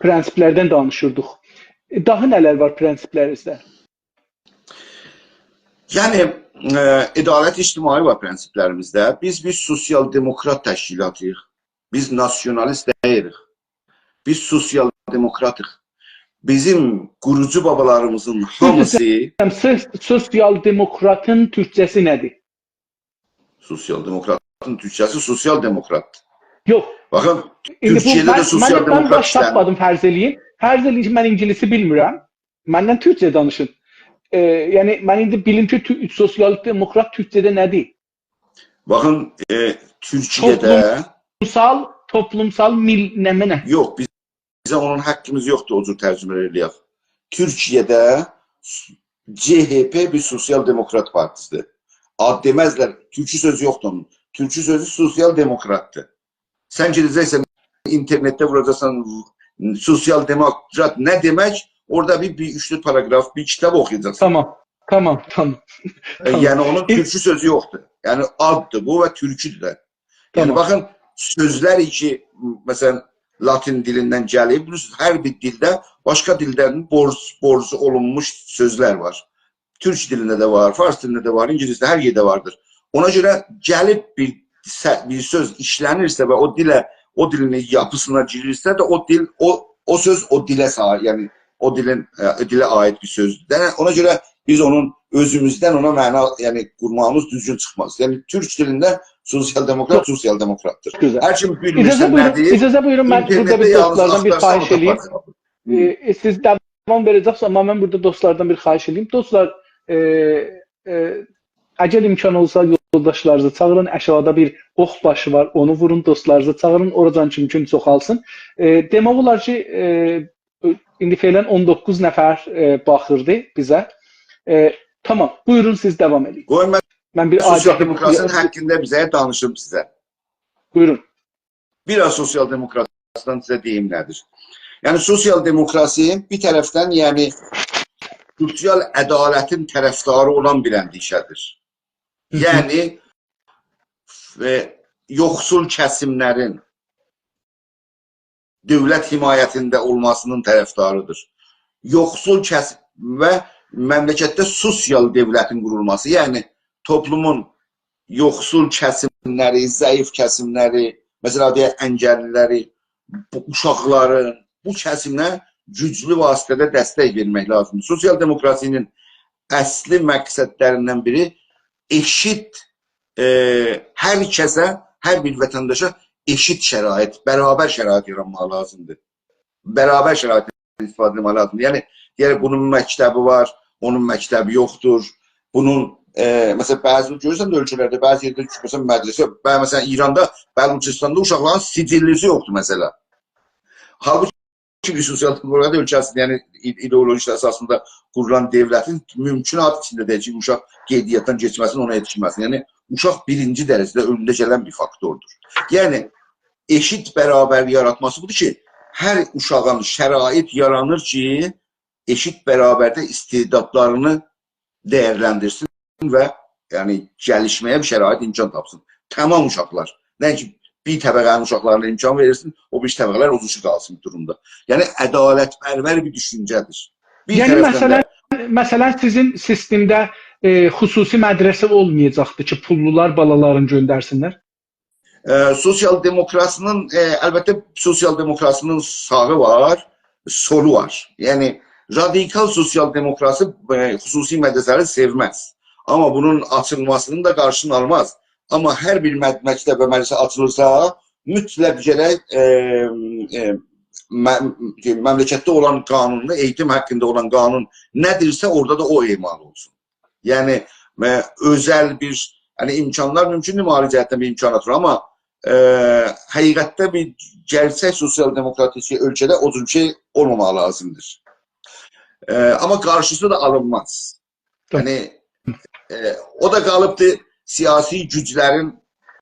پرنسیپلردن دانیشیردیق. ائ، داها نه‌لر وار پرنسیپلرینیزده؟ یعنی، ائ، عدالت اجتماعی وار پرنسیپلریمیزده. بیز، بیز سوسیال دموکرات تشکیلاتییق. بیز ناسیونالیست دئییلیک. بیز سوسیال دموکراتیق. بیزیم قوروجو بابالاریمیزین هامیسی... سوسیال، سوسیال دموکراتین تورکجه‌سی نه‌دیر؟ سوسیال دموکراتین تورکجه‌سی سوسیال دموکرات. یوخ. باخین، ایندی بو، تورکیه‌ده ده من، سوسیال من، من دموکرات باش ایشله‌نیر. تاپمادیم، فرض ائله‌یین. فرض ائله‌یین کی، من اینگیلیسی بیلمیرم. مندن تورکجه دانیشین. ائ، یعنی، من ایندی بیلیم کی، تو-، سوسیال دموکرات تورکجه‌ده نه‌دیر؟ باخین، ائ، تورکیه‌ده... توپلومسال، توپلومسال میل-، نمنه؟ یوخ، بیز بیزه اونون حقیمیز یوخدور او جور ترجمه ائله‌یک. تورکیه‌ده س-، ج‌ه‌پ بیر سوسیال دموکرات پارتیسیدیر. آد دئمزلر، تورکو سؤزو یوخدور اونون. تورکو سؤزو سوسیال دموکراتدیر. سن گئده‌جکسن اینترنتده ووراجاقسان سوسیال دموکرات نه دئمک، اورادا بیر، بیر اوچ-دؤرد پاراگراف، بیر کیتاب اوخویاجاقسان. تامام، تامام، تامام. ائ، تامام. یعنی اونون ای- تورکو سؤزو یوخدور. یعنی آددیر بو و تورکودور ده. یعنی، تامام. باخین، سؤزلر کی، مثلا، لاتین دیلیندن گلیب، بیلیرسینیز، هر بیر دیلده باشقا دیلدن بورج، بورج اولونموش سؤزلر وار. تورک دیلینده ده وار، فارس دیلینده ده وار، اینگیلیسده، هر یئرده واردیر. اونا گؤره گلیب بیر سه-، بیر سؤز ایشله‌نیرسه و او دیله، او دیلین یاپیسینا گیریرسه ده، او دیل، او، او سؤز او دیله سا-، یعنی او دیلین، ائ، دیله عایید بیر سؤزدور. یعنی اونا گؤره بیز اونون اؤزوموزدن اونا معنا، یعنی قورماغیمیز دوزگون چیخماز. یعنی تورک دیلینده سوسیال دموکرات، چوخ سوسیال دموکراتدیر. گؤزل. هر کیم اجازه بیلمیرسه بویورون، نه‌دیر، اجازه بویورون، من بورادا اینترنتده بیر یالنیز دوستلاردان بیر آختارسا خواهش اونو ائله‌ییم. تاپار. ائ، ائ، سیز داوام وئره‌جکسینیز، آمما من بورادا دوستلاردان بیر خواهش ائله‌ییم. دوستلار، ائ، ائ، اگر امکان اولسا، یولداشلارینیزی چاغیرین، آشاغیدا بیر اوخ باشی وار، اونو وورون، دوستلارینیزی چاغیرین، اوراجان چومکون چوخالسین. ائ، دئمک اولار کی، ائ، ایندی فعلاً اون دوققوز نفر، ائ، باخیردی بیزه. ائ، تامام، بویورون، سیز داوام ائدین. قویون من من بیر سوسیال آجیل دموکراسی‌نین حاقیندا بیزه دانیشیم سیزه. بویورون. بیر آز سوسیال دموکراسی‌دان سیزه دئییم نه‌دیر. یعنی سوسیال دموکراسی بیر طرفدن، یعنی سوسیال عدالتین طرفداری اولان بیر اندیشه‌دیر. هی هی. یعنی ائ، یوخسول کسیملرین دؤولت حمایتینده اولماسی‌نین طرفداری‌دیر. یوخسول کسیم و مملکتده سوسیال دؤولتین قورولماسی، یعنی توپلومون یوخسول کسیملری، ضعیف کسیملری، مثلا دئیک انگللی‌لری، بو اوشاقلارین، بو کسیمه گوجلو واسطه‌ده دستک وئرمک لازیمدیر. سوسیال دموکراسی‌نین اصلی مقصدلریندن بیری ائشیت، ائ، هر کسه، هر بیر وطنداشا ائشیت شرایط، برابر شرایط یاراتماق لازیمدیر. برابر شرایطدن استفاده ائتمک لازیمدیر. یعنی دئیک بونون مکتبی وار، اونون مکتبی یوخدور. بونون، ائ، مثلا بعضی گؤرورسن ده اؤلکه‌لرده، بعضی یئرده مثلا مدرسه، به-، مثلا ایراندا، بلوچستاندا اوشاقلارین سجللی‌سی یوخدور مثلا. حالبوکی بیر سوسیال دموکرات اؤلکه‌سینده، یعنی ای-، ایدئولوژی اساسیندا قورولان دؤولتین مومکون حالدا ایچینده دئییل کی، اوشاق قیدیاتدان کئچمه‌سین، اونا یئتیشمه‌سین. یعنی اوشاق بیرینجی درجه‌ده اؤنده گلن بیر فاکتوردور. یعنی ائشیت برابر یاراتماسی بودور کی، هر اوشاغین شرایط یارانیر کی، ائشیت برابرده استعدادلارینی دَیرلندیرسین و، یعنی، گلیشمه‌یه بیر شرایط، امکان تاپسین. تمام اوشاقلار. نه کی، بیر طبقه‌نین اوشاقلارینا امکان وئریلسین، او بیریسی طبقه‌لر اوزوشو قالسین بیر دورومدا. یعنی عدالت‌پرور بیر دوشونجه‌دیر. بیر یعنی طرفدن ده مثلا، مثلا سیزین سیستمده، ائ، خصوصی مدرسه اولمایاجاقدیر کی، پوللولار بالالاری‌نی گؤندرسینلر؟ ائ، سوسیال دموکراسی‌نین، ائ، البته سوسیال دموکراسی‌نین ساغی وار، سولو وار. یعنی رادیکال سوسیال دموکراسی، ائ، خصوصی مدرسه‌لری سئومز. آمما بونون آچیلماسی‌نین دا قارشیسینی آلماز. آمما هر بیر مد-، مکتب و مدرسه آچیلیرسا، مطلق گرک، ائ، ائ، م-، مملکتده اولان قانوندا، ائییتیم حاقیندا اولان قانون نه‌دیرسه، اورادا دا او اعمال اولسون. یعنی، ائ، اؤزل بیر، یعنی امکانلار مومکوندور، مالی جهتدن بیر امکانات وار، آمما، ائ، حقیقتده بیر گئرچک سوسیال دموکراتیک اؤلکه‌ده او جور بیر شئی اولماماق لازیمدیر. ائ، آمما قارشیسی دا آلینماز. یعنی، ائ، او دا قالیبدیر سیاسی گوجلرین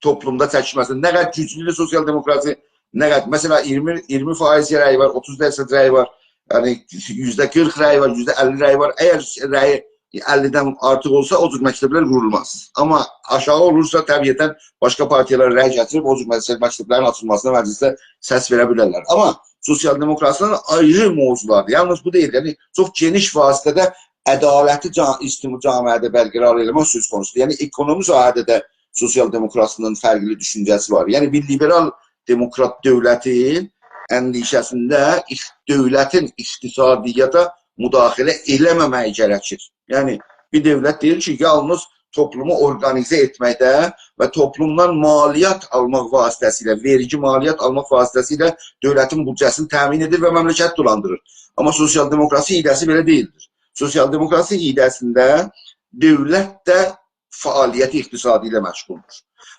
توپلومدا چکیشمه‌سی. نه قدر گوجلودور سوسیال دموکراسی، نه قدر، مثلا، اییرمی، اییرمی فایز رأی وار، اوتوز درصد رأی وار، یعنی یوزده قیرخ رأی وار، یوزده اللی رأی وار. اگر رأی اللی‌دن آرتیق اولسا، او جور مکتبلر قورولماز. آمما آشاغی اولورسا، طبیعتا باشقا پارتیالار رأی گتیریب او جور مکتب-، مکتبلرین آچیلماسینا مجلیسده سس وئره بیلرلر. آمما سوسیال دموکراسی‌نین آیری موضوعلاردیر. یالنیز بو دئییل، یعنی چوخ گئنیش واسطه‌ده عدالتی جا-، اجتماع-، جامعه‌ده برقرار ائله‌مک سؤز قونوسودور. یعنی اکونومی ساحه‌ده ده سوسیال دموکراسی‌نین فرقلی دوشونجه‌سی وار. یعنی بیر لیبرال دموکرات دؤولتین اندیشه‌سینده اق-، دؤولتین اقتصادیاتا مداخله ائله‌مه‌مه‌یی گرکیر. یعنی بیر دؤولت دئییر کی، یالنیز توپلومو اورقانیزه ائتمکده و توپلومدان مالیات آلماق واسطه‌سیله، وئرگی مالیات آلماق واسطه‌سیله دؤولتین بودجه‌سینی تأمین ائدیر و مملکت دولاندیریر. آمما سوسیال دموکراسی ایده‌سی بئله دئییلدیر. سوسیال دموکراسی ایده‌سینده دؤولت ده فعالیت اقتصادی ایله مشغولدور.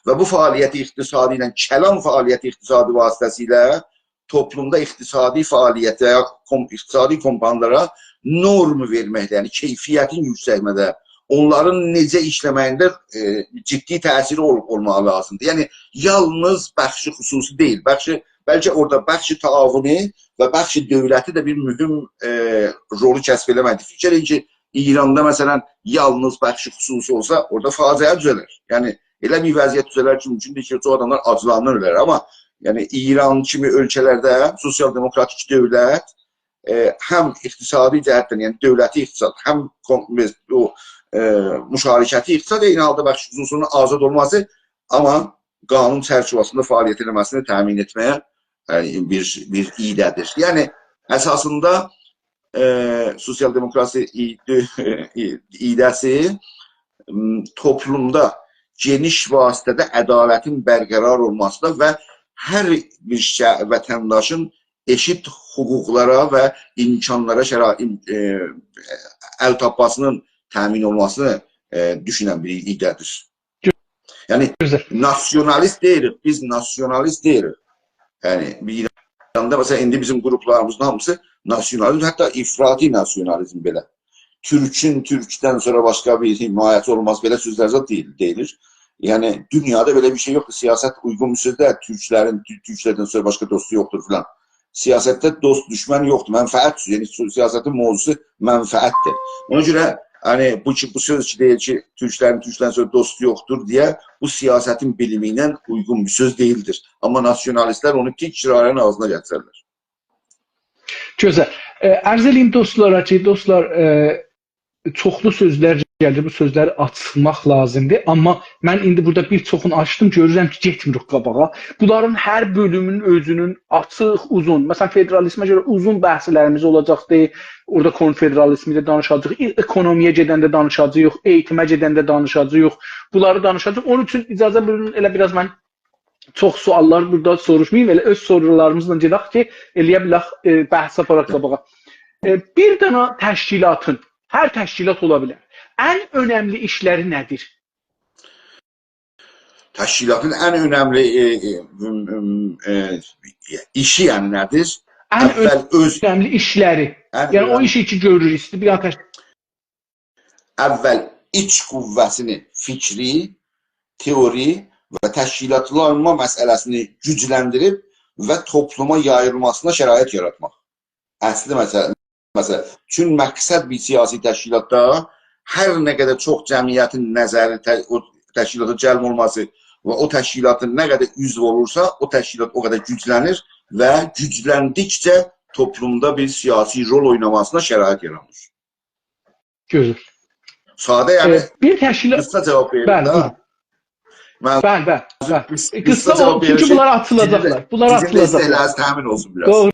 و بو فعالیت اقتصادی ایله، کلان فعالیت اقتصادی واسطه‌سیله توپلومدا اقتصادی فعالیته، یا کوم-، اقتصادی کومپانیالارا نورم وئرمکده، یعنی کیفیتین یوکسلتمه‌ده، اونلارین نئجه ایشله‌مه‌یینده، ائ، جدی تأثیری اولوب اولماغی لازیمدیر. یعنی یالنیز بخش خصوصی دئییل، بخش، بلکه اورادا بخش تعاونی و بخش دؤولتی ده بیر مهم، ائ، رولو کسب ائله‌مه‌دی. فیکیر ائدین کی، ایراندا، مثلا، یالنیز بخش خصوصی اولسا، اورادا فاجعه دوزه‌لر. یعنی ائله بیر وضعیت دوزه‌لر کی، مومکوندور کی، چوخ آداملار آجلیقدان اؤلر. آمما، یعنی، ایران کیمی اؤلکه‌لرده سوسیال دموکراتیک دؤولت، ائ، هم اقتصادی جهتدن، یعنی دؤولتی اقتصاد، هم کوم-، او، ائ، مشارکتی اقتصاد، عینی حالدا بخش خصوصی‌نین آزاد اولماسی، آمما قانون چرچیوه‌سینده فعالیت ائله‌مه‌سینی تأمین ائتمه‌یه، یعنی، بیر، بیر ایده‌دیر. یعنی، اساسیندا ائ، سوسیال دموکراسی ایده-، ایده‌سی، م، توپلومدا گئنیش واسطه‌ده عدالتین برقرار اولماسینا و هر بیر شه-، وطنداشین ائشیت حقوقلارا و امکانلارا، شرا-، ائ، ال تاپماسینین تأمین اولماسینی، ائ، دوشونن بیر ایده‌دیر. یعنی، گؤزل. ناسیونالیست دئییلیک، بیز ناسیونالیست دئییلیک. یعنی، بیر ایراندا، مثلا، ایندی بیزیم قروپلاریمیزین هامیسی ناسیونالیزم، حتی افراطی ناسیونالیزم بئله. تورکون تورکدن سونرا باشقا بیر حمایتی اولماز، بئله سؤزلر زاد دئییل، دئییلیر. یعنی، دونیادا بئله بیر شئی یوخدور. سیاست اویغون بیر سؤزدور. تورکلرین تو-، تورکلردن سونرا باشقا دوستو یوخدور فلان. سیاستده دوست دوشمن یوخدور. منفعت، یعنی، سو-، سیاستین موضوعسو منفعتدیر. اونا گؤره، یعنی، بو کی، بو سؤز کی، دئییر کی، تورکلرین تورکدن سونرا دوستو یوخدور دئیه، بو سیاستین بیلیمی ایله اویغون بیر سؤز دئییلدیر. آمما ناسیونالیستلر اونو تکرارا آغزینا گتیررلر. گؤزل. ائ، عرض ائله‌ییم دوستلارا کی، دوستلار، ائ، چوخلو سؤزلر گلیر، بو سؤزلری آچماق لازیمدیر. آمما من ایندی بورادا بیر چوخونو آچدیم، گؤرورم کی، گئتمیریک قاباغا. بونلارین هر بؤلومون اؤزونون آچیق، اوزون، مثلا، فدرالیزمه گؤره اوزون بحثلریمیز اولاجاقدیر. اورادا کنفدرالیزمی ده دانیشاجاغیق، ائ-، اکونومی‌یه گئدنده دانیشاجاغیق، ائییتیمه گئدنده دانیشاجاغیق، بونلاری دانیشاجاغیق. اونون اوچون اجازه بویورون، ائله بیر آز من چوخ سؤاللار بورادا سوروشماییم، ائله اؤز سورولاریمیزلا گئدک کی، ائلیه بیلک، ائ، بحثی آپاراق قاباغا. ائ، بیر دنه تشکیلاتین، هر تشکیلات اولا بیلر، ان اؤنملی ایشلری نه‌دیر؟ تشکیلاتین ان اؤنملی، ائ، ائ، م، م، ائ، ایشی، یعنی، نه‌دیر؟ ان اول اؤز اؤنملی ایشلری. ان یعنی، او اؤنملی ایشی کی، گؤرور، ایسته‌ییر بیر دنه تش- اول ایچ قوه‌سینی، فیکری، تئوری و تشکیلاتلانما مسئله‌سینی گوجلندیریب و توپلوما یاییلماسینا شرایط یاراتماق. اصلی مسئله، مسئله. چون مقصد بیر سیاسی تشکیلاتدا هر نه قدر چوخ جمعیتین نظری ته-، او تشکیلاتا جلب اولماسی و او تشکیلاتین نه قدر عضو اولورسا، او تشکیلات او قدر گوجلنیر و گوجلندیکجه توپلومدا بیر سیاسی رول اویناماسینا شرایط یارانیر. گؤزل. ساده، یعنی، ائ، بیر تشکیلات قیسا جاواب وئریم، بلی، ده. بویورون. من بلی، بلی، بلی. قیس-، قیسا قیسا جاواب اولسون، چونکی وئرسک، بونلار آچیلاجاقلار. سیزین ده، بونلار سیزین ده آچیلاجاقلار. استهلاکینیز تأمین اولسون بیر آز. دوغرو،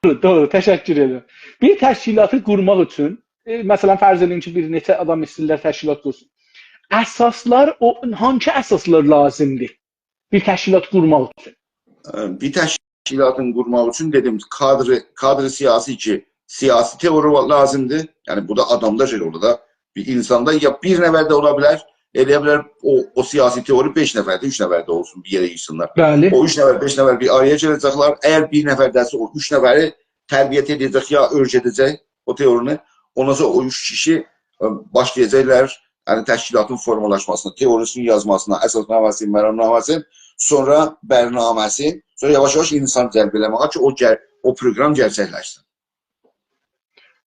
دوغرو، دوغرو. تشکر ائدیرم. بیر تشکیلاتی قورماق اوچون، ائ، مثلا، فرض ائدین کی، بیر نئچه آدام ایسته‌ییرلر تشکیلات قورسون. اساسلار، او، هانسی اساسلار لازیمدیر بیر تشکیلات قورماق اوچون؟ ائ، بیر تشکیلاتین قورماق اوچون دئدیم، کادر، کادر سیاسی کی، سیاسی تئوری وا-، لازیمدیر. یعنی، بورادا آدامدا شئی اولور دا، بیر اینساندا یا بیر نفر ده اولا بیلر، ائلیه بیلر او، او سیاسی تئوری بئش نفرده، اوچ نفرده اولسون، بیر یئره ییغسینلار. بلی. او اوچ نفر، بئش نفر بیر آرایا گله‌جکلر. اگر بیر نفر ده‌سه، او اوچ نفری تربیت ائده‌جک یا اؤیره‌ده‌جک او تئورینی، اوندان سونرا او اوچ کیشی، ائ، باشلایاجاقلار، یعنی، تشکیلاتین فورمالاشماسینا، تئوریسینی یازماسینا، اساسنامه‌سین، مرامنامه‌سین، سونرا برنامه‌سین، سونرا یاواش-یاواش اینسان جلب ائله‌مه‌یه کی، او گر-، او پروگرام گئرچکلشسین.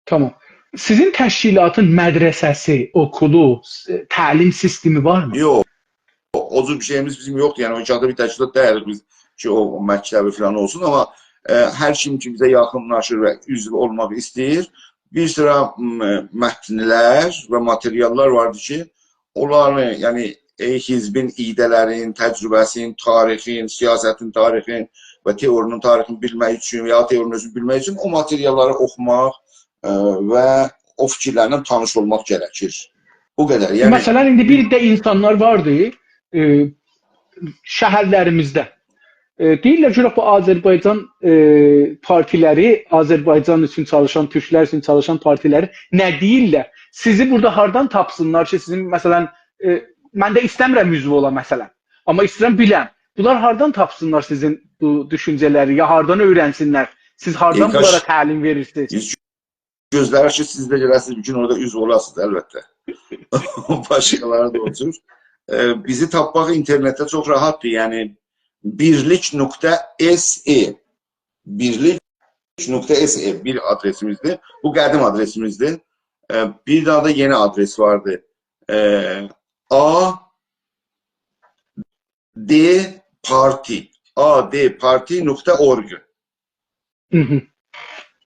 تامام. سیزین تشکیلاتین مدرسه‌سی، اوکولو، س-، تعلیم سیستمی وارمی؟ یوخ. او، او جور بیر شئییمیز بیزیم یوخدور. یعنی، او ایکی آددا بیر تشکیلات دئییلیک بیز کی، او، او مکتبی فلان اولسون. آمما، ائ، هر کیم کی، بیزه یاخینلاشیر و عضو اولماق ایسته‌ییر، بیر سیرا، م، متنلر و ماتریاللار واردیر کی، اونلاری، یعنی، ائ، حزبین ایده‌لرین، تجربه‌سین، تاریخین، سیاستین تاریخین و تئورینین تاریخینی بیلمک اوچون، یا تئورینین اؤزونو بیلمک اوچون او ماتریاللاری اوخوماق، ائ، و او فیکیرلرله تانیش اولماق گرکیر. بو قدر. یعنی، مثلا، ایندی بیر ده اینسانلار واردی، ائ، شهرلریمیزده. ائ، دئییرلر، گؤرک بو آذربایجان، ائ، پارتیلری، آذربایجان اوچون چالیشان، تورکلر اوچون چالیشان پارتیلری نه دئییرلر؟ سیزی بورادا هاردان تاپسینلار کی، سیزین، مثلا، ائ، من ده ایسته‌میرم عضو اولام، مثلا. آمما ایسته‌ییرم بیلم. بونلار هاردان تاپسینلار سیزین بو دوشونجه‌لری؟ یا هاردان اؤیرنسینلر؟ سیز هاردان بونلارا تعلیم وئریرسینیز؟ بیز گؤزله‌ریک کی، سیز ده گله‌سینیز، بیر گون اورادا عضو اولاسینیز، البته. باشقالاری دا او جور. ائ، بیزی تاپماق اینترنتده چوخ راحتدیر. یعنی، بیرلیک نقطه اس ای. بیرلیک نقطه اس ای بیر آدرسیمیزدیر. بو قدیم آدرسیمیزدیر. ائ، بیر دانا دا یئنی آدرس واردی. ائ، آ دی پارتی. آ دی پارتی نقطه اورگ. هی هی.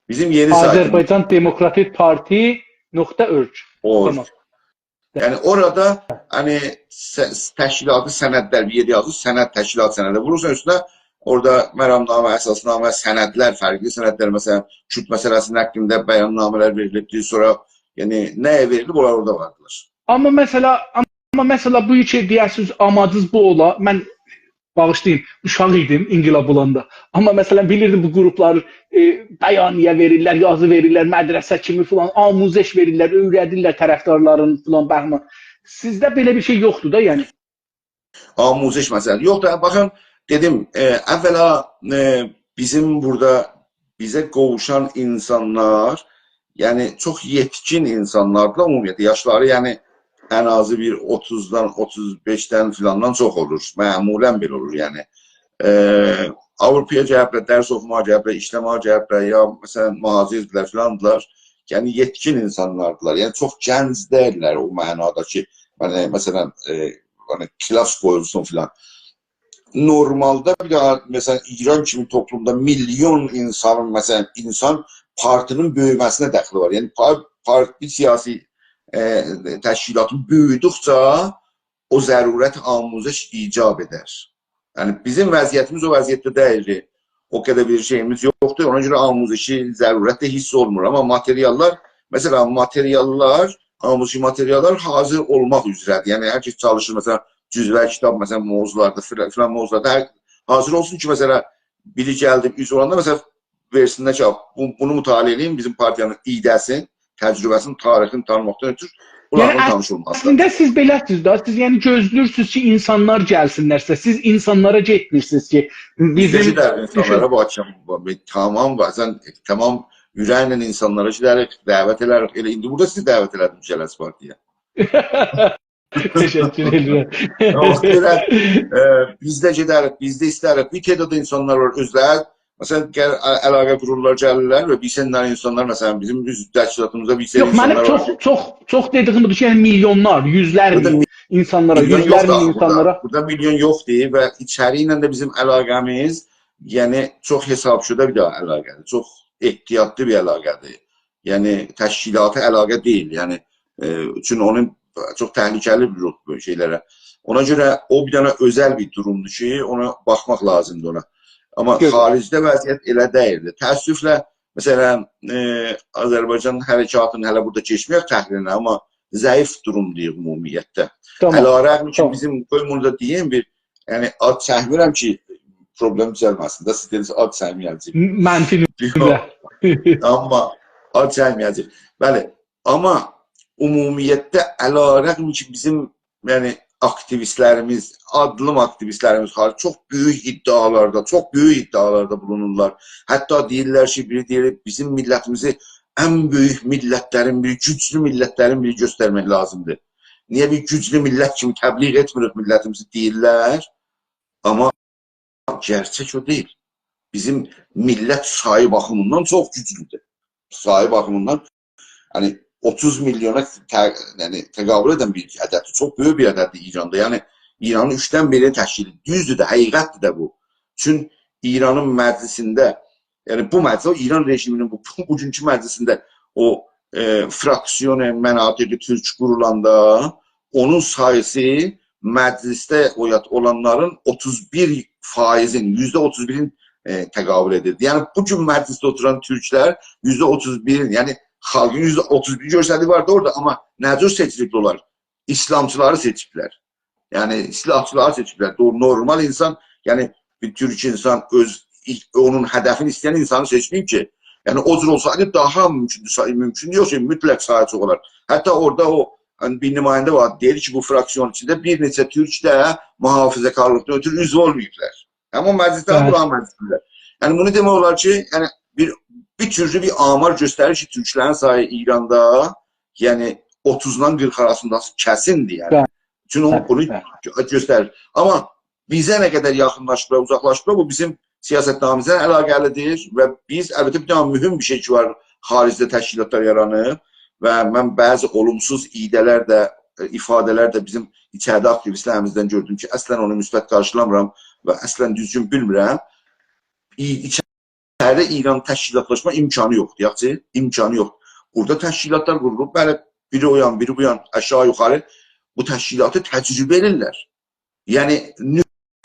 بیزیم یئنی سایتیمیز. آذربایجان دموکراتیک پارتی نقطه اورگ. اورگ. تامام. یعنی اورادا، یعنی، س-، تشکیلاتی سندلر، بیر یئرده یازیر، سند، تشکیلات سندی. وورورسان اوستونه، اورادا مرامنامه، اساسنامه، سندلر، فرقلی سندلر، مثلا، کورد مسئله‌سی‌نین حاقیندا بیاننامه‌لر وئریلیبدیر، سونرا، یعنی، نه‌یه وئریلیب، اونلار اورادا واردیلار. آمما مسئله، آمما مسئله بو کی، دئیه‌سینیز، آماجینیز بو اولا. من، باغیشلایین، اوشاق ایدیم انقلاب اولاندا. آمما، مثلا، بیلیردیم بو گروپلار، ائ، بیانیه وئریرلر، یازی وئریرلر، مدرسه کیمی فلان، آموزش وئریرلر، اؤیره‌دیرلر طرفدارلارین فلان، بهمان. سیزده بئله بیر شئی یوخدور دا، یعنی. آموزش مسئله‌سی. یوخ دا، باخین، دئدیم، ائ، اولا، ائ، بیزیم بورادا، بیزه قوووشان اینسانلار، یعنی چوخ یئتکین اینسانلاردیلار عمومیتله. یاشلاری، یعنی ان آزی بیر اوتوزدان، اوتوز بئشدن فلاندان چوخ اولور. معمولا بئله اولور، یعنی. ائ، آوروپایا گلیبلر، درس اوخوماغا گلیبلر، ایشله‌مه‌یه گلیبلر، یا، مثلا، مهاجردیلر فلاندیلار. یعنی یئتکین اینسانلاردیلار. یعنی چوخ گنج دئییللر او معنادا کی، یعنی، مثلا، ائ، یعنی کلاس قویولسون فلان. نورمالدا بیر داها، مثلا، ایران کیمی توپلومدا میلیون اینسانین، مثلا، اینسان پارتی‌نین بؤیومه‌سینه دخلی وار. یعنی پار-، پارتی، سیاسی، ائ، تشکیلاتین بؤیودوکجه او ضرورت آموزش ایجاب ائدر. یعنی بیزیم وضعیتیمیز او وضعیتده دئییلدی. او قدر بیر شئییمیز یوخدور. اونا گؤره آموزشی ضرورت ده حیس اولمور. آمما ماتریاللار، مثلا، ماتریاللار، آموزشی ماتریاللار حاضر اولماق اوزره‌دیر. یعنی هر کس چالیشیر، مثلا، جزوه کیتاب، مثلا، موضوعلاردا، فلان، فلان موضوعلاردا هر، حاضر اولسون کی، مثلا، بیری گلدی، عضو اولاندا، مثلا، وئرسینلر کی، بو-، بونو مطالعه ائله‌یین، بیزیم پارتیانین ایده‌سین، تجربه‌سین، تاریخینی تانیماقدان اؤترو، یعنی، بونلارین تانیش اولمالیدیر. اصلینده سیز بئله‌سینیز دا، سیز، یعنی، گؤزله‌ییرسینیز کی، اینسانلار گلسینلر سیزه. سیز اینسانلارا گئتمیرسینیز کی، بیزیم، بیزیم گئدر اینسانلارا، دوشون- باخ، تمام، بعضا، تمام اورکله اینسانلارا گئدریک، دعوت ائلریک. ائله ایندی بورادا سیزی دعوت ائله‌دیم، گله‌سیز پارتیایا. تشکر ائدیرم. اونا گؤره، ائ، بیز ده گئدریک، بیز ده ایستریک. بیر تعداد اینسانلار وار، اؤزلری، مثلا، گل-، ع-، علاقه قورورلار، گلیرلر و بیر سری اینسانلار، مثلا، بیزیم اوز تشکیلاتیمیزدا بیر سری، یوخ، منیم اینسانلار وار چوخ، کی، چوخ، چوخ دئدیگیم بودور کی، یعنی میلیونلار، یوزلر مین اینسانلارا، بورادا میلیون یوزلر یوخدور مین آخی بورادا. اینسانلارا. بورادا میلیون یوخدور و ایچری ایله ده بیزیم علاقه‌میز، یعنی، چوخ حساب‌شده بیر ده علاقه‌دیر. چوخ احتیاطلی بیر علاقه‌دیر. یعنی تشکیلاتی علاقه دئییل، یعنی، ائ، چون اونون چوخ تهلکه‌لی بیر رتبه شئیلره. اونا گؤره او بیر دنه اؤزل بیر دورومدور کی، اونا باخماق لازیمدیر اونا. آمما گؤزل. خارجده وضعیت ائله دئییلدی. تأسفله، مثلا، ائ، آذربایجان حرکاتینین هله بورادا کئچمه‌یک تحلیلینه، آمما ضعیف دورومداییق عمومیتله. تمام. علی‌رغم کی، تمام. بیزیم، قویون بونو دا دئییم، بیر، یعنی، آد چکمیرم کی، پروبلم دوزلمه‌سین ده، سیز دئدینیز، آد چکمه‌یه‌جه‌ییک. منفی یوخ. نومره. آمما آد چکمه‌یه‌جه‌ییک. بلی، آمما عمومیتده علی‌رغم کی، بیزیم، یعنی، آکتیویستلریمیز، آدلیم آکتیویستلریمیز هار-، چوخ بؤیوک ادعالاردا، چوخ بؤیوک ادعالاردا بولونورلار. حتی دئییرلر کی، بیری دئییر، بیزیم میللتیمیزی ان بؤیوک میللتلرین بیری، گوجلو میللتلرین بیری گؤسترمک لازیمدیر. نییه بیر گوجلو میللت کیمی تبلیغ ائتمیریک میللتیمیزی دئییرلر؟ آمما گئرچک او دئییل. بیزیم میللت سایی باخیمیندان چوخ گوجلودور. سایی باخیمیندان، یعنی، اوتوز میلیونا ت-، یعنی، تقابل ائدن بیر عدددیر. چوخ بؤیوک بیر عدددیر ایراندا. یعنی، ایرانین اوچدن بیرینی تشکیل ائدیر. دوزدور ده، حقیقتدیر ده بو. چون ایرانین مجلسینده، یعنی بو مجلس، او ایران رژیمینین بو، بوگونکو مجلسینده او، ائ، فراکسیون مناطق تورک قورولاندا اونون ساییسی مجلسده او یاد اولانلارین اوتوز بیر فایضین، یوزده اوتوز بیرین، ائ، تقابل ائدیردی. یعنی بو گون مجلسده اوتوران تورکلر یوزده اوتوز بیرین، یعنی خالقین یوزده اوتوز بیر گؤرسدیگی واردی اورادا، آمما نه جور سئچیلیب اونلار؟ ایسلامچیلاری سئچیبلر. یعنی، سلاحچیلاری سئچیبلر. دو-، نورمال اینسان، یعنی، بیر تورک اینسان اؤز، اونون هدفینی ایسته‌ین اینسانی سئچمه‌ییب کی. یعنی، او جور اولسایدی داها مومکوندور، سا-، مومکون یوخ کی، مطلق ساییسی اولار. حتی اورادا او، یعنی، بیر نماینده وار، دئییر کی، بو فراکسیون ایچینده بیر نئچه تورک ده محافظه‌کارلیقدان اؤترو عضو اولماییبلار. آمما مجلسده، بلی، بونلارین مجلسینده. یعنی، بونو دئمک اولار کی، یعنی، بیر، بیر تورلو بیر آمار گؤستریر کی، تورکلرین سایی ایراندا، یعنی، اوتوزدان قیرخ آراسیندا کسیندیر، یعنی. بلی. چون او، بلی، بونو، بلی، گؤ-، گؤستریر. آمما بیزه نه قدر یاخینلاشیبلار، اوزاقلاشیبلار، بو بیزیم سیاستنامه‌میزله علاقه‌لیدیر و بیز، البته، بیر دنه مهم بیر شئی کی وار، خارجده تشکیلاتلار یارانیب و من بعضی اولومسوز ایده‌لر ده، ایفاده‌لر ده بیزیم ایچریده آکتیویستلریمیزدن گؤردوم کی، اصلا اونو مثبت قارشیلامیرام و اصلا دوزگون بیلمیرم. ای-، ایچریده ایران تشکیلاتلاشما امکانی یوخدور، یاخشی؟ امکانی یوخدور. بورادا تشکیلاتلار قورولوب، بلی، بیری او یان، بیری بو یان، آشاغی یوخاری بو تشکیلاتی تجربه ائدیرلر. یعنی،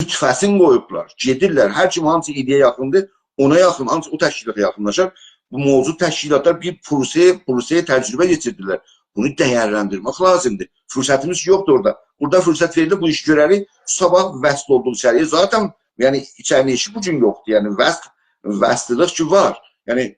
نطفه فصلین قویوبلار. گئدیرلر، هر کیم هانسی ایده‌یه یاخیندیر، اونا یاخین، هانسی او تشکیلاتا یاخینلاشار. بو موجود تشکیلاتلار بیر پروسه، پروسه تجربه کئچیردیلر. بونو دیرلندیرمک لازیمدیر. فرصتیمیز یوخدور اورادا. بورادا فرصت وئریلیر، بو ایشی گؤرریک. صاباح وصل اولدوق ایچری‌یه. ذاتاً، یعنی، ایچری‌نین ایشی بو گون یوخدور. یعنی، وصل، وصللیق کی وار. یعنی،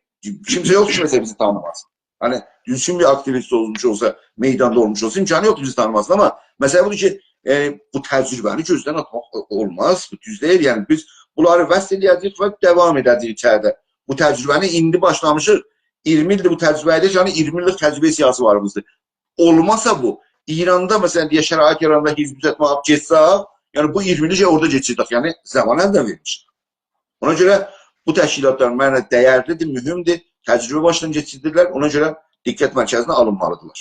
کیمسه یوخدور کی، مثلاً، بیزی تانیماسین. هانی، دوزگون بیر آکتیویست اولموش اولسا، میداندا اولموش اولسا، امکانی یوخدور بیزی تانیماسین. آمما مسئله بودور کی، ائ، بو تجربه‌نی گؤزدن آتماق اولماز. بو دوز دئییل. یعنی، بیز بونلاری وصل ائله‌یه‌جه‌ییک و داوام ائده‌جه‌ییک ایچریده. بو تجربه‌نی ایندی باشلامیشیق. ایگیرمی ایلدیر بو تجربه‌ده‌ییک، یعنی ایگیرمی ایللیک تجربه سیاسی واریمیزدیر. اولماسا بو، ایراندا، مثلاً، دئیک، شرایط یاراندا حزب توتماغا گئتسک، یعنی بو ایگیرمی ایللیک اورادا کئچیردیک، یعنی زامان الدن وئرمیشیک. اونا گؤره بو تشکیلاتلار منه دیرلیدیر، مهمدور، تجربه باشدان کئچیردیرلر، اونا گؤره دقت مرکزینه آلینمالیدیرلار.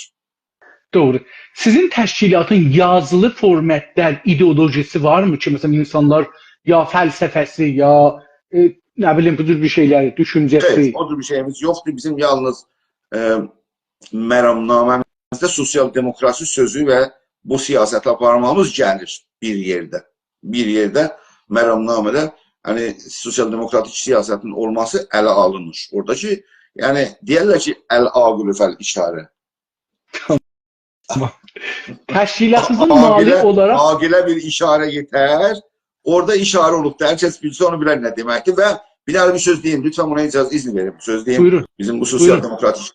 دوغرو. سیزین تشکیلاتین یازیلی فورماتلار، ایدئولوژیسی وارمی کی، مثلاً، اینسانلار یا فلسفه‌سی، یا، ائ، نه بیلیم، بو جور بیر شئیلری، دوشونجه‌سی؟ خیر، او جور بیر شئییمیز یوخدور. بیزیم یالنیز، ائ، مرامنامه‌میزده سوسیال دموکراسی سؤزو و بو سیاستی آپارمامیز گلیر بیر یئرده. بیر یئرده، مرامنامه‌ده، یعنی، سوسیال دموکراتیک سیاستین اولماسی اله آلینیر. اورادا کی، یعنی، دئیرلر کی، «العاقل فالاشاره». تشکیلاتینیزین مالی عاقله، اولاراق عاقله بیر اشاره یئتر. اورادا اشاره اولوب دا، هر کس بیلسه اونو بیلر نه دئمکدیر. و بیر داها بیر سؤز دئییم، لطفاً بونا اجازه، اذن وئرین، سؤز دئییم. بویورون. بیزیم بو سوسیال بویورون. دموکراتیک،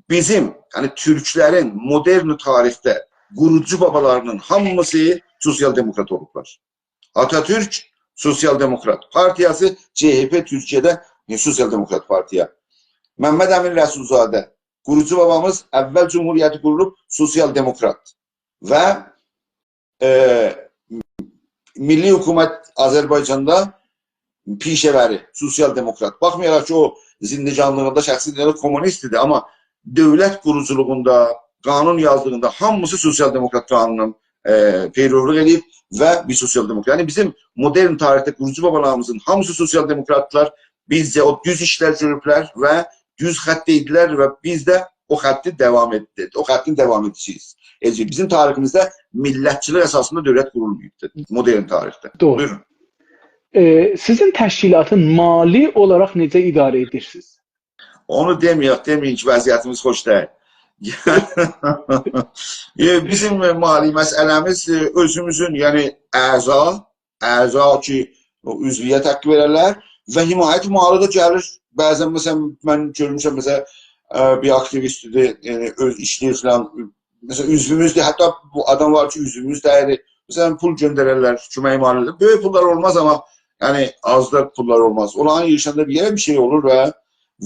بیزیم، یعنی، تورکلرین مدرن تاریخده قوروجو بابالاری‌نین هامیسی سوسیال دموکرات اولوبلار. آتاتورک سوسیال دموکرات پارتیاسی، ج‌ه‌پ تورکیه‌ده، ائ، سوسیال دموکرات پارتیا. محمد امین رسول‌زاده، قوروجو بابامیز، اول جمهوریتی قورولوب، سوسیال دموکرات. و، ائ، میللی حکومت آذربایجاندا پیشه‌وری، سوسیال دموکرات. باخمایاراق کی، او زندگانلیغیندا، شخصی زندگانلیغیندا کمونیست ایدی، آمما دؤولت قوروجولوغوندا، قانون یازدیغیندا هامیسی سوسیال دموکرات قانونون، ائ، پیرولوق ائدیب و بیر سوسیال دموکرات. یعنی، بیزیم مدرن تاریخده قوروجو بابالاریمیزین هامیسی سوسیال دموکراتدیلار. بیزجه او دوز ایشلر گؤروبلر و دوز خطده‌یدیلر و بیز ده او خطی داوام ائتدیک. او خطین داوام ائدیجی‌ییک. ائله کی، بیزیم تاریخیمیزده میللتچیلیک اساسیندا دؤولت قورولماییبدیر مدرن تاریخده. دوغرو. بویورون. ائ، سیزین تشکیلاتی مالی اولاراق نئجه اداره ائدیرسینیز؟ اونو دئمه‌یک، دئمه‌یین کی، وضعیتیمیز خوش دئییل. ائ، بیزیم مالی مسئله‌میز، ائ، اؤزوموزون، یعنی اعضا، اعضا کی، او عضویت حاققی وئررلر و حمایت مالی دا گلیر. بعضاً، مثلاً، من گؤرموشم، مثلاً، ائ، بیر آکتیویستدیر، یعنی اؤز ایشله‌ییر فلان، مثلاً، عضووموزدور، حتی بو آدام وار کی، عضووموز دئییل. مثلاً، پول گؤندررلر، کؤمک مالی ائدرلر. بؤیوک پوللار اولماز، آمما، یعنی، آز دا پوللار اولماز. اولارین ییغیشاندا بیر یئره بیر شئی اولور و،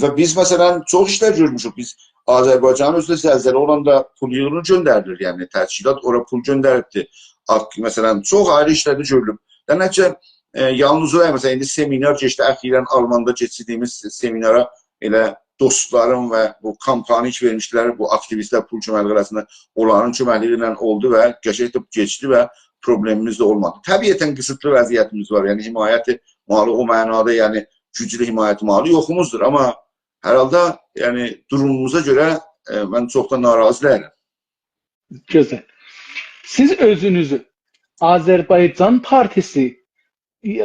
و بیز، مثلاً، چوخ ایشلر گؤرموشوک. بیز آذربایجانین اؤزونده زلزله اولاندا پول ییغینی گؤندریلیر، یعنی، تشکیلات اورا پول گؤندریبدی. آق-، مثلاً، چوخ آیری ایشلر ده گؤرولوب. دنکه، ائ، یالنیز او دئییل، مثلاً، ایندی سمینار کئچدی، اخیراً آلماندا کئچیردیگیمیز سمینارا ائله دوستلارین و بو کامپانیا کی وئرمیشدیلر، بو آکتیویستلر پول کؤمکلیگی آراسیندا، اونلارین کؤمکلیگی ایله اولدو و قشنگ ده کئچدی و پروبلئمیمیز ده اولمادی. طبیعتاً قیسیتلی وضعیتیمیز وار، یعنی حمایت مالی او معنادا، یعنی گوجلو حمایت مالی یوخوموزدور، آمما هر حالدا، یعنی دوروموموزا گؤره، ائ، من چوخ دا ناراضی دئییلم. گؤزل. سیز اؤزونوزو آذربایجان پارتیسی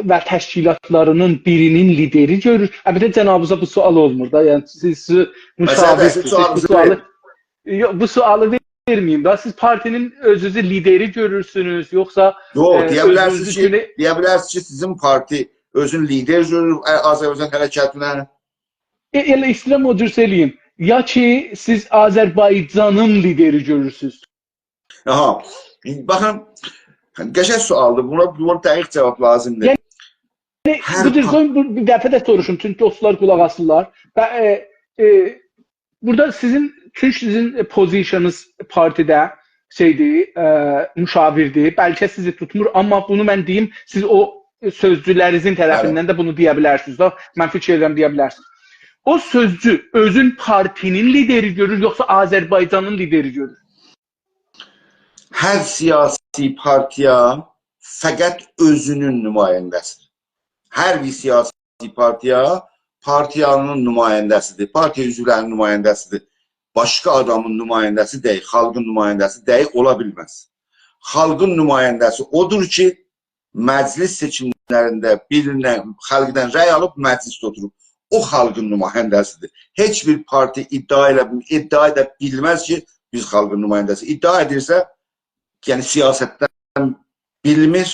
و تشکیلاتلاری‌نین بیری‌نین لیدری گؤرور. البته، جنابینیزا بو سؤال اولمور دا. یعنی، سیز، سیز مثلاً، مشاوردیر، سیز بو سؤالینیزی سؤالی، وئرین. یوخ، بو سؤالی وئرمه‌ییم دا. سیز پارتی‌نین اؤزونوزو لیدری گؤرورسونوز، یوخسا، یوخ، ائ، دئیه بیلرسینیز اؤزونوزو کی، گونه- دئیه بیلرسینیز کی، سیزین پارتی اؤزون لیدر گؤرور، ائ، آذربایجان حرکتینه. ائ، ائله ایسته‌ییرم او جور ائله‌ییم. یا کی، سیز آذربایجانین لیدری گؤرورسونوز. آها. باخین، قشنگ سؤالدیر. بونا، بونا دقیق جواب لازیمدیر. یعنی، هر بو جور پا- سؤال، بو، بیر دفعه ده سوروشوم، چونکی دوستلار قولاق آسیرلار. و، ائ، ائ، بورادا سیزین، چونکی سیزین پوزیشنینیز پارتیده شئیدیر، ائ، مشاوردیر، بلکه سیزی توتمور، آمما بونو من دئییم، سیز او سؤزجولرینیزین طرفیندن ده بونو دئیه بیلرسینیز دا، من فیکیر ائدیرم دئیه بیلرسینیز. او سؤزجو اؤزون پارتی‌نین لیدری گؤرور، یوخسا آذربایجانین لیدری گؤرور؟ هر سیاسی پارتیا فقط اؤزونون نماینده‌سیدیر. هر بیر سیاسی پارتیا پارتیانین نماینده‌سیدیر، پارتیا عضولرینین نماینده‌سیدیر. باشقا آدامین نماینده‌سی دئییل، خالقین نماینده‌سی دئییل، اولا بیلمز. خالقین نماینده‌سی اودور کی، مجلس سئچیملرینده بیرینه خالقدان رأی آلیب مجلسده اوتوروب. او خالقین نماینده‌سی‌دیر. هئچ بیر پارتی ادعا ائله، ادعا ائده بیلمز کی، بیز خالقین نماینده‌سی. ادعا ائدیرسه، یعنی سیاستدن بیلمیر،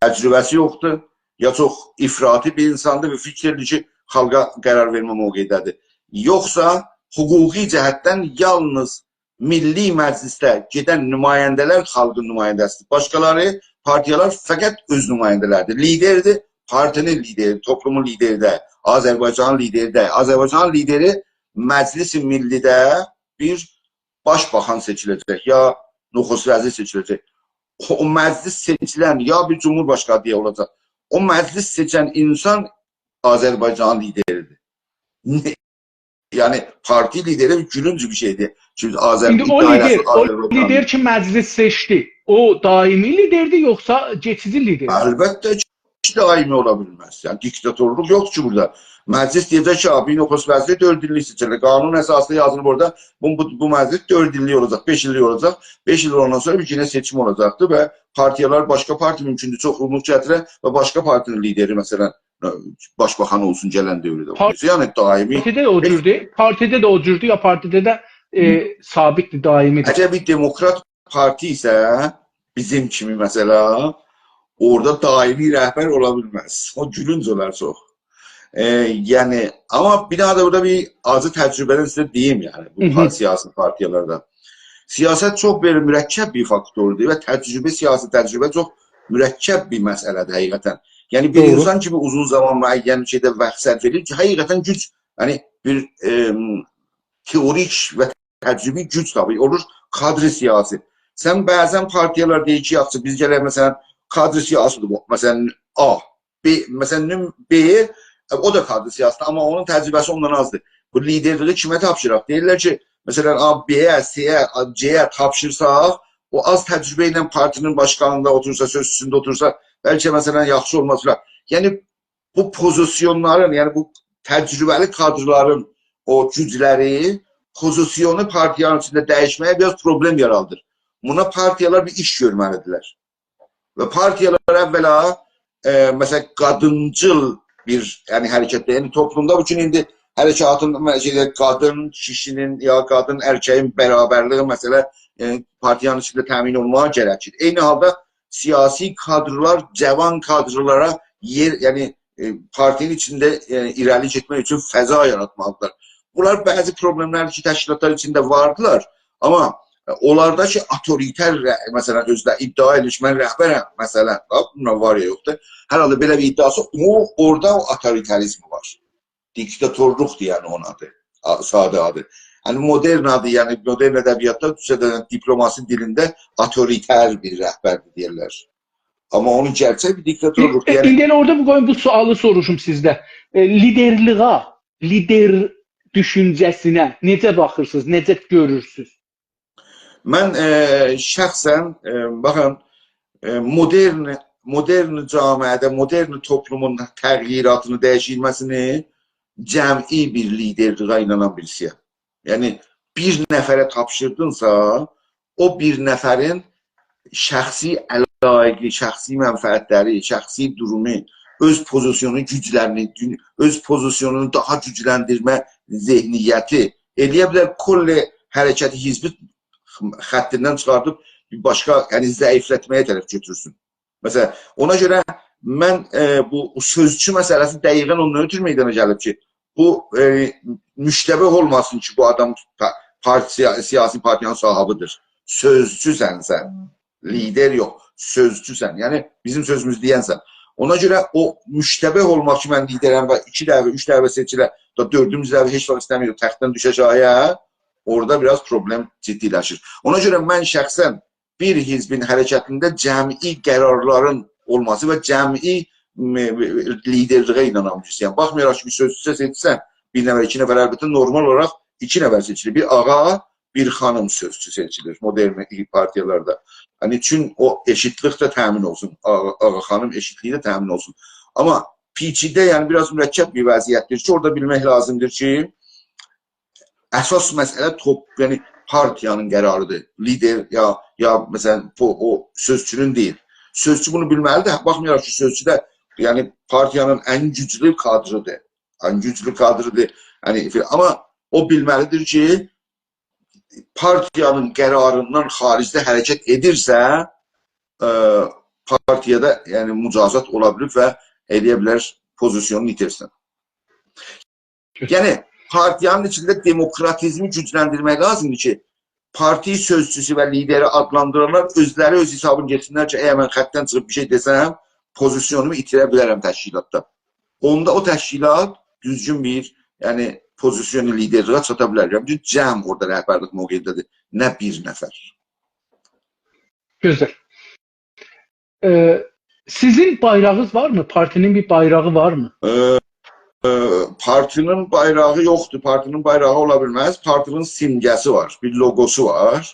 تجربه‌سی یوخدور، یا چوخ افراطی بیر اینساندیر و فیکیر ائدیر کی، خالقا قرار وئرمه موقعیده‌دیر. یوخسا حقوقی جهتدن یالنیز میللی مجلسده گئدن نماینده‌لر خالقین نماینده‌سی‌دیر. باشقالاری، پارتیالار فقط اؤز نماینده‌لری‌دیر. لیدردیر، پارتی‌نین لیدری، توپلومون لیدری ده، آذربایجانین لیدری ده. آذربایجانین لیدری مجلس ملی‌ده بیر باشباخان سئچیله‌جک، یا نخست‌وزیر سئچیله‌جک. او مجلس سئچیلن یا بیر جمهورباشقانی اولاجاق. او مجلس سئچن اینسان آذربایجانین لیدری‌دیر. یعنی پارتی لیدری بیر گولونج بیر شئی‌دیر. چونکی آذر-، ایندی او ادعا لیدر، ائله‌سین او آذربایجان لیدر کی، مجلس سئچدی، او دائمی لیدردیر، یوخسا کئچیجی لیدر؟ البته کی، دائمی اولا بیلمز. یعنی دیکتاتورلوق یوخدور کی بورادا. مجلس دئیه‌جک کی، «آ، بیر نخست‌وزیر دؤرد ایللیک سئچیلیر. قانون اساسی‌دا یازیلیر بورادا. بو، بو، بو مجلس دؤرد ایللیک اولاجاق، بئش ایللیک اولاجاق. بئش ایل اولاندان سونرا بیر یئنه سئچیم اولاجاقدیر و پارتیالار، باشقا پارتی مومکوندور چوخونلوق گتیره و باشقا پارتی‌نین لیدری، مثلا، باشباخان اولسون گلن دؤورده.» پار- اولسون. یعنی دائمی پارتیده ده او جوردور. پارتیده ده او جوردور، یا پارتیده ده، ائ، ثابت‌دیر، دائمی‌دیر؟ اگر بیر دموکرات پارتی ایسه، بیزیم کیمی، مثلا، اورادا دائمی رهبر اولا بیلمز. او گولونج اولار چوخ. ائ، یعنی، آمما بیر داها دا بورادا بیر آجی تجربه‌دن سیزه دئییم، یعنی، بو هی هی. پار-، سیاسی پارتیالاردا. سیاست چوخ بئله مرکب بیر فاکتوردور و تجربه، سیاسی تجربه چوخ مرکب بیر مسئله‌دیر حقیقتا. یعنی، بیر دوغرو. اینسان کی، بیر اوزون زامان معین شئیده واخت صرف ائدیر کی، حقیقتا گوج، یعنی، بیر، ائم، تئوریک و تجربی گوج تاپیر. اولور کادر سیاسی. سن بعضا پارتیالار دئییر کی، یاخشی، بیز گلک، مثلا، کادر سیاسی‌دیر بو. مثلا، آ، ب، مثلا، نم-، ب، او دا کادر سیاسی‌دیر، آمما اونون تجربه‌سی اوندان آزدیر. بو لیدرلیگی کیمه تاپشیراق؟ دئییرلر کی، مثلا، آ، ب-یه، س-یه، آ، ج-یه تاپشیرساق، او آز تجربه ایله پارتی‌نین باشقانیندا اوتورسا، سؤز اوستونده اوتورسا، بلکه، مثلا، یاخشی اولماز فلان. یعنی، بو پوزیسیونلارین، یعنی بو تجربه‌لی کادرلارین او گوجلری پوزیسیونو پارتیانین ایچینده دییشمه‌یه بیر آز پروبلم یارادیر. بونا پارتیالار بیر ایش گؤرمه‌لی‌دیرلر. و پارتیالار اولا، ائ، مثلا، قادینجیل بیر، یعنی، حرکتده، یعنی، توپلومدا بو گون ایندی حرکاتین، شئیده، قادین کیشی‌نین یا قادین ائرکه‌یین برابرلیگی مسئله، یعنی، پارتیانین ایچینده تأمین اولماغا گرکیر. عینی حالدا سیاسی کادرلار، جاوان کادرلارا یئر، یعنی، ائ، پارتی‌نین ایچینده، ائ، ایره‌لی گئتمک اوچون فضا یاراتمالیدیرلار. بونلار بعضی پروبلم‌لر کی، تشکیلاتلار ایچینده واردیلار، آمما، ائ، اونلاردا کی، آتوریتر، ره-، مثلا، اؤزو ده ادعا ائدیر کی، «من رهبرم»، مثلا، باخ، بونلار وار یا یوخدور. هر حالدا بئله بیر ادعاسی، او، اورادا او آتوریتریزم وار. دیکتاتورلوقدور، یعنی، اونون آدی. آ-، ساده آدی. یعنی، مدرن آدی، یعنی، مدرن ادبیاتدا تورکجه‌ده، دیپلماسی دیلینده آتوریتر بیر رهبردیر دئیرلر. آمما اونون گئرچک بیر دیکتاتورلوق، ائ، ائ، یعنی ایندی ائله اورادا بو، قویون بو سؤالی سوروشوم سیزده. ائ، لیدرلیغا، لیدر دوشونجه‌سینه نئجه باخیرسینیز، نئجه گؤرورسونوز؟ من، ائ، شخصا، ائ، باخین، ائ، مدرن، مدرن جامعه‌ده، مدرن توپلومون تغییراتینی، دییشیلمه‌سینی جمعی بیر لیدرلیگه اینانان بیریسی‌یم. یعنی، بیر نفره تاپشیردینسا، او بیر نفرین شخصی علایقی، شخصی منفعت‌لری، شخصی دورومو، اؤز پوزیسیونو، گوجلرینی، دون-، اؤز پوزیسیونونو داها گوجلندیرمه ذهنیتی ائلیه بیلر کلّ حرکتی، حزبی خطیندن چیخاردیب بیر باشقا، یعنی ضعیفلتمه‌یه طرف گؤتورسون. مثلا، اونا گؤره من، ائ، بو سؤزچو مسئله‌سی دقیقا اوندان اؤترو میدانا گلیب کی، بو، ائ، مشتبه اولماسین کی، بو آدام پا-، پارتی، سیا-، سیاسی پارتیانین صاحیبیدیر. سؤزچوسن سن. لیدر یوخ، سؤزچوسن. یعنی، بیزیم سؤزوموزو دئینسن. اونا گؤره او مشتبه اولماق کی، من لیدرم و ایکی دفعه، اوچ دفعه سئچیله، دا دؤردونجو دفعه هئچ واخت ایسته‌میر تختدن دوشه آشاغییا، اورادا بیر آز پروبلم جدی‌لشیر. اونا گؤره من شخصا بیر حزبین حرکتینده جمعی قرارلارین اولماسی و جمعی، م، لیدرلیگه اینانان بیریسی‌یم. باخمایاراق کی، بیر سؤزچو سئچسن، بیر نفر، ایکی نفر، البته نورمال اولاراق ایکی نفر سئچیلیر. بیر آغا، بیر خانیم سؤزچو سئچیلیر مدرن پارتیالاردا. یعنی، چون او ائشیتلیک ده تأمین اولسون، آغا، آغا خانیم ائشیتلیگی ده تأمین اولسون. آمما پیچیده، یعنی بیر آز مرکب بیر وضعیتدیر کی، اورادا بیلمک لازیمدیر کی، اساس مسئله توپ، یعنی پارتیانین قراریدیر. لیدر یا، یا مثلا، بو، او سؤزچونون دئییل. سؤزچو بونو بیلمه‌لیدیر. باخمایاراق کی، سؤزچو ده، یعنی، پارتیانین ان گوجلو کادریدیر. ان گوجلو کادریدیر. یعنی، فیل-، آمما او بیلمه‌لیدیر کی، پارتیانین قراریندان خاریجده حرکت ائدیرسه، ائ، پارتیادا، یعنی، مجازات اولا بیلیر و ائلیه بیلر پوزیسیونونو ایتیرسین. یعنی، پارتیانین ایچینده دموکراتیزمی گوجلندیرمک لازیمدیر کی، پارتی سؤزچوسو و لیدری آدلاندیرانلار اؤزلری اؤز حسابینی گئتسینلر کی، اگر من خطدن چیخیب بیر شئی دئسم، پوزیسیونومو ایتیره بیلرم تشکیلاتدا. اوندا او تشکیلات دوزگون بیر، یعنی، پوزیسیون لیدرلیگه چاتا بیلر. یعنی، بیر جمع اورادا رهبرلیک موقعینده‌دیر، نه بیر نفر. گؤزل. ائ، سیزین بایراغینیز وارمی؟ پارتی‌نین بیر بایراغی وارمی؟ ائ، ائ، پارتی‌نین بایراغی یوخدور. پارتی‌نین بایراغی اولا بیلمز. پارتی‌نین سیمگه‌سی وار، بیر لوگوسو وار.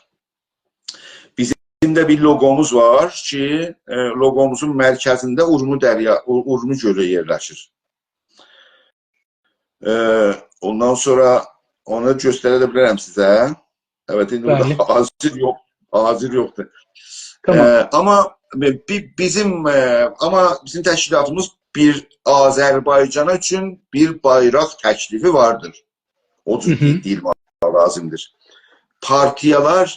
بیزیم ده بیر لوگوموز وار کی، ائ، لوگوموزون مرکزینده اورمو دریا، اور-، اورمو گؤلو یئرلشیر. ائ، اوندان سونرا اونو گؤستره ده بیلرم سیزه. البته، ایندی بورادا، بلی، حاضر یوخ، حاضر یوخدور. تامام. ائ، آمما بی-، بیزیم، ائ، آمما بیزیم تشکیلاتیمیز بیر آذربایجان اوچون بیر بایراق تکلیفی واردیر. او جور، هی هی، دئییلمک لازیمدیر. پارتیالار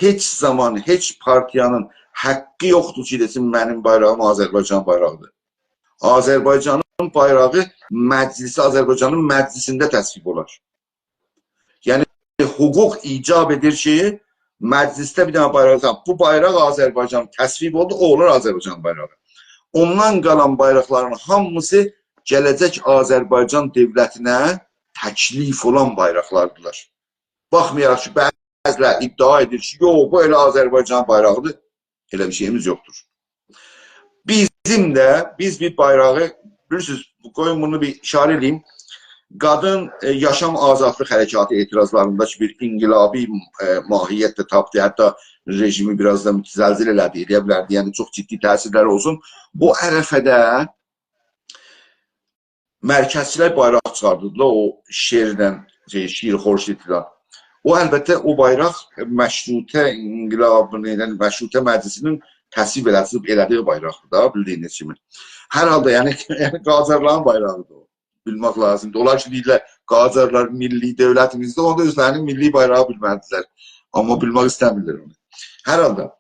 هئچ زامان، هئچ پارتیانین حاققی یوخدور کی، دئسین، منیم بایراغیم آذربایجان بایراغیدیر. آذربایجانین بایراغی مجلسی، آذربایجانین مجلسینده تصویب اولار. یعنی، حقوق ایجاب ائدیر کی، مجلسده بیر دنه بایراق، بو بایراق آذربایجان تصویب اولدو، او اولار آذربایجان بایراغی. اوندان قالان بایراقلارین هامیسی گله‌جک آذربایجان دؤولتینه تکلیف اولان بایراقلاردیلار. باخمایاراق کی، بعضیلر ادعا ائدیر کی، یوخ، بو ائله آذربایجان بایراغیدیر. ائله بیر شئییمیز یوخدور. بیزیم ده، بیز بیر بایراغی، بیلیرسینیز، قویون بونو بیر ایشاره ائدیم. قادین، ائ، یاشام آزادلیق حرکاتی اعتراضلاریندا کی، بیر انقلابی، ائ، ماهیت ده تاپدی، حتی رژیمی بیر آز دا متزلزل ائله‌دی، ائلیه بیلردی، یعنی چوخ جدی تأثیرلری اولسون. بو عرفه‌ده مرکزچیلر بایراق چیخاردیردیلار، او شعرله، شئی، شیر خورشیدله. او، البته، او بایراق مشروطه انقلابینین، یعنی مشروطه مجلسینین تصویب ائله‌دییی، ائله‌دییی بایراقدیر دا، بیلدیگینیز کیمی. هر حالدا، یعنی، یعنی قاجارلارین بایراغیدیر او. بیلمک لازیمدیر. اونلار کی، دئییرلر، قاجارلار میللی دؤولتیمیزده، اوندا اؤزلرینین میللی بایراغی بیلمه‌دیلر. آمما بیلمک ایسته‌میرلر اونو. هر حالدا،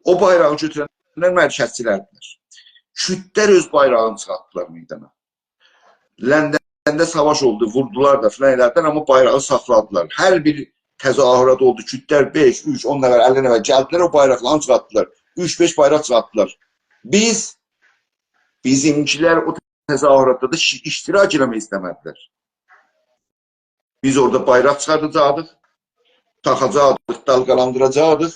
او بایراغی گؤتورنلر مرکزچیلردیلر. کوردلر اؤز بایراغینی چیخارتدیلار میدانا. لندنده ساواش اولدو، ووردولار دا فلان ائله‌دیلر، آمما بایراغی ساخلادیلار. هر بیر تظاهرات اولدو، کوردلر بئش، اوچ، اون نفر، اللی نفر گلدیلر، او بایراقلارینی چیخارتدیلار. اوچ-بئش بایراق چیخارتدیلار. بیز، بیزیمکیلر او تظاهراتدا دا شی-، اشتراک ائله‌مک ایسته‌مه‌دیلر. بیز اورادا بایراق چیخارداجاقدیق، تاخاجاقدیق، دالغالاندیراجاقدیق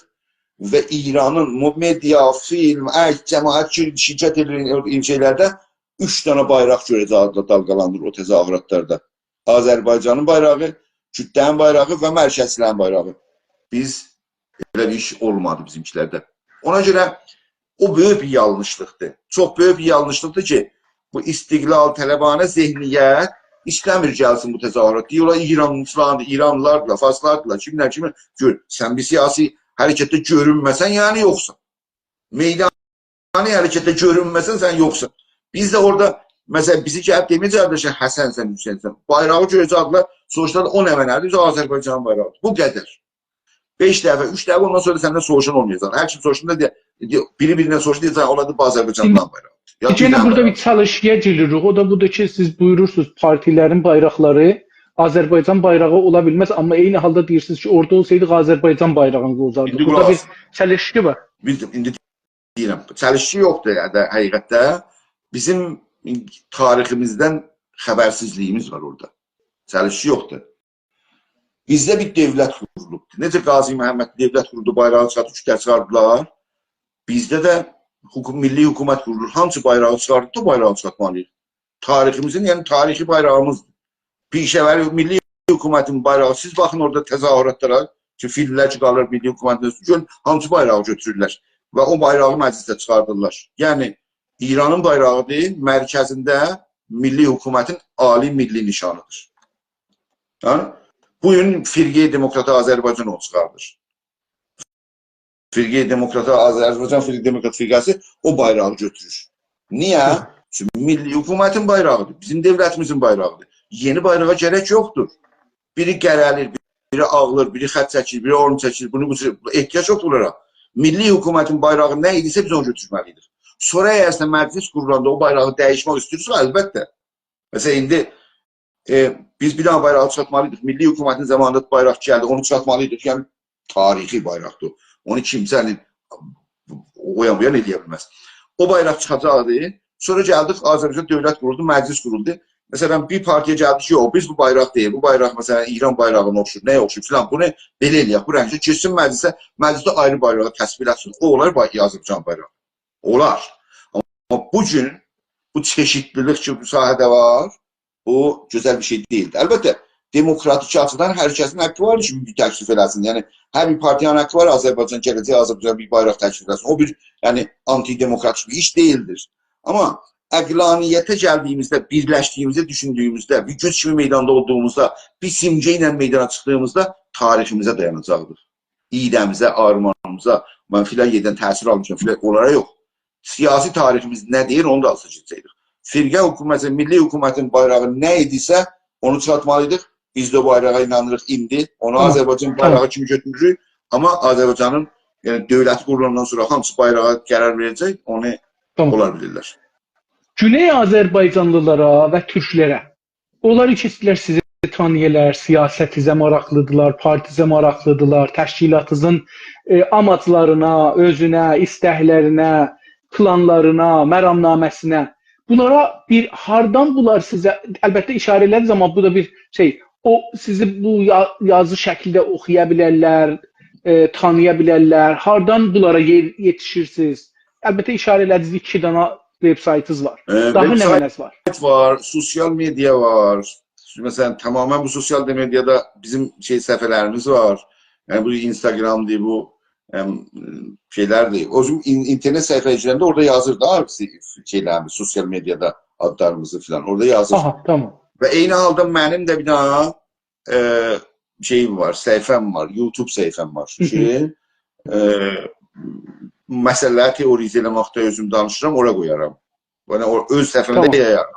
و ایرانین مو-، مدیا، فیلم، عکس، جماعت کی، شرکت ائدیر شئیلرده اوچ دنه بایراق گؤره‌جکدیلر دالغالاندیریر او تظاهراتلاردا. آذربایجانین بایراغی، کوردلرین بایراغی و مرکزچیلرین بایراغی. بیز ائله بیر ایش اولمادی بیزیمکیلرده. اونا گؤره او بؤیوک بیر یانلیشلیقدیر. چوخ بؤیوک بیر یانلیشلیقدیر کی، بو استقلال‌طلبانه ذهنیت ایسته‌میر گلسین بو تظاهرات. دئییر، «اولا ایرانلیلاردیر، ایرانلیلاردیلار، فارسلاردیلار، کیملر، کیملر.» گؤر، سن بیر سیاسی حرکتده گؤرونمه‌سن، یعنی یوخسان. میدانی حرکتده گؤرونمه‌سن، سن یوخسان. بیز ده اورادا، مثلا، بیزی گلیب دئمه‌یه‌جکدیلر کی، حسن‌سن، حسین‌سن. بایراغی گؤره‌جکدیلر، سوروشاجاقلار، «او نمنه‌دیر؟» «آذربایجانین بایراغیدیر.» بو قدر. بئش دفعه، اوچ دفعه، اوندان سونرا سندن سوروشان اولمایاجاق. هر کیم سوروشاندا دئیه، دئیه، بیری بیرینه سوروشاندا دئیه‌جک، «اولا دا بو آذربایجانین بایراغیدیر.» یا ایندی یئنه ایران بورادا بیر بایراغیدیر. چلیشکی‌یه گیریریک. او دا بودور کی، سیز بویورورسونوز، پارتیلرین بایراقلاری آذربایجان بایراغی اولا بیلمز، آمما عینی حالدا دئییرسینیز کی، اورادا اولسایدیق، آذربایجان بایراغینی قووزاردیق. ایندی بورادا قولاق بیر آس. چلیشکی وار. بیلدیم، ایندی دئییرم. چلیشکی یوخدور، یعنی، حقیقتده بیزیم تاریخیمیزدن خبرسیزلیگیمیز وار اورادا. چلیشکی یوخدور. بیزده بیر دؤولت قورولوبدور. نئجه قاضی محمد دؤولت قوردو، بایراغی چیخارتدی، کوردلر چیخاردیلار. بیزده ده حکو-، میللی حکومت قورولور. هانسی بایراغی چیخاردی، او بایراغی چیخارتمالی‌ییق. تاریخیمیزین، یعنی تاریخی بایراغیمیزدیر. پیشه‌وری میللی حکومتین بایراغی. سیز باخین اورادا تظاهراتلارا کی، فیلملر کی قالیر میللی حکومتین اوستو، گؤرون هانسی بایراغی گؤتورورلر و او بایراغی مجلسده چیخاردیرلار. یعنی ایرانین بایراغیدیر، مرکزینده میللی حکومتین عالی میللی نشانیدیر. هه؟ بو گون فرقه‌ی دموکرات آذربایجان اونو چیخاردیر. فرقه دموکرات، آذربایجان فرقه دموکرات فرقه‌سی او بایراغی گؤتورور. نییه؟ هی. چونکی میللی حکومتین بایراغیدیر، بیزیم دؤولتیمیزین بایراغیدیر. یئنی بایراغا گرک یوخدور. بیری قره‌لیر، بیری آغلیر، بیری خط چکیر، بیری اونو چکیر، بونو بو جور، احتیاج یوخدور بونلارا. میللی حکومتین بایراغی نه ایدیسه بیز اونو گؤتورمه‌لی‌ییک. سونرا اگر مجلس قورولاندا او بایراغی دییشمک ایسته‌ییرسه، البته. مثلا ایندی ائ، بیز بیر دنه بایراغی چیخارتمالی‌یدیق. میللی حکومتین زامانیندا بایراق گلدی، اونو چیخارتمالی‌یدیق. یعنی تاریخی بایراقدیر. اونو کیمسه‌نین او یان بو یان ائله‌یه بیلمز. او بایراق چیخاجاقدی. سونرا گلدیک، آذربایجان دؤولت قورولدو، مجلس قورولدو. مثلا بیر پارتیا گلدی کی، یوخ، بیز بو بایراق دئییل، بو بایراق مثلا ایران بایراغینا اوخشور، نه‌یه اوخشور فلان، بونو بئله ائله‌یک، بو رنگده گئتسین مجلسه، مجلسده آیری بایراغی تصویب ائله‌سین. او اولار بای-، آذربایجان بایراغی. اولار. آمما بو گون بو چئشیدلیلیک کی، بو ساحه‌ده وار، بو گؤزل بیر شئی دئییلدیر. البته، دموکراتیک آچیدان هر کسین حاققی وار کی، بیر تکلیف ائله‌سین. یعنی، هر بیر پارتیانین حاققی وار، آذربایجان گله‌جک، آذربایجان بیر بایراق تکلیف ائله‌سین. او بیر، یعنی، آنتی‌دموکراتیک بیر ایش دئییلدیر. آمما عقلانیته گلدیییمیزده، بیرلشدیییمیزده، دوشوندویوموزده، بیر گوج کیمی میداندا اولدوغوموزدا، بیر سیمگه ایله میدانا چیخدیغیمیزدا تاریخیمیزه دایاناجاقدیر. ایده‌میزه، آرمانیمیزا، من فلان یئردن تأثیر آلمیشام، فلان، اونلارا یوخ. سیاسی تاریخیمیز نه دئییر، اونو دا آلسا گئده‌جکدیک. فرقه حکومتی، میللی حکومتین بایراغی نه ایدیسه، اونو چیخارتمالی‌یدیق. بیز ده او بایراغا اینانیریق ایندی. اونو تامام. آذربایجان تامام. بایراغی کیمی گؤتورموروک. آمما آذربایجانین، یعنی، دؤولتی قورولاندان سونرا هانسی بایراغا قرار وئره‌جک، اونو تامام. اونلار بیلیرلر. گونئی آذربایجانلیلارا و تورکلره، اونلار کی ایسته‌ییرلر سیزی تانییالار، سیاستیزه ماراقلیدیرلار، پارتیزه ماراقلیدیرلار، تشکیلاتینیزین، ائ، آماجلارینا، اؤزونه، ایستکلرینه، پلانلارینا، مرامنامه‌سینه. بونلارا بیر، هاردان بونلار سیزه، البته اشاره ائله‌دینیز، آمما بو دا بیر شئی، او سیزی بو یا-، یازی شکیلده اوخویا بیلرلر، ائ، تانییا بیلرلر، هاردان بونلارا یئ-، یئتیشیرسینیز؟ البته اشاره ائله‌دینیز، ایکی دانا وب‌سایتینیز وار. ائ، داها وب‌سایت نمنه‌ز وار؟ وار، سوسیال مئدیا وار. مثلا، تماما بو سوسیال مئدیادا بیزیم شئی، صفحه‌لریمیز وار. یعنی، بو اینستاگرامدیر، بو، ام، شئیلردیر. اؤزوم این-، اینترنت صفحه‌یه گیرنده اورادا یازیر دا، شئی-، شئیلریمیز، سوسیال مئدیادا آدلاریمیزی فلان. اورادا یازیر. آها، تامام. و عینی حالدا منیم ده بیر دانا، ائ، شئییم وار، صفحه‌م وار، یوتیوب صفحه‌م وار هی هی. کی، ائ، مسئله‌لری تئوریزه ائله‌مکده اؤزوم دانیشیرام، اورا قویارام. یعنی، او، اؤز صفحه‌مده تامام. یایارام.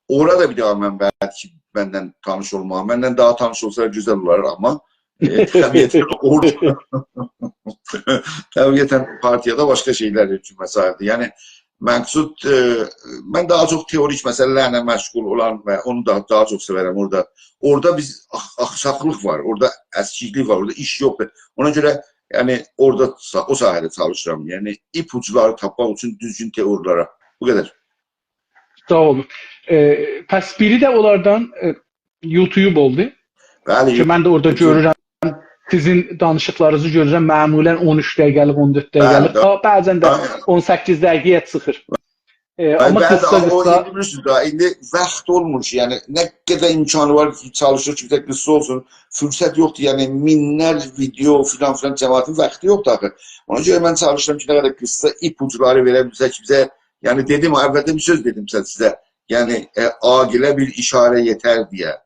اورا دا بیر دانا منبعدیر کی، منن تانیش اولماغا. منن داها تانیش اولسا گؤزل اولار، آمما، ائ، طبیعتاً اورادا، طبیعتاً پارتییادا باشقا شئیلر اوچون مسائلدیر. یعنی، مقصود، ائ، من داها چوخ تئوریک مسئله‌لرله مشغول اولان و اونو دا داها چوخ سئورم اورادا. اورادا بیز آخ-، آخساقلیق وار، اورادا اسکیکلیک وار، اورادا ایش یوخدور. اونا گؤره، یعنی، اورادا سا-، او ساحه‌ده چالیشیرام. یعنی، ایپ اوجلاری تاپماق اوچون دوزگون تئوریلره. بو قدر. ساغ اولون. ائ، پس بیری ده اونلاردان، ائ، یوتیوب اولدو. بلی، کی، من ده اورادا یوتیوب. گؤرورم، سیزین دانیشیقلارینیزی گؤرورم، معمولاً اون اوچ دقیقه‌لیک، اون دؤرد دقیقه‌لیک، بلی، بلی. تا بعضاً ده بلی. اون سککیز دقیقه‌یه چیخیر. ائ، بلی، آمما بلی، قیسا او قیسا ایندی بیلیرسینیز ده، ایندی واخت اولمور کی، یعنی، نه قدر امکانی وار کی، چالیشیر کی، بیر ده قیسا اولسون، فرصت یوخدور، یعنی، مینلر ویدئو فلان فلان، جماعتین واختی یوخدور آخی. اونا گؤره من چالیشیرام کی، نه قدر قیسا ایپ اوجلاری وئره بیلسک کی، بیزه، یعنی، دئدیم، اولده بیر سؤز دئدیم سن-، سیزه، یعنی، ائ، عاقله بیر اشاره یئتر دئیه.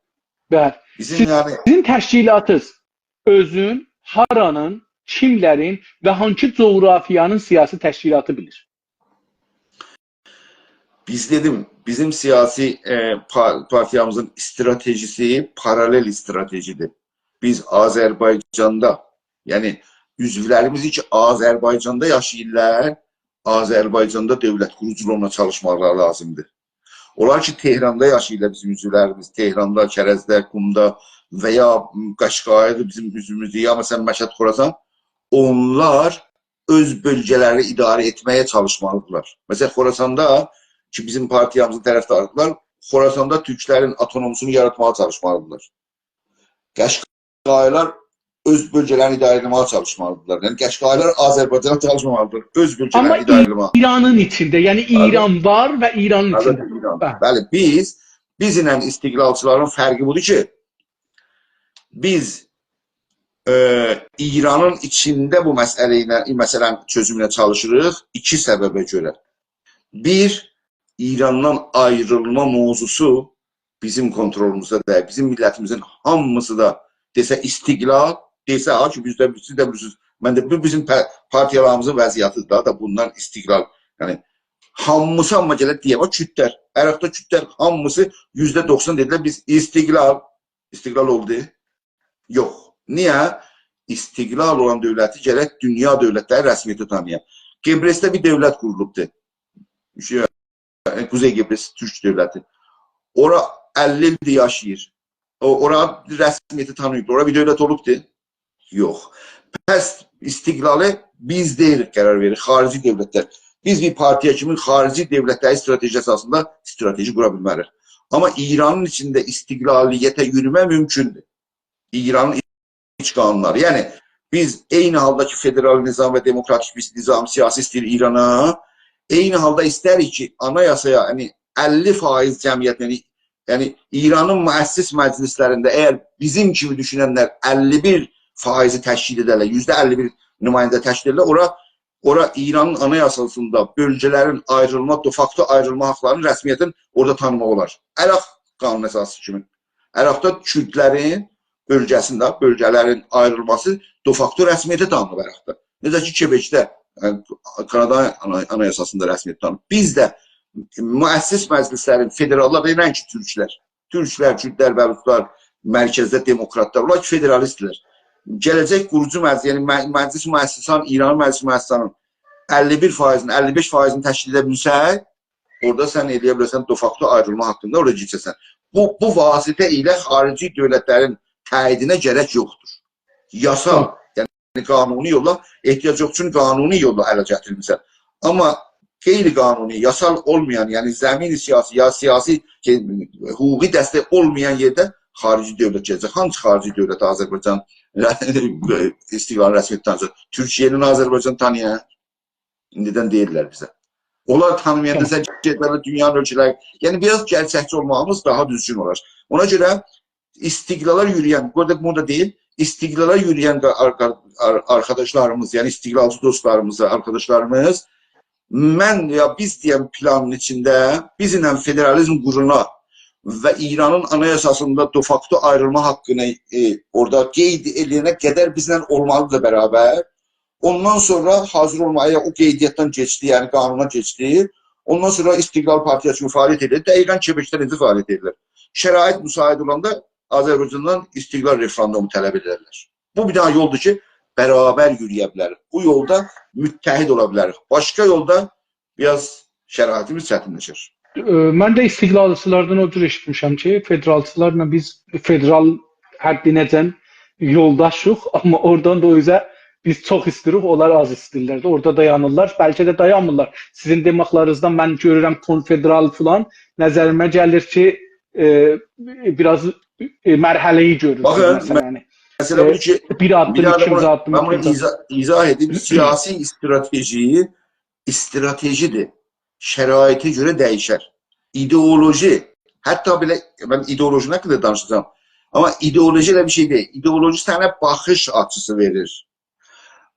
بلی. بیزیم، سیز-، یعنی، سیزین تشکیلاتینیز اؤزون هارانین، کیملرین و هانسی جغرافیانین سیاسی تشکیلاتی بیلیر؟ بیز، دئدیم، بیزیم سیاسی، ائ، پا-، پارتییامیزین استراتژیسی پارالل استراتژیدیر. بیز آذربایجاندا، یعنی عضولریمیز کی، آذربایجاندا یاشاییرلار، آذربایجاندا دؤولت قوروجولوغونا چالیشماقلاری لازیمدیر. اونلار کی، تهراندا یاشاییرلار، بیزیم عضولریمیز، تهراندا، کرجده، قمدا و یا قاشقایدیر بیزیم عضوموزدور، یا، مثلا، مشهد، خراسان، اونلار اؤز بؤلگه‌لری اداره ائتمه‌یه چالیشمالیدیرلار. مثلا، خراساندا کی، بیزیم پارتییامیزین طرفداریدیرلار، خراساندا تورکلرین آوتونومیسینی یاراتماغا چالیشمالیدیرلار. قاشقایلار اؤز بؤلگه‌لرینی اداره ائتمه‌یه چالیشمالیدیرلار. یعنی، قاشقایلار آذربایجانا چالیشمامالیدیر، اؤز بؤلگه‌لرینی آمما اداره ائتمه‌یه. ایرانین ایچینده، یعنی بلی. ایران وار و ایرانین بلی، ایچینده. ایران. بلی. بلی، بیز، بیزله استقلالچیلارین فرقی بودور کی، بیز، ائ، ایرانین ایچینده بو مسئله ایله، مسئله‌نین چؤزومونه چالیشیریق ایکی سببه گؤره. بیر، ایراندان آیریلما موضوعسو بیزیم کونترولوموزدا دئییل. بیزیم میللتیمیزین هامیسی دا دئسه استقلال، دئسه، ها کی، بیز ده، سیز ده بیلیرسینیز. من ده، بو بیزیم په-، پارتیالاریمیزین وضعیتی‌دیر دا، دا بوندان استقلال. یعنی، هامیسی، آمما گلک دئیک، او کوردلر، عراقدا کوردلر هامیسی یوزده دوخسان دئدیلر، بیز استقلال، استقلال اولدو. یوخ. نییه؟ استقلال اولان دؤولتی گرک دونیا دؤولتلری رسمیته تانییا. قبرسده بیر دؤولت قورولوبدور. شئی، یعنی، قوزئی قبرس تورک دؤولتی. اورا اللی ایلدیر یاشاییر. او، اورا رسمیته تانیماییب. اورا بیر دؤولت اولوبدور؟ یوخ. پس استقلالی بیز دئییلیک قرار وئریر، خاریجی دؤولتلر. بیز بیر پارتیا کیمی خاریجی دؤولتلری استراتژی اساسیندا استراتژی قورا بیلمه‌ریک. آمما ایرانین ایچینده استقلالیته یورومک مومکوندور. ایرانین ایچ قانونلاری. یعنی، بیز عینی حالدا کی، فدرال نظام و دموکراتیک بیر نظام سیاسی ایسته‌ییر ایرانا، عینی حالدا ایسته‌ریک کی، آنایاسایا، یعنی، اللی فایز جمعیت، یعنی، یعنی، ایرانین مؤسس مجلسلرینده اگر بیزیم کیمی دوشوننلر اللی بیر فایزی تشکیل ائدرلر، یوزده اللی بیر نماینده تشکیل ائدرلر، اورا، اورا ایرانین آنایاساسیندا بؤلگه‌لرین آیریلما، دفاکتو آیریلما حاقلارینی رسمیتین اورادا تانیماق اولار. عراق قانون اساسی کیمی. عراقدا کوردلرین بؤلگه‌سینده، بؤلگه‌لرین آیریلماسی دفاکتو رسمیته تانینیب عراقدا. نئجه کی، کبکده، یعنی، کانادا آنا-، آنایاساسیندا رسمیته تانینیب. بیز ده مؤسس مجلسلرین فدراللار، نه کی، تورکلر، تورکلر، کوردلر، بلوچلار، مرکزده دموکراتلار، اونلار کی، فدرالیستلر. گله‌جک قوروجو مجلس، یعنی م-، مجلس مؤسسان، ایرانین مجلس مؤسسانین اللی بیر فایزینی، اللی بئش فایزینی تشکیل ائده بیلسک، اورادا سن ائلیه بیلرسن دفاکتو آیریلما حاقیندا اورادا کئچه‌سن. بو، بو واسطه ایله خاریجی دؤولتلرین تأییدینه گرک یوخدور. یاسال، تامام. یعنی قانونی یوللا، احتیاج یوخ اوچون قانونی یوللا اله گتیرمیسن. آمما غیر قانونی، یاسال اولمایان، یعنی زمین سیاسی، یا سیاسی، شئی، حقوقی دستک اولمایان یئرده خاریجی دؤولت گله‌جک. هانسی خاریجی دؤولت آذربایجان استقلال رسمیته تانییاجاق؟ تورکیه‌نین آذربایجان تانییار؟ ایندیدن دئییرلر بیزه. اونلار تانیمایاندا، تامام، سن گئت دونیانین اؤلکه‌لری، یعنی بیر آز گئرچکچی اولماغیمیز داها دوزگون اولار. اونا گؤره استقلالا یوروین، بورادا بونو دا دئییم، استقلالا یوروین آر-، آر-، آرکاداشلاریمیز، یعنی استقلالچی دوستلاریمیز، آرکاداشلاریمیز، من یا بیز دئین پلانین ایچینده بیزله فدرالیزم قورونا و ایرانین آنایاساسیندا دفاکتو آیریلما حاقینی، ائ، اورادا قید ائله‌ینه قدر بیزله اولمالیدیر برابر. اوندان سونرا حاضر اولمایا، او قیدیاتدان کئچدی، یعنی قانونا کئچدی. اوندان سونرا استقلال پارتیاسی کیمی فعالیت ائدیر. دقیقاً کبکده نئجه فعالیت ائدیرلر؟ شرایط مساعد اولاندا آذربایجاندان استقلال رفراندومو طلب ائدرلر. بو بیر دنه یولدور کی، برابر یورویه بیلریک. بو یولدا متحد اولا بیلریک. باشقا یولدا بیر آز شرایطیمیز چتینلشر. ائ، من ده استقلالچیلاردان او جور ائشیتمیشم کی، فدرالچیلارلا بیز فدرال حدینه‌جن یولداشیق، آمما اورادان دا او اوزه بیز چوخ ایسته‌ییریک، اونلار آز ایسته‌ییرلر ده، اورادا دایانیرلار، بلکه ده دایانمیرلار. سیزین دئمکلرینیزدن من گؤرورم کنفدرال فلان، نظریمه گلیر کی، ائ، بیر آز، ائ، مرحله‌ای گؤرورسونوز، باخین، مثلا، یعنی، مسئله ائ، بودور کی، بیر آددیم، بیر آددیم ایکینجی اونا، آددیم، من بونو اوچونجو آددیم. ایضاح، ایضاح ائدیم. سیاسی استراتژی استراتژی‌دیر. شرایطه گؤره دییشر. ایدئولوژی، حتی بئله، من ایدئولوژی حاقیندا دانیشاجاغام. آمما ایدئولوژی ائله بیر شئی دئییل. ایدئولوژی سنه باخیش آچیسی وئریر.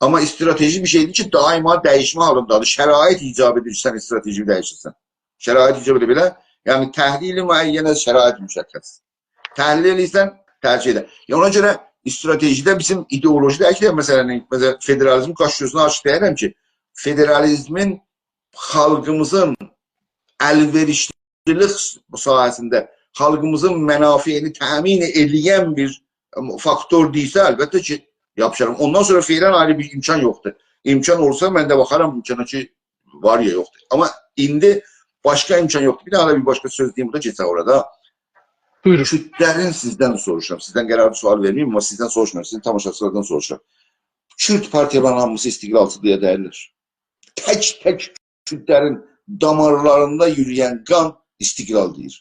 آمما استراتژی بیر شئیدیر کی، دائما دییشمه حالیندادیر. شرایط ایجاب ائدیر کی، سن استراتژی دییشیرسن. شرایط ایجاب ائدیر بئله. یعنی، تحلیل معین از شرایط مشخص. تحلیل ائله‌ییرسن، ترجیح ائده. یا، اونا گؤره استراتژی‌ده بیزیم ایدئولوژی دئییل کی، مثلا، مثلا، فدرالیزم قاش گؤزونو آچیق دئییرم کی، فدرالیزمین خالقیمیزین الوئریشلیلیک ساحه‌سینده خالقیمیزین منافعینی تأمین ائله‌ین بیر، ام، فاکتور دئییلسه، البته کی، یاپیشارام. اوندان سونرا فعلا آیری بیر امکان یوخدور. امکان اولسا، من ده باخارام امکانا کی، وار یا یوخدور. آمما ایندی باشقا امکان یوخدور. بیر دنه ده بیر باشقا سؤز دئییم، بورادا کئچک اورادا. بویورون. کوردلرین، سیزدن سوروشورام. سیزدن قراردیر سؤال وئرمه‌ییم، آمما سیزدن سوروشمورام. سیزین تاماشاچیلاردان سوروشورام. کورد پارتیالارینین هامیسی استقلالچی‌دیر یا دئییللر؟ تک-تک کوردلرین دامارلاریندا یوروین قان استقلال دئییر.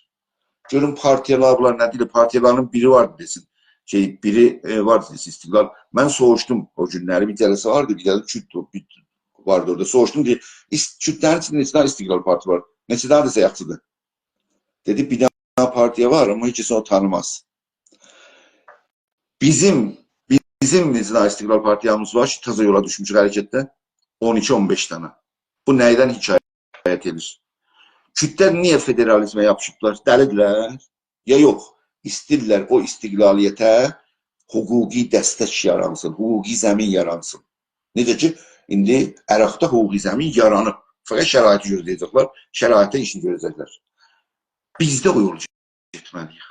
گؤرون پارتیالار بونلار نه دئییر؟ پارتیالارین بیری وار دئسین. شئی، بیری، ائ، وار دئسین استقلال. من سوروشدوم او گونلری، بیر جلسه واردی، بیر دنه کورد بیر واردی اورادا. سوروشدوم کی، ایس-، کوردلرین ایچینده نئچه دنه استقلال پارتی وار؟ نئچه دنه دئسه یاخشی‌دیر؟ دئدی، بیر دنه پارتیا وار، آمما هئچ کس اونو تانیماز. بیزیم، بیزیم نئچه دنه استقلال پارتیامیز وار کی، تازا یولا دوشموشوک حرکتده. اون ایکی، اون بئش دنه. بو نه‌یدن حکایت ائدیر؟ کوردلر نییه فدرالیزمه یاپیشیبلار؟ دلی‌دیرلر؟ یا یوخ، ایسته‌ییرلر او استقلالیته حقوقی دستک یارانسین، حقوقی زمین یارانسین. نئجه کی، ایندی عراقدا حقوقی زمین یارانیب. فقط شرایطی گؤزله‌یه‌جکلر، شرایطده ایشینی گؤره‌جکلر. بیز ده او یولو گئتمه‌لی‌ییک.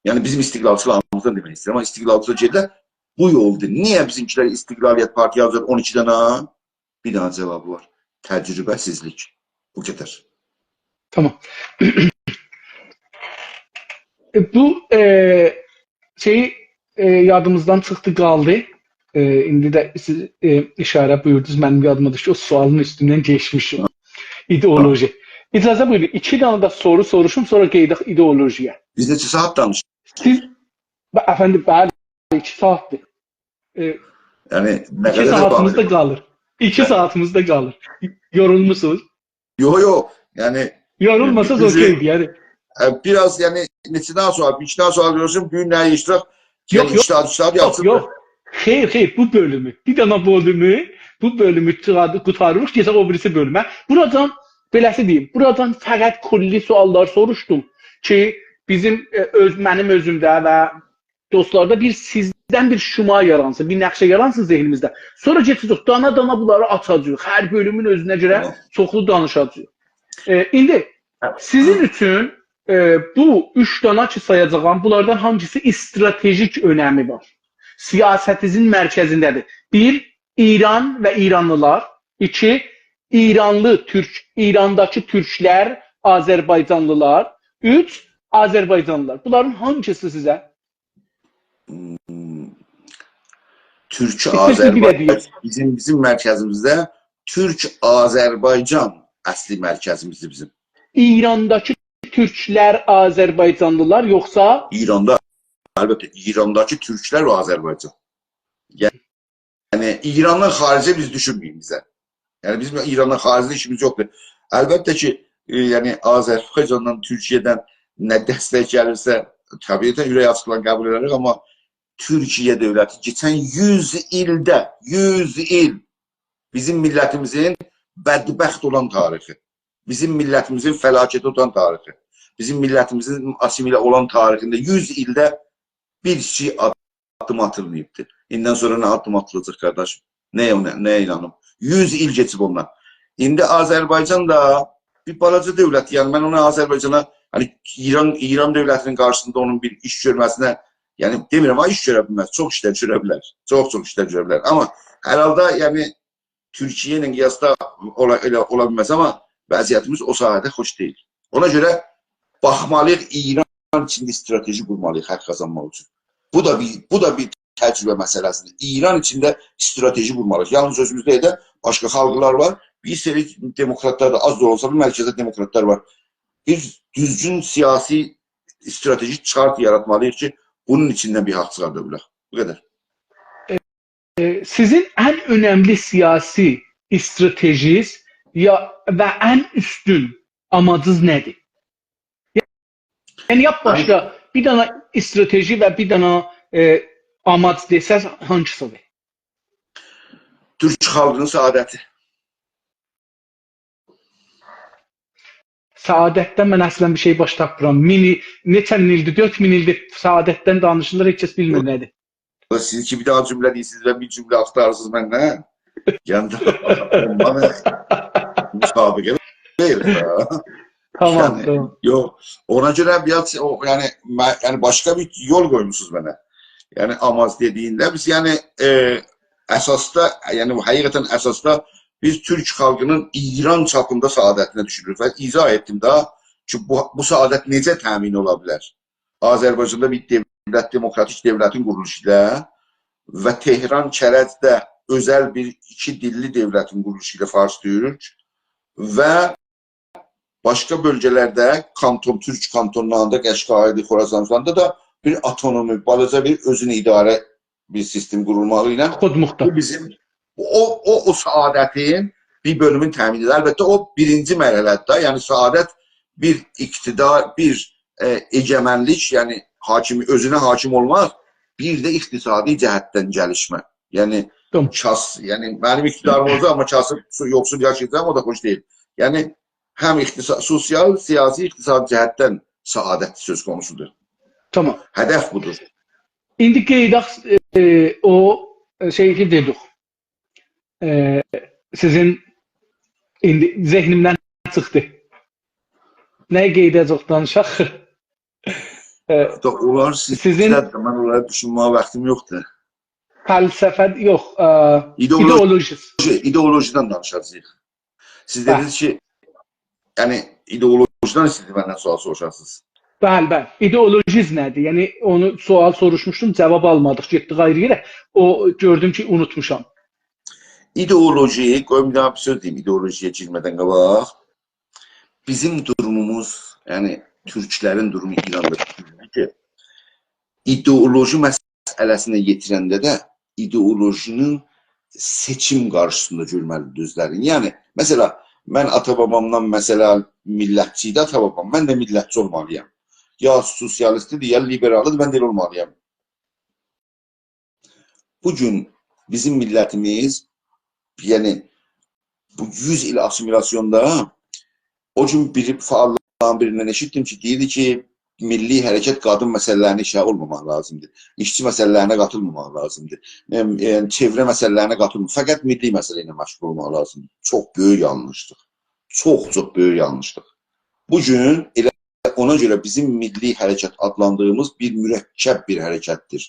یعنی بیزیم استقلالچیلیغیمیزدان دئمک ایسته‌ییرم، آمما استقلالچیلیق گئدیرلر. بو یولدور. نییه بیزیمکیلر استقلالیت پارتیاسی یازیر اون ایکی دنه؟ بیر دنه جاوابی وار. تجربه‌سیزلیک. بو قدر. تامام. ائ، بو، ائ، شئی، ائ، یادیمیزدان چیخدی، قالدی. ائ، ایندی ده سیز، ائ، ایشاره بویوردونوز، منیم یادیما دوشدو، او سؤالین اوستوندن کئچمیشیم. ایدئولوژی. اجازه بویورون، ایکی دنه ده سورو سوروشوم، سونرا قئییدک ایدئولوژی‌یه. بیز نئچه ساعات دانیشدیق؟ سیز، به-، افندیم، بلی، ایکی ساعاتدیر. ائ، یعنی، نه ایکی قدر ده ساعاتیمیز دا باغلی. قالیر. ایکی هه. ساعاتیمیز دا قالیر. یورولموسونوز؟ یوخ، یوخ. یعنی، یورولماساز بیزی، اوکئیدیر، یعنی. ائ، بیر آز، یعنی، نئچه دنه سؤال، ایکی دنه سؤال وئریرسن، بو گون نه ایشلک؟ یوخ، یعنی، یوخ، ایجتهاد، ایجتهاد یوخ، یاپسین. یوخ. خیر، خیر، بو بؤلومو، بیر دنه بؤلومو، بو بؤلومو قوتار-، قوتاریریق، گئدک او بیریسی بؤلومه. بوراجان، بئله‌سی دئییم، بوراجان فقط کلی سؤاللار سوروشدوم کی، بیزیم، ائ، اؤز، منیم اؤزومده و دوستلاردا بیر سیزدن بیر شما یارانسین، بیر نقشه یارانسین ذهنیمیزده. سونرا گئده‌جه‌ییک، دانا-دانا بونلاری آچاجاغیق. هر بؤلومون اؤزونه گؤره تامام. چوخلو دانیشاجاغیق. ائ، ایندی هه. سیزین اوچون، ائ، بو اوچ دانا کی سایاجاغام، بونلاردان هانگیسی استراتژیک اؤنمی وار؟ سیاستینیزین مرکزینده‌دیر. بیر، ایران و ایرانلیلار. ایکی، ایرانلی تورک، ایرانداکی تورکلر، آذربایجانلیلار. اوچ، آذربایجانلیلار. بونلارین هانگیسی سیزه؟ تورک، ایسته‌ییرسینیز بیر ده آذربایجان، دئیک. بیزیم، بیزیم مرکزیمیزده تورک، آذربایجان اصلی مرکزیمیزدیر بیزیم. ایرانداکی تورکلر، آذربایجانلیلار، یوخسا؟ ایراندا، البته، ایرانداکی تورکلر و آذربایجان. یعنی، ایراندان خارجه بیز دوشونمه‌یین بیزه. یعنی، بیزیم ایراندان خارجده ایشیمیز یوخدور. البته کی، ائ، یعنی، آذربایجاندان، تورکیه‌دن نه دستک گلیرسه، طبیعتاً اورک آچیقلا قبول ائدریک، آمما تورکیه دؤولتی کئچن یوز ایلده، یوز ایل بیزیم میللتیمیزین بدبخت اولان تاریخی، بیزیم میللتیمیزین فلاکته اوتان تاریخی، بیزیم میللتیمیزین آسیمیله اولان تاریخینده یوز ایلده بیر کیچیک آددیم آتیلماییبدی. ایندیدن سونرا نه آددیم آتیلاجاق، قارداشیم؟ نه، نه، نه اینانیم؟ یوز ایل کئچیب اوندان. ایندی آذربایجان دا بیر بالاجا دؤولت، یعنی من اونا، آذربایجانا، هانی ایران، ایران دؤولتینین قارشیسیندا اونون بیر ایش گؤرمه‌سینه، یعنی دئمیرم، آمما ایش گؤره بیلمز، چوخ ایشلر گؤره بیلر، چوخ-چوخ ایشلر گؤره بیلر. آمما هر حالدا، یعنی تورکیه ایله قیاسدا اولا، ائله اولا بیلمز، آمما وضعیتیمیز او ساحه‌ده خوش دئییل. اونا گؤره باخمالی‌ییق، ایران ایچینده استراتژی قورمالی‌ییق حق قازانماق اوچون. بو دا بیر، بو دا بیر تجربه مسئله‌سیدیر. ایران ایچینده استراتژی قورمالی‌ییق. یالنیز اؤزوموز دئییل ده، باشقا خالقلار وار. بیر سری دموکراتلار دا، آز دا اولسا، بیر مرکزده دموکراتلار وار. بیر دوزگون سیاسی استراتژی چارت یاراتمالی‌ییق کی، بونون ایچیندن بیر حاق چیخاردا بیلک. بو قدر. ائ، سیزین ان اؤنملی سیاسی استراتژیز یا، و ان اوستون آماجینیز نه‌دیر؟ یعنی، یا باشقا بیر دنه استراتژی و بیر دنه، ائ، آماج دئسز، هانگیسیدیر؟ تورک خالقینین سعادتی. سعادتدن من اصلاً بیر شئی باش تاپمیرام. مین ایل، نئچه مین ایلدیر؟ دؤرد مین ایلدیر سعادتدن دانیشیلیر، هئچ کس بیلمیر نه‌دیر. سیز کی بیر دانا جمله دئییرسینیز و بیر جمله آختاریرسینیز مندن. یعنی، اونلاری مسابقه دئییل. تامام، یعنی، تامام. یوخ، اونا گؤره بیر آز، او، یعنی، من، یعنی، باشقا بیر یول قویموسونوز منه. یعنی، آماج دئدیگینده بیز، یعنی، ائ، اساسدا، یعنی، حقیقتاً اساسدا بیز تورک خالقینین ایران چاپیندا سعادتینه دوشونوروک و ایضاح ائتدیم ده کی، بو، بو سعادت نئجه تأمین اولا بیلر؟ آذربایجاندا بیر دؤولت، دموکراتیک دؤولتین قورولوشو ایله و تهران، کرجده اؤزل بیر ایکی دیللی دؤولتین قورولوشو ایله، فارس-تورک، و باشقا بؤلگه‌لرده کانتون، تورک کانتونلاریندا، قشقایدی، خوراسان فلاندا دا بیر آوتونومی، بالاجا بیر اؤزونو اداره بیر سیستم قورولماغی ایله خودمختار. بو بیزیم، او، او، او سعادتین بیر بؤلومون تأمین ائدیر. البته، او بیرینجی مرحله‌دیر ده، یعنی سعادت بیر اقتدار، بیر، ائ، ائگئمنلیک، یعنی حاکم، اؤزونه حاکم اولماق، بیر ده اقتصادی جهتدن گلیشمه. یعنی، تامام. کاس، یعنی منیم اقتداریم اولسا، آمما کاسیب، یوخسول یاشایاجاغام، او دا خوش دئییل. یعنی، هم اقتصاد، سوسیال، سیاسی، اقتصادی جهتدن سعادت سؤز قونوسودور. تامام. هدف بودور. ایندی قئییداق، ائ، او، ائ، شئیی کی دئدیک. ائ، سیزین ایندی ذهنیمدن چیخدی. نه قاییداجاق دانیشاق؟ ائ، دا اونلار سیز، سیزین من اونلارا دوشونمه‌یه واختیم یوخدور. فلسفه یوخ، ائ، ایدئولوژی. ایدئولوژی. ایدئولوژیدن دانیشاجاغیق. سیز بلی. دئدینیز کی، یعنی ایدئولوژیدن ایسته‌دینیز مندن سؤال سوروشاسینیز. بلی، بلی. ایدئولوژیز نه‌دیر؟ یعنی اونو سؤال سوروشموشدوم، جواب آلمادیق، گئتدیک آیری یئره. او گؤردوم کی، اونوتموشام. ایدئولوژی، قوی بیر دنه بیر سؤز دئییم ایدئولوژی‌یه گیرمه‌دن قاباق. بیزیم دوروموموز، یعنی تورکلرین دورومو ایراندا کی، ایدئولوژی مسئله‌سینه یئتیرنده ده ایدئولوژی‌نین سئچیم قارشیسیندا گؤرمه‌لیدیر اؤزلرینی. یعنی، مثلا، من آتا-بابامدان، مثلا، میللتچی ایدی آتا-بابام، من ده میللتچی اولمالی‌یام. یا سوسیالیست ایدی، یا لیبرال ایدی، من ده ائله اولمالی‌یام. بو گون بیزیم میللتیمیز، یعنی بو یوز ایل آسیمیلاسیوندا، او گون بیر فعاللارین بیریندن ائشیتدیم کی، دئییردی کی، میللی حرکت قادین مسئله‌لرینه ایشه اولماماق لازیمدیر. ایشچی مسئله‌لرینه قاتیلماماق لازیمدیر. ائم، ائم، چئوره مسئله‌لرینه قاتیلماماق، فقط میللی مسئله ایله مشغول اولماق لازیمدیر. چوخ بؤیوک یانلیشلیق. چوخ، چوخ بؤیوک یانلیشلیق. بو گون ائله اونا گؤره بیزیم میللی حرکت آدلاندیریمیز بیر مرکب بیر حرکتدیر.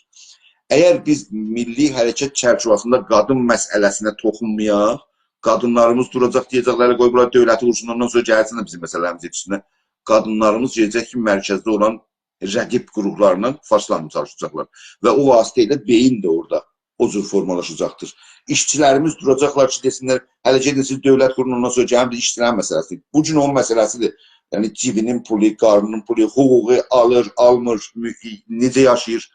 اگر بیز میللی حرکت چرچیوه‌سینده قادین مسئله‌سینه توخونمایاق، قادینلاریمیز دوراجاق، دئیه‌جکلر: «قوی بونلار دؤولتی وورسون، اوندان سونرا گلسین ده بیزیم مسئله‌میزی یئتیرسینلر.» قادینلاریمیز گئده‌جک کی، مرکزده اولان رقیب گروپلارلا فارسلارینی چالیشاجاقلار. و او واسطه ایله بئیین ده اورادا او جور فورمالاشاجاقدیر. ایشچیلریمیز دوراجاقلار کی، دئسینلر: «هله گئدین سیز دؤولت قورون، اوندان سونرا گلین بیز ایشچیلرین مسئله‌سینی.» بو گون اونون مسئله‌سیدیر. یعنی، جیبینین پولو، قارنینین پولو، حقوقو آلیر، آلمیر، مو-، نئجه یاشاییر.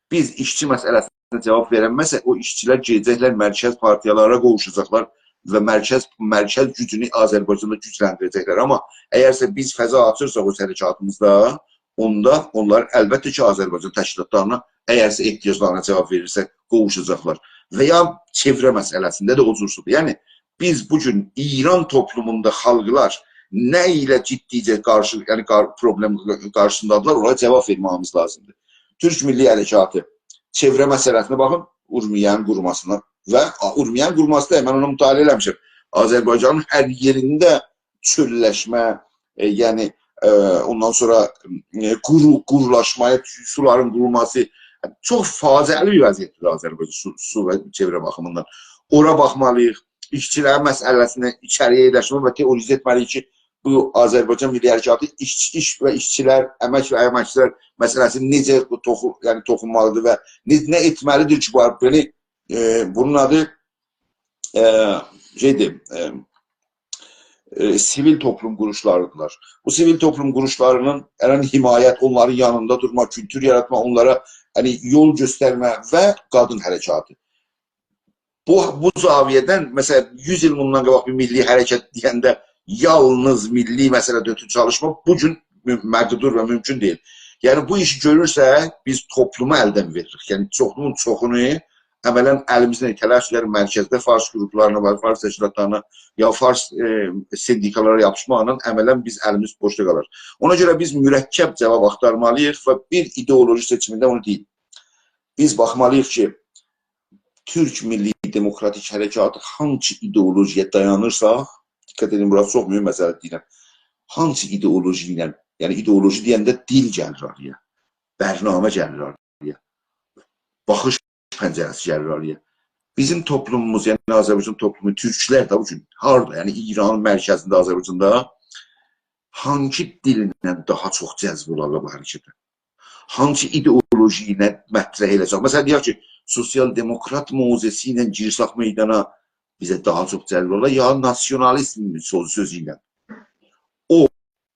بیز ایشچی مسئله‌سینه جواب وئرنمه‌سک، او ایشچیلر گئده‌جکلر مرکز پارتیالارا قوووشاجاقلار و مرکز، مرکز گوجونو آذربایجاندا گوجلندیره‌جکلر. آمما اگرسه بیز فضا آچیرساق او حرکاتیمیزدا، اوندا اونلار البته کی، آذربایجان تشکیلاتلارینا اگرسه احتیاجلارینا جواب وئریرسه، قوووشاجاقلار. و یا چئوره مسئله‌سینده ده او جورسودور. یعنی، بیز بو گون ایران توپلوموندا خالقلار نه ایله جدیجه قارشی، یعنی قار-، پروبلم قارشیسیندادیرلار، اونلارا جواب وئرمه‌ییمیز لازیمدیر. تورک میللی حرکاتی، چئوره مسئله‌سینه باخین، اورمیه‌نین قوروماسینا و اورمیه‌نین قوروماسی دا، من اونو مطالعه ائله‌میشم. آذربایجانین هر یئرینده چؤللشمه، ائ، یعنی، ائ، اوندان سونرا، ائ، قورو-، قورولاشمایا، سولارین قوروماسی، چوخ فاجعه‌لی بیر وضعیتدیر آذربایجان سو، سو و چئوره باخیمیندان. اورا باخمالی‌ییق. ایشچیلرین مسئله‌سینی ایچری‌یه یئرلشمه و تئوریزه ائتمه‌لی‌ییک کی، بو آذربایجان میللی حرکاتی ایش، ایش و ایشچیلر، امک و امکچیلر مسئله‌سینی نئجه توخو-، یعنی توخونمالیدیر و نه، نه ائتمه‌لیدیر کی، بو، یعنی، ائ، بونون آدی، ائ، شئیدیر، ائ، ائ، سیویل توپلوم قورولوشلاریدیرلار. بو سیویل توپلوم قورولوشلارینین، یعنی، حمایت، اونلارین یانیندا دورما، کولتور یاراتما، اونلارا، یعنی، یول گؤسترمه و قادین حرکاتی. بو، بو زاویه‌دن، مثلا، یوز ایل بوندان قاباق بیر میللی حرکت دئینده یالنیز میللی مسئله‌ده اؤترو چالیشما بو گون مو-، مقدور و مومکون دئییل. یعنی، بو ایشی گؤرورسک، بیز توپلومو الدن وئریریک. یعنی، توپلومون چوخونو عملا الیمیزدن ایته‌لر، مرکزده فارس قروپلارینا، فارس تشکیلاتلارینا، یا فارس، ائ، سندیکالارا یاپیشماقلا عملا بیز الیمیز بوشدا قالار. اونا گؤره بیز مرکب جواب آختارمالی‌ییق و بیر ایدئولوژی سئچیمینده اونو دئییم. بیز باخمالی‌ییق کی، تورک میللی دموکراتیک حرکاتی هانسی ایدئولوژی‌یه دایانیرسا، دقت ائدین، بورا چوخ مهم مسئله دئییرم. هانسی ایدئولوژی ایله، یعنی ایدئولوژی دئینده دیل گلیر آرایا، برنامه گلیر آرایا، باخیش پنجره‌سی گلیر آرایا. بیزیم توپلوموموز، یعنی آذربایجان توپلومو، تورکلر ده بو گون هاردا، یعنی ایرانین مرکزینده، آذربایجاندا هانسی دیلله داها چوخ جذب اولارلار بو حرکته؟ هانسی ایدئولوژی ایله مطرح ائله‌سک؟ مثلا، دئیک کی، سوسیال دموکرات موضعی ایله گیرسک میدانا، بیزه داها چوخ جذب اولار، یا ناسیونالیزم سؤز، سؤزو ایله؟ او،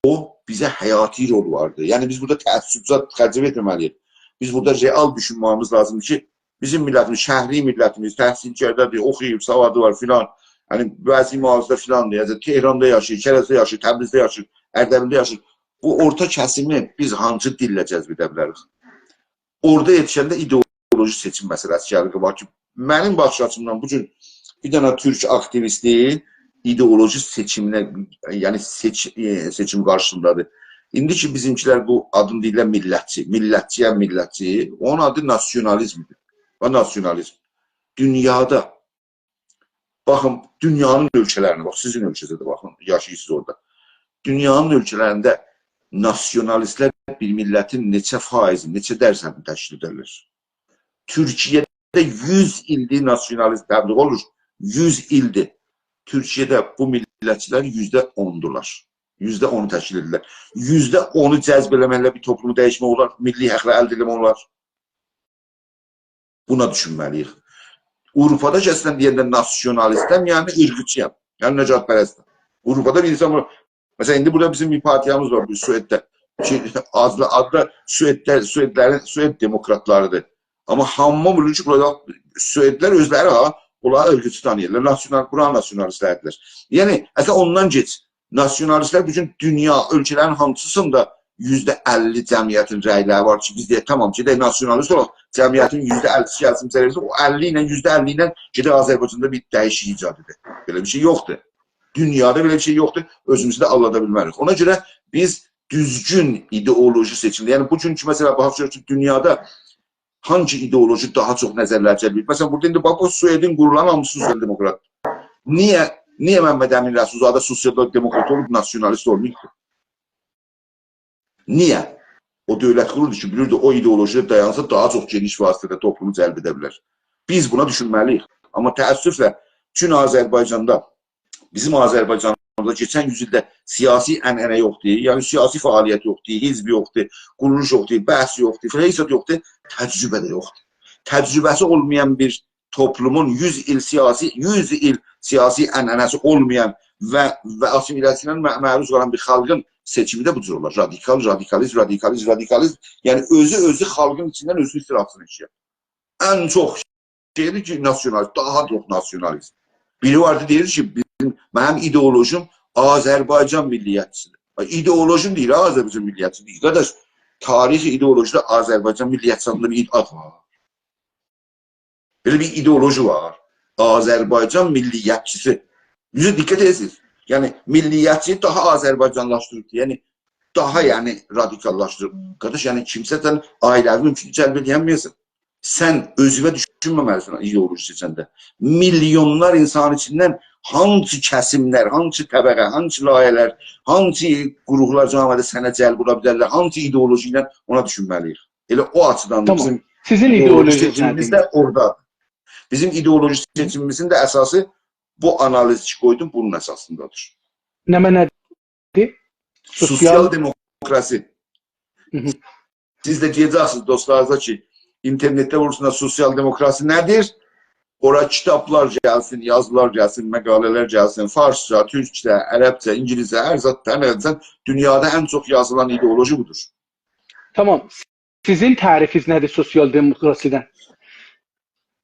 او بیزه حیاتی رول واردیر. یعنی، بیز بورادا تعصبجه خرجه ائتمه‌مه‌لی‌ییک. بیز بورادا رئال دوشونمه‌ییمیز لازیمدیر کی، بیزیم میللتیمیز، شهری میللتیمیز، تحصیلکرده‌دیر، اوخویوب، سوادی وار فلان. یعنی، وضعی معاصرده فلاندیر. یعنی، تهراندا یاشاییر، کرجده یاشاییر، تبریزده یاشاییر، اردبیلده یاشاییر. بو اورتا کسیمی بیز هانسی دیلله جذب ائده بیلریک؟ اورادا یئتیشنده ایدئولوژی سئچیم مسئله‌سی گلیر قاباغا کی، منیم باخیش آچیمدان بو گون بیر دنه تورک آکتیویستی ایدئولوژی سئچیمینه، یعنی سئچ-، ائ، سئچیم قارشیسیندادیر. ایندی کی، بیزیمکیلر بو آدین دئییرلر میللتچی، میللتچی‌یم، میللتچی، اونون آدی ناسیونالیزمدیر. و ناسیونالیزم دونیادا باخین، دونیانین اؤلکه‌لرینه باخ، سیزین اؤلکه‌زه ده باخین، یاشاییرسینیز اورادا. دونیانین اؤلکه‌لرینده ناسیونالیست‌لر بیر میللتین نئچه فایضی، نئچه درصدینی تشکیل ائدیرلر؟ تورکیه‌ده یوز ایلدیر ناسیونالیزم تبلیغ اولور. یوز ایلدیر. تورکیه‌ده بو میللتچی‌لر یوزده اوندولار. یوزده اونو تشکیل ائدیرلر. یوزده اونو جذب ائله‌مکله بیر توپلومو دییشمک اولار، میللی حاقلاری الده ائله‌مک اولار. بونا دوشونمه‌لی‌ییک. آوروپادا کسن دئینده ناسیونالیستم، یعنی عیرقچی‌یام، یعنی نژادپرستم. آوروپادا بیر اینسان وار. مثلا، ایندی بورادا بیزیم بیر پارتیامیز وار، بیر سوئدده. کی، آدلی، آدی دا سوئدده، سوئدلرین، سوئد دموکراتلاری‌دیر. آمما هامی بیلیر کی، بورادا سوئدلر اؤزلری، ها، بونلاری عیرقچی تانیییرلار. ناسیونال، بورانین ناسیونالیستلری‌دیرلر. یعنی، اصلا اوندان گئچ. ناسیونالیست‌لر بوتون دونیا اؤلکه‌لرین هانسیسیندا یوزده اللی جمعیتین رأی‌لری وار کی، بیز دئیک، تامام، گئدک ناسیونالیست اولاق، جمعیتین یوزده اللی‌سی گلسین بیزه وئرسین، او اللی ایله، یوزده اللی ایله گئدک آذربایجاندا بیر دییشیک ایجاد ائدک. بئله بیر شئی یوخدور. دونیادا بئله بیر شئی یوخدور. اؤزوموزو ده آلدادا بیلمه‌ریک. اونا گؤره بیز دوزگون ایدئولوژی سئچیمده، یعنی بوگونکو، مثلا، باخاق گؤرک کی، دونیادا هانسی ایدئولوژی داها چوخ نظرلری جلب ائدیر؟ مثلا، بورادا ایندی باخ، بو سوئدین قورولان هامیسی سوسیال دموکرات. نییه، نییه ممد امین رسول‌زاده سوسیال دموکرات اولوب، ناسیونالیست اولماییبدی؟ نییه؟ او دؤولت قوروردو کی، بیلیردی، او ایدئولوژی‌ده دایانسا، داها چوخ گئنیش وسعتده توپلومو جلب ائده بیلر. بیز بونا دوشونمه‌لی‌ییک. آمما تأسفله، چون آذربایجاندا، بیزیم آذربایجاندا کئچن یوز ایلده سیاسی عنعنه یوخدور، یعنی سیاسی فعالیت یوخدور، حزب یوخدور، قورولوش یوخدور، بحث یوخدور، فلان، هئچ زاد یوخدور، تجربه ده یوخدور. تجربه‌سی اولمایان بیر توپلومون یوز ایل سیاسی، یوز ایل سیاسی عنعنه‌سی اولمایان و، و آسیمیلاسییایا مع-، معروض قالان بیر خالقین سئچیمی ده بو جور اولار. رادیکال، رادیکالیست، رادیکالیست، رادیکالیست. یعنی اؤزو، اؤزو خالقین ایچیندن اؤزو استراحتینی ائشییر. ان چوخ شئی‌دیر کی، ناسیونالیست، داها چوخ ناسیونالیست. بیری واردی، دئییر کی، بیزیم، منیم ایدئولوژیم آذربایجان میللیتچی‌دیر. ایدئولوژیم دئییر، آذربایجان میللیتچی دئییر. قارداش، تاریخ ایدئولوژی‌ده آذربایجان میللیتچی آدیندا بیر آد وار. بئله بیر ایدئولوژی وار. آذربایجان میللیتچی‌سی. دوزو، دقت ائدیرسینیز. یعنی، میللیتچی‌یی داها آذربایجانلاشدیریبدی. یعنی، داها، یعنی، رادیکاللاشدیریب. قارداش، یعنی، کیمسه سن عائله‌وی مومکون جلب ائلیه‌نمیه‌سن. سن اؤزووه دوشونمه‌مه‌لی‌سن ایدئولوژی سئچنده. میلیونلار اینسانین ایچیندن هانسی کسیملر، هانسی طبقه، هانسی لایه‌لر، هانسی قوروملار جامعه‌ده سنه جلب اولا بیلرلر، هانسی ایدئولوژی ایله، اونا دوشونمه‌لی‌ییک. ائله او آچیدان دا تامام. بیزیم سیزین ایدئولوژی ایدئولوژی سئچیمیمیز سئچیمینیز؟ ده اورادا. بیزیم ایدئولوژی سئچیمیمیزین ده اساسی بو آنالیز کی قویدوم، بونون اساسیندادیر. نمنه‌دیر؟ سوسیال سوسیال دموکراسی. هی هی. سیز ده دئیه‌جکسینیز دوستلارینیزا کی، اینترنتده وورسونلار «سوسیال دموکراسی نه‌دیر؟» اورا کیتابلار گلسین، یازیلار گلسین، مقاله‌لر گلسین، فارسجا، تورکجه، عربجه، اینگیلیسجه، هر زاد، هر نه‌دن، دونیادا ان چوخ یازیلان ایدئولوژی بودور. تامام. سیزین تعریفینیز نه‌دیر سوسیال دموکراسی‌دن؟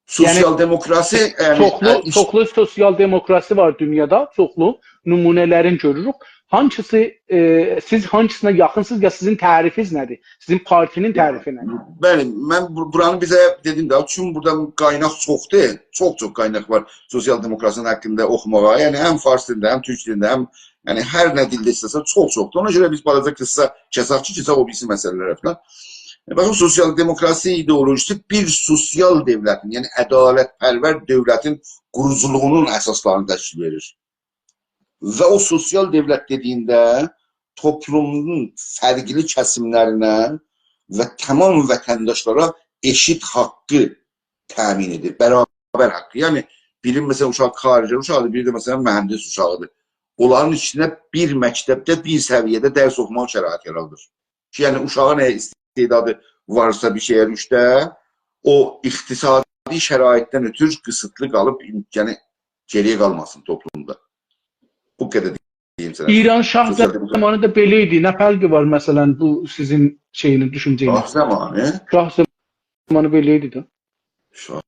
سوسیال یعنی، دموکراسی، یعنی، چوخلو، ائ، ایش- چوخلو سوسیال دموکراسی وار دونیادا، چوخلو نمونه‌لرینی گؤروروک. هانسیسی، ائ، سیز هانسیسینا یاخینسینیز، یا سیزین تعریفینیز نه‌دیر؟ سیزین پارتی‌نین تعریفی نه‌دیر؟ بلی، من بو-، بورانی بیزه دئدیم ده، چون بورادا قایناق چوخدور، چوخ-چوخ قایناق وار سوسیال دموکراسی‌نین حاقیندا اوخوماغا، یعنی هم فارس دیلینده، هم تورک دیلینده، هم، یعنی هر نه دیلده ایسته‌سن، چوخ-چوخدور. اونا گؤره بیز بالاجا قیسا کسک کی، چیخاق، چیخاق، او بیریسی مسئله‌لره فلان. ائ، باخین، سوسیال دموکراسی ایدئولوژیسی بیر سوسیال دؤولتین، یعنی عدالت‌پرور دؤولتین قوروجولوغونون اساسلارینی تشکیل وئریر. و او سوسیال دؤولت دئدییینده توپلومون فرقلی کسیملرینه و تامام وطنداشلارا ائشیت حاقی تأمین ائدیر، برابر حاقی. یعنی، بیرین، مثلا، اوشاغی کارگر اوشاغیدیر، بیری ده، مثلا، مهندس اوشاغیدیر. اونلارین ایچینده بیر مکتبده، بیر سویه‌ده درس اوخوماق شرایطی یارادیر. کی، یعنی، اوشاغین اگر استعدادی وارسا بیر شئیه رشده، او اقتصادی شرایطدن اؤترو قیسیتلی قالیب، یعنی، گئری‌یه قالماسین توپلومدا. بو قدر دئییم سنه. ایران شاه سوسیال دموکرات زامانی دا بئله ایدی. نه فرقی وار، مثلا، بو سیزین شئیینیز، دوشونجه‌یینیز؟ شاه زامانی؟ شاه زامانی بئله ایدی ده. شاه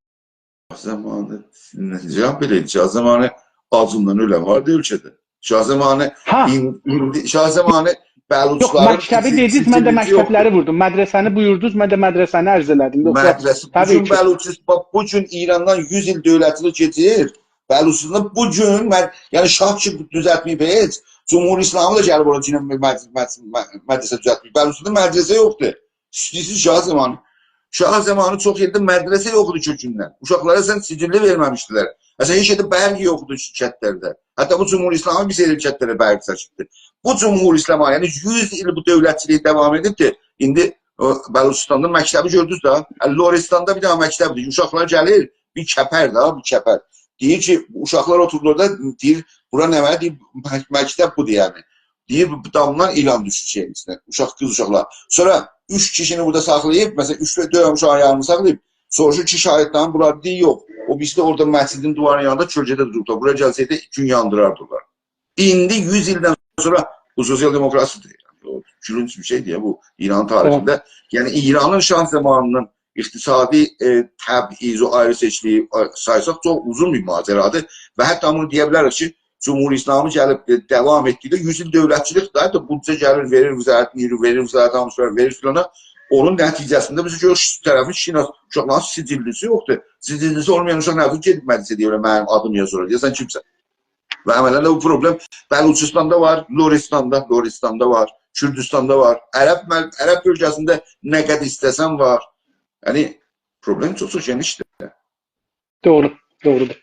زامانی، نئجه بئله ایدی؟ شاه زامانی آجیندان اؤلن واردی اؤلکه‌ده. شاه زامانی، هه. این-، ایندی، شاه زامانی یوخ، بلوچلارین مکتبی ایکی-، دئدینیز، من ده ایکینجی مکتبلری یوخدور. ووردوم. مدرسه‌نی بویوردونوز، من ده مدرسه‌نی عرض ائله‌دیم. یوخ، یوخ. مدرسه، بو طبیعی گون کی. بلوچیس-، باخ، بو گون ایراندا یوز ایل دؤولتچیلیک کئچیر. بلوچیستاندا بو گون مد-، یعنی شاه کی دوزلتمه‌ییب هئچ. جمهوری اسلامی دا گلیب اورا کی، مد-، مد-، مد-، مدرسه دوزلتمه‌ییب. بلوچیستاندا مدرسه یوخدور. ایسته‌ییرسینیز شاه زامانی. شاه زامانی چوخ یئرده مدرسه یوخ ایدی کؤکوندن. اوشاقلارا سن سجللی وئرمه‌میشدیلر. مثلا، هئچ یئرده برق یوخدور کی، کندلرده. حتی بو جمهوری اسلامی بیر سری کندلره برق چکیبدیر. بو جمهوری اسلامی، یعنی یوز ایل بو دؤولتچیلیک داوام ائدیبدیر. ایندی او، بلوچستاندا مکتبی گؤردونوز ده. هه، لرستاندا بیر دنه مکتبدیر. اوشاقلار گلیر، بیر کپر ده، بیر کپر. دئییر کی، اوشاقلار اوتورور اورادا، دئییر، «بورا نمنه؟» دئییر، «مک-، مکتب بودور، یعنی.» دئییر، بو دامدان ایلان دوشور شئیین ایچینه. اوشاق، قیز اوشاقلار. سونرا اوچ کیشینی بورادا ساخلاییب، مثلا، اوچ دؤنه اوشاغین یانینی ساخلاییب. سوروشور کی، شاگیردلرین بونلار؟ دئییر، یوخ. او بیریسی ده اورادا مسجدین دیوارینین یانیندا کؤلگه‌ده دوروبلار. بورا گلسه‌یدی، گون یاندیراردیلار. ایندی یوز ایلدن سونرا بو سوسیال دموکراسی‌دیر. یعنی، او گولونج بیر شئیدیر یا، بو ایران تاریخینده. تامام. یعنی، ایرانین شاه زامانینین اقتصادی، ائ، تبعیض، او آیری‌سئچکیلیگی، آ، سایساق، چوخ اوزون بیر ماجرادیر. و حتی بونو دئیه بیلریک کی، جمهوری اسلامی گلیب، ائ، داوام ائتدیکده یوز ایل دؤولتچیلیک ده، حتی بودجه گلیر، وئریر وزارت نیرو، وئریر وزارت آموزش، وئریر فلانا. اونون نتیجه‌سینده بیز گؤروروک، طرفین شیناس، اوشاقلارین سجللی‌سی یوخدور. سجللی‌سی اولمایان اوشاق نه جور گئدیب مدرسه‌ده دئیه بیلر، «منیم آدیم یازیلیر»؟ دئیه‌سن کیمسه. و عملا ده بو پروبلم بلوچستاندا وار، لرستاندا، لرستاندا وار، کوردوستاندا وار، عرب مل-، عرب بؤلگه‌سینده نه قدر ایسته‌سن وار. یعنی، پروبلم چوخ-چوخ گئنیشدیر. دوغرو، دوغرودور.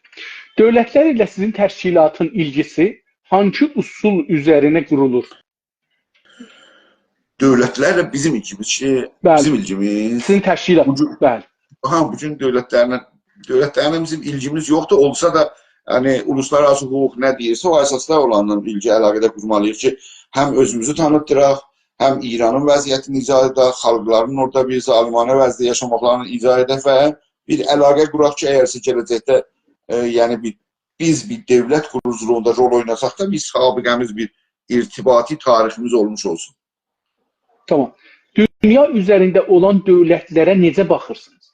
دؤولتلر ایله سیزین تشکیلاتین ایلگیسی هانسی اصول اوزرینه قورولور؟ دؤولتلرله بیزیم ایلگیمیز، شئی، بلی. بیزیم ایلگیمیز. سیزین تشکیلات، بو گون، بلی. ها، بو گون دؤولتلرله، دؤولتلرله بیزیم ایلگیمیز یوخدور. اولسا دا، یعنی، اولوسلارآراسی حقوق نه دئییرسه، او اساسدا اولانلا ایلگی علاقه‌لر قورمالی‌ییق کی، هم اؤزوموزو تانیتدیراق، هم ایرانین وضعیتینی ایضاح ائدک، خالقلارین اورادا بیر ظالمانه وضعده یاشاماقلارینی ایضاح ائدک و بیر علاقه قوراق کی، اگرسه گله‌جکده، ائ، یعنی، بیر بیز بیر دؤولت قوروجولوغوندا رول اویناساق دا، بیر سابقه‌میز، بیر ارتباطی تاریخیمیز اولموش اولسون. تامام. دونیا اوزرینده اولان دؤولتلره نئجه باخیرسینیز؟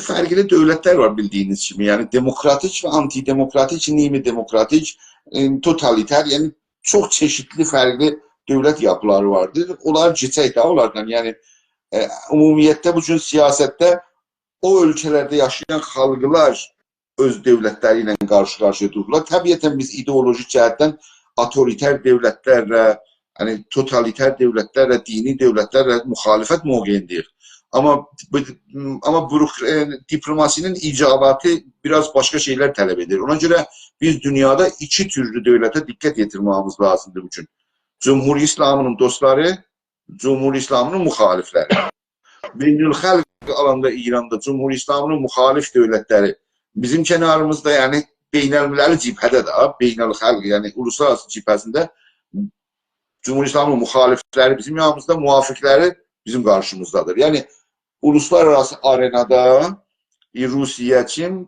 فرقلی دؤولتلر وار، بیلدیگینیز کیمی. یعنی، دموکراتیک و آنتی‌دموکراتیک، نیمه دموکراتیک، ائ، توتالیتر، یعنی، چوخ چئشیتلی فرقلی دؤولت یاپیلاری واردیر. اونلاری کئچک ده اونلاردان. یعنی، ائ، عمومیتده بو گون سیاستده او اؤلکه‌لرده یاشایان خالقلار اؤز دؤولتلری ایله قارشی-قارشییا دوردولار. طبیعتا بیز ایدئولوژیک جهتدن آتوریتر دؤولتلرله، یعنی توتالیتر دؤولتلرله، دینی دؤولتلرله مخالفت موقعینده‌ییک. آمما بو، آمما بوروک-، ائ، دیپلوماسی‌نین ایجاباتی بیر آز باشقا شئیلر طلب ائدیر. اونا گؤره بیز دونیادا ایکی تورلو دؤولته دقت یئتیرمه‌ییمیز لازیمدیر بو گون. جمهوری اسلامی‌نین دوستلاری، جمهوری اسلامی‌نین مخالفلری. بین‌الخالق آلاندا ایراندا جمهوری اسلامی‌نین مخالف دؤولتلری بیزیم کناریمیزدا، یعنی بین‌المللی جبهه‌ده ده، بین‌الخالق، یعنی اولوسلارآراسی جبهه‌سینده جمهوری اسلامی‌نین مخالفلری بیزیم یانیمیزدا، موافقلری بیزیم قارشیمیزدادیر. یعنی اولوسلارآراسی آرئنادا، ائ، روسیه کیمی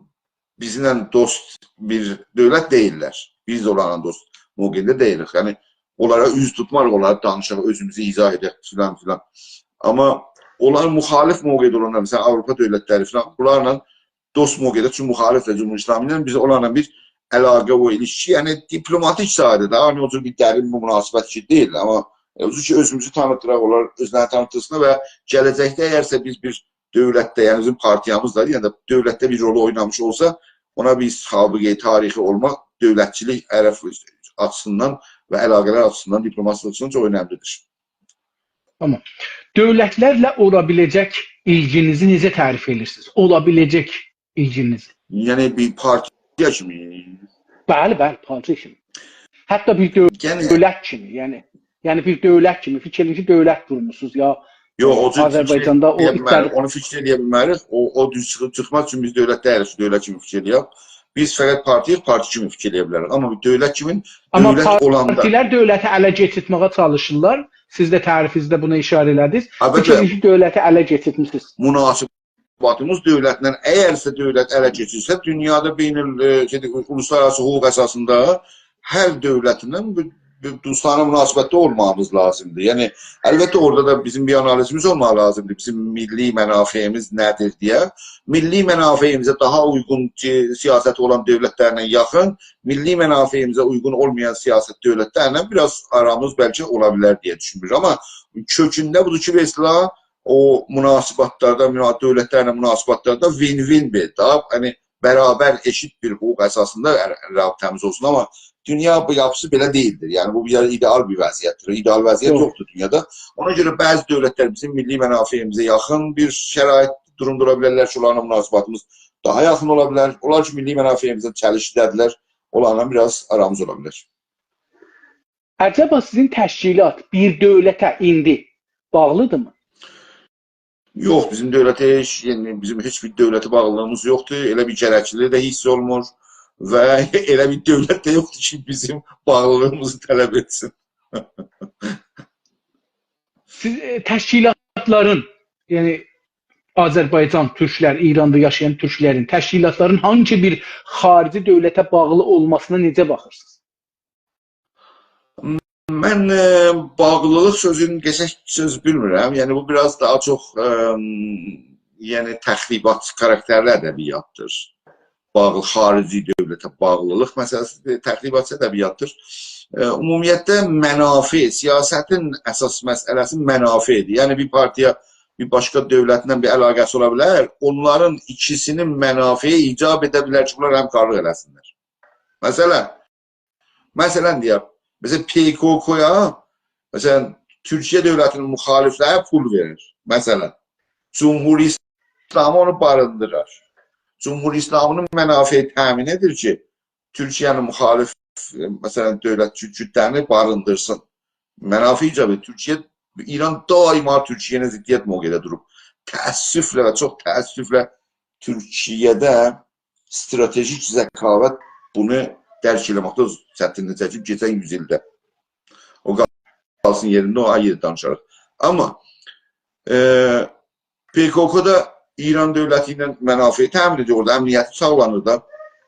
بیزیمله دوست بیر دؤولت دئییللر. بیز ده اونلارلا دوست موقعینده دئییلیک. یعنی، اونلارا اوز توتماریق، اونلارا دانیشاق، اؤزوموزو ایضاح ائدک، فلان فلان. آمما اونلار مخالف موقعده اولانلار، مثلا، آوروپا دؤولتلری فلان، بونلارلا دوست موقعده، چونکی مخالفلر جمهوری اسلامی ایله، بیز اونلارلا بیر علاقه، او ایلیشکی، یعنی دیپلوماتیک ساحه‌ده، یعنی او جور بیر درین بیر مناسبت کی دئییل، آمما، ائ، او جور کی اؤزوموزو تانیتدیراق، اونلار اؤزلرینی تانیتدیرسینلار و گله‌جکده اگرسه بیز بیر دؤولتده، یعنی بیزیم پارتیامیز دا، یعنی دؤولتده بیر رول اوینامیش اولسا، اونا بیر سابقه تاریخی اولماق دؤولتچیلیک عرف آچیسیندان و علاقه‌لر آچیسیندان، دیپلوماسی آچیسیندان چوخ اؤنملی‌دیر. تامام. دؤولتلرله اولا بیله‌جک ایلگینیزی نئجه تعریف ائدیرسینیز؟ اولا بیله‌جک ایلگینیزی. یعنی بیر پارتیا کیمی؟ بلی، بلی، پارتیا کیمی. حتی بیر دؤو-، یعنی دؤولت کیمی، یعنی، یعنی بیر دؤولت کیمی. فیکیر ائدین کی، دؤولت قورموسونوز یا، یوخ، ائ، او جور فیکیر آذربایجاندا او ائلیه ایتلر بیلمه‌ریک. اونو فیکیر ائلیه بیلمه‌ریک. او، او دوز چیخ-، چیخماز، چونکی بیز دؤولت دئییلیک کی، دؤولت کیمی فیکیر ائلیه‌ک. بیز فقط پارتی‌ییق، پارتی کیمی فیکیر ائلیه بیلریک. آمما بیر دؤولت کیمی، آمما دؤولت اولاندا پارتیلر دؤولتی اله کئچیرتمه‌یه چالیشیرلار. سیز ده تعریفینیزده بونا ایشاره ائله‌دینیز. البته. فیکیر ائدین کی، دؤولتی اله کئچیرتمیسینیز. مناسباتیمیز دؤولتله، اگرسه دؤولت اله کئچیرسه، دونیادا بین‌ال-، ائ، شئیدیر، اولوسلارآراسی حقوق اساسیندا هر دؤولتینن بیر، بیر دوستانه مناسبتده اولماغیمیز لازیمدیر. یعنی، البته، اورادا دا بیزیم بیر آنالیزیمیز اولماغی لازیمدیر. بیزیم میللی منافعیمیز نه‌دیر دئیه. میللی منافعیمیزه داها اویغون، ائ، سیاست اولان دؤولتلرله یاخین، میللی منافعیمیزه اویغون اولمایان سیاست دؤولتلرله بیر آز آرامیز بلکه اولا بیلر دئیه دوشونورم. آمما کؤکونده بودور کی، به اصطلاح او مناسبتلرده، منا-، دؤولتلرله مناسبتلرده وین-وین بیر دا، یعنی برابر، ائشیت بیر حقوق اساسیندا ر-، رابطه‌میز اولسون. آمما دونیا بو یاپیسی بئله دئییلدیر. یعنی بو بیر ایده‌آل بیر وضعیتدیر. ایده‌آل وضعیت یوخ. یوخدور دونیادا. اونا گؤره بعضی دؤولتلر بیزیم میللی منافعیمیزه یاخین بیر شرایط، دورومدا اولا بیلرلر کی، اونلارلا مناسبتیمیز داها یاخین اولا بیلر. اونلار کی، میللی منافعیمیزله چلیشکیده‌دیرلر، اونلارلا بیر آز آرامیز اولا بیلر. عجبا سیزین تشکیلات بیر دؤولته ایندی باغلیدیرمی؟ یوخ، بیزیم دؤولته هئچ، یعنی بیزیم هئچ بیر دؤولته باغلیلیغیمیز یوخدور. ائله بیر گرکلیلیگی ده حیس اولونمور و ائله بیر دؤولت ده یوخدور کی، بیزیم باغلیلیغیمیزی طلب ائتسین. سیز ائ، تشکیلاتلارین، یعنی آذربایجان تورکلر، ایراندا یاشایان تورکلرین، تشکیلاتلارین هانسی بیر خاریجی دؤولته باغلی اولماسینا نئجه باخیرسینیز؟ من ائ، باغلیلیق سؤزونو قشنگ سؤز بیلمیرم. یعنی بو بیر آز داها چوخ ائ، یعنی تخریباتچی کاراکترلی ادبیاتدیر. باغلی، خاریجی دؤولته باغلیلیق مسئله‌سی تخریباتچی ادبیاتدیر. ائ، عمومیتله منافع، سیاستین اساس مسئله‌سی منافعدیر. یعنی بیر پارتیا بیر باشقا دؤولتله بیر علاقه‌سی اولا بیلر. اونلارین ایکیسی‌نین منافعی ایجاب ائده بیلر کی، بونلار همکارلیق ائله‌سینلر. مثلا، مثلا دئیک، مثلا، پ‌ک‌ک‌یا، مثلا، تورکیه دؤولتی‌نین مخالفلری پول وئریر. مثلا، جمهوری اسلامی اونو باریندیریر. جمهوری اسلامی‌نین منافعی تأمین ائدیر کی، تورکیه‌نین مخالف، مثلا، دؤولت، کت-، کوتله‌نی باریندیرسین. منافع ایجاب ائدیر. تورکیه، ایران دائما تورکیه ایله ضدیت موقعده دوروب. تأسفله و چوخ تأسفله تورکیه‌ده استراتژیک ذکاوت بونو درک ائله‌مکده چتینلیک چکیب کئچن یوز ایلده. او قالسین یئرینده، او آیری دانیشاریق. آمما ائ، پ‌ک‌ک دا ایران دؤولتی ایله منافع تأمین ائدیر، اورادا امنیتی ساغلانیر دا.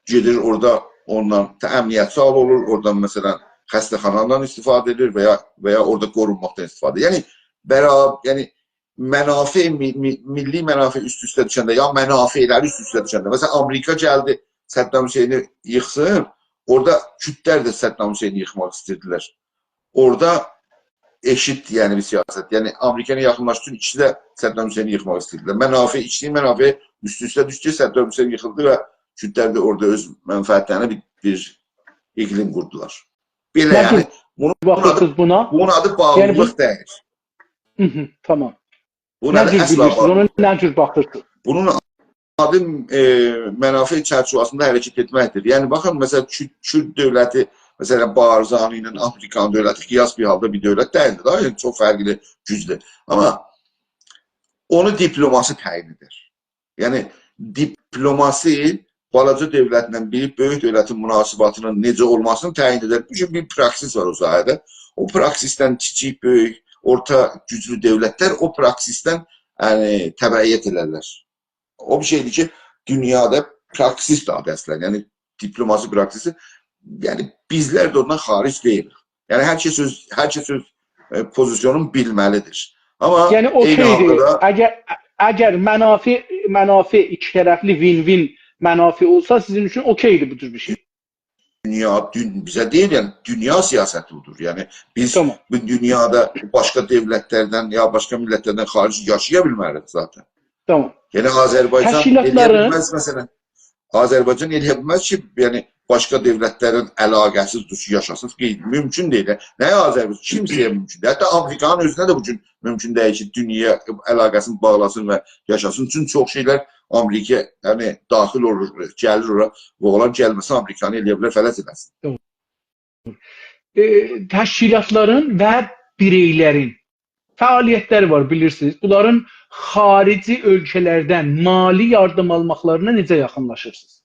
گئدیر اورادا اوندان ته-، امنیت ساغلانیر، اورادان مثلا خسته‌خانادان استفاده ائدیر و یا، و یا اورادا قورونماقدان استفاده ائدیر. یعنی، برا-، یعنی منافع، می-، می-، میللی منافع اوست-اوسته دوشنده، یا منافعلری اوست-اوسته دوشنده. مثلا، آمریکا گلدی صدام حسینی ییخسین، اورادا کوردلر ده صدام حسینی ییخماق ایسته‌ییردیلر. اورادا ائشیت، یعنی بیر سیاست. یعنی آمریکا ایله یاخینلاشدی، ایکیسی ده صدام حسینی ییخماق ایسته‌ییردیلر. منافع، ایکیسی‌نین منافعی اوست-اوسته دوشدو، صدام حسینی ییخیلدی و کوردلر ده اورادا اؤز منفعتلرینه بیر، بیر اقلیم قوردولار. بئله، یعنی، بونون آدی، بونون آدی باغلیلیق دئییل. هی هی، تامام. بونون آدی اصلا باغلیلیق دئییل. نه جور بیلیرسینیز، اونا نه جور باخیرسینیز؟ بونون آدی، ائ، منافع چرچیوه‌سینده حرکت ائتمکدیر. یعنی، باخین، مثلا، کورد، کورد دؤولتی، مثلا، بارزانی ایله آمریکانین دؤولتی قیاس بیر حالدا بیر دؤولت دئییلدی دا، یعنی، چوخ فرقلی گوجدور. آمما اونو دیپلماسی تعیین ائدر. یعنی، دیپلماسی بالاجا دؤولتله بیر بؤیوک دؤولتین مناسبتینین نئجه اولماسینی تعیین ائدر. بو گون بیر پراکسیس وار او ساحه‌ده. او پراکسیسدن کیچیک، بؤیوک، اورتا گوجلو دؤولتلر او پراکسیسدن، یعنی، تبعیت ائلرلر. او بیر شئیدیر کی، دونیادا پراکسیس ده آدی اصلا، یعنی دیپلماسی پراکسیسی، یعنی بیزلر ده اوندان خارج دئییلیک. یعنی هر کس اؤز، هر کس اؤز، ائ، پوزیسیونون بیلمه‌لیدیر. آمما یعنی عینی اوکئیدیر، حالدا دا اگر، اگر منافع، منافع ایکی طرفلی، وین-وین منافع اولسا، سیزین اوچون اوکئیدیر بو جور بیر شئی؟ دونیا، دون-، بیزه دئییل، یعنی دونیا سیاستی بودور. یعنی بیز، تامام، بو دونیادا باشقا دؤولتلردن یا باشقا میللتلردن خارج یاشایا بیلمه‌ریک ذاتا. تامام. یعنی آذربایجان، تشکیلاتلارین، ائلیه بیلمز، مثلا، آذربایجان ائلیه بیلمز کی، یعنی باشقا دؤولتلرین علاقه‌سیز دوروب یاشاسین. غیر-، مومکون دئییل. نه آذربایجان؟ کیمسه‌یه مومکون دئییل. حتی آمریکانین اؤزونه ده بو گون مومکون دئییل کی، دونیایا علاقه‌سینی باغلاسین و یاشاسین. چونکی چوخ شئیلر آمریکا، یعنی، داخل اولور، گلیر اورا و اولار گلمه‌سه آمریکانی ائلیه بیلر فلج ائله‌سین. دوغرو. ائ، تشکیلاتلارین و بیرئیلرین فعالیتلری وار، بیلیرسینیز. بونلارین خاریجی اؤلکه‌لردن مالی یاردیم آلماقلارینا نئجه یاخینلاشیرسینیز؟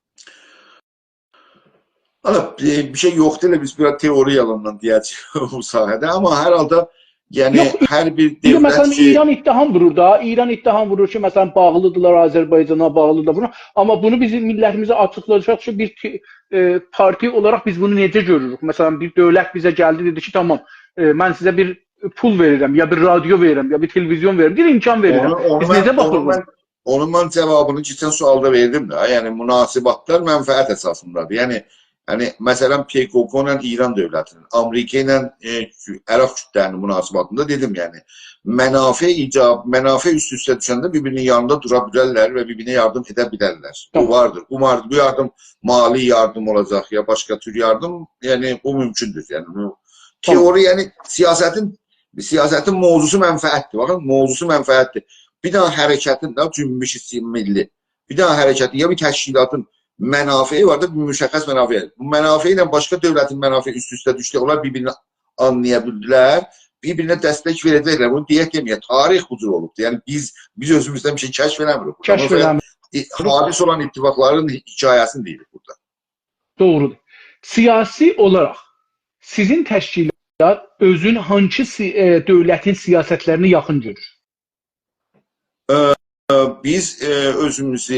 والا، ائ، بیر شئی یوخدور، ائله بیز بیر آز تئوری یالیندان دئیه‌جه‌ییک بو ساحه‌ده، آمما هر حالدا، یعنی، یوخ، هر بیر ایندی دؤولت مثلا کی، ایران اتهام وورور دا، ایران اتهام وورور کی، مثلا، باغلیدیرلار آذربایجانا، باغلیدیرلار بونا. آمما بونو بیز میللتیمیزه آچیقلایاجاق کی، بیر تی-، ائ، پارتی اولاراق بیز بونو نئجه گؤروروک؟ مثلا، بیر دؤولت بیزه گلدی، دئدی کی، تامام، ائ، من سیزه بیر پول وئریرم، یا بیر رادیو وئریرم، یا بیر تلویزیون وئریرم، بیر امکان وئریرم. اونو، اونو بیز من، نئجه اونو باخیریق بونا؟ من اونو من جاوابینی کئچن سؤالدا وئردیم ده، یعنی مناسبتلر منفعت اساسیندادیر. یعنی، یعنی مثلا، پ‌ک‌ک ایله ایران دؤولتی‌نین، آمریکا ایله، ائ، عرب کوتله‌نین مناسبتینده دئدیم، یعنی منافع ایجاب، منافع اوست-اوسته دوشنده بیر-بیری‌نین یانیندا دورا بیلرلر و بیر-بیرینه یاردیم ائده بیلرلر. بو، تامام، واردیر. بو مار-، بو یاردیم مالی یاردیم اولاجاق یا باشقا تور یاردیم، یعنی بو مومکوندور. یعنی بو، تامام، تئوری، یعنی سیاستین، سیاستین موضوعسو منفعتدیر. باخین، موضوعسو منفعتدیر. بیر دنه حرکتین ده، جنبش سی-، میللی، بیر دنه حرکتین، یا بیر تشکیلاتین منافعی وار دا، بیر مشخص منافعی. بو منافع ایله باشقا دؤولتین منافعی اوست-اوسته دوشدو، اونلار بیر-بیرینی آنلایا بیلدیلر، بیر-بیرینه دستک وئره‌جکلر. بونو دئیک دئمه‌یک، تاریخ بو جور اولوبدور. یعنی بیز، بیز اؤزوموزدن بیر شئی کشف ائله‌میریک بورادا. کشف ائله‌میریک. اونا گؤره، ائ، حادث اولان اتفاقلارین حکایه‌سینی دئییریک بورادا. دوغرودور. سیاسی اولاراق سیزین تشکیلات اؤزون هانسی سی-، ائ، دؤولتین سیاستلرینه یاخین گؤرور؟ ائ، ائ، بیز، ائ، اؤزوموزو،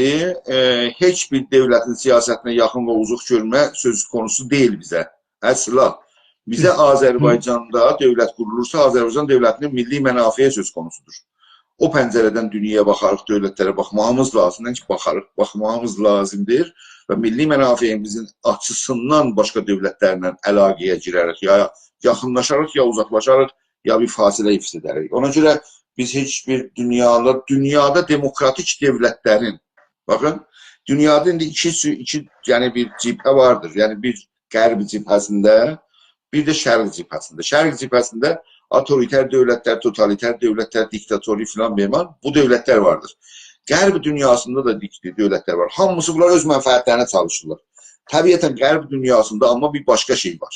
ائ، هئچ بیر دؤولتین سیاستینه یاخین و اوزاق گؤرمه سؤز قونوسو دئییل بیزه. اصلا. بیزه، هی. آذربایجاندا دؤولت قورولورسا، آذربایجان دؤولتینین میللی منافعی سؤز قونوسودور. او پنجره‌دن دونیایا باخاریق، دؤولتلره باخماغیمیز لازیمدیر کی، باخاریق، باخماغیمیز لازیمدیر و میللی منافعیمیزین آچیسیندان باشقا دؤولتلرله علاقه‌یه گیرریک، یا یاخینلاشاریق، یا اوزاقلاشاریق، یا بیر فاصله حفظ ائدریک. اونا گؤره بیز هئچ بیر دونیادا، دونیادا دموکراتیک دؤولتلرین، باخین، دونیادا ایندی ایکی، ایکی، یعنی بیر جبهه واردیر. یعنی بیر غرب جبهه‌سینده، بیر ده شرق جبهه‌سینده. شرق جبهه‌سینده آتوریتر دؤولتلر، توتالیتر دؤولتلر، دیکتاتوری فلان بهمان، بو دؤولتلر واردیر. غرب دونیاسیندا دا دیک-، دؤولتلر وار. هامیسی بونلار اؤز منفعتلرینه چالیشیرلار. طبیعتا غرب دونیاسیندا آمما بیر باشقا شئی وار.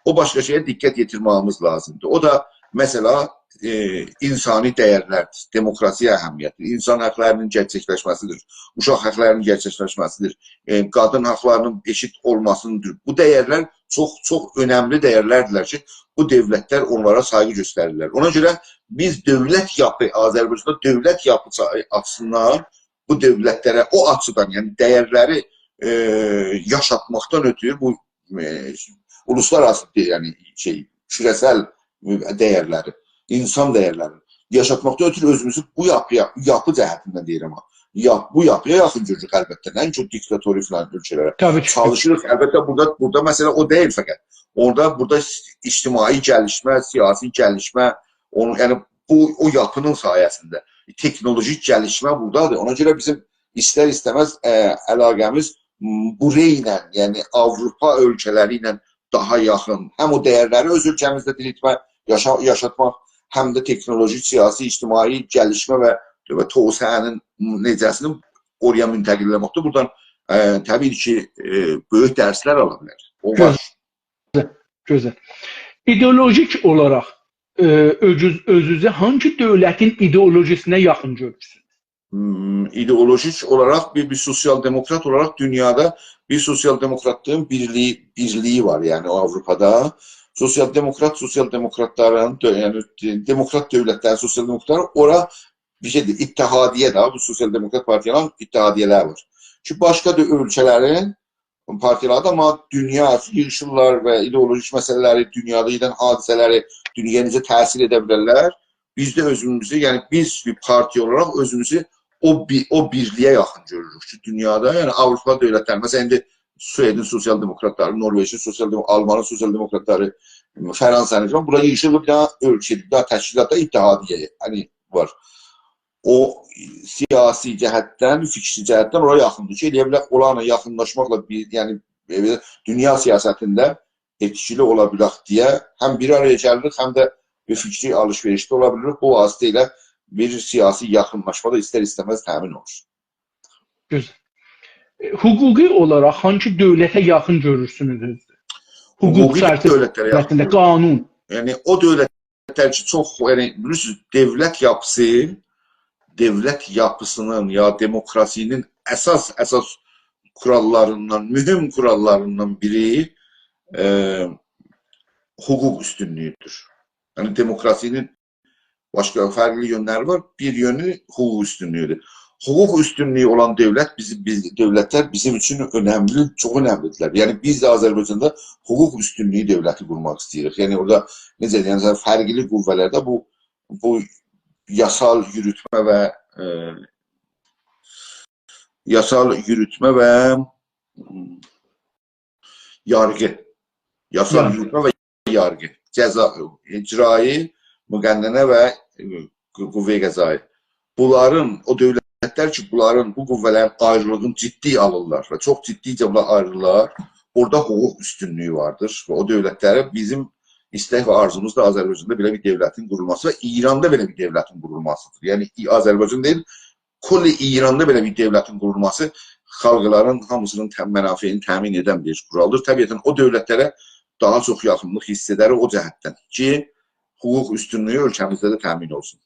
او باشقا شئیه دقت یئتیرمه‌ییمیز لازیمدیر. او دا، مثلا، ائ، اینسانی دَیَرلردیر، دموکراسی‌یه اهمیتدیر، اینسان حاقلارینین گئرچکلشمه‌سیدیر، اوشاق حاقلارینین گئرچکلشمه‌سیدیر، ائ، قادین حاقلارینین ائشیت اولماسیدیر. بو دَیَرلر چوخ، چوخ اؤنملی دَیَرلردیرلر کی، بو دؤولتلر اونلارا سایغی گؤستریرلر. اونا گؤره بیز دؤولت یاپی، آذربایجاندا دؤولت یاپیسی آچیسیندان بو دؤولتلره او آچیدان، یعنی دَیَرلری، ائ، یاشاتماقدان اؤترو بو، ائ، اولوسلارآراسی، یعنی شئی، کوره‌سل دَیَرلری، اینسان دَیَرلرینی یاشاتماقدان اؤترو اؤزوموزو بو یاپییا، یاپی جهتیندن دئییرم ها، یاپ-، بو یاپییا یاخین گؤروروک البته. نه‌اینکی او دیکتاتوری فلان اؤلکه‌لره. طبیعی کی. چالیشیریق. البته بورادا، بورادا مسئله او دئییل فقط. اورادا، بورادا اجتماعی گلیشمه، سیاسی گلیشمه، اونون، یعنی بو، او یاپی‌نین سایه‌سینده تکنولوژیک گلیشمه بورادادیر. اونا گؤره بیزیم ایستر-ایسته‌مز، ائ، علاقه‌میز، م، بورالی ایله، یعنی آوروپا اؤلکه‌لری ایله داها یاخین. هم او دَیَرلری اؤز اؤلکه‌میزده دیریلتمه، یاشا-، یاشاتماق، هم ده تکنولوژیک، سیاسی، اجتماعی گلیشمه و، و توسعه‌نین نئجه‌سینین اورایا منتقل ائله‌مکده بورادان، ائ، طبیعی کی، ائ، بؤیوک درسلر آلا بیلر. او وار. گؤزل. گؤزل. ایدئولوژیک اولاراق، ائ، اؤزوز-، اؤزونوزو هانسی دؤولتین ایدئولوژیسینه یاخین گؤرورسونوز؟ هوم، ایدئولوژیک اولاراق بیر، بیر سوسیال دموکرات اولاراق دونیادا بیر سوسیال دموکراتلیغین بیرلیگی، بیرلیگی وار، یعنی آوروپادا. سوسیال دموکرات، سوسیال دموکراتلارین، دؤ-، یعنی دموکرات دؤولتلرین سوسیال دموکراتلاری اورا بیر شئیدیر، اتحادیه ده، بو سوسیال دموکرات پارتیالارین اتحادیه‌لری وار. کی، باشقا دا اؤلکه‌لرین پارتیالاری دا، آمما دونیا ییغیشیرلار و ایدئولوژیک مسئله‌لری، دونیادا گئدن حادثه‌لری، دونیایا نئجه تأثیر ائده بیلرلر. بیز ده اؤزوموزو، یعنی بیز بیر پارتیا اولاراق اؤزوموزو او بی-، او بیرلیگه یاخین گؤروروک کی، دونیادا، یعنی آوروپا دؤولتلری، مثلا، ایندی سوئدین سوسیال دموکراتلاری، نوروئجین سوسیال دمو-، آلمانین سوسیال دموکراتلاری، فرانسه‌نین فلان، بورا ییغیشیرلار بیر دنه اؤلکه، بیر دنه تشکیلات دا، اتحادیه، یعنی وار. او سیاسی جهتدن، فکری جهتدن اورا یاخیندیر کی، ائلیه بیلک اولارلا یاخینلاشماقلا بیر، یعنی، ائ، دونیا سیاستینده ائتکیلی اولا بیلک دئیه هم بیر آرایا گلیریک، هم ده بیر فکری آلیش-وئریشده اولا بیلیریک. بو واسطه ایله بیر سیاسی یاخینلاشما دا ایستر-ایسته‌مز تأمین اولور. گؤزل. ائ، حقوقی اولاراق هانسی دؤولته یاخین گؤرورسونوز اؤزونوزو؟ حقوق حقوقی دؤولتلره یاخین چرچیوه‌سینده، گؤرورم. قانون. یعنی، او دؤولتلر کی، چوخ، یعنی، بیلیرسینیز، دؤولت یاپیسی، دؤولت یاپیسینین یا دموکراسی‌نین اساس، اساس قوراللاریندان، مهم قوراللاریندان بیری، ائ، حقوق اوستونلویودور. یعنی، دموکراسی‌نین باشقا فرقلی یؤنلری وار. بیر یؤنو حقوق اوستونلویودور. حقوق اوستونلویو اولان دؤولت بیزی-، بیز، دؤولتلر بیزیم اوچون اؤنملی، چوخ اؤنملی‌دیرلر. یعنی، بیز ده آذربایجاندا حقوق اوستونلویو دؤولتی قورماق ایسته‌ییریک. یعنی، اورادا، نئجه دئیم، مثلا، فرقلی قوه‌لرده بو، بو یاسال یوروتمه و، ائ، یاسال یوروتمه و یارغی. یاسال یارغی. یوروتمه و یارغی. جزا، اجرایی، مقننه و، ائ، قو-، قوه قضایی. بونلارین، او دؤولتلر کی، بونلارین، بو قوه‌لرین آیریلیغینی جدی آلیرلار و چوخ جدیجه بونلار آیریرلار، اورادا حقوق اوستونلویو واردیر و او دؤولتلری بیزیم ایستک و آرزوموز دا آذربایجاندا بئله بیر دؤولتین قورولماسی و ایراندا بئله بیر دؤولتین قورولماسیدیر. یعنی، ای-، آذربایجان دئییل، کل ایراندا بئله بیر دؤولتین قورولماسی خالقلارین هامیسینین تأ-، منافعینی تأمین ائدن بیر قورالدیر. طبیعتاً او دؤولتلره داها چوخ یاخینلیق حیس ائدر او جهتدن کی، حقوق اوستونلویو اؤلکه‌میزده ده تأمین اولسون.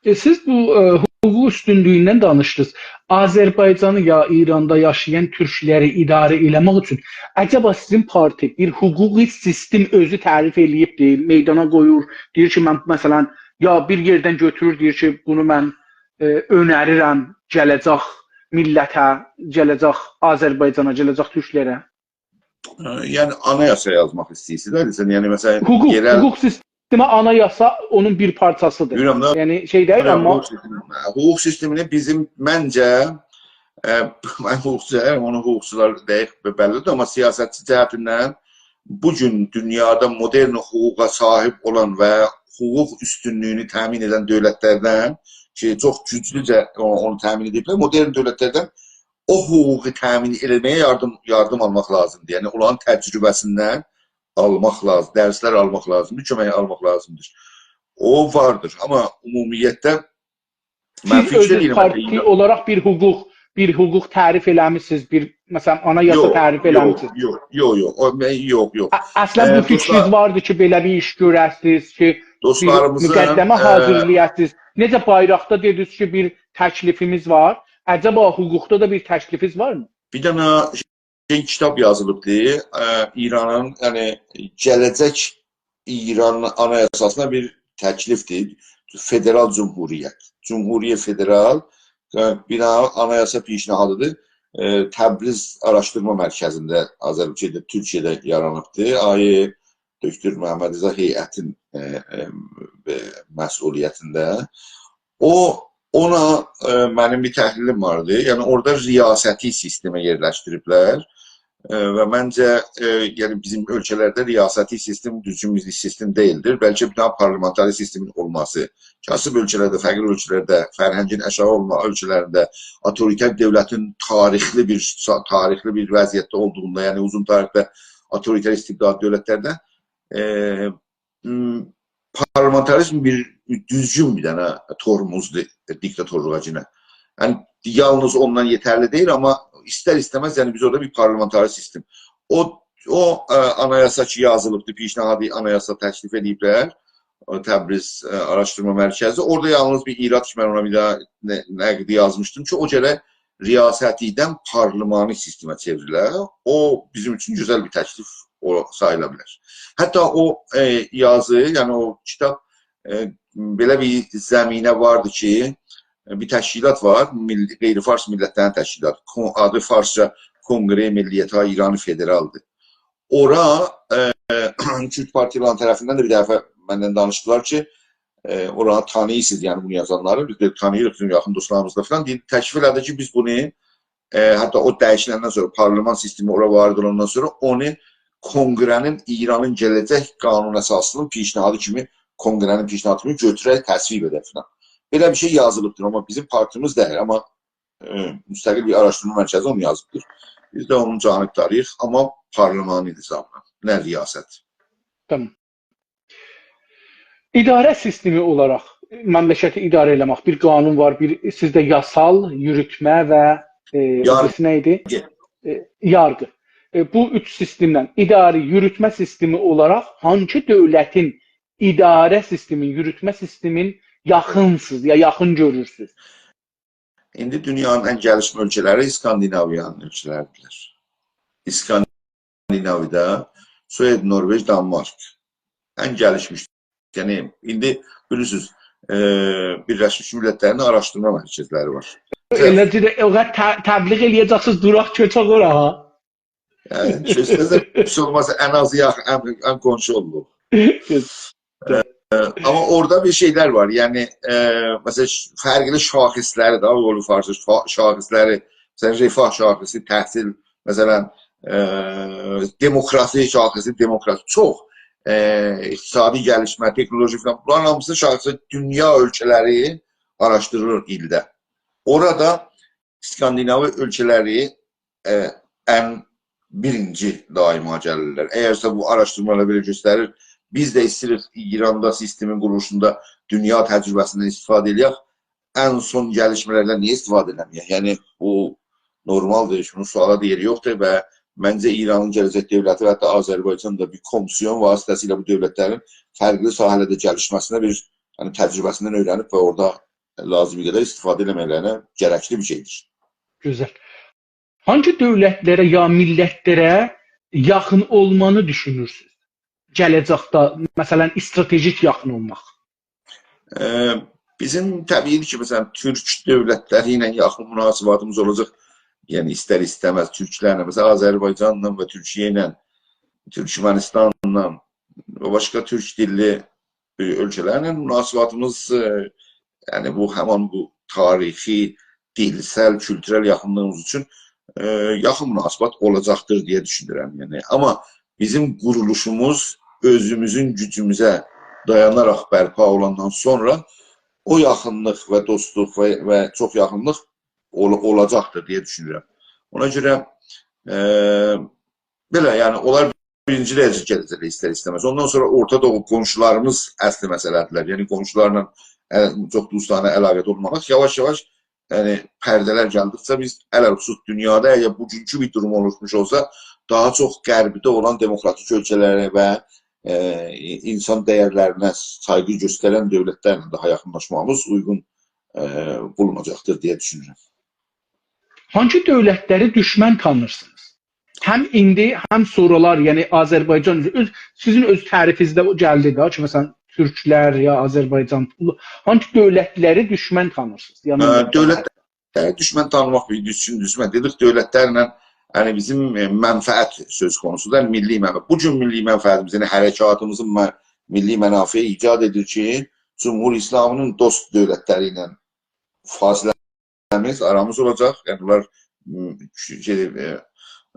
ائ، سیز بو، ائ، حقوق اوستونلویوندن دانیشدینیز. آذربایجانی یا ایراندا یاشایان تورکلری اداره ائله‌مک اوچون عجبا سیزین پارتی بیر حقوقی سیستم اؤزو تعریف ائله‌ییب دئییر، میدانا قویور، دئییر کی، من، مثلاً، یا بیر یئردن گؤتورور، دئییر کی، بونو من، ائ، اؤنریرم گله‌جک میللته، گله‌جک آذربایجانا، گله‌جک تورکلره؟ ائ، یعنی آنایاسا یازماق ایسته‌ییرسینیز ده، سن، یعنی، مثلاً، حقوق، یئرل حقوق سیستمی، آنایاسا اونون بیر پارچاسیدیر. بیلیرم ده. یعنی شئی دئییل، هه، آمما حقوق سیستمی، حقوق سیستمینی بیزیم، منجه، ائ، من حقوقچو دئییلم، اونو حقوقچولار دقیق بللی‌دیر، آمما سیاستچی جهتیندن بو گون دونیادا مدرن حقوقا صاحیب اولان و حقوق اوستونلویونو تأمین ائدن دؤولتلردن کی، چوخ گوجلوجه او-، اونو تأمین ائدیبلر، مدرن دؤولتلردن او حقوقو تأمین ائله‌مه‌یه یاردیم، یاردیم آلماق لازیمدیر. یعنی، اونلارین تجربه‌سیندن آلماق لازیم، درسلر آلماق لازیمدیر، کؤمک آلماق لازیمدیر. او واردیر، آمما عمومیتده من سیز فیکیر اؤزونوز ائدیرم، پارتی اولاراق بیر حقوق، بیر حقوق تعریف ائله‌میسینیز، بیر، مثلاً، آنایاسا یوخ، تعریف یوخ، ائله‌میسینیز؟ یوخ، یوخ، یوخ، او، من، یوخ، یوخ. ا-، اصلاً ائ، بو دوستلار، فیکرینیز واردی کی، بئله بیر ایش گؤره‌سینیز کی، بیر دوستلاریمیزین، مقدمه، ائ، حاضیرلایاسینیز. نئجه بایراقدا دئدینیز کی، بیر تکلیفیمیز وار. عجبا حقوقدا دا بیر تکلیفینیز وارمی؟ بیر دنه شئی، کیتاب یازیلیبدی. ائ، ایرانین، یعنی، گله‌جک ایران آنایاساسینا بیر تکلیفدیر. فدرال جمهوریت. جمهوری فدرال، ائ، بیر آنایاسا پیشنهادیدیر. ائ، تبریز آراشدیرما مرکزینده، آذربایجاندا، تورکیه‌ده یارانیبدیر. آقای دکتر محمدرضا هیئتین، ائ، ائ، ائ، مسئولیتینده. او، اونا، ائ، منیم بیر تحلیلیم واردی. یعنی، اورادا ریاستی سیستمه یئرلشدیریبلر. ائ، و منجه، ائ، یعنی، بیزیم اؤلکه‌لرده ریاستی سیستم دوزگون بیر سیستم دئییلدیر. بلکه بیر داها پارلمانتاری سیستمین اولماسی، کاسیب اؤلکه‌لرده، فقیر اؤلکه‌لرده، فرهنگین آشاغی اولما اؤلکه‌لرینده اوتوریتر دؤولتین تاریخلی بیر، تاریخلی بیر وضعیتده اولدوغوندا، یعنی اوزون تاریخده اوتوریتر استبدادی دؤولتلرده، ائ، م، پارلمانتاریزم بیر دوزگون بیر دنه تورموزدور دیکتاتورلوغا گینه. یعنی، یالنیز اوندان یئترلی دئییل، آمما ایستر-ایسته‌مز، یعنی، بیز اورادا بیر پارلمانتاری سیستم. او، او، ائ، آنایاسا کی یازیلیبدی، پیشنهادی آنایاسا تکلیف ائدیبلر، او تبریز، ائ، آراشدیرما مرکزی. اورادا یالنیز بیر ایراد کی، من اونا بیر دنه ن-، نقدی یازمیشدیم کی، او گرک ریاستیدن پارلمانی سیستمه چئوریله. او بیزیم اوچون گؤزل بیر تکلیف او ساییلا بیلر. حتی او، ائ، یازی، یعنی او کیتاب، ائ، بئله بیر زمینه واردی کی، ائ، بیر تشکیلات وار، میللی، غیر فارس میللتلرین تشکیلاتی. کون-، آدی فارسجا کنگره ملیت‌های ایران فدرالدیر. اورا، ائ، کورد پارتیالارینین طرفیندن ده بیر دفعه منن دانیشدیلار کی، ائ، اورانی تانیییرسینیز، یعنی بونو یازانلاری بیز ده تانیییریق، بیزیم یاخین دوستلاریمیز دا فلان. دئییر، تکلیف ائله‌دی کی، بیز بونو، ائ، حتی او دییشیلندن سونرا، پارلمان سیستمی اورا وارد اولاندان سونرا اونو کنگره‌نین، ایرانین گله‌جک قانون اساسی‌نین پیشنهادی کیمی، کنگره‌نین پیشنهادی کیمی گؤتورک، تصویب ائدک فلان. بئله بیر شئی یازیلیبدیر، آمما بیزیم پارتیمیز دئییل، آمما، ائ، مستقل بیر آراشدیرما مرکزی اونو یازیبدیر. بیز ده اونون جانبداری‌ییق، آمما پارلمانی نظاملا، نه ریاست. تامام. اداره سیستمی اولاراق مملکتی اداره ائله‌مک، بیر قانون وار، بیر سیزده یاسال، یوروتمه و، ائ، او یارگی. بیریسی نه ایدی؟ ائ، یارگی. ائ، بو اوچ سیستمدن اداره، یوروتمه سیستمی اولاراق هانسی دؤولتین اداره سیستمین، یوروتمه سیستمین یاخینسینیز، یا یاخین گؤرورسونوز؟ ایندی دونیانین ان گلیشمه اؤلکه‌لری اسکاندیناویانین اؤلکه‌لریدیرلر. اسکاندیناویادا سوئد، نوروئژ، دانمارک. ان گلیشمیش. یعنی، ایندی بیلیرسینیز، ائ، بیرلشمیش میللتلرین آراشدیرما مرکزلری وار. ائله‌جه ده او قدر ت-، تبلیغ ائله‌یه‌جکسینیز، دوراق کؤچک اورا، ها؟ یعنی، سؤزسوز ده، هئچ اولماسا ان آزی یاخ-، ان، ان قونشو اوللوق. ائ، آمما اورادا بیر شئیلر وار. یعنی، ائ، مثلا، ش-، فرقلی شاخصلری ده، اولو فارسی شا-، شاخصلری، مثلا، رفاه شاخصی، تحصیل، مثلا، ائ، دموکراسی شاخصی، دموکراسی، چوخ، ائ، اقتصادی گلیشمه، تکنولوژی فلان، بونلارین هامیسی شاخصی، دونیا اؤلکه‌لری آراشدیریلیر ایلده. اورادا اسکاندیناوی اؤلکه‌لری، ائ، ان بیرینجی دایما گلیرلر. اگرسه بو آراشدیرمالار بئله گؤستریر، بیز ده ایسته‌ییریک ایراندا سیستمین قورولوشوندا دونیا تجربه‌سیندن استفاده ائله‌یک، ان سون گلیشمه‌لردن نییه استفاده ائله‌مه‌یک؟ یعنی، بو نورمالدیر، بونون سؤالا دا یئری یوخدور و منجه ایرانین گله‌جک دؤولتی و حتی آذربایجان دا بیر کومیسیون واسطه‌سیله بو دؤولتلرین فرقلی ساحه‌لرده گلیشمه‌سینه بیر، یعنی، تجربه‌سیندن اؤیرنیب و اورادا لازیمی قدر استفاده ائله‌مکلرینه گرکلی بیر شئیدیر. گؤزل. هانسی دؤولتلره یا میللتلره یاخین اولمانی دوشونورسونوز؟ گله‌جکده، مثلا، استراتژیک یاخین اولماق. ائ، بیزیم طبیعی‌دیر کی، مثلا، تورک دؤولتلری ایله یاخین مناسباتیمیز اولاجاق. یعنی، ایستر-ایسته‌مز تورکلرله، مثلا، آذربایجانلا و تورکیه ایله، تورکمنیستانلا و باشقا تورک دیللی، ائ، اؤلکه‌لرله مناسباتیمیز، ائ، یعنی، بو، همان بو تاریخی، دیلسل، کولتورل یاخینلیغیمیز اوچون، ائ، یاخین مناسبات اولاجاقدیر دئیه دوشونورم. یعنی، آمما بیزیم قورولوشوموز اؤزوموزون گوجوموزه دایاناراق برپا اولاندان سونرا او یاخینلیق و دوستلوق و، و چوخ یاخینلیق اول-، اولاجاقدیر دئیه دوشونورم. اونا گؤره، ائ، بئله، یعنی، اونلار بیرینجی درجه گله‌جکلر ایستر-ایسته‌مز. اوندان سونرا اورتا دوغو قونشولاریمیز اصلی مسئله‌دیرلر. یعنی، قونشولارلا، ائ، چوخ دوستانه علاقه‌ده اولماق. یاواش-یاواش، یعنی، پرده‌لر گلدیکجه بیز، علی‌الخصوص دونیادا، اگر بوگونکو بیر دوروم اولوشموش اولسا، داها چوخ غربده اولان دموکراتیک اؤلکه‌لره و، ائ، اینسان دیرلرینه سایغی گؤسترن دؤولتلرله داها یاخینلاشمامیز اویغون، ائ، بولوناجاقدیر دئیه دوشونورم. هانسی دؤولتلری دوشمن تانیرسینیز؟ هم ایندی، هم سونرالار، یعنی آذربایجان، اؤز، سیزین اؤز تعریفینیزده او گلدی ده کی، مثلا، تورکلر یا آذربایجان، هانسی دؤولتلری دوشمن تانیرسینیز؟ یعنی، ائ، دؤولتلری دوشمن تانیماق بیر دوزگون دوشمن. دئدیک، دؤولتلرله، یعنی، بیزیم، ائ، منفعت سؤز قونوسودور، میللی منفعت. بو گون میللی منفعتیمیز، یعنی حرکاتیمیزین مه-، میللی منافعی ایجاد ائدیر کی، جمهوری اسلامی‌نین دوست دؤولتلری ایله فاصله آرامیز اولاجاق. یعنی، بونلار، م، شئی، ائ،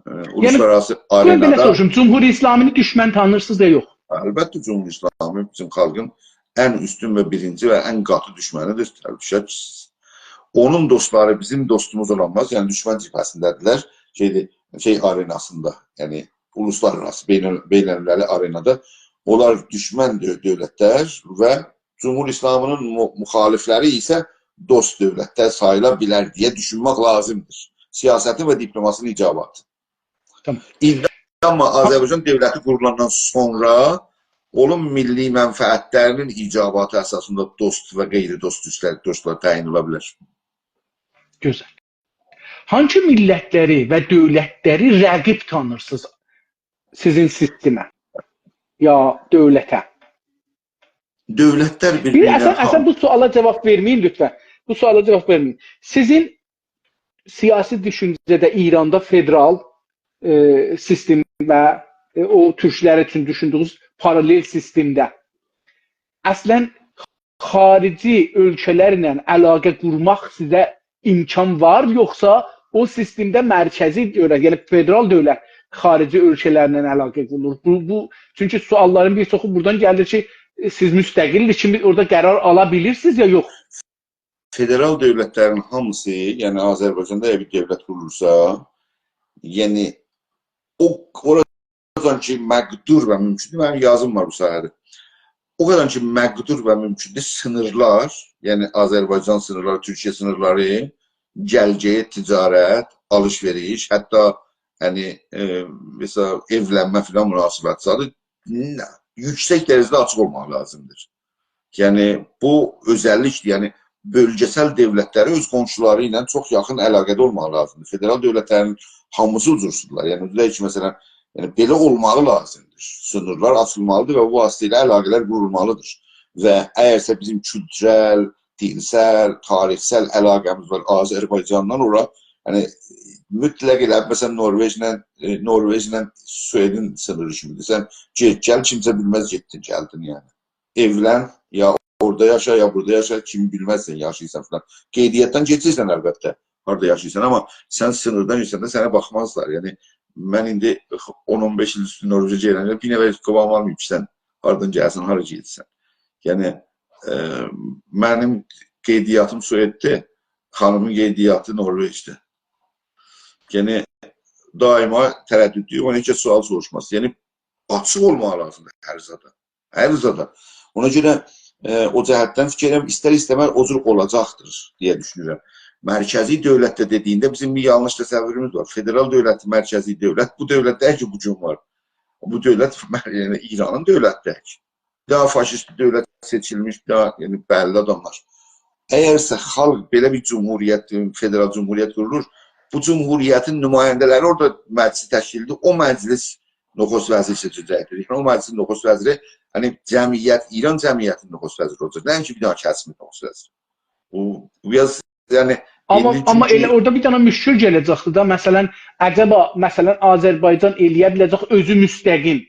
ائ، اولوسلارآراسی آرئنادا. بورادا بئله سوروشوم، جمهوری اسلامی‌نی دوشمن تانیرسینیز یا یوخ؟ البته، جمهوری اسلامی بیزیم خالقین ان اوستون و بیرینجی و ان قاتی دوشمنیدیر، شک‌سیز. اونون دوستلاری بیزیم دوستوموز اولانماز، یعنی دوشمن جبهه‌سینده‌دیرلر. شئیدیر، شئی آرئناسیندا، یعنی اولوسلارآراسی، بین‌ال-، بین‌المللی آرئنادا اونلار دوشمن دؤ-، دؤولتلر و جمهوری اسلامی‌نین مو-، مخالفلری ایسه دوست دؤولتلر ساییلا بیلر دئیه دوشونمک لازیمدیر. سیاستین و دیپلوماسی‌نین ایجاباتی. تامام. ایندی آمما آذربایجان دؤولتی قورولاندان سونرا اونون میللی منفعتلری‌نین ایجاباتی اساسیندا دوست و غیر دوست دوستلر، دوستلار تعیین اولا بیلر. گؤزل. هانسی میللتلری و دؤولتلری رقیب تانیرسینیز سیزین سیستمه یا دؤولته؟ دؤولتلر بیر بیر، اصلا، اصلا بو سؤالا جاواب وئرمه‌یین لطفا. بو سؤالا جاواب وئرمه‌یین. سیزین سیاسی دوشونجه‌ده ایراندا فدرال، ائ، سیستم و، ائ، او تورکلر اوچون دوشوندویونوز پارالل سیستمده اصلا خاریجی اؤلکه‌لرله علاقه قورماق سیزه امکان وار، یوخسا او سیستمده مرکزی دؤولت، یعنی فدرال دؤولت خاریجی اؤلکه‌لرله علاقه قورور؟ بو، بو، چونکی سؤاللارین بیر چوخو بورادان گلیر کی، سیز مستقل کیمی اورادا قرار آلا بیلیرسینیز یا یوخ؟ فدرال دؤولتلرین هامیسی، یعنی آذربایجاندا اگر بیر دؤولت قورولورسا، یعنی او، اورادان کی مقدور و ممکن‌دور، منیم یازیم وار بو ساحه‌ده. او قدر کی مقدور و ممکن‌دور، سینیرلار، یعنی آذربایجان سینیرلاری، تورکیه سینیرلاری، گل‌گئت، تجارت، آلیش-وئریش، حتی، یعنی، ائ، مثلا، ائولنمه فلان مناسبتی زادی، نه، یوکسک درجه‌ده آچیق اولماق لازیمدیر. یعنی، بو اؤزللیکدیر. یعنی، بؤلگه‌سل دؤولتلری اؤز قونشولاری ایله چوخ یاخین علاقه‌ده اولماق لازیمدیر. فدرال دؤولتلرین هامیسی او جورسودورلار. یعنی، دئییل کی، مثلا، یعنی، بئله اولماغی لازیمدیر. سینیرلار آچیلمالیدیر و بو واسطه ایله علاقه‌لر قورولمالیدیر. و اگرسه بیزیم کولتورل، دیلسل، تاریخسل علاقه‌میز وار آذربایجانلا، اورا، یعنی، مطلق ائله، مثلا، نوروئجله، ائ، نوروئجله سوئدین سینیری کیمیدیر. سن گئت، گل، کیمسه بیلمز، گئتدین، گلدین، یعنی. ائولن، یا اورادا یاشا، یا بورادا یاشا، کیمی بیلمز سن یاشاییرسان فلان. قیدیاتدان کئچیرسن، البته، هاردا یاشاییرسان، آمما سن سینیردان کئچنده سنه باخمازلار. یعنی، من ایندی اون اون بئش ایل اوستو نوروئجه گئدنده بیر نفر قاباغیما آلماییب کی، سن هاردان گلیرسن، هارا گئدیرسن. یعنی، ائ، منیم قیدیاتیم سوئددیر، خانیمین قیدیاتی نوروئجدیر. یعنی، دائما ترددلویوم، اونا هئچ کس سؤال سوروشماز. یعنی، آچیق اولماق لازیمدیر هر زادا. هر زادا. اونا گؤره، ائ، او جهتدن فیکیر ائدیرم، ایستر-ایسته‌مز او جور اولاجاقدیر دئیه دوشونورم. مرکزی دؤولت ده دئدیگینده بیزیم بیر یانلیش تصووروموز وار. فدرال دؤولتی مرکزی دؤولت، بو دؤولت دئییل کی، بو گون وار. بو دؤولت، یعنی، ایرانین دؤولتی دئییل کی. بیر داها فاشیست دؤولت سئچیلمیش، بیر داها، یعنی، بللی آداملار. اگرسه خالق بئله بیر جمهوریت، فدرال جمهوریت قورولور، بو جمهوریتین نماینده‌لری اورادا مجلسی تشکیل ائدیر. او مجلس نخست وزیر سئچه‌جکدیر. یعنی، او مجلسین نخست وزیری، یعنی، جمعیت، ایران جمعیتینین نخست وزیری اولاجاق. نه اینکی بیر دانا کسیمین نخست وزیری. بو، بو بیر آز، یعنی، آمما، ایندی آمما چونکی ائله اورادا بیر دانا مشکل گله‌جکدیر دا. مثلا، عجبا، مثلا، آذربایجان ائله‌یه بیله‌جک اؤزو مستقیم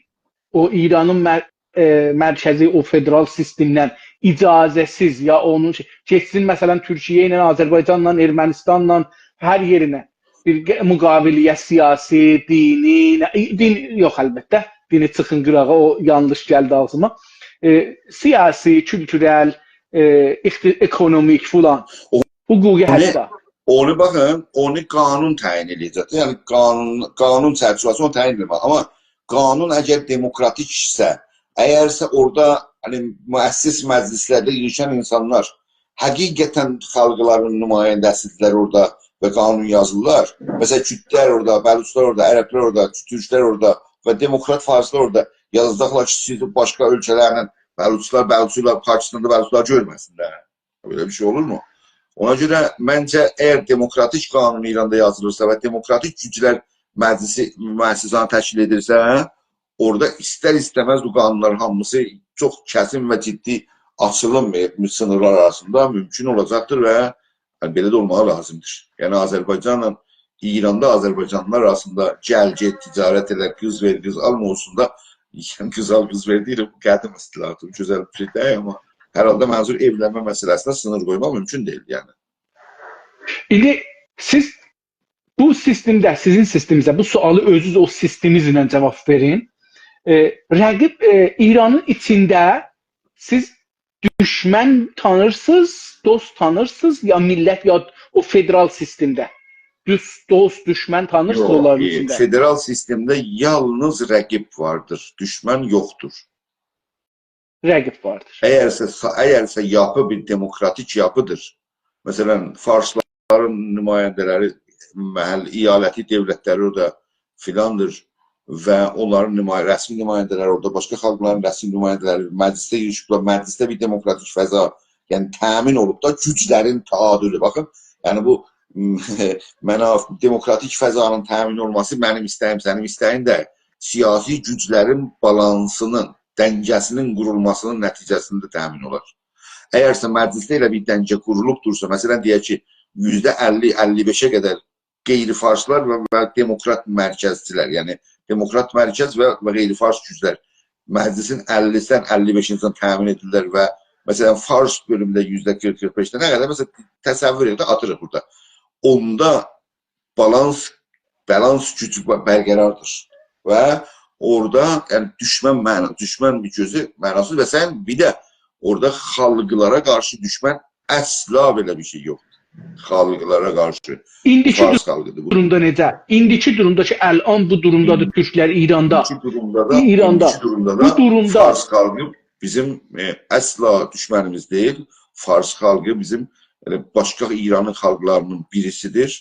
او ایرانین مر-، ائ، مرکزی، او فدرال سیستمدن اجازه‌سیز یا اونون شئی، گئتسین، مثلا، تورکیه ایله، آذربایجانلا، ارمنستانلا، هر یئرینه بیر ق-، مقابله، یا سیاسی، دینی، نه، ائ، دین یوخ البته، دینی چیخین قیراغا، او یانلیش گلدی آغزیما. ائ، سیاسی، کولتورل، ائ، اقت-، اکونومیک فلان، او، حقوقی اونو، حتی. اونو باخین، اونو قانون تعیین ائله‌یه‌جک. یعنی قانون، قانون چرچیوه‌سی اونو تعیین ائله‌مز. آمما قانون اگر دموکراتیکسه، اگرسه اورادا، یعنی، مؤسس مجلسلرده ییغیشان اینسانلار حقیقتا خالقلارین نماینده‌سیدیرلر اورادا و قانون یازیرلار. مثلا، کوردلر اورادا، بلوچلار اورادا، عربلر اورادا، تورکلر اورادا و دموکرات فارسلار اورادا یازاجاقلار کی، سیز باشقا اؤلکه‌لرله، بلوچلار، بلوچلار، پاکستاندا بلوچلار گؤرمه‌سینلر. بئله بیر شئی اولورمو؟ اونا گؤره منجه، اگر دموکراتیک قانون ایراندا یازیلیرسا و دموکراتیک گوجلر مجلسی، مؤسسه‌نی تشکیل ائدیرسه، اورادا ایستر-ایسته‌مز بو قانونلارین هامیسی چوخ کسین و جدی آچیلیم، ائ، سینیرلار آراسیندا مومکون اولاجاقدیر و، یعنی، بئله ده اولماغی لازیمدیر. یعنی، آذربایجانلا ایراندا آذربایجانلیلار آراسیندا گل-گئت، تجارت ائله، قیز وئر، قیز آلما اولسون دا، یعنی، قیز آل، قیز وئر دئییرم، بو قدیم اصطلاحدیر، بو گؤزل بیر شئی دئییل، آمما هر حالدا منظور ائولنمه مسئله‌سینه سینیر قویماق مومکون دئییل، یعنی. ایندی سیز بو سیستمده، سیزین سیستمینیزده، بو سؤالی اؤزونوز او سیستمینیز ایله جاواب وئرین. ائ، رقیب، ائ، ایرانین ایچینده سیز دوشمن تانیرسینیز، دوست تانیرسینیز، یا میللت، یا او فدرال سیستمده؟ دوست، دوست، دوشمن تانیرسینیز یوخ، اونلارین ائ، ایچینده؟ فدرال سیستمده یالنیز رقیب واردیر، دوشمن یوخدور. رقیب واردیر. اگرسه، اگرسه یاپی بیر دموکراتیک یاپیدیر، مثلا، فارسلارین نماینده‌لری، محل، ایالتی دؤولتلری اورادا فیلاندیر و اونلارین نمای-، رسمی نماینده‌لری اورادا، باشقا خالقلارین رسمی نماینده‌لری مجلسده ییغیشیبلار، مجلسده بیر دموکراتیک فضا، یعنی، تأمین اولوب دا، گوجلرین تعادلو. باخین، یعنی، بو، مناف-، دموکراتیک فضانین تأمین اولماسی منیم ایسته‌ییم، سنین ایسته‌یین دئییل. سیاسی گوجلرین بالانسینین، دنگه‌سینین قورولماسینین نتیجه‌سینده تأمین اولار. اگرسه مجلسده ائله بیر دنگه قورولوبدورسا، مثلا، دئیک کی، یوزده اللی، اللی بئشه قدر غیر فارسلار و، و دموکرات مرکزچیلر، یعنی دموکرات مرکز و، و غیر فارس گوجلر مجلسین اللی‌سن، اللی بئشین‌سن تأمین ائدیرلر و، مثلا، فارس بؤلومونده یوزده قیرخ، قیرخ بئشده نه قدر، مثلا، تصور ائده آتیریق بورادا. اوندا بالانس، بالانس گوجو ب-، برقراردیر. و اورادا، یعنی، دوشمن معنا-، دوشمن بیر گؤزو معناسیز و سن بیر ده اورادا خالقلارا قارشی دوشمن، اصلا بئله بیر شئی یوخدور. خالقلارا قارشی. ایندیکی فارس خالقیدیر بو. دورومدا نئجه؟ ایندیکی دورومدا کی، الان بو دورومدادیر، هی، تورکلر ایراندا. ایندیکی دورومدا دا، ایراندا. ایندیکی دورومدا دا بو دورومدا فارس خالقی بیزیم، ائ، اصلا دوشمنیمیز دئییل. فارس خالقی بیزیم، ائله، باشقا ایرانین خالقلارینین بیریسیدیر.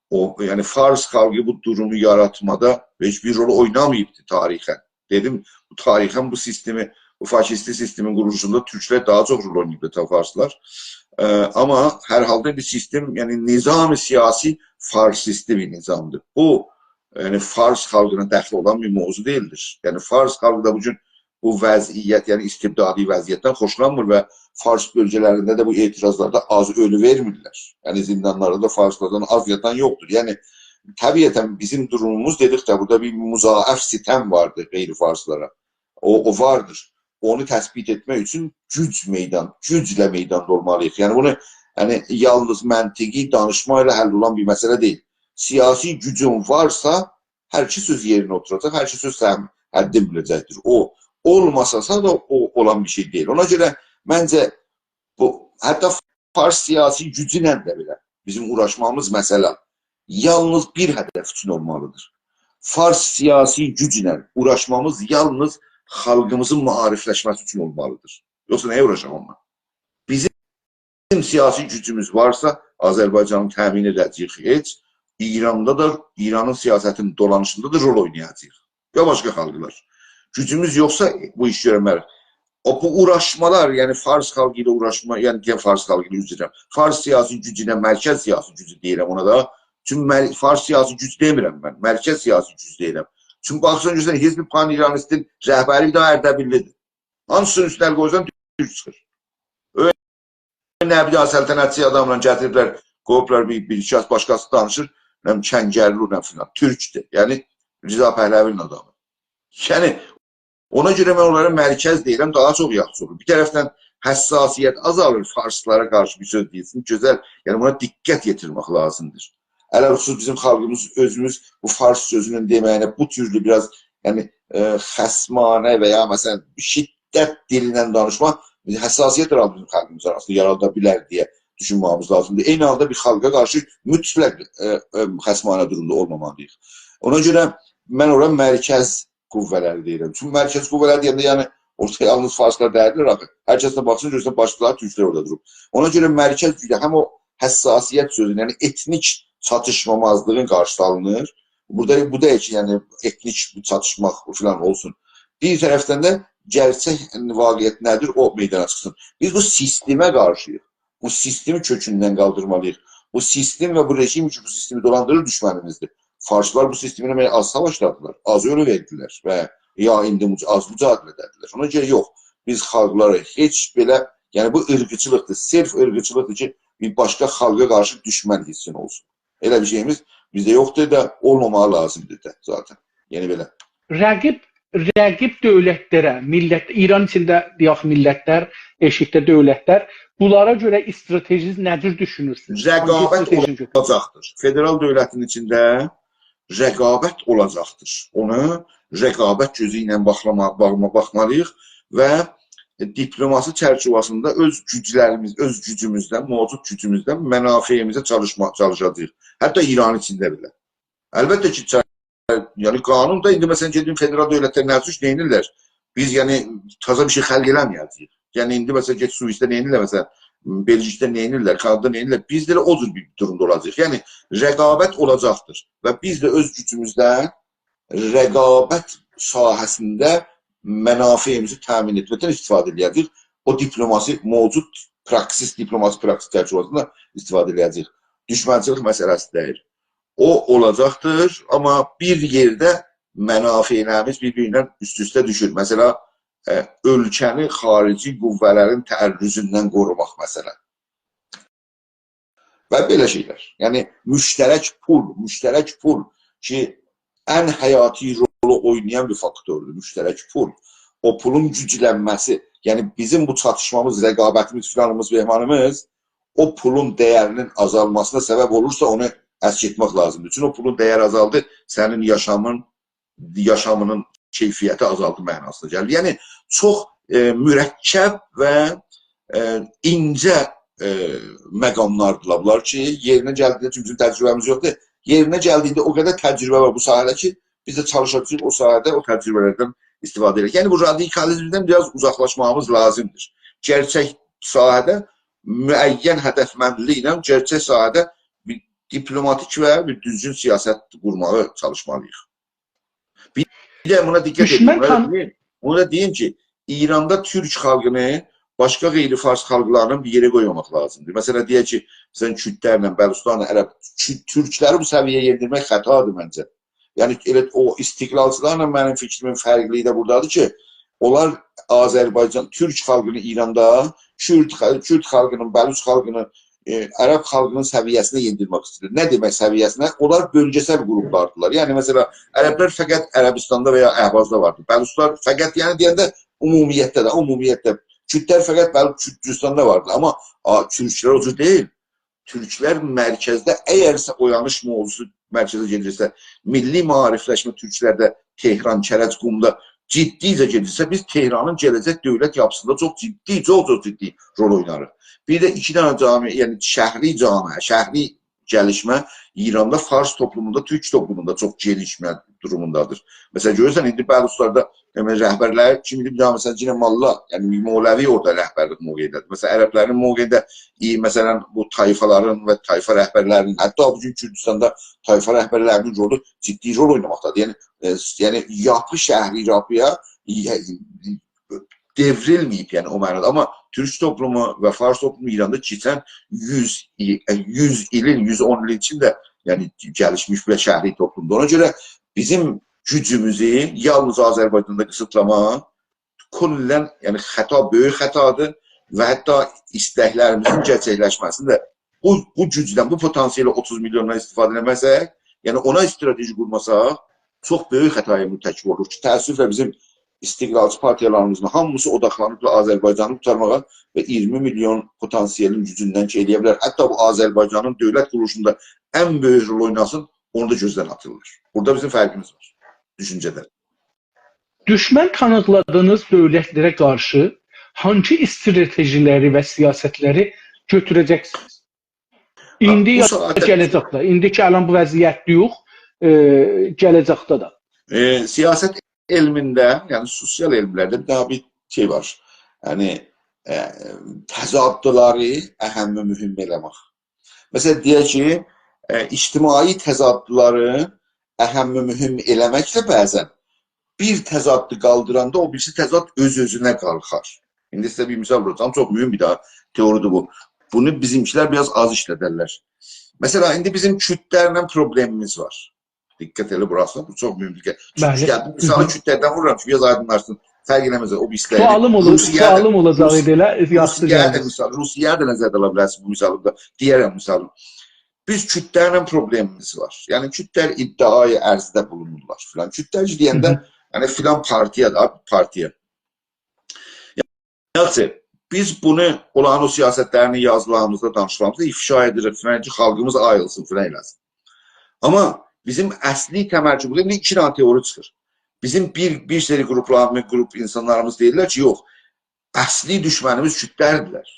او، یعنی، فارس خالقی بو دورومو یاراتمادا هئچ بیر رول اویناماییبدی تاریخاً. دئدیم، بو تاریخاً بو سیستمی، بو فاشیستی سیستمین قورولوشوندا تورکلر داها چوخ رول اویناییبدی تا فارسلار. ائ، آمما هر حالدا بیر سیستم، یعنی، نظام سیاسی فارسیستی بیر نظامدیر. بو، یعنی، فارس خالقینا دخلی اولان بیر موضوع دئییلدیر. یعنی، فارس خالقی دا بو گون بو وضعیت، یعنی استبدادی وضعیتدن خوشلانمیر و فارس بؤلگه‌لرینده ده بو اعتراضلاردا آز اؤلو وئرمیرلر. یعنی زیندانلاردا دا فارسلاردان آز یاتان یوخدور. یعنی طبیعتاً بیزیم دوروموموز، دئدیک ده، بورادا بیر مضاعف ستم واردیر غیر فارسلارا. او، او واردیر. اونو تثبیت ائتمک اوچون گوج میدان، گوجله میداندا اولمالی‌ییق. یعنی بونو، یعنی یالنیز منطقی دانیشماقلا حل اولان بیر مسئله دئییل. سیاسی گوجون وارسا، هر کس اؤز یئرینه اوتوراجاق، هر کس اؤز سهم، حدین بیله‌جکدیر. او، اولماساسا دا او اولان بیر شئی دئییل. اونا گؤره منجه بو، حتی فارس سیاسی گوجو ایله ده بئله بیزیم اوغراشمامیز مسئله یالنیز بیر هدف اوچون اولمالیدیر. فارس سیاسی گوج ایله اوغراشمامیز یالنیز خالقیمیزین معاریفلشمه‌سی اوچون اولمالیدیر. یوخسا نه‌یه اوغراشاق اونونلا؟ بیزیم سیاسی گوجوموز وارسا، آذربایجانی تأمین ائده‌جه‌ییک. هئچ، ایراندا دا، ایرانین سیاستینین دولانیشیندا دا رول اوینایاجاغیق. یا باشقا خالقلار. گوجوموز یوخسا بو ایشی گؤرمه‌ریک. او، بو اوغراشمالار، یعنی فارس خالقی ایله اوغراشما، یعنی دئییم فارس خالقی ایله، عذر ایسته‌ییرم. فارس سیاسی گوجو ایله مرکز سیاسی گوجو دئییرم اونا دا. چونکی مر-، فارس سیاسی گوج دئمیرم من، مرکز سیاسی گوج دئییرم. چونکی باخیرسان گؤرورسن، حزب پان‌ایرانیستین رهبری بیر دنه اردبیللی‌دیر. هانسی‌نین اوستونه ال قویسان، تورک چیخیر. ائله بیر دنه سلطنتچی آداملا گتیریبلر، قویوبلار بیر، بیر ایکی آز باشقاسی دانیشیر، نه بیلیم، کنگرلی، نه فلان، تورکدور. یعنی، رضا پهلوی‌نین آدامی. یعنی، اونا گؤره من اونلارا مرکز دئییرم، داها چوخ یاخشی اولور. بیر طرفدن حساسیت آزالیر، فارسلارا قارشی بیر سؤز دئییلسین، گؤزل، یعنی بونا دقت یئتیرمک لازیمدیر. علی‌الخصوص بیزیم خالقیمیز اؤزوموز بو فارس سؤزونون دئمه‌یینه بو تورلو بیر آز، یعنی، ائ، خصمانه و یا، مثلا، شدت دیلینن دانیشما بیر حساسیت یارادیر بیزیم خالقیمیز آراسیندا، یارادا بیلر دئیه دوشونمه‌ییمیز لازیمدیر. عینی حالدا بیر خالقا قارشی مطلق، ائ، ائ، خصمانه دورومدا اولمامالی‌ییق. اونا گؤره من اورا مرکز قوه‌لری دئییرم. چونکی مرکز قوه‌لری دئینده، یعنی، اورادا یالنیز فارسلار دئییللر آخی. هر کسه باخسین، گؤرسن، باشقا تورکلر اورادا دوروب. اونا گؤره مرکز گوجو ده هم او حساسیت سؤزونون، یعنی ائتنیک چاتیشمامازلیغین قارشیسی آلینیر. بورادا، بو دا کی، یعنی، ائتنیک چاتیشماق فلان اولسون. بیر طرفدن ده گئرچک واقعیت نه‌دیر، او میدانا چیخسین. بیز بو سیستمه قارشی‌ییق. بو سیستمی کؤکوندن قالدیرمالی‌ییق. بو سیستم و بو رژیم کی، بو سیستمی دولاندیریر، دوشمنیمیزدیر. فارسلار بو سیستمینن آز ساواشدادیلار، آز اؤلو وئردیلر و یا ایندی مج-، آز مجادله ائده‌دیلر. اونا گؤره یوخ، بیز خالقلارا هئچ بئله، یعنی بو عیرقچیلیقدیر، صرف عیرقچیلیقدیر کی، بیر باشقا خالقا قارشی دوشمن حیسین اولسون. ائله بیر شئییمیز بیزده یوخدور دا، اولماماغی لازیمدیر دا ذاتاً. یعنی بئله. رقیب، رقیب دؤولتلره، میللت، ایران ایچینده، دئیک، میللتلر، ائشیکده دؤولتلر، بونلارا گؤره استراتژیز نه جور دوشونورسونوز؟ هانگی رقابت استراتژی گؤتورورسونوز؟ اولاجاقدیر. فدرال دؤولتین ایچینده رقابت اولاجاقدیر. اونا رقابت گؤزو ایله باخلاما-، باخما-، باخمالی‌ییق و دیپلوماسی چرچیوه‌سینده اؤز گوجلریمیز، اؤز گوجوموزدن، موجود گوجوموزدن منافعیمیزه چالیشما-، چالیشاجاغیق. حتی ایران ایچینده بئله. البته کی، چا-، یعنی قانون دا ایندی، مثلا، گئدین فدرال دؤولتلر نه اوچون نئینیرلر؟ بیز، یعنی، تازا بیر شئی خلق ائله‌مه‌یه‌جه‌ییک. یعنی ایندی، مثلا، گئت سوئیسده نئینیرلر، مثلا، بلژیکده نئینیرلر، کانادادا نئینیرلر. بیز ده ائله او جور بیر دورومدا اولاجاغیق. یعنی رقابت اولاجاقدیر و بیز ده اؤز گوجوموزدن رقابت ساحه‌سینده منافعیمیزی تأمین ائتمکدن استفاده ائله‌یه‌جه‌ییک. او دیپلوماسی، موجود پراکسیس، دیپلوماسی پراکسیس چرچیوه‌سینده استفاده ائله‌یه‌جه‌ییک. دوشمنچیلیک مسئله‌سی دئییل. او اولاجاقدیر، آمما بیر یئرده منافعلریمیز بیر-بیریندن اوست-اوسته دوشور. مثلا، ائ، اؤلکه‌نی خارجی قوه‌لرین تعرضوندن قوروماق، مثلا. و بئله شئیلر. یعنی، مشترک پول، مشترک پول کی، ان حیاتی رولو اوینایان بیر فاکتوردور، مشترک پول. او پولون گوجلنمه‌سی، یعنی بیزیم بو چاتیشمامیز، رقابتیمیز، فلانیمیز، بهمانیمیز او پولون دَیَرینین آزالماسینا سبب اولورسا، اونو اسکیلتمک لازیمدیر. چونکی او پولون دَیَری آزالدی، سنین یاشامین، یاشامینین کیفیتی آزالدی معناسینا گلیر. یعنی، چوخ، ائ، مرکب و، ائ، اینجه، ائ، مقاملاردیلار بونلار کی، یئرینه گلدیگینده، چونکی بیزیم تجربه‌میز یوخدور، یئرینه گلدیگینده او قدر تجربه وار بو ساحه‌ده کی، بیز ده چالیشاجاغیق او ساحه‌ده او تجربه‌لردن استفاده ائدک. یعنی، بو رادیکالیزمدن بیر آز اوزاقلاشماغیمیز لازیمدیر. گئرچک ساحه‌ده معین هدفمندلیکله، گئرچک ساحه‌ده بیر دیپلوماتیک و بیر دوزگون سیاست قورماغا چالیشمالی‌ییق. بیر ده بونا دقت ائدین، دوشمن بونا دا تان- دئییم، بونا دا دئییم کی، ایراندا تورک خالقینی باشقا غیر فارس خالقلارینان بیر یئره قویماماق لازیمدیر. مثلا، دئیک کی، سن کوردلرله، بلوچلارلا، عرب، کو-، تورکلری بو سویه‌یه یئندیرمک خطادیر منجه. یعنی، ائله او استقلالچیلارلا منیم فیکریمین فرقلیگی ده بورادادیر کی، اونلار آذربایجان، تورک خالقینی ایراندا، کورد خا-، کورد خالقینین، بلوچ خالقینین، ائ، عرب خالقینین سویه‌سینه یئندیرمک ایسته‌ییرلر. نه دئمک سویه‌سینه؟ اونلار بؤلگه‌سل قروپلاردیلار. یعنی، مثلا، عربلر فقط عربستاندا و یا اهوازدا واردی. بلوچلار فقط، یعنی، دئینده عمومیتده ده، عمومیتده. کوردلر فقط بلوچ، کوردوستاندا واردی. آمما، آ، تورکلر او جور دئییل. تورکلر مرکزده، اگرسه اویانیش موضوعسو مرکزه گئدیرسه، میللی معاریفلشمه تورکلرده تهران، کرج، قومدا جدیجه گئدیرسه، بیز تهرانین گله‌جک دؤولت یاپیسیندا چوخ جدی، چوخ، چوخ جدی رول اویناریق. بیر ده ایکی دنه جامعه، یعنی شهری جامعه، شهری گلیشمه ایراندا فارس توپلوموندا، تورک توپلوموندا چوخ گلیشمه دوروموندادیر. مثلا، گؤرورسن، ایندی بلوچلاردا، دئمک، رهبرلر کیمی، بیر دانا، مثلا، یئنه موللا، یعنی مولوی اورادا رهبرلیک موقعینده‌دیر. مثلا، عربلرین موقعینده، ائ، مثلا، بو طایفالارین و طایفا رهبرلرینین، حتی بو گون کوردوستاندا طایفا رهبرلرینین رولو جدی رول اویناماقدادیر. یعنی، ائ، یعنی، یاپی شهری یاپییا، ائ، دئوریلمه‌ییب، یعنی او معنادا. آمما تورک توپلومو و فارس توپلومو ایراندا کئچن یوز ایل، یعنی یوز ایلین، یوز اون ایل ایچینده، یعنی گلیشمیش و شهری توپلومدور. اونا گؤره بیزیم گوجوموزو یالنیز آذربایجاندا قیسیتلاماق کلاً، یعنی خطا، بؤیوک خطادیر و حتی ایستکلریمیزین گئرچکلشمه‌سینده بو، بو گوجدن، بو پتانسیل اوتوز میلیوندان استفاده ائله‌مه‌سک، یعنی اونا استراتژی قورماساق، چوخ بؤیوک خطایا مرتکب اولوروق کی، تأسفله بیزیم استقلالچی پارتیالاریمیزین هامیسی اوداقلانیبلار آذربایجانی قورتارماغا و اییرمی میلیون پتانسیلین گوجوندن کی، ائلیه بیلر حتی بو آذربایجانین دؤولت قورولوشوندا ان بؤیوک رول اویناسین، اونو دا گؤزدن آتیرلار. بورادا بیزیم فرقیمیز وار دوشونجه‌ده. دوشمن تانیقلادیغینیز دؤولتلره قارشی هانسی استراتژی‌لری و سیاستلری گؤتوره‌جکسینیز؟ ایندی بو یا ساعتده گله‌جکده، ایندی کی الان بو وضعیتده یوخ، ائ، گله‌جکده ده. ائ، سیاست علمینده، یعنی سوسیال علملرده بیر دانا بیر شئی وار. یعنی، ائ، تضادلاری اهم و مهم ائله‌مک. مثلا، دئیک کی، ائ، اجتماعی تضادلاری اهم و مهم ائله‌مکله بعضا بیر تضادی قالدیراندا او بیریسی تضاد اؤز-اؤزونه قالخار. ایندی سیزه بیر مثال ووراجاغام، چوخ مهم بیر دانا تئوری‌دیر بو. بونو بیزیمکیلر بیر آز آز ایشلدرلر. مثلا، ایندی بیزیم کوردلرله پروبلئمیمیز وار. دقت ائله بوراسی، بو چوخ مهم دقت. چونکی، بلی. گلدیم، مثالی کوردلردن وورورام کی، بیر آز آیدینلاشسین. فرق ائله‌مز، او بیریسی‌لری. سؤالیم اولاجاق، روسیه‌ده، سؤالیم اولاجاق روس-، ایدی ائله، یاخشی روسیه‌ده گلدی. مثال، روسیه‌ده نظرده آلا بیلرسینیز بو مثالی دا. دئیه‌رم مثالی. بیز کوردلرله پروبلئمیمیز وار. یعنی کوردلر ادعای ارضده بولونورلار فلان. کوردلر کی دئینده، هی هی. یعنی فلان پارتییادیر، آ، پارتییا. یاخشی، بیز بونو اولارین او سیاستلرینی یازیلاریمیزدا، دانیشیقلاریمیزدا افشا ائدیریک، فلان کی خالقیمیز آییلسین، فلان ائله‌سین. آمما بیزیم اصلی تمرکزیمیز، ایندی ایکی دانا تئوری چیخیر. بیزیم بیر، بیر سری گروپلار، گروپ اینسانلاریمیز دئییرلر کی، یوخ، اصلی دوشمنیمیز کوردلردیرلر.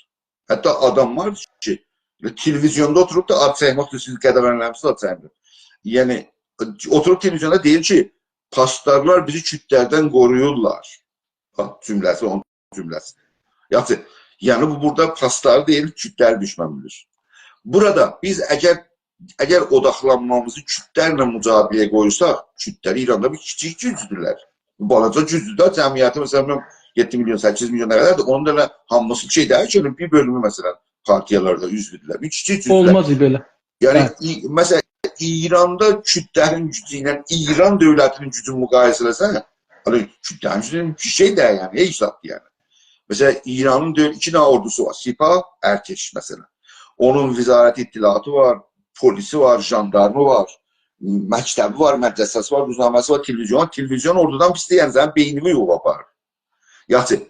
حتی آدام وار کی، ائله تلویزیوندا اوتوروب دا آد چکمک اوچون، سیز قدغن ائله‌میشسینیز، آد چکمک. یعنی، اوتوروب تلویزیوندا دئییر کی، پاسدارلار بیزی کوردلردن قورویورلار. باخ، جمله‌سی، اونون جمله‌سی. یاخشی، یعنی بو بورادا پاسداری دئییل، کوردلری دوشمن بیلیر. بورادا بیز اگر، اگر اوداقلانمامیزی کوردلرله مجادله‌یه قویساق، کوردلر ایراندا بیر کیچیک گوجدورلر. بو بالاجا گوجدور ده، جمعیتی، مثلا، بیلمیرم، یئددی میلیون، سککیز میلیون نه قدردیر، اونون دا ائله هامیسی بیر شئی دئییل کی، اونون بیر بؤلومو، مثلا، پارتیالاردا عضودورلر. بیر کیچیک گوجدورلر. اولماز بئله. یعنی، بلی. ای-، مثلا، ایراندا کوردلرین گوجو ایله ایران دؤولتینین گوجونو مقایسه ائله‌سن، هانی کوردلرین گوجو بیر شئی ده، یعنی، هئچ زاد، یعنی. مثلا، ایرانین دؤ-، ایکی دنه اوردوسو وار. سپاه، ارتش، مثلا. اونون وزارت اطلاعاتی وار، پلیسی وار، ژاندارمی وار، مکتبی وار، مدرسه‌سی وار، روزنامه‌سی وار، تلویزیون وار. تلویزیون اوردودان پیسدیر، یعنی، سنین بئینینی یویوب آپاریر. یاخشی،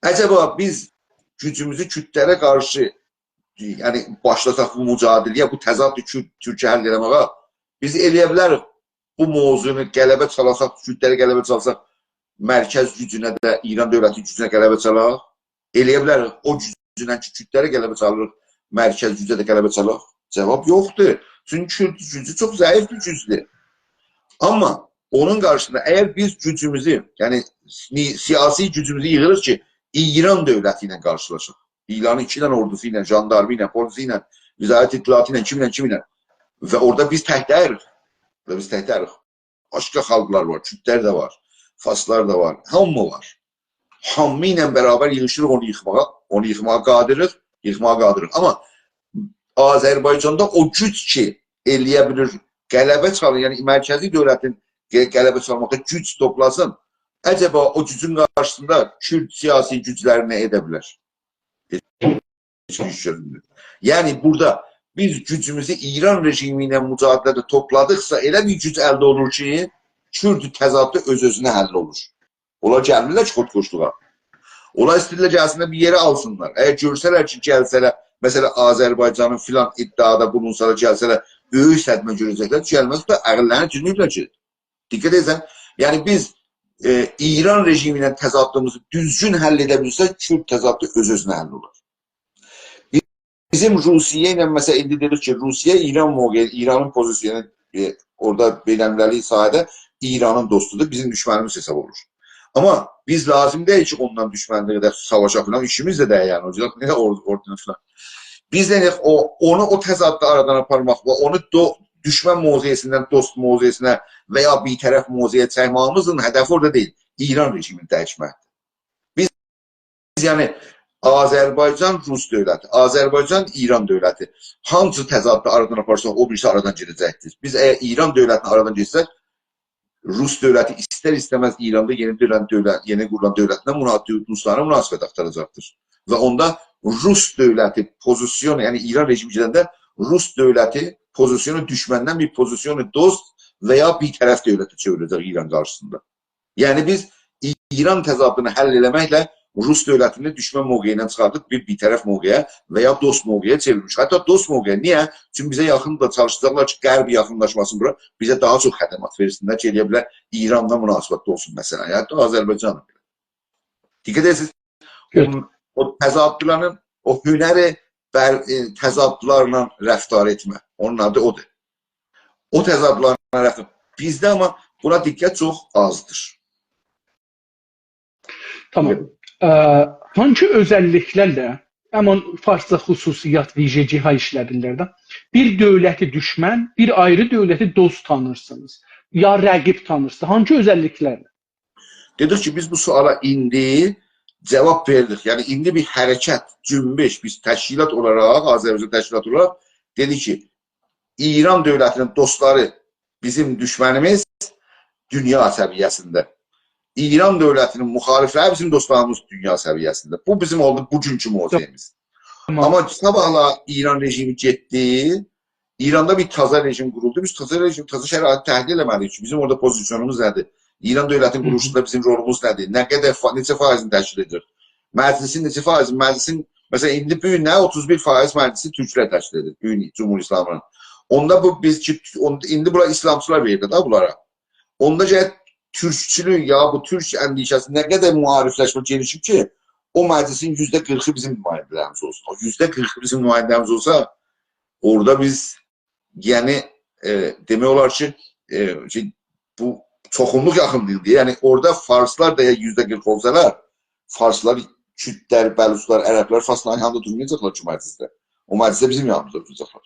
عجبا بیز گوجوموزو کوردلره قارشی، یعنی، باشلاساق بو مجادله‌یه، بو تضادی کورد-، تورکی حل ائله‌مه‌یه، بیز ائلیه بیلریک بو موضوعنو غلبه چالاساق، کوردلره غلبه چالساق، مرکز گوجونه ده، ایران دؤولتی گوجونه غلبه چالاق؟ ائلیه بیلریک او گوجونه کی، کوردلره غلبه چالیریق، مرکز گوجه ده غلبه چالاق؟ جواب یوخدور. چونکی کورد گوجو چوخ ضعیف بیر گوجدور. آمما اونون قارشیسیندا اگر بیز گوجوموزو، یعنی سی-، سیاسی گوجوموزو ییغیریق کی، ایران دؤولتی ایله قارشیلاشاق. ایرانین ایکی دنه اوردوسو ایله، ژاندارمی ایله، پلیسی ایله، وزارت اطلاعاتی ایله، کیمله، کیمله. و اورادا بیز تک دئییلیک. و بیز تک دئییلیک. باشقا خالقلار وار، کوردلر ده وار، فارسلار دا وار، هامی وار. هامی ایله برابر ییغیشیریق اونو ییخماغا، اونو ییخماغا قادریق، ییخماغا قادریق. آمما آذربایجاندا او گوج کی، ائلیه بیلیر، غلبه چالیر، یعنی مرکزی دؤولتین غ-، غلبه چالماقدا گوج توپلاسین، عجبا او گوجون قارشیسیندا کورد سیاسی گوجلری نه ائده بیلر؟ هئچ بیر ایش گؤرمور. یعنی بورادا بیز گوجوموزو ایران رژیمی ایله مجادله‌ده توپلادیقسا، ائله بیر گوج الده اولور کی، کورد تضادی اؤز-اؤزونه حل اولور. اونلار گلمیرلر کی، خودکشلوغا. اونلار ایسته‌ییرلر گلسینلر، بیر یئری آلسینلار. اگر گؤرسه‌لر کی، گلسه‌لر، مثلا، آذربایجانین فلان ادعادا بولونسالار، گلسه‌لر، بؤیوک صدمه گؤره‌جکلر، گلمز ده عقللرینی ایتیرمه‌ییبلر کی. دقت ائدیرسن، یعنی بیز، ائ، ایران رژیمی ایله تضادیمیزی دوزگون حل ائده بیلسک، کورد تضادی اؤز-اؤزونه حل اولار. بیزیم روسیه ایله، مثلا، ایندی دئدیک کی، روسیه ایران موقعی، ایرانین پوزیسیونو، ائ، اورادا بین‌المللی ساحه‌ده ایرانین دوستودور، بیزیم دوشمنیمیز حساب اولور. آمما بیز لازیم دئییل کی، اوننان دوشمنلیگی ده ساواشاق فلان، ایشیمیز ده دئییل، یعنی، او یوزدن نه اورد-، اوردونان فلان. بیز ده او، اونو او تضاددا آرادان آپارماق و اونو دو-، دوشمن موضعیندن دوست موضعینه و یا بی‌طرف موضعه چکمه‌ییمیزین هدفی اورادا دئییل، ایران رژیمینی دییشمکدیر. بیز، یعنی، آذربایجان روس دؤولتی، آذربایجان ایران دؤولتی. هانسی تضاددا آرادان آپارساق، او بیریسی آرادان گئده‌جکدیر. بیز اگر ایران دؤولتینی آرادان گئچسک، روس دؤولتی ایستر-ایسته‌مز ایراندا یئنی دؤولن دؤولت، یئنی قورولان دؤولتله منا-، دوستانه مناسبت آختاراجاقدیر. و اوندا روس دؤولتی پوزیسیونو، یعنی ایران رژیمی گئدنده روس دؤولتی پوزیسیونو دوشمندن بیر پوزیسیون دوست و یا بی‌طرف دؤولته چئوریله‌جک ایران قارشیسیندا. یعنی بیز ایران تضادینی حل ائله‌مکله روس دؤولتینی دوشمن موقعیندن چیخاردیب بیر بی‌طرف موقعه و یا دوست موقعه چئویرمیش. حتی دوست موقعه. نییه؟ چونکی بیزه یاخین دا چالیشاجاقلار کی، غرب یاخینلاشماسین بورا، بیزه داها چوخ خدمات وئرسینلر کی، ائلیه بیلر ایرانلا مناسبتلی اولسون، مثلا، یا حتی آذربایجانلا. دقت ائدیرسینیز، او، او تضادلارین، او هنری بر-، ائ، تضادلارلا رفتار ائتمه. اونون آدی اودور. او تضادلارلا رفتار. بیزده آمما بونا دقت چوخ آزدیر. تامام. ا، هانسی اؤزللیکلرله، همین فارسجا خصوصیات، ویژگی ها ایشله‌دیرلر ده. بیر دؤولتی دوشمن، بیر آیری دؤولتی دوست تانیرسینیز. یا رقیب تانیرسینیز. هانسی اؤزللیکلرله؟ دئدیک کی، بیز بو سؤالا ایندی جاواب وئردیک. یعنی، ایندی بیر حرکت، جنبش، بیز تشکیلات اولاراق، آذربایجان تشکیلاتی اولاراق دئدیک کی، ایران دؤولتینین دوستلاری بیزیم دوشمنیمیز دونیا سویه‌سینده. ایران دؤولتینین مخالفلری بیزیم دوستلاریمیز دونیا سویه‌سینده. بو بیزیم اولدو بوگونکو موضعیمیز. تامام. آمما صاباحلا ایران رژیمی گئتدی، ایراندا بیر تازا رژیم قورولدو. بیز تازا رژیم، تازا شرایطی تحلیل ائله‌مه‌لی‌ییک کی، بیزیم اورادا پوزیسیونوموز نه‌دیر؟ ایران دؤولتینین قورولوشوندا بیزیم رولوموز نه‌دیر؟ نه قدر فا-، نئچه فایزینی تشکیل ائدیر؟ مجلسین نئچه فایزی، مجلسین، مثلا، ایندی بو گون نه اوتوز بیر فایز مجلسی تورکلر تشکیل ائدیر، بو گون جمهوری اسلامی‌نین. اوندا بو، بیز کی، اون-، ایندی بونلار ایسلامچیلار وئریر ده بونلارا. اوندا گرک تورکچولوک یا بو تورک اندیشه‌سی نه قدر معاریفلشمه گئنیشیب کی، او مجلسین یوزده قیرخی بیزیم نماینده‌لریمیز اولسون. او یوزده قیرخی بیزیم نماینده‌لریمیز اولسا، اورادا بیز، یعنی، ائ، دئمک اولار کی، ائ، کی، بو چوخونلوق یاخین دیلدیر. یعنی، اورادا فارسلار دا اگر یوزده قیرخ اولسالار، فارسلار، کوردلر، بلوچلار، عربلر فارسلارین یانیندا دورمایاجاقلار کی، مجلسده. او مجلسده بیزیم یانیمیزدا دوراجاقلار.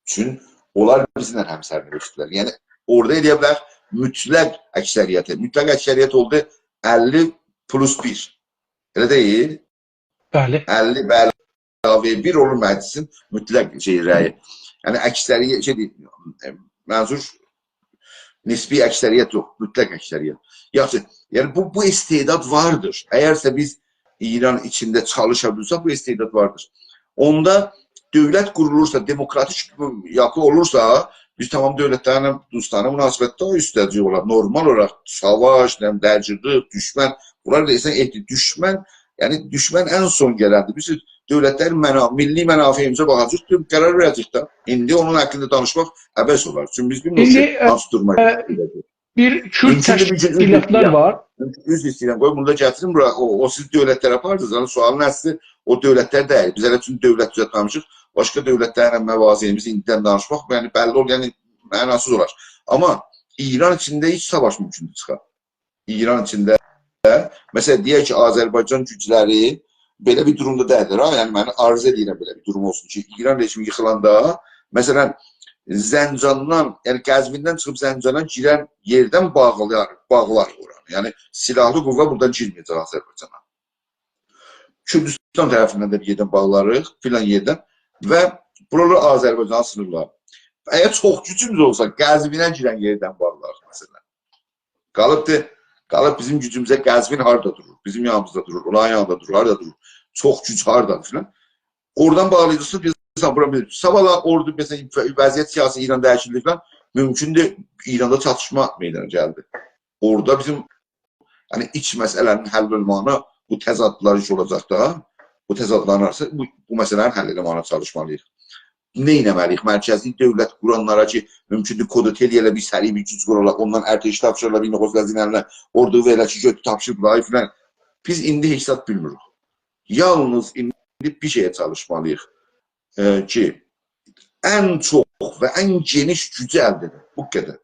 چون اونلار بیزیمله هم‌سرنوشتدیرلر. یعنی، اورادا ائلیه بیلر مطلق اکثریتی. مطلق اکثریت اولدو اللی پلوس بیر. ائله دئییل؟ بلی. اللی به علاوه بیر اولور مجلسین مطلق شئی، رأیی. یعنی، اکثریت، شئی دئییل، منظور نسبی اکثریت یوخ، مطلق اکثریت. یاخشی، یعنی بو، بو استعداد واردیر. اگرسه بیز ایران ایچینده چالیشا بیلسک، بو استعداد واردیر. اوندا دؤولت قورولورسا، دموکراتیک یاپی اولورسا، بیز تامام دؤولتلرله دوستانه مناسبتده او اوسته‌جیک اولار. نورمال اولاراق ساواش، نه بیلیم، درگیرلیک، دوشمن، بونلار دا انسان احتی-، دوشمن، یعنی دوشمن ان سون گلندیر. بیز دؤولتلرین منا-، میللی منافعیمیزه باخاجاغیق، قرار وئره‌جه‌ییک ده. ایندی اونون حاقیندا دانیشماق عبث اولار. چونکی بیز بیلمیریک کی، ایندی، ائ، هانسی دورما ائ، گله‌جک. بیر کورد مومکوندور، بیر گون عذر تشکیلاتلار ایسته‌ییرم. وار. مومکون، عذر ایسته‌ییرم، قوی بونو دا گتیریم بورا. او، او سیز دؤولتلر آپاردینیز، یعنی سؤالین اصلی او دؤولتلر دئییل. بیز هله چون دؤولت دوزلتمه‌میشیک، باشقا دؤولتلرله موازینه‌میزی ایندیدن دانیشماق، یعنی بللی اول، یعنی معناسیز اولار. آمما ایران ایچینده هئچ ساواش مومکوندور چیخا. ایران ایچینده، مثلا، دئیک کی، آذربایجان گوجلری بئله بیر دورومدا دئییللر، ها؟ یعنی، من آرزو ائدیرم بئله بیر دوروم اولسون کی، ایران رژیمی ییخیلاندا، مثلا، زنجاندان، یعنی قزویندن چیخیب زنجانا گیرن یئردن باغلار، باغلار اورانی. یعنی، سیلاحلی قوه بورادان گیرمه‌یه‌جک آذربایجانا. کوردوستان طرفیندن ده بیر یئردن باغلاریق، فلان یئردن و بورالاری آذربایجانا سینیرلار. اگر چوخ گوجوموز اولسا، قزوینه گیرن یئردن باغلاریق، مثلا. قالیبدی، قالیب بیزیم گوجوموزه قزوین هاردا دورور؟ بیزیم یانیمیزدا دورور، اونلارین یانیندا دورور، هاردا دورور؟ چوخ گوج هاردادیر فلان. اورادان باغلایاجاقسان، بیز بورا بیلمیریک. صاباحلار اوردو، مثلا، وضعیت سیاسی ایران دییشیلدی فلان، مومکوندور ایراندا چاتیشما میدانا گلدی. اورادا بیزیم، یعنی، ایچ مسئله‌نین حل اولماغینا بو تضادلار ایش اولاجاق دا، بو تضادلارین آراسیندا بو، بو مسئله‌نین حل ائله‌ماغینا چالیشمالی‌ییق. نه ائتمه‌لی‌ییک؟ مرکزی دؤولت قورانلارا کی، مومکوندور کودتا ائلیه‌لر، بیر سریع بیر گوج قورالار، اوندان ارتشی تاپشیرالار، بیر نخست وزیرلرینن اوردوغو وئره‌لر کی، گؤتور تاپشیر بونلاری فلان. بیز ایندی هئچ زاد بیلمیریک. یالنیز ایندی بیر شئیه چالیشمالی‌ییق، ائ، کی، ان چوخ و ان گئنیش گوجو الده ائدک. بو قدر.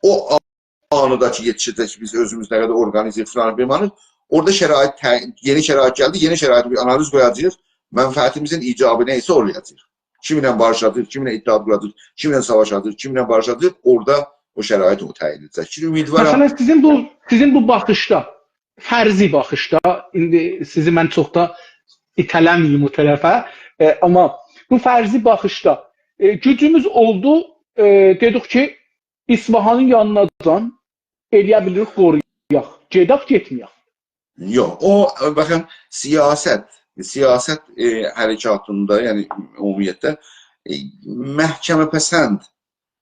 او آندا کی یئتیشه‌جک، بیز اؤزوموز نه قدر اورقانیزه فلان بیماریق، اورادا شرایط تع-، یئنی شرایط گلدی، یئنی شرایطی بیر آنالیز قویاجاغیق. منفعتیمیزین ایجابی نه ایسه اوراجاق. کیمینله باریشاجاغیق، کیمینله اتحاد قوراجاغیق، کیمینله ساواشاجاغیق، کیمینله باریشاجاغیق، اورادا او شرایط او تعیین ائده‌جک. کی، امیدوارام. مثلا، سیزین بو، سیزین بو باخیشدا، فرضی باخیشدا، ایندی سیزی من چوخ دا ایته‌له‌مه‌ییم او طرفه، ائ، آمما بو فرضی باخیشدا، ائ، گوجوموز اولدو، ائ، دئدیک کی، اصفهانین یانیناجان ائلیه بیلیریک قورویاق. گئدک، گئتمه‌یک. یوخ، او، باخین، سیاست، سیاست، ائ، حرکاتیندا، یعنی عمومیتله، ائ، محکمه‌پسند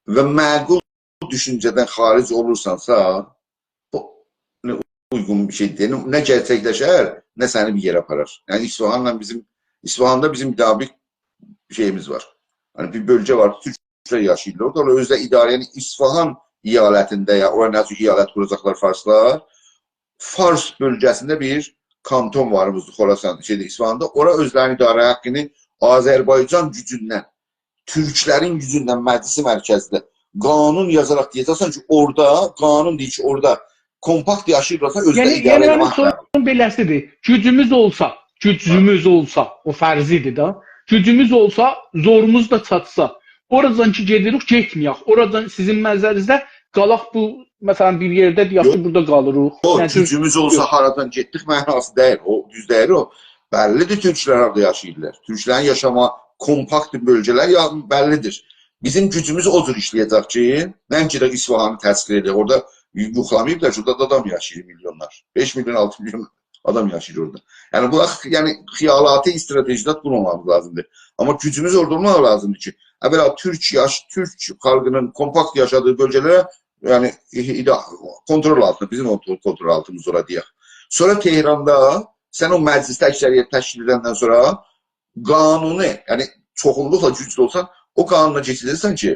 و معقول دوشونجه‌دن خارج اولورسانسا، او نه اویغون بیر شئی دئییل. نه گئرچکلشر، نه سنی بیر یئره آپارار. یعنی اصفهانلا بیزیم، اصفهاندا بیزیم مطابق شئییمیز وار. یعنی بیر بؤلگه وار، تورکلر یاشاییرلار اورادا. اونلار اؤزلری اداره، یعنی اصفهان ایالتینده یا اورا نه جور ایالت قوراجاقلار فارسلار، فارس بؤلگه‌سینده بیر کانتون وار، بو خراسان، شئیده، اصفهاندا. اورا اؤزلرینین اداره حاققینی آذربایجان گوجوندن، تورکلرین گوجوندن مجلس مرکزده قانون یازاراق دئیه‌جکسن کی، اورادا قانون دئییر کی، اورادا کومپاکت یاشاییرلارسا، اؤزلری یعنی، اداره یعنی ائله‌مک منیم سوروم بئله‌سیدیر. گوجوموز اولسا، گوجوموز اولسا، او فرضی‌دیر دا. گوجوموز اولسا، زوروموز دا چاتسا، اورادان کی گئدیریک، گئتمه‌یک. اورادان سیزین نظرینیزده قالاق بو، مثلا، بیر یئرده دئیک کی، بورادا قالیریق. او، یعنی، گوجوموز اولسا، هارادان گئتدیک معناسی دئییل. او، دوز دئییل او. بللی‌دیر، تورکلر هارادا یاشاییرلار. تورکلرین یاشاما کومپاکت بؤلگه‌لر یا، بللی‌دیر. بیزیم گوجوموز او جور ایشله‌یه‌جک کی، نه کی ده اصفهانی تسخیر ائدک. اورادا یوخلاماییبلار کی، اورادا آدام یاشاییر میلیونلار. بئش میلیون، آلتی میلیون آدام یاشاییر اورادا. یعنی، بو، یعنی، خیالاتی استراتژی‌لر قورمامامیز لازیمدیر. آمما گوجوموز اورادا اولماق لازیمدیر کی، اولا تورک یاش-، تورک خالقینین کومپاکت یاشادیغی بؤلگه‌لره، یعنی، ادا-، کنترل آلتیندا، بیزیم او کنترل آلتیمیز اولا دئیک. سونرا تهراندا سن او مجلسده اکثریت تشکیل ائدندن سونرا قانونی، یعنی چوخونلوقلا گوجلو اولسان، او قانونا کئچیرسن کی،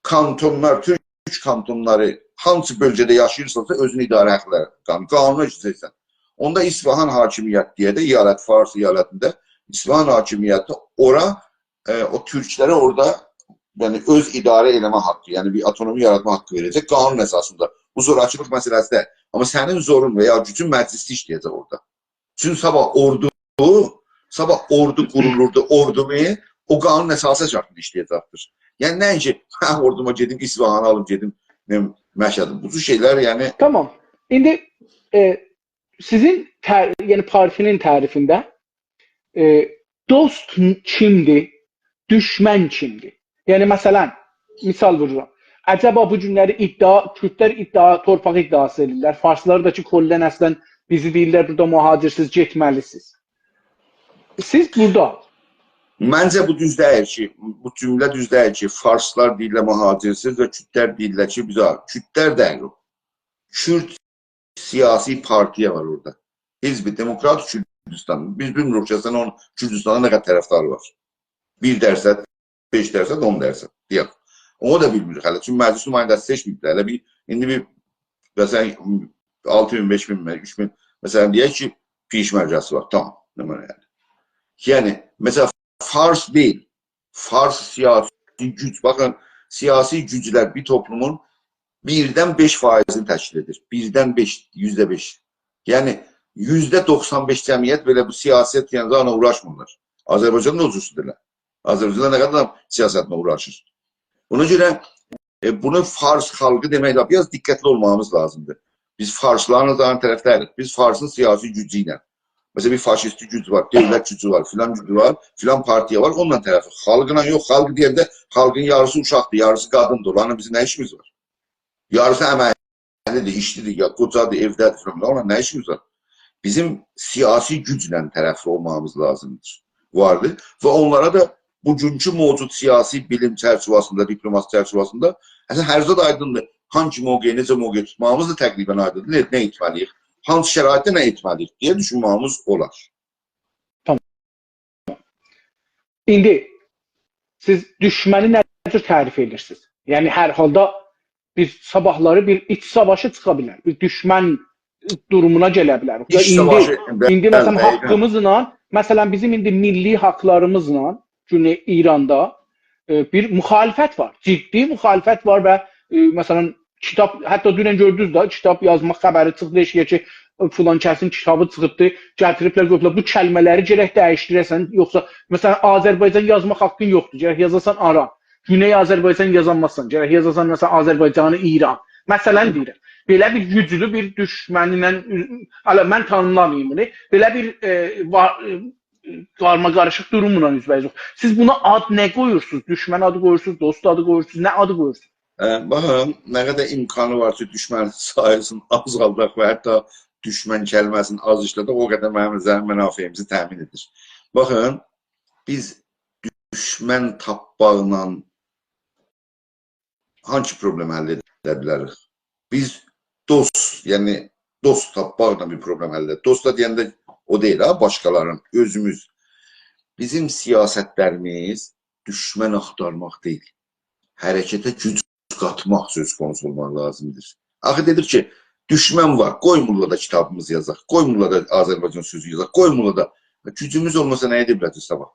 کانتونلار، تورک کانتونلاری، هانسی بؤلگه‌ده یاشاییرسانسا، اؤزون اداره حاقلاری قان-، قانونا کئچیرسن. اوندا اصفهان حاکمیت دئیه ده، ایالت، فارس ایالتینده اصفهان حاکمیتی اورا، ائ، او تورکلره اورادا، یعنی اؤز اداره ائله‌مه حاققی، یعنی بیر اوتونومی یاراتما حاققی وئره‌جک قانون اساسیندا. بو زوراکیلیق مسئله‌سی دئییل. آمما سنین زورون و یا گوجون مجلسده ایشله‌یه‌جک اورادا. چونکی صاباح اوردو، صاباح اوردو قورولوردو، اوردونو او قانون اساسی اساسیندا ایشله‌یه‌جکدیر. یعنی نه کی، هه، اوردوما گئدیم، اصفهانی آلیم، گئدیم، نه بیلیم، مشهدی. بو جور شئیلر، یعنی. تامام. ایندی، ائ، سیزین تر-، یعنی پارتی‌نین تعریفینده، ائ، دوست کیمدیر، دوشمن کیمدیر؟ یعنی، مثلا، مثال وورورام. عجبا بو گونلری ادعا، کوردلر ادعا، تورپاق ادعاسی ائدیرلر. فارسلار دا کی، کلاً اصلاً بیزی دئییرلر، بورادا مهاجرسیز گئتمه‌لی‌سینیز. سیز بورادا. منجه بو دوز دئییل کی، بو جمله دوز دئییل کی، فارسلار دئییرلر مهاجرسیز و کوردلر دئییرلر کی، بیزه، کوردلر دئییل او. کورد سیاسی پارتیا وار اورادا. حزب دموکرات کوردستان. بیز بیلمیریک کی، اصلاً اونون کوردستاندا نه قدر طرفداری وار. بیر درصد، بئش درصد، اون درصد. دئیک. اونو دا بیلمیریک هله. چونکی مجلس نماینده‌سی سئچمه‌ییبلر. هله بیر، ایندی بیر، مثلا، آلتی مین، بئش مین، اوچ مین، مثلا، دئیک کی، پیشمرگه‌سی وار. تامام. نمنه یعنی؟ یعنی، مثلا، فارس دئییل. فارس سیاسی گوج، باخین، سیاسی گوجلر بیر توپلومون بیردن بئش فاییزینی تشکیل ائدیر. بیردن بئش، یوزده بئش. یعنی، یوزده دوخسان بئش جمعیت بئله بو سیاست، یعنی، زادن اوغراشمیرلار. آذربایجاندا دا او جور شئیدیرلر. آذربایجاندا نه قدر آدام سیاستله اوغراشیر. اونا گؤره، ائ، بونو فارس خالقی دئمک لازیم. بیر آز دقتلی اولمامیز لازیمدیر. بیز فارسلارین زادن طرفداریق. بیز فارسین سیاسی گوجو ایله، مثلا، بیر فاشیستی گوج وار، دؤولت گوجو وار، فلان گوجو وار، فلان پارتیا وار، اونونلا طرفداریق. خالقلا یوخ، خالق دئینده خالقین یاریسی اوشاقدیر، یاریسی قادیندیر. اونلارلا بیزیم نه ایشیمیز وار؟ یاریسی امکلی‌دیر، ایشلی‌دیر، یا قوجادیر، ائوده‌دیر فلان. اونلارلا نه ایشیمیز وار؟ بیزیم سیاسی گوجله طرفدار اولمامیز لازیمدیر. واردیر. و اونلارا دا بوگونکو موجود سیاسی بیلیم چرچیوه‌سینده، دیپلوماسی چرچیوه‌سینده اصلا هر زاد آیدیندیر. هانگی موقعی، نئجه موقع توتماغیمیز دا تقریبا آیدیندیر. نه، نه ائتمه‌لی‌ییک؟ هانسی شرایطده نه ائتمه‌لی‌ییک دئیه دوشونمه‌ییمیز اولار. ایندی سیز دوشمنی نه جور تعریف ائدیرسینیز؟ یعنی، هر حالدا بیر صاباحلاری بیر ایچ ساواشی چیخا بیلر، بیر دوشمن دورومونا گله بیلر. یا ایچ ایندی، ساواشی، بلی، ایندی، مثلا، بلی، بلی. حاققیمیزلا، مثلا، بیزیم ایندی میللی حاقلاریمیزلا گونئی ایراندا، ائ، بیر مخالفت وار، جدی مخالفت وار و، ائ، مثلا، کیتاب، حتی دونن گؤردونوز ده، کیتاب یازماق خبری چیخدی ائشییه کی، فلان کسین کیتابی چیخیبدی، گتیریبلر، قویوبلار. بو کلمه‌لری گرک دییشدیره‌سن، یوخسا، مثلا، آذربایجان یازماق حاققین یوخدور، گرک یازاسان آران. گونئی آذربایجان یازانمازسان، گرک یازاسان، مثلا، آذربایجانی ایران. مثلا دئییرم، بئله بیر گوجلو بیر دوشمنینن، هله من تانیملاماییم بونو، بئله بیر، ائ، وا-، ائ، قارماقاریشیق دوروملا اوزبه‌اوزوخ. سیز بونا آد نه قویورسونوز؟ دوشمن آدی قویورسونوز، دوست آدی قویورسونوز، نه آدی قویورسونوز؟ اه، باخین، نه قدر امکانی وار کی، دوشمنی ساییسین آزالداق و حتی دوشمن کلمه‌سینی آز ایشله‌دک، او قدر منیم زن-، منافعیمیزی تأمین ائدیر. باخین، بیز دوشمن تاپماقلا هانسی پروبلئمی حل ائده بیلریک؟ بیز دوست، یعنی دوست تاپماقلا بیر پروبلئم حل ائدک. دوست دا دئینده او دئییل ها، باشقالارین، اؤزوموز. بیزیم سیاستلریمیز دوشمن آختارماق دئییل. حرکته گوج قاتماق سؤز قونوسو اولماق لازیمدیر. آخی دئدیک کی، دوشمن وار، قوی موللا دا کیتابیمیزی یازاق، قوی موللا دا آذربایجان سؤزو یازاق، قوی موللا دا. گوجوموز اولماسا نه ائده بیله‌جه‌ییک صاباح؟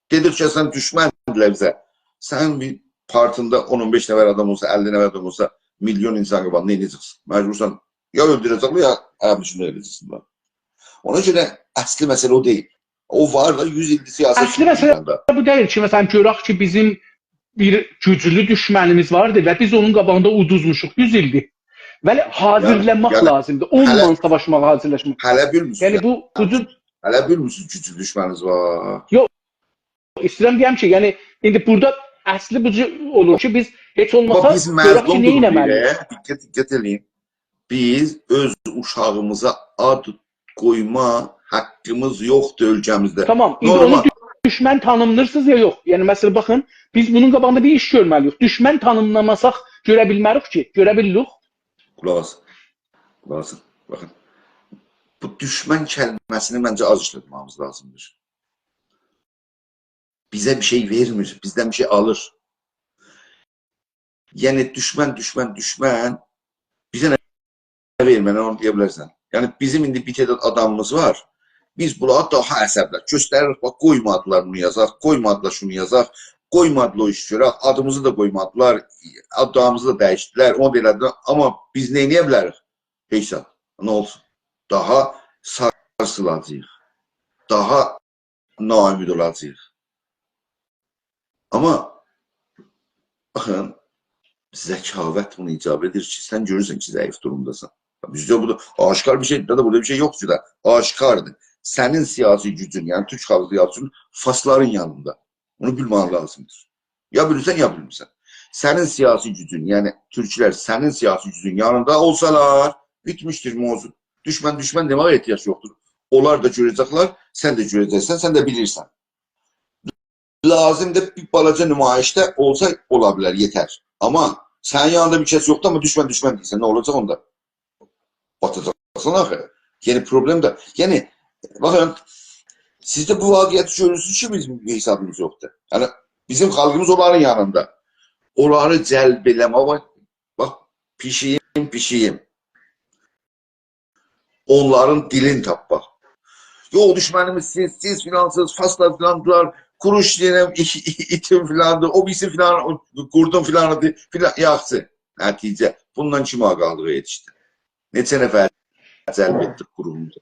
دئدیک کی، سن دوشمندیلر بیزه. سنین بیر پارتیندا اون اون بئش نفر آدام اولسا، اللی نفر آدام اولسا، میلیون اینسان قاباغیندا نئینیه‌جکسن؟ مجبورسان یا اؤلدوره‌جکلر، یا عرب ایشینده ائله‌یه‌جکسن. اونا گؤره اصلی مسئله او دئییل. او وار دا، یوز ایلدیر سیاست اصلی مسئله ایراندا. بو دئییل کی، مثلا، گؤرک کی، بیزیم بیر گوجلو دوشمنیمیز واردی و بیز اونون قاباغیندا اودوزموشوق یوز ایلدیر. بلی، یعنی، حاضیرلانماق یعنی، لازیمدیر. هله، اونونلا ساواشماغا حاضیرلاشماق. هله بیلمیرسینیز. یعنی، بو، بو جور هله بیلمیرسینیز گوجلو دوشمنیمیز وار. یوخ، ایسته‌ییرم دئیم کی، یعنی، ایندی بورادا اصلی بو جور اولور کی، بیز هئچ آمما اولماسا بیز گؤرک کی، مظلوم نه دورمدایوخ ائتمه‌لی‌ییک. دقت، دقت ائله‌یین. بیز اؤز اوشاغیمیزا آد قویما حاققیمیز یوخدور اؤلکه‌میزده. تامام، ایندی اونو نورمال. دوشمن تانیملاییرسینیز یا یوخ؟ یعنی، مثلا، باخین، بیز بونون قاباغیندا بیر ایش گؤرمه‌لی‌ییک. دوشمن تانیملاماساق گؤره بیلمه‌ریک کی، گؤره بیلیریک. قولاق آس. قولاق آسین. باخین، بو دوشمن کلمه‌سینی منجه آز ایشلتمه‌ییمیز لازیمدیر. بیزه بیر شئی وئرمیر، بیزدن بیر شئی آلیر. یعنی، دوشمن، دوشمن، دوشمن بیزه نه وئرمیر، اونو دئیه بیلرسن. یعنی، بیزیم ایندی بیر تعداد آدامیمیز وار. بیز بونلارا داها عصبلر گؤستریریک. باخ، قویمادیلار بونو یازاق، قویمادیلار شونو یازاق، قویمادیلار او ایشی گؤرک، آدیمیزی دا قویمادیلار، آدامیمیزی دا دییشدیلر، اونو دا ائله‌دیلر. آمما بیز نه ائده بیلریک؟ هئچ زاد. نه اولسون؟ داها سارسیلاجاغیق. داها ناامید اولاجاغیق. آمما باخین، ذکاوت بونو ایجاب ائدیر کی، سن گؤرورسن کی، ضعیف دورومداسان. بیزده بو دا آشکار بیر شئیدیر ده، بورادا بیر شئی یوخدور دا. آشکاردیر. سنین سیاسی گوجون، یعنی تورک خالق سیاسی گوجون فارسلارین یانیندا. بونو بیلمک لازیمدیر. یا بیلیرسن، یا بیلمیرسن. سنین سیاسی گوجون، یعنی تورکلر سنین سیاسی گوجون یانیندا اولسالار، بیتمیشدیر موضوع. دوشمن، دوشمن دئمه‌یه احتیاج یوخدور. اونلار دا گؤره‌جکلر، سن ده گؤره‌جکسن، سن ده بیلیرسن. لازیمدیر بیر بالاجا نمایشده اولسا اولا بیلر، یئتر. آمما سنین یانیندا بیر کس یوخدور، آمما دوشمن، دوشمن دئییرسن، نه اولاجاق اوندا؟ باتاجاقسان آخی. یعنی پروبلئم ده، یعنی، باخین، سیز ده بو واقعیتی گؤرورسونوز کی، بیزیم حسابیمیز یوخدور. یعنی بیزیم خالقیمیز اونلارین یانیندا. اونلاری جلب ائله‌مه، باخ، باخ، پیشیگیم، پیشیگیم. اونلارین دیلینی تاپماق. یوخ، دوشمنیمیز سیز، سیز فیلانسینیز، فارسلار فیلاندیلار، کوروش دئییرم، ایت-، ایتین فیلاندیر، او بیریسی فیلان، او قوردون فیلانیدیر، فیلان، یاخشی. نتیجه، بوندان کیم آگاهلیغا یئتیشدی؟ نئچه نفر جلب ائتدیک قوروموموزا؟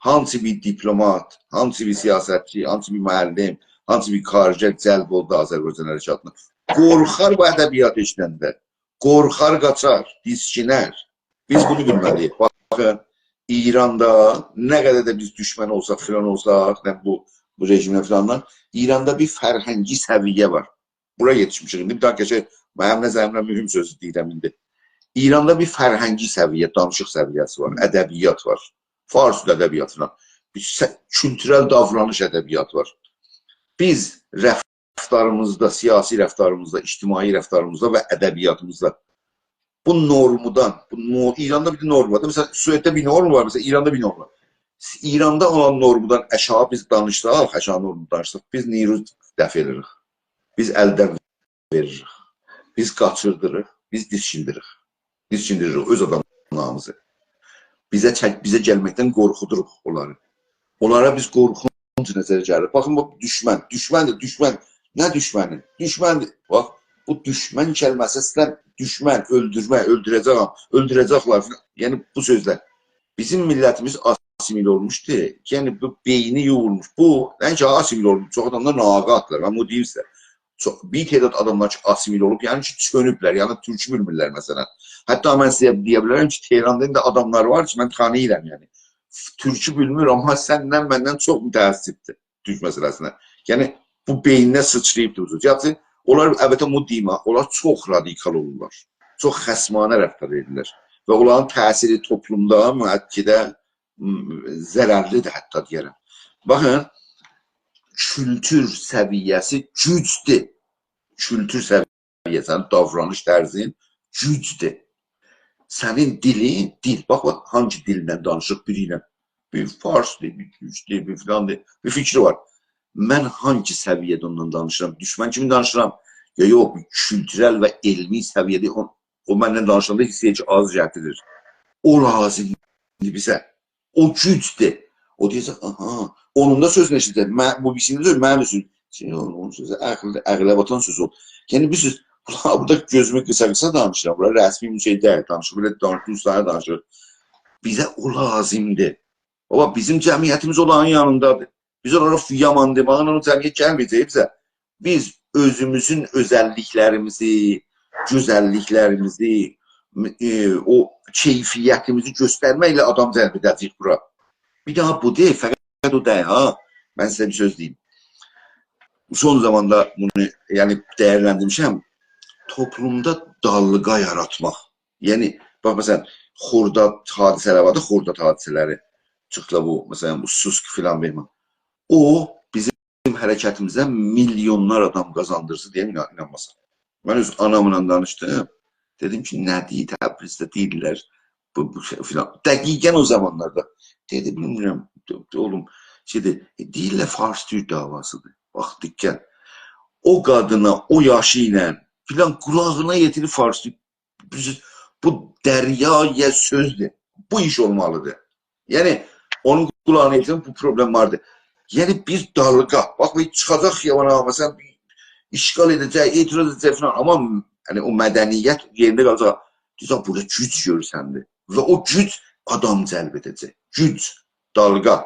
هانسی بیر دیپلومات، هانسی بیر سیاستچی، هانسی بیر معلم، هانسی بیر کارگر جلب اولدو آذربایجان حرکاتینا؟ قورخار بو ادبیاتی ائشیدنده. قورخار، قاچار، دیسکینر. بیز بونو بیلمه‌لی‌ییک. باخین، ایراندا نه قدر ده بیز دوشمن اولساق، فیلان اولساق، نه بو، بو رژیمله فیلاندان، ایراندا بیر فرهنگی سویه وار. بورا یئتیشمیشیک. ایندی بیر داها قشنگ، منیم نظریمله مهم سؤزو دئییرم ایندی. ایراندا بیر فرهنگی سویه، دانیشیق سویه‌سی وار، ادبیات وار. فارس ادبیاتی فیلان. بیر سه-، کولتورل داورانیش ادبیاتی وار. بیز رفتاریمیزدا، سیاسی رفتاریمیزدا، اجتماعی رفتاریمیزدا و ادبیاتیمیزدا بو نورمودان، بو نو-، ایراندا بیر نورم وار دا، مثلا، سوئدده بیر نورم وار، مثلا، ایراندا بیر نورم وار. ایراندا اولان نورمودان آشاغی بیز دانیشساق، آشاغی نورمودان دانیشساق، بیز نیرو دفع ائدیریک. بیز الدن وئریریک. بیز قاچیردیریق، بیز دیسکیندیریک. دیسکیندیریریک اؤز آداملاریمیزی. بیزه چک-، بیزه گلمکدن قورخودوروق اونلاری. اونلارا بیز قورخونج نظره گلیر. باخین، بو دوشمن، دوشمندیر، دوشمن. نه دوشمنی؟ دوشمندیر. باخ، بو دوشمن کلمه‌سی اصلاً دوشمن، اؤلدورمه، اؤلدوره‌جه‌یم، اؤلدوره‌جکلر فلان. یعنی بو سؤزلر. بیزیم میللتیمیز آسیمیله اولموشدو. یعنی بو بئینی یویولموش. بو، یعنی کی، آسیمیله اولموش. چوخ آدام دا ناآگاهدیلار. من بونو دئییم سیزه. چوخ، بیر تعداد آداملار کی، آسیمیله اولوب، یعنی کی، چؤنوبلر، یعنی تورکو بیلمیرلر مثلاً. حتی من سیزه دئیه بیلرم کی، تهراندا ایندی آداملار وار کی، من تانیییرام، یعنی. تورکو بیلمیر، آمما سندن، مندن چوخ متأثردیر تورک مسئله‌سینه. یعنی، بو بئینینه سیچراییبدیر بو سؤز. یاخشی، اونلار، البته، بونو دئییم ها، اونلار چوخ رادیکال اولورلار. چوخ خصمانه رفتار ائدیرلر. و اونلارین تأثیری توپلومدا، مؤکدده، م، ضررلیدیر حتی دئیه‌رم. باخین، کولتور سویه‌سی گوجدور. کولتور سویه‌سین، داورانیش طرزین گوجدور. سنین دیلین، دیل، باخ، باخ، هانگی دیلله دانیشیریق بیری ایله؟ بیر فارسدیر، بیر تورکدور، بیر فلاندیر، بیر فیکری وار. من هانگی سویه‌ده اوننان دانیشیرام؟ دوشمن کیمی دانیشیرام؟ یا یوخ، بیر کولتورل و علمی سویه‌ده او، او منن دانیشاندا حیس ائدیر کی، آز گتیریر. او لازیمدیر بیزه. او گوجدور. او دئیه‌جک، آها، اونون دا سؤزونو ائشیده‌جک. من، بو بیریسینین سؤزو، منیم سؤزوم. شئی، اونون سؤزو عقل، عقله باتان سؤز اولدو. یعنی، بیلیرسینیز، بونلار بورادا گؤزومو قیسا-قیسا دانیشیرام. بورا رسمی بیر شئی دئییل، دانیشیق. بئله دانیش-، دوستانه دانیشیریق. بیزه او لازیمدیر. بابا، بیزیم جمعیتیمیز اونلارین یانیندادیر. بیز اونلارا یامان دئمکله او جمعیت گلمه‌یه‌جک بیزه. بیز اؤزوموزون اؤزللیکلریمیزی، گؤزللیکلریمیزی، م-، ائ، او کیفیتیمیزی گؤسترمکله آدام جلب ائده‌جه‌ییک بورا. بیر داها بو دئییل، فقط او دئییل ها. من سیزه بیر سؤز دئییم. سون زاماندا بونو، یعنی، دیرلندیرمیشم. توپلومدا دالغا یاراتماق. یعنی، باخ، مثلاً، خرداد حادثه‌لری واردی، خرداد حادثه‌لری. چیخدی بو، مثلاً، بو سوسک فلان، بهمان. او، بیزیم حرکتیمیزه میلیونلار آدام قازاندیرسین دئیه اینا-، اینانماسان. من اؤز آناملا دانیشدیم. دئدیم کی، نه دئییر، تبریزده دئییرلر، بو، بو شئی فلان. دقیقاً او زامانلاردا. دئدی، بیلمیرم، اوغلوم، شئیدیر، ائ، دئییرلر فارس تورک دعواسیدیر. باخ، دقت. او قادینا، او یاشی ایله فلان قولاغینا یئتیریب فارس تورک. بیز، بو دریا یا سؤزدور. بو ایش اولمالیدیر. یعنی، اونون قولاغینا یئتیرن بو پروبلم واردی. یعنی، بیر دالغا. باخ، بیر چیخاجاق خیابانا، مثلاً، بیر اشغال ائده‌جک، اعتراض ائده‌جک فلان. آمما، یعنی، او مدنیت یئرینده قالاجاق. دئیه‌جک، بورادا گوج گؤرسندی. و او گوج آدام جلب ائده‌جک. گوج، دالغا.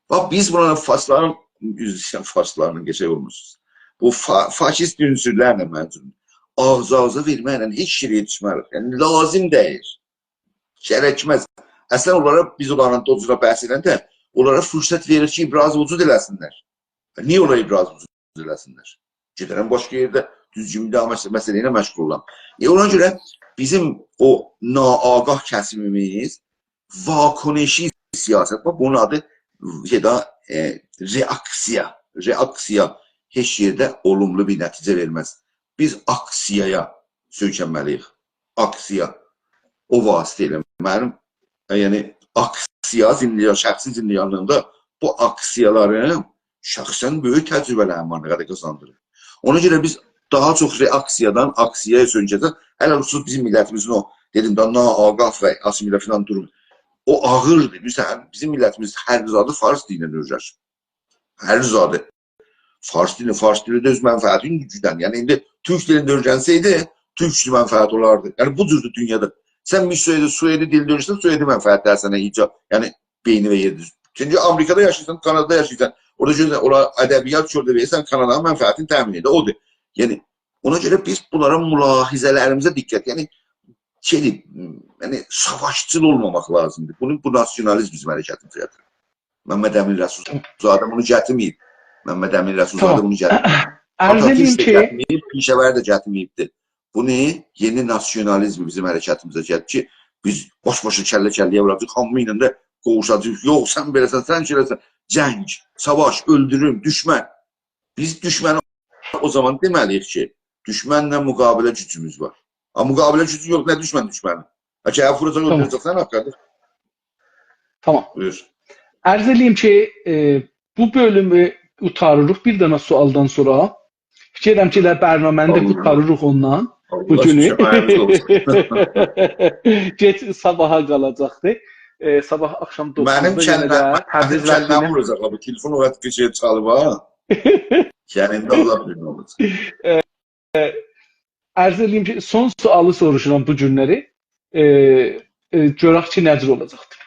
باخ، بیز بونلارین فارسلارین، عذر ایسته‌ییرم، فارسلارین قشنگ اولموسونوز. بو فا-، فاشیست عنصرلرله منظوروم. آغزا-آغزا وئرمکله هئچ یئره یئتیشمه‌ریک. یعنی، لازیم دئییل. گرکمز. اصلاً اونلارا، بیز اونلارین دوستلوغونا بحث ائدنده، اونلارا فرصت وئریر کی، ابراز وجود ائله‌سینلر. نییه اونلار ابراز وجود ائله‌سینلر؟ گئده‌رم باشقا یئرده دوزگون بیر داها مس-، مسئله ایله مشغول اولام. ائ، اونا گؤره بیزیم او ناآگاه کسیمیمیز واکنشی سیاست، باخ، بونون آدی شئی ده، ائ، رئاکسیا. رئاکسیا هئچ یئرده اولوملو بیر نتیجه وئرمز. بیز آکسیایا سؤیکنمه‌لی‌ییک. آکسیا. او واسطه ایله. منیم، ائ، یعنی، آکسیا زندگی، شخصی زندگانلیغیمدا بو آکسیالارین شخصاً بؤیوک تجربه‌لریم وار، نه قدر قازاندیریر. اونا گؤره بیز داها چوخ رئاکسیادان آکسیایا سؤیکنه‌جک. علی‌الخصوص بیزیم میللتیمیزین او، دئدیم ده، ناآگاه و آسیمیله فلان دوروم. او آغیردیر. بیز، بیزیم میللتیمیز هر زادی فارس دیلینن اؤیره‌نیر. هر زادی. فارس دیلی، فارس دیلی ده اؤز منفعتینی گوجدن. یعنی، ایندی تورک دیلینده اؤیرنسه‌یدی، تورک منفعتی اولاردی. یعنی، بو جوردور دونیادا. سن بیر سویدی، سویدی دیلینده اؤیرنسن، سویدی منفعتلری سنه ایجاد، یعنی، بئینیوه یئرلشیر. چونکی آمریکادا یاشاییرسان، کانادادا یاشاییرسان، اورادا گؤرسن، اونلار ادبیات کورده وئریرسن، کانادانین منفعتینی تأمین ائدیر، اودور. یعنی، اونا گؤره بیز بونلارا ملاحظه‌لریمیزه دقت، یعنی، شئیدیر، یعنی، ساواشچیل اولماماق لازیمدیر. بونون، بو ناسیونالیزم بیزیم حرکتیمیزه گتیریر. ممد امین رسول‌زاده بونو گتیرمه‌ییب. ممد امین رسول‌زاده تامام. بونو گتیرمه‌ییب. عرض ائدیم آتاتورک ده کی گتیرمه‌ییب، پیشه‌ور ده گتیرمه‌ییبدیر. بونو یئنی ناسیونالیزم بیزیم حرکتیمیزه گلدی کی، بیز باش‌باشا، کلّه‌یه ووراجاغیق، هامی ایله ده قوووشاجاغیق. یوخ، سن بئله‌سن، سن شئیله‌سن. جنگ، ساواش، اؤلدوروم، دوشمن. بیز دوشمنی او زامان دئمه‌لی‌ییک کی، دوشمنله مقابله گوجوموز وار. آمما مقابله گوجو یوخ، نه دوشمن دوشمنی؟ ها، کی، هه، ووراجاق، تامام. اؤلدوره‌جک، سن حاققادیر. تامام. بویور. عرض ائله‌ییم کی، ائ، بو بؤلومو قوتاریریق بیر دنه سؤالدان سونرا. فیکیر ائدیرم کی، ائله برنامه‌نی ده قوتاریریق اوندان. الله بو گونو. شکر، عرض اولسون. گئج صاباحا قالاجاقدیر. ائ، صاباح آخشام منیم دوققوزدا یئنه کلّه-، ده منیم تبریزله کلّه‌می ووراجاق، بو تلفون او قدر گئج چالیب ها. یعنی، ایندی الله بیلیر نه اولاجاق. ائ، عرض ائدیم کی، سون سؤالی سوروشورام بو گونلری. ائ، ائ، گؤرک کی، نه جور اولاجاقدیر.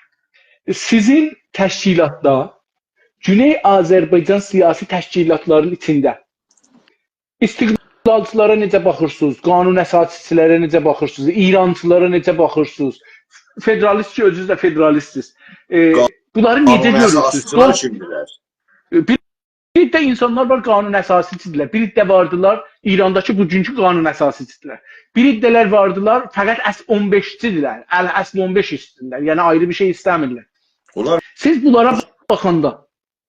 سیزین تشکیلاتدا گونئی آذربایجان سیاسی تشکیلاتلارینین ایچینده استقلالچیلارا نئجه باخیرسینیز؟ قانون اساسی‌چیلره نئجه باخیرسینیز؟ ایرانچیلارا نئجه باخیرسینیز؟ فدرالیست کی، اؤزونوز ده فدرالیستسینیز. ائ، قا-، بونلاری نئجه قانون گؤرورسونوز؟ اساسی‌چیلر دوست-، کیمدیرلر؟ ائ، بیر، بیر عده اینسانلار وار قانون اساسی‌چیدیرلر. بیر عده واردیلار ایرانداکی بوگونکو قانون اساسی‌چیدیرلر. بیر عده‌لر واردیلار فقط اصل اون بئشچیدیرلر. ال-، اصل اون بئش ایسته‌ییرلر. یعنی آیری بیر شئی ایسته‌میرلر. اونلار سیز بونلارا باخاندا،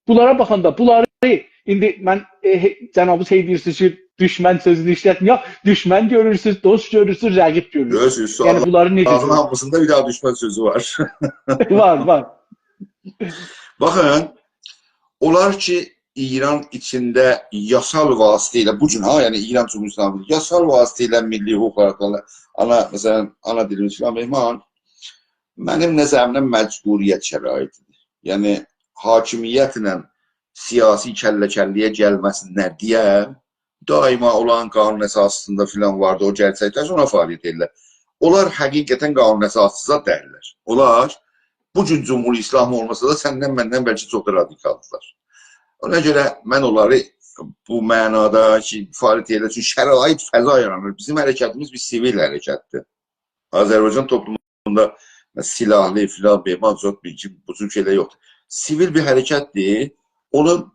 بونلارا باخاندا، بونلاری ایندی من، ائ، هئ-، جنابینیز هئی دئییرسینیز کی، دوشمن سؤزونو ایشلتمه‌یک. دوشمن گؤرورسونوز، دوست گؤرورسونوز، رقیب گؤرورسونوز. گؤرورسونوز، یعنی سؤالین بونلاری نئجه آخیرین گؤرورسونوز؟ هامیسیندا بیر دانا دوشمن سؤزو وار. وار، وار. باخین، اونلار کی، ایران ایچینده یاسال واسطه ایله، بو گون ها، یعنی ایران جمهوری اسلامی یاسال واسطه ایله میللی حقوقلار، آنا، مثلا، آنا دیلیمیز فلان، مهمان، منیم نظریمده مجبوریت شرایطیدیر. یعنی، حاکمیتله سیاسی کله‌کله‌یه گلمه‌سینلر دئیه دائما اولارین قانون اساسی‌سینده فلان واردی، او گلسک ده اونا فعالیت ائدیرلر. اونلار حقیقتا قانون اساسی‌سی دئییللر. اونلار بو گون جمهوری اسلامی اولماسا دا سندن مندن بلکه چوخ دا رادیکالدیلار. اونا گؤره من اونلاری بو معنادا کی، فعالیت ائدیرلر، چونکی شرایط، فضا یارانیر. بیزیم حرکتیمیز بیر سیویل حرکتدیر. آذربایجان توپلوموندا سلاحلی فلان، بهمان، زوت بیر کی، بو جور شئیلر یوخدور. سیویل بیر حرکتدیر. اونون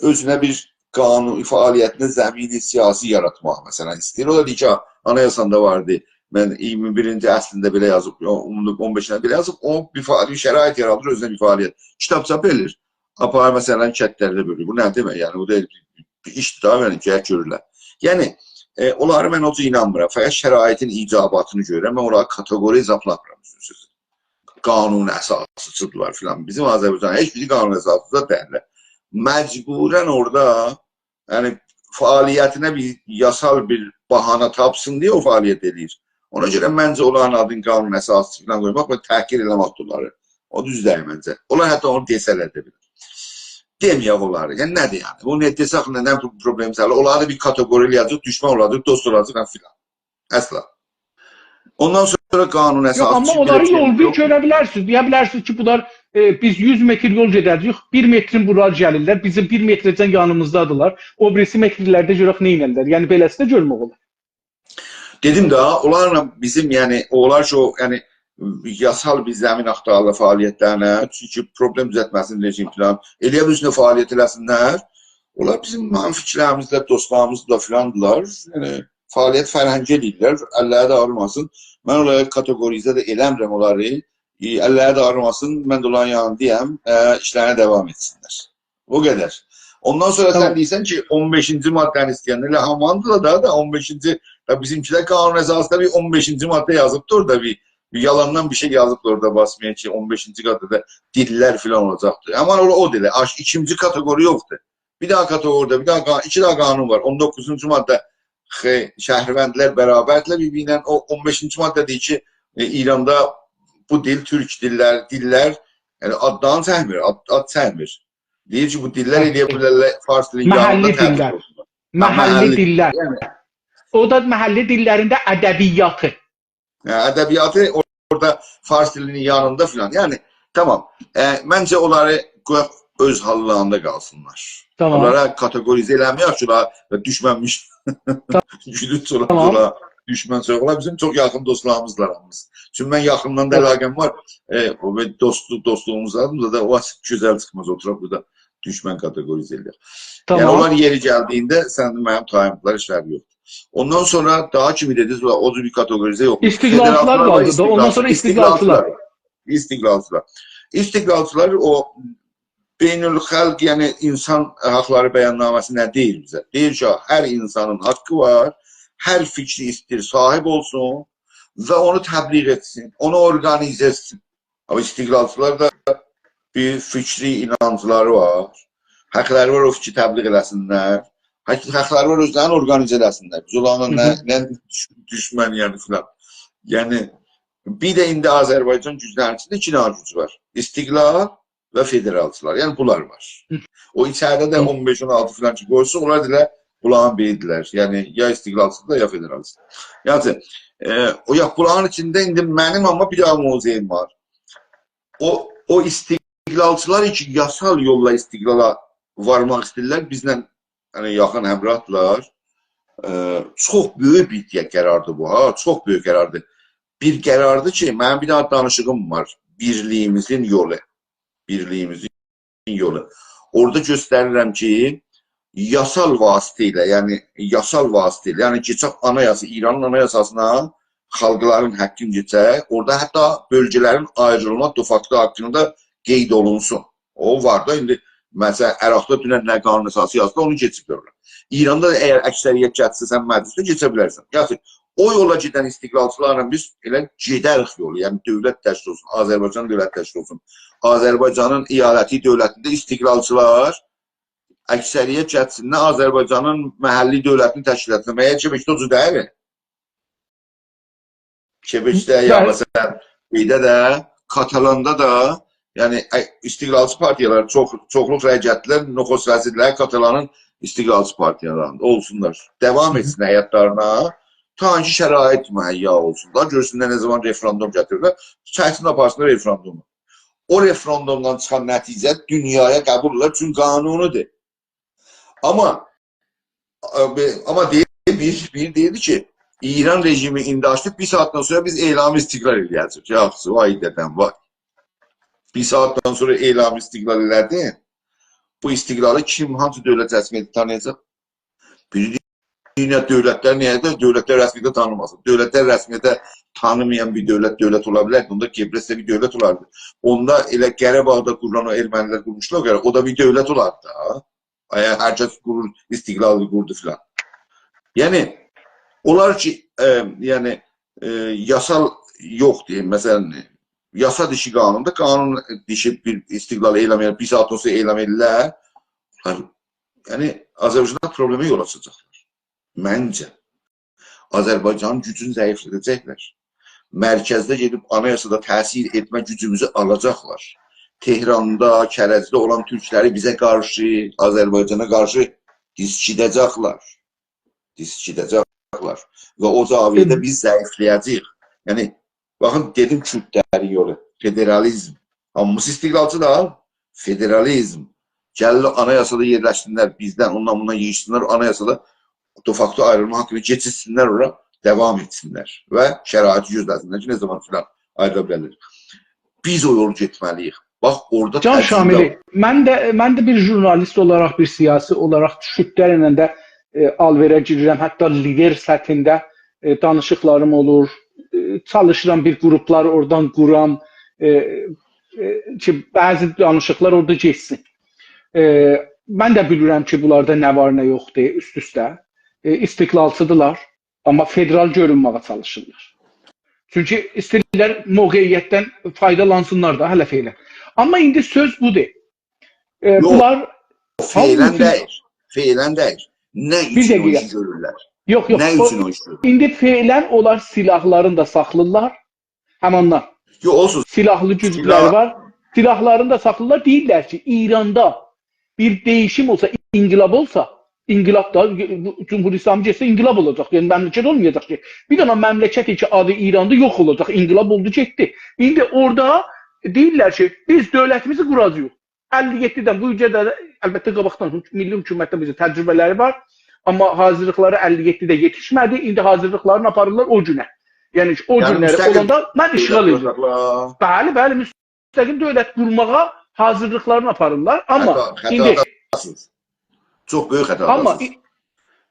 اؤزونه بیر قانون، فعالیتینه زمین سیاسی یاراتماق، مثلا، ایسته‌ییر. او دا دئییر کی، آنایاساندا واردی. من اییرمی بیرینجی اصلینده بئله یازیب، اون، اون بئشینده بئله یازیب، او بیر فعالیت، شرایط یارادیر، اؤزونه بیر فعالیت. کیتاب چاپ ائدیر. آپاریر، مثلا، کندلرده بؤلور. بو نه دئمک؟ یعنی، بو دا بیر، بیر ایشدیر دا، یعنی، گرک گؤرورلر. یعنی، ائ، اونلاری من او جور اینانمیرام. فقط شرایطین ایجاباتینی گؤرورم. من اونلاری کاتئقوری حسابلامیرام، دوزون سؤزو. قانون اساسی‌چیدیرلار فلان. بیزیم آذربایجان هئچ بیری قانون اساسی‌چی دئییللر. مجبورا اورادا، یعنی، فعالیتینه بیر یاسال بیر بهانه تاپسین دئیه او فعالیت ائدیر. اونا گؤره منجه اونلارین آدینی قانون اساسی‌چی فلان قویماق و تحقیر ائله‌مک اونلاری. او دوز دئییل منجه. اونلار حتی اونو دئسه‌لر ده بیلر. دئمه‌یک اونلاری. یعنی، نه‌دیر یعنی؟ بونو دئسک، نه، نه پروبلئم چیخار؟ اونلاری بیر کاتئقوری ائله‌یه‌جک، دوشمن اولاجاق، دوست اولاجاق، یعنی فلان. اصلا. اوندان سونرا قانون اساسی یوخ، آمما اونلاری یول بیر گؤره بیلرسینیز. دئیه بیلرسینیز کی، بونلار، ائ، بیز یوز متر یول گئده‌جه‌ییک، بیر مترین بورا گلیرلر، بیزیم بیر مترجن یانیمیزدادیرلار. او بیریسی مترلرده گؤرک نه ائدرلر. یعنی، بئله‌سی ده گؤرمک اولار. دئدیم ده، اونلارلا بیزیم، یعنی، اونلار کی، او، یعنی، یاسال بیر زمین آختاریرلار فعالیتلرینه، چونکی پروبلئم دوزلتمه‌سین رژیم فلان، ائله‌یه بیلسینلر فعالیت ائله‌سینلر. اونلار بیزیم همفیکرلریمیزله، دوستلاریمیزلا فلاندیلار. یعنی، فعالیت فرهنگی ائله‌ییرلر، اللری ده آغریماسین. من اونلاری کاتئقوریزه ده ائله‌میرم اونلاری. ائ، اللری ده آغریماسین، من ده اونلارین یانیندایام، ائ، ایشلرینه داوام ائتسینلر. او قدر. اوندان سونرا سن، تامام، دئییرسن کی، اون بئشینجی ماده‌نی ایسته‌ینده، ائله هاماندیلار دا، دا اون بئشینجی، دا بیزیمکیلر قانون اساسی‌دا بیر اون بئشینجی ماده یازیبدی اورادا، بیر، بیر یالاندان بیر شئی یازیبدی اورادا، باسمایا کی، اون بئشینجی ماده‌ده دیللر فلان اولاجاقدیر. آمما او، او دئییل، آش-، ایکینجی کاتئقوری یوخدور. بیر دانا کاتئقوریدا، بیر دانا قا-، ایکی دانا قانون وار. اون دوققوزونجو ماده، خ-، شهروندلر برابردیرلر بیر-بیری ایله. او اون بئشینجی ماده دئییر کی، ائ، ایراندا بو دیل تورک دیللر، دیللر، یعنی آدلارینی چکمیر، آد، آد چکمیر. دئییر کی، بو دیللر، هه، ائله‌یه بیلرلر فارس دیلینین یانیندا، محلی دیللر، تدریس اولسونلار. هه، محلی، محلی دیللر. یعنی، او دا محلی دیللرینده ادبیاتی. هه، ادبیاتی اورادا فارس دیلینین یانیندا فلان. یعنی، تامام. ائ، منجه اونلاری قویاق اؤز حاللاریندا قالسینلار. تامام. اونلارا کاتئقوریزه ائله‌مه‌یک کی، اونلار دوشمنمیش. گولونج اولا، تامام، اولا، دوشمن چوخ اولا. بیزیم چوخ یاخین دوستلاریمیزدیلار هامیسی. چونکی من یاخیندان دا، تامام، علاقه‌م وار. ائ، او، و دوستلوق، دوستلوغوموز وار. بوندا دا او واخت گؤزل چیخماز اوتوراق بورادا دوشمن کاتئقوریزه ائله‌یک. یعنی، تامام، اونلار یئری گلدیگینده سن منیم تایمدیلار، ایشلری یوخدور. اوندان سونرا داها کیمی دئدینیز، او جور بیر کاتئقوریزه یوخدور. استقلالچیلار فدرالچیلار و قالدی دا، اوندان استقلالچیلار. سونرا استقلالچیلار. استقلالچیلار. استقلالچیلار. استقلالچیلار او بین‌الخلق، یعنی اینسان حاقلاری بیاننامه‌سی نه دئییر بیزه؟ دئییر کی، هر اینسانین حاققی وار، هر فیکری ایسته‌ییر صاحیب اولسون و اونو تبلیغ ائتسین، اونو اورقانیزه ائتسین. آمما استقلالچیلار دا بیر فیکری اینانجلاری وار. حاقلاری وار او فیکری تبلیغ ائله‌سینلر. حاق، حاقلاری وار اؤزلرینی اورقانیزه ائله‌سینلر. بیز اونلارلا، هی هی، نه، نه دوش، دوشمن، یعنی فلان. یعنی، بیر ده ایندی آذربایجان گوجلرینین ایچینده ایکی دانا گوج وار. استقلال و فدرالچیلار. یعنی، بونلار وار. هی. او ایچریده ده، هی، اون بئش، اون آلتی فلان کی قویسون، اونلار دا ائله بونلارین بیریدیرلر. یعنی، یا استقلالچی‌دیر، یا فدرالچی‌دیر. یعنی، ائ، او یا بونلارین ایچینده ایندی منیم، آمما بیر دانا موضعیم وار. او، او استقلالچی‌لار کی، یاسال یوللا استقلالا وارماق ایسته‌ییرلر، بیزله، یعنی، یاخین همراهدیرلار. ائ، چوخ بؤیوک بیر قراردیر بو، ها، چوخ بؤیوک قراردیر. بیر قراردیر کی، منیم بیر دانا دانیشیغیم وار، بیرلیگیمیزین یولو. بیرلیگیمیزین یولو. اورادا گؤستریرم کی، یاسال واسطه ایله، یعنی یاسال واسطه ایله، یعنی کئچک آنایاسا، ایرانین آنایاساسینا خالقلارین حاققینی کئچک، اورادا حتی بؤلگه‌لرین آیریلما دوفاکتو حاققیندا قید اولونسون. او وار دا ایندی، مثلا، عراقدا دونن نه قانون اساسی یازدی، اونو کئچیبدیرلر. ایراندا دا اگر اکثریت گتیرسن مجلسه، کئچه بیلرسن. یاخشی، او یولا گئدن استقلالچی‌لارلا بیز ائله گئدریک یولو، یعنی دؤولت تشکیل اولسون، آذربایجان دؤولتی تشکیل اولسون. آذربایجانین ایالتی دؤولتینده استقلالچی‌لار اکثریت گتیرسینلر، آذربایجانین محلی دؤولتینی تشکیل ائتسین. مگر کبکده او جور دئییل؟ کبکده، یا، بلی، مثلا، شئیده ده، کاتالاندا دا، یعنی، ا، استقلالچی پارتیالار چوخ، چوخلوق رأی گتیرن نخست وزیرلری کاتالانین استقلالچی پارتیالاریندا اولسونلار. داوام ائتسین حیاتلارینا. تا کی شرایط مهیا اولسون دا، گؤرسونلر نه زامان رفراندوم گتیریرلر. چکسین آپارسینلار رفراندومو. او رفراندومدان چیخان نتیجه دونیایا قبول اولار، چونکی قانونی‌دیر. آمما، ا، بی-، آمما دئییر، بیر، بیر دئییردی کی، ایران رژیمی ایندی آچدی، بیر ساعاتدان سونرا بیز اعلام استقلال ائله‌یه‌جه‌ییک. یاخشی، وای دده‌م، وای. بیر ساعاتدان سونرا اعلام استقلال ائله‌دین. بو استقلالی کیم، هانسی دؤولت رسمیتی تانییاجاق؟ بیری دونیا دؤولتلر نییه ده دؤولتلر رسمیته تانیماسین؟ دؤولتلر رسمیته تانیمایان بیر دؤولت، دؤولت اولا بیلر؟ اوندا قبرس ده بیر دؤولت اولاردی. اوندا ائله قاراباغدا قورولان، او ارمنی‌لر قورموشلار، او قدر، او دا بیر دؤولت اولاردی دا. اگر هر کس قورور، استقلال قوردو فلان. یعنی، اونلار کی، ائ، یعنی، ائ، یاسال یوخدور، مثلا، یاسا دیشی قانوندا، قانون دیشی بیر استقلال اعلام ائدیر، بیر ساعاتدان سونرا اعلام ائدیرلر. یعنی، آذربایجاندا پروبلئمه یول آچاجاقلار. منجه. آذربایجانین گوجونو ضعیفلده‌جکلر. مرکزده گئدیب آنایاسادا تأثیر ائتمه گوجوموزو آلاجاقلار. تهراندا، کرجده اولان تورکلری بیزه قارشی، آذربایجانا قارشی دیسکیده‌جکلر. دیسکیده‌جکلر. و او زاویه‌ده بیز ضعیفله‌یه‌جه‌ییک. یعنی، باخین، دئدیم کوردلرین یولو، فدرالیزم. هامیسی استقلالچی دا، فدرالیزم. گلیر آنایاسادا یئرلشسینلر، بیزدن، اوندان بوندان ییغیشسینلار، آنایاسادا دوفاکتو آیریلما حاققینی کئچیرسینلر اورا، داوام ائتسینلر و شرایطی گؤزله‌سینلر کی، نه زامان فلان آیریلا بیلرلر. بیز او یولو گئتمه‌لی‌ییک. باخ، اورادا جان تجربه شاملی، وار. من ده، من ده بیر ژورنالیست اولاراق، بیر سیاسی اولاراق کوردلرله ده، ائ، آل‌وئره گیریرم. حتی لیدر سطحینده، ائ، دانیشیقلاریم اولور. ائ، چالیشیرام بیر قروپلار اورادان قورام. ائ، ائ، کی، بعضی دانیشیقلار اورادا گئتسین. ائ، من ده بیلیرم کی، بونلاردا نه وار، نه یوخدور، اوست-اوسته. ائ، استقلالچی‌دیرلار، آمما فدرال گؤرونمه‌یه چالیشیرلار. چونکی ایسته‌ییرلر موقعیتدن فایدالانسینلار دا هله فعلا. آمما ایندی سؤز بودور. ائ، یوخ، بونلار فعلا هامیسی دئییل، فعلا دئییل. نه بیر اوچون او دقیقه. ایشی گؤرورلر؟ یوخ، یوخ، نه او اوچون او ایشی گؤرورلر؟ ایندی فعلا اونلار سلاحلارینی دا ساخلاییرلار. هماندان. یوخ، اولسون. سلاحلی گوجلری سلاح وار. سلاحلارینی دا ساخلاییرلار. دئییرلر کی، ایراندا بیر دییشیم اولسا، انقلاب اولسا، انقلاب دا، جمهوری اسلامی گئتسه انقلاب اولاجاق. یعنی مملکت اولمایاجاق کی. بیر دنه مملکت کی، آدی ایراندی، یوخ اولاجاق. انقلاب اولدو، گئتدی. ایندی اورادا دئییرلر کی، بیز دؤولتیمیزی قوراجاغیق. اللی یئددیدن بو گونه‌جه ده، البته، قاباقدان حک-، میللی حکومتده بیزه تجربه‌لری وار. آمما حاضرلیقلاری اللی یئددیده یئتیشمه‌دی. ایندی حاضرلیقلارینی آپاریرلار او گونه. یعنی، او یعنی گونلری مستقل اولاندا من دؤولت اشغال ائدیرم. قورماقلا. بلی، بلی، مستقل دؤولت قورماغا حاضرلیقلارینی آپاریرلار. آمما خطا، ایندی خطاداسینیز. چوخ بؤیوک خطاداسینیز. آمما ای-،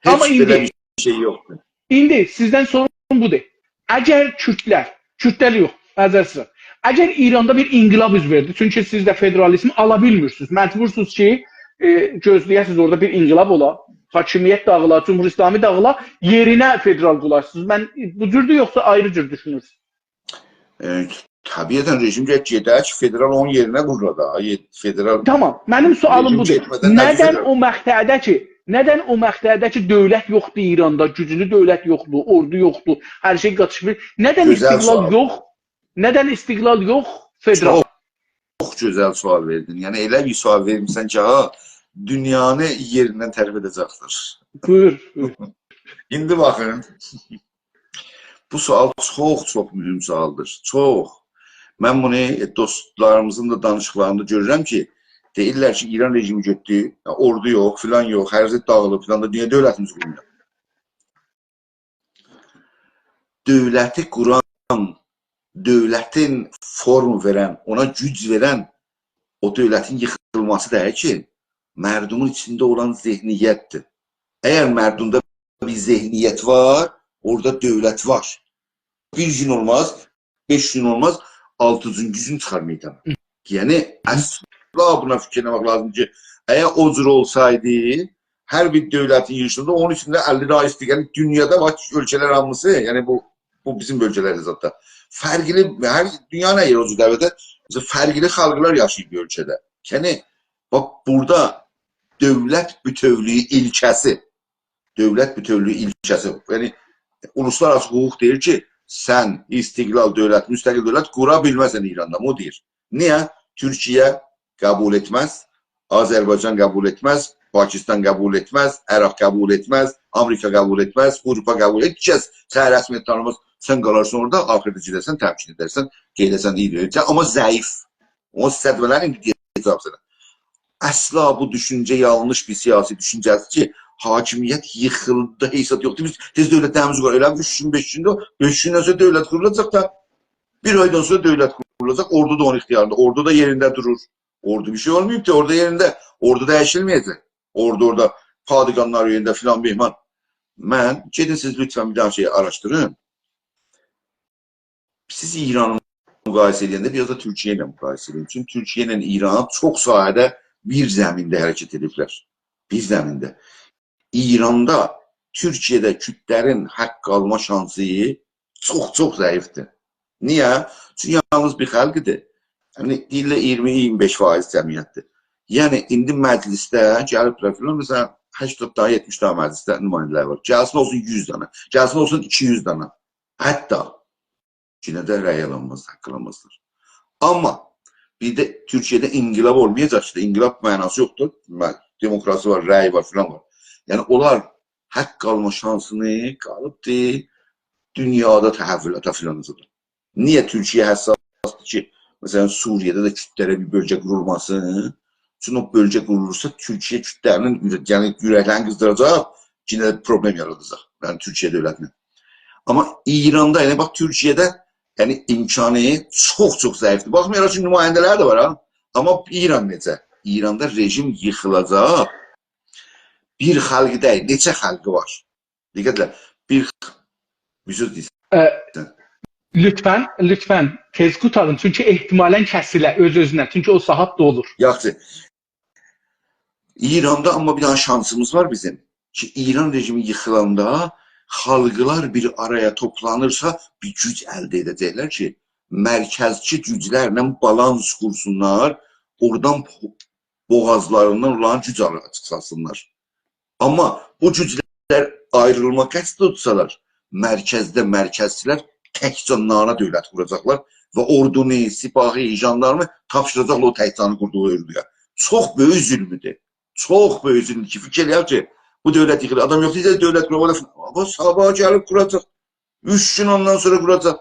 هئچ آمما بئله ایندی بیر شئی یوخدور. ایندی سیزدن سوروم بودور. اگر کوردلر، کوردلر یوخ، معذرت ایسته‌ییرم. اگر ایراندا بیر انقلاب اوز وئردی، چونکی سیز ده فدرالیزمی آلا بیلمیرسینیز، مجبورسونوز کی، ائ، گؤزله‌یه‌سینیز اورادا بیر انقلاب اولا، حاکمیت داغیلا، جمهوری اسلامی داغیلا، یئرینه فدرال قورارسینیز. من بو جوردور، یوخسا آیری جور دوشونورسونوز؟ ائ، طبیعتا رژیم گرک گئده کی، فدرال اونون یئرینه قورار دا. یئ-، فدرال تامام، منیم سؤالیم رژیم بودور. گئتمه‌دن نه ندن دوزه‌لر؟ او مقطعده کی، ندن او مقطعده کی، دؤولت یوخدور ایراندا، گوجلو دؤولت یوخدور، اوردو یوخدور، هر شئی قاتیشیب. ندن گؤزل استقلال سؤال. یوخ؟ ندن استقلال یوخ؟ فدرال. چوخ چوخ گؤزل سؤال وئردین. یعنی، ائله بیر سؤال وئرمیسن کی، ها، دونیانی یئریندن تعریف ائده‌جکدیر. بویور، بویور. ایندی باخین، بو سؤال چوخ، چوخ مهم سؤالدیر. چوخ. من بونو، ائ، دوستلاریمیزین دا دانیشیقلاریندا گؤرورم کی، دئییرلر کی، ایران رژیمی گئتدی، یا، اوردو یوخ، فلان یوخ، هر زاد داغیلیب، فلان دا، نییه دؤولتیمیز قورمویور؟ دؤولتی قوران، دؤولتین فورم وئرن، اونا گوج وئرن او دؤولتین ییخیلماسی دئییل کی، مردومون ایچینده اولان ذهنیتدیر. اگر مردومدا بیر ذهنیت وار، اورادا دؤولت وار. بیر گون اولماز، بئش گون اولماز، آلتینجی گون چیخار میدانا. یعنی، اصلا بونا فیکیر ائله‌مک لازیم کی، اگر او جور اولسایدی، هر بیر دؤولتین ییغیشیندا اونون ایچینده اللی دانا ایستی، یعنی دونیادا وار اؤلکه‌لر هامیسی، یعنی بو، بو بیزیم بؤلگه‌لرده زاددا. فرقلی، هر دونیانین هر یئری او جور دئییل ده، مثلا، فرقلی خالقلار یاشاییر بیر اؤلکه‌ده. یعنی، باخ، بورادا دؤولت بوتؤولویو ایلکه‌سی، دؤولت بوتؤولویو ایلکه‌سی، یعنی، اولوسلارآراسی حقوق دئییر کی، سن استقلال دؤولت، مستقل دؤولت قورا بیلمزسن ایراندا، بو دئییر. نییه؟ تورکیه قبول ائتمز، آذربایجان قبول ائتمز، پاکستان قبول ائتمز، عراق قبول ائتمز، آمریکا قبول ائتمز، آوروپا قبول ائتمز. هئچ کس سنی رسمیت تانیماز، سن قالارسان اورادا، آخیردا گئدرسن، تمکین ائدرسن، قئییدرسن، ایدئولوژی، آمما ضعیف. اونو صدمه‌لر ایندی دئیه‌جم سنه. اصلا بو دوشونجه یانلیش بیر سیاسی دوشونجه‌دیر کی، حاکمیت ییخیلدی، هئچ زاد یوخدور. بیز تئز دؤولتلریمیزی قورار. ائله اوچ گون، بئش گوندور، بئش گوندن سونرا دؤولت قورولوجاق دا، بیر آیدان سونرا دؤولت قورولوجاق. اوردو دا اونون اختیاریندا، اوردو دا یئرینده دورور. اوردو بیر شئی اولماییب کی، اوردو یئرینده، اوردو دییشیلمه‌یه‌جک. اوردو، اورادا پادگانلار اؤیونده فلان بهمان. من، گئدین سیز لطفا بیر دانا شئی آراشدیرین. سیز ایرانی مقایسه ائدنده بیر آز دا تورکیه ایله مقایسه ائدین. چونکی تورکیه ایله ایران چوخ ساحه‌ده بیر زمینده حرکت ائدیبلر. بیر زمینده. ایراندا، تورکیه‌ده کوردلرین حق آلما شانسی چوخ، چوخ ضعیفدیر. نییه؟ چونکی یالنیز بیر خالقدیر. یعنی، دئییرلر اییرمی، اییرمی بئش فایز جمعیتدیر. یعنی، ایندی مجلسده گلیبلر فلان، مثلا، هشتاد دانا، یئتمیش دانا مجلسده نماینده‌لر وار. گلسین اولسون یوز دانا، گلسین اولسون ایکی یوز دانا. حتی یئنه ده رأی آلانماز، حق آلانمازلار. آمما بیر ده تورکیه‌ده انقلاب اولمایاجاق کی، انقلاب معناسی یوخدور. مه-، دموکراسی وار، رأی وار، فلان وار. یعنی اونلار حق آلما شانسینی قالیبدی دونیادا تحولاتا فلان زاددا. نییه تورکیه حساسدیر کی، مثلا، سوریه‌ده ده کوردلره بیر بؤلگه قورولماسین؟ چونکی او بؤلگه قورولورسا، تورکیه کوردلرینین اورک-، یعنی اورکلرینی قیزدیراجاق، یئنه ده پروبلم یاراداجاق. یعنی تورکیه دؤولتینه. آمما ایراندا، یعنی باخ، تورکیه‌ده، یعنی امکانی چوخ-چوخ ضعیفدیر. باخمایاراق کی، نماینده‌لری ده وار ها. آمما ایران نئجه؟ ایراندا رژیم ییخیلاجاق. بیر خالق دئییل، نئچه خالقی وار. دقت ائله. بیر، بیر سؤز دئییرسن. اه، لطفا، لطفا تئز قوتارین. چونکی احتمالا کسیلر اؤز-اؤزونه. چونکی او ساعات دولور. یاخشی. ایراندا آمما بیر دانا شانسیمیز وار بیزیم. کی، ایران رژیمی ییخیلاندا خالقلار بیر آرایا توپلانیرسا، بیر گوج الده ائده‌جکلر کی، مرکزچی گوجلرله بالانس قورسونلار، اورادان بو-، بوغازلاریندان اونلارین گوج آرا-، چیخارسینلار. آمما بو گوجلر آیریلما قصد توتسالار، مرکزده مرکزچیلر تک جانلارینا دؤولت قوراجاقلار و اوردونو، سپاهی، ژاندارمی تاپشیراجاقلار او تک جانی قوردوغو اؤرگویه. چوخ بؤیوک ظلمدور. چوخ بؤیوک ظلمدور کی، فیکیر ائله‌ییر کی، بو دؤولت ییخیلیر. آدام یوخ، دئییر، دؤولت قورار، او دا، آمما صاباح گلیب قوراجاق. اوچ گون اوندان سونرا قوراجاق.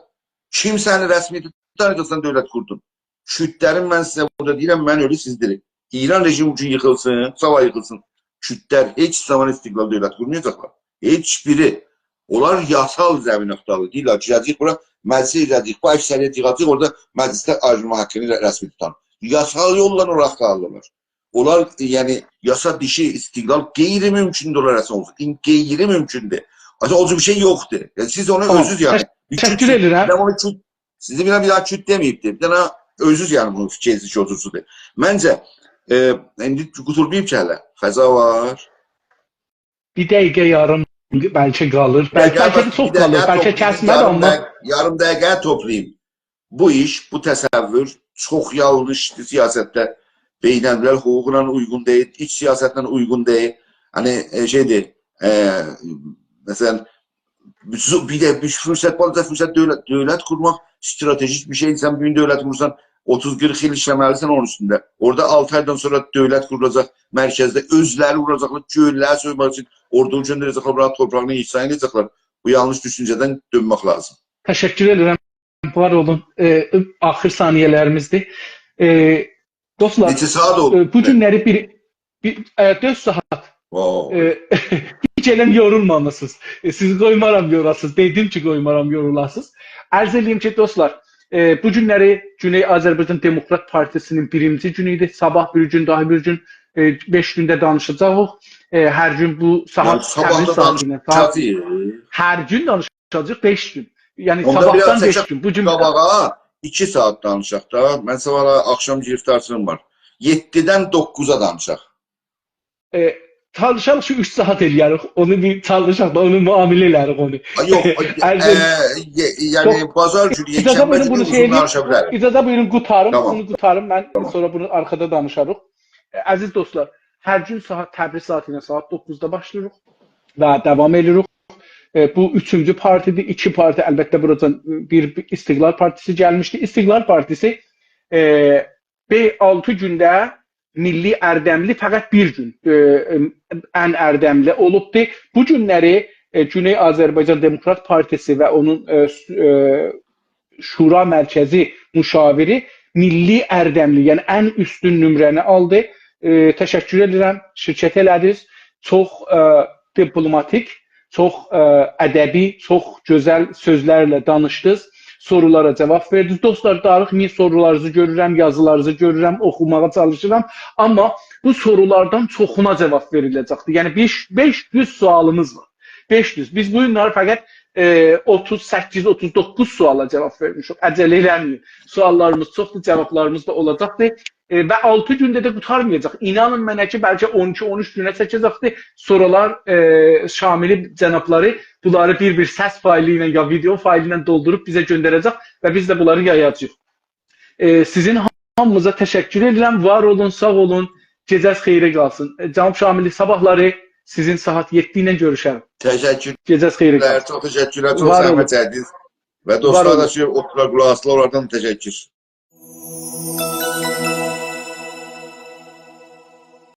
کیم سنی رسمیته تانییاجاق، سن دؤولت قوردون؟ کوردلرین، من سیزه بورادا دئییرم، من اؤلو سیز دیری. ایران رژیمی بو گون ییخیلسین، صاباح ییخیلسین، کوردلر هئچ زامان استقلال دؤولت قورمایاجاقلار. هئچ بیری. اونلار یاسال زمین آختاریر. دئییرلر، گیره‌جه‌ییک بورا، مجلسه گیره‌جه‌ییک، بو اکثریت ییغاجاق، اورادا مجلسده آیریلما حاققینی ر-، رسمی توتان. یاسال یوللا اونلار آختاریرلار. اونلار، یعنی، یاسا دیشی استقلال غیرممکن‌دور، اونلار رسمی اولسون. این غیرممکن‌دور. آخی او جور بیر شئی یوخدور. یعنی، سیز اونو، تامام، اؤزونوز، یعنی، تشکر ائدیرم. بیر دانا اونو کی-، سیزی بیر دانا، بیر دانا کوت دئمه‌ییبدیر. بیر دانا اؤزونوز، یعنی، بونو فیکرینیزی کی، او جورسودور. منجه، ائ، ایندی قوتولماییب کی هله. فضا وار. بیر دقیقه یاریم بلکه قالیر. بیر دقیقه، بلکه، بلکه باخ، چوخ بیر دقیقه قالیر. بلکه توپلاییم، کسمه‌دی، یاریم آمما دقیقه، یاریم دقیقه توپلاییم. بو ایش، بو تصور چوخ یانلیشدیر سیاستده. بین‌الملل حقوقلا اویغون دئییل، ایچ سیاستله اویغون دئییل. هانی، ائ، شئیدیر، ائ، مثلا، بو، بیر ده بیر فرصت، بالاجا فرصت، دؤولت، دؤولت قورماق استراتژیک بیر شئیدیر. سن بیر گون دؤولت قورورسان، اوتوز قیرخ ایل ایشله‌مه‌لیسن اونون اوستونده. اورادا آلتی آیدان سونرا دؤولت قورولاجاق، مرکزده اؤزلری ووراجاقلار، گؤللری سویماق اوچون اوردو گؤندره‌جکلر، بورا تورپاغینی احصا ائده‌جکلر. بو یانلیش دوشونجه‌دن دؤنمک لازیم. تشکر ائدیرم. وار اولون. ائ، آخیر ثانیه‌لریمیزدیر. ائ، دوستلار، نئچه ساعت اولدو؟ ائ، بو گونلری بیر، بیر ائ، دؤرد ساعت. واو. ائ، هئچ ائله یورولمامیسینیز. ائ، سیزی قویمارام یوراسینیز. دئدیم کی، قویمارام یورولاسینیز. عرض ائله‌ییم کی، دوستلار، ائ، بو گونلری گونئی آذربایجان دموکرات پارتیسی‌نین بیرینجی گونو ایدی. صاباح بیر گون، داها بیر گون، ائ، بئش گون ده دانیشاجاغیق. ائ، هر گون بو ساعت، یعنی، صاباح تمیز دا ساعاتینان، ساعات، دانیشاجاغیق. هر گون دانیشاجاغیق، بئش گون. یعنی، اوندا صاباحدان بیر آز بئش چکک گون. بو گون قاباغا، ایکی ساعت دانیشاق دا. من صاباح آخشام گیریب تارسیم وار. یئددیدن دوققوزا دانیشاق. ائ، چالیشاق کی، اوچ ساعت ائله‌یه‌ریک. اونو بیر چالیشاق دا، اونو معامله ائله‌یه‌ریک اونو. آ، یوخ، آ، عرض ائدیم. ائ، یه-، یعنی، یوخ، بازار گونو، اجازه یکشنبه بویورون، بونو گونو شئی اوزون ائله‌ییم. دانیشا بیلریک. اجازه بویورون، قوتاریم. تامام. بونو قوتاریم، من تامام. سونرا بونو آرخادا دانیشاریق. ائ، عزیز دوستلار، هر گون ساعات، تبریز ساعاتی ایله ساعات دوققوزدا باشلاییریق و داوام ائدیریک. ائ، بو اوچونجو پارتی‌دیر، ایکی پارتی، البته، بوراجان بیر، بیر استقلال پارتیسی گلمیشدی. استقلال پارتیسی، ائ، بئ-، آلتی گونده میللی اردملی فقط بیر گون، ائ، ائ، ان اردملی اولوبدو. بو گونلری، ائ، گونئی آذربایجان دموکرات پارتیسی و اونون، ائ، س-، ائ، شورا مرکزی مشاوری میللی اردملی، یعنی ان اوستون نمره‌نی آلدی. ائ، تشکر ائدیرم، شرکت ائله‌دینیز. چوخ، ائ، دیپلوماتیک، چوخ، ائ، ادبی، چوخ گؤزل سؤزلرله دانیشدینیز. سورولارا جاواب وئردینیز. دوستلار، داریخمایین، سورولارینیزی گؤرورم، یازیلارینیزی گؤرورم، اوخوماغا چالیشیرام. آمما بو سورولاردان چوخونا جاواب وئریله‌جکدیر. یعنی، بئش، بئش یوز سؤالیمیز وار. بئش یوز. بیز بو گونلری فقط، ائ، اوتوز سککیز، اوتوز دوققوز سؤالا جاواب وئرمیشیک. عجله ائله‌مه‌یین. سؤاللاریمیز چوخدور، جاوابلاریمیز دا اولاجاقدیر. ائ، و آلتی گونده ده قوتارمایاجاق. اینانین منه کی، بلکه اون ایکی، اون اوچ گونه چکه‌جکدیر. سورالار، ائ، شاملی جنابلاری بونلاری بیر-بیر سس فایلی ایله یا ویدئو فایلی ایله دولدوروب بیزه گؤندره‌جک و بیز ده بونلاری یایاجاغیق. ائ، سیزین هامینیزا تشکر ائدیرم. وار اولون، ساغ اولون. گئجه‌ز خئیره قالسین. ائ، جناب شاملی، صاباحلاری سیزین ساعات یئددی ایله گؤروشه‌رم. تشکر. گئجه‌ز خئیره قالسین. چوخ تشکرلر، چوخ وار زحمت اولون. چکدینیز. و وار دوستلار دا اولون. کی، اوتورار قولاق آسیرلار، اونلاردان تشکر.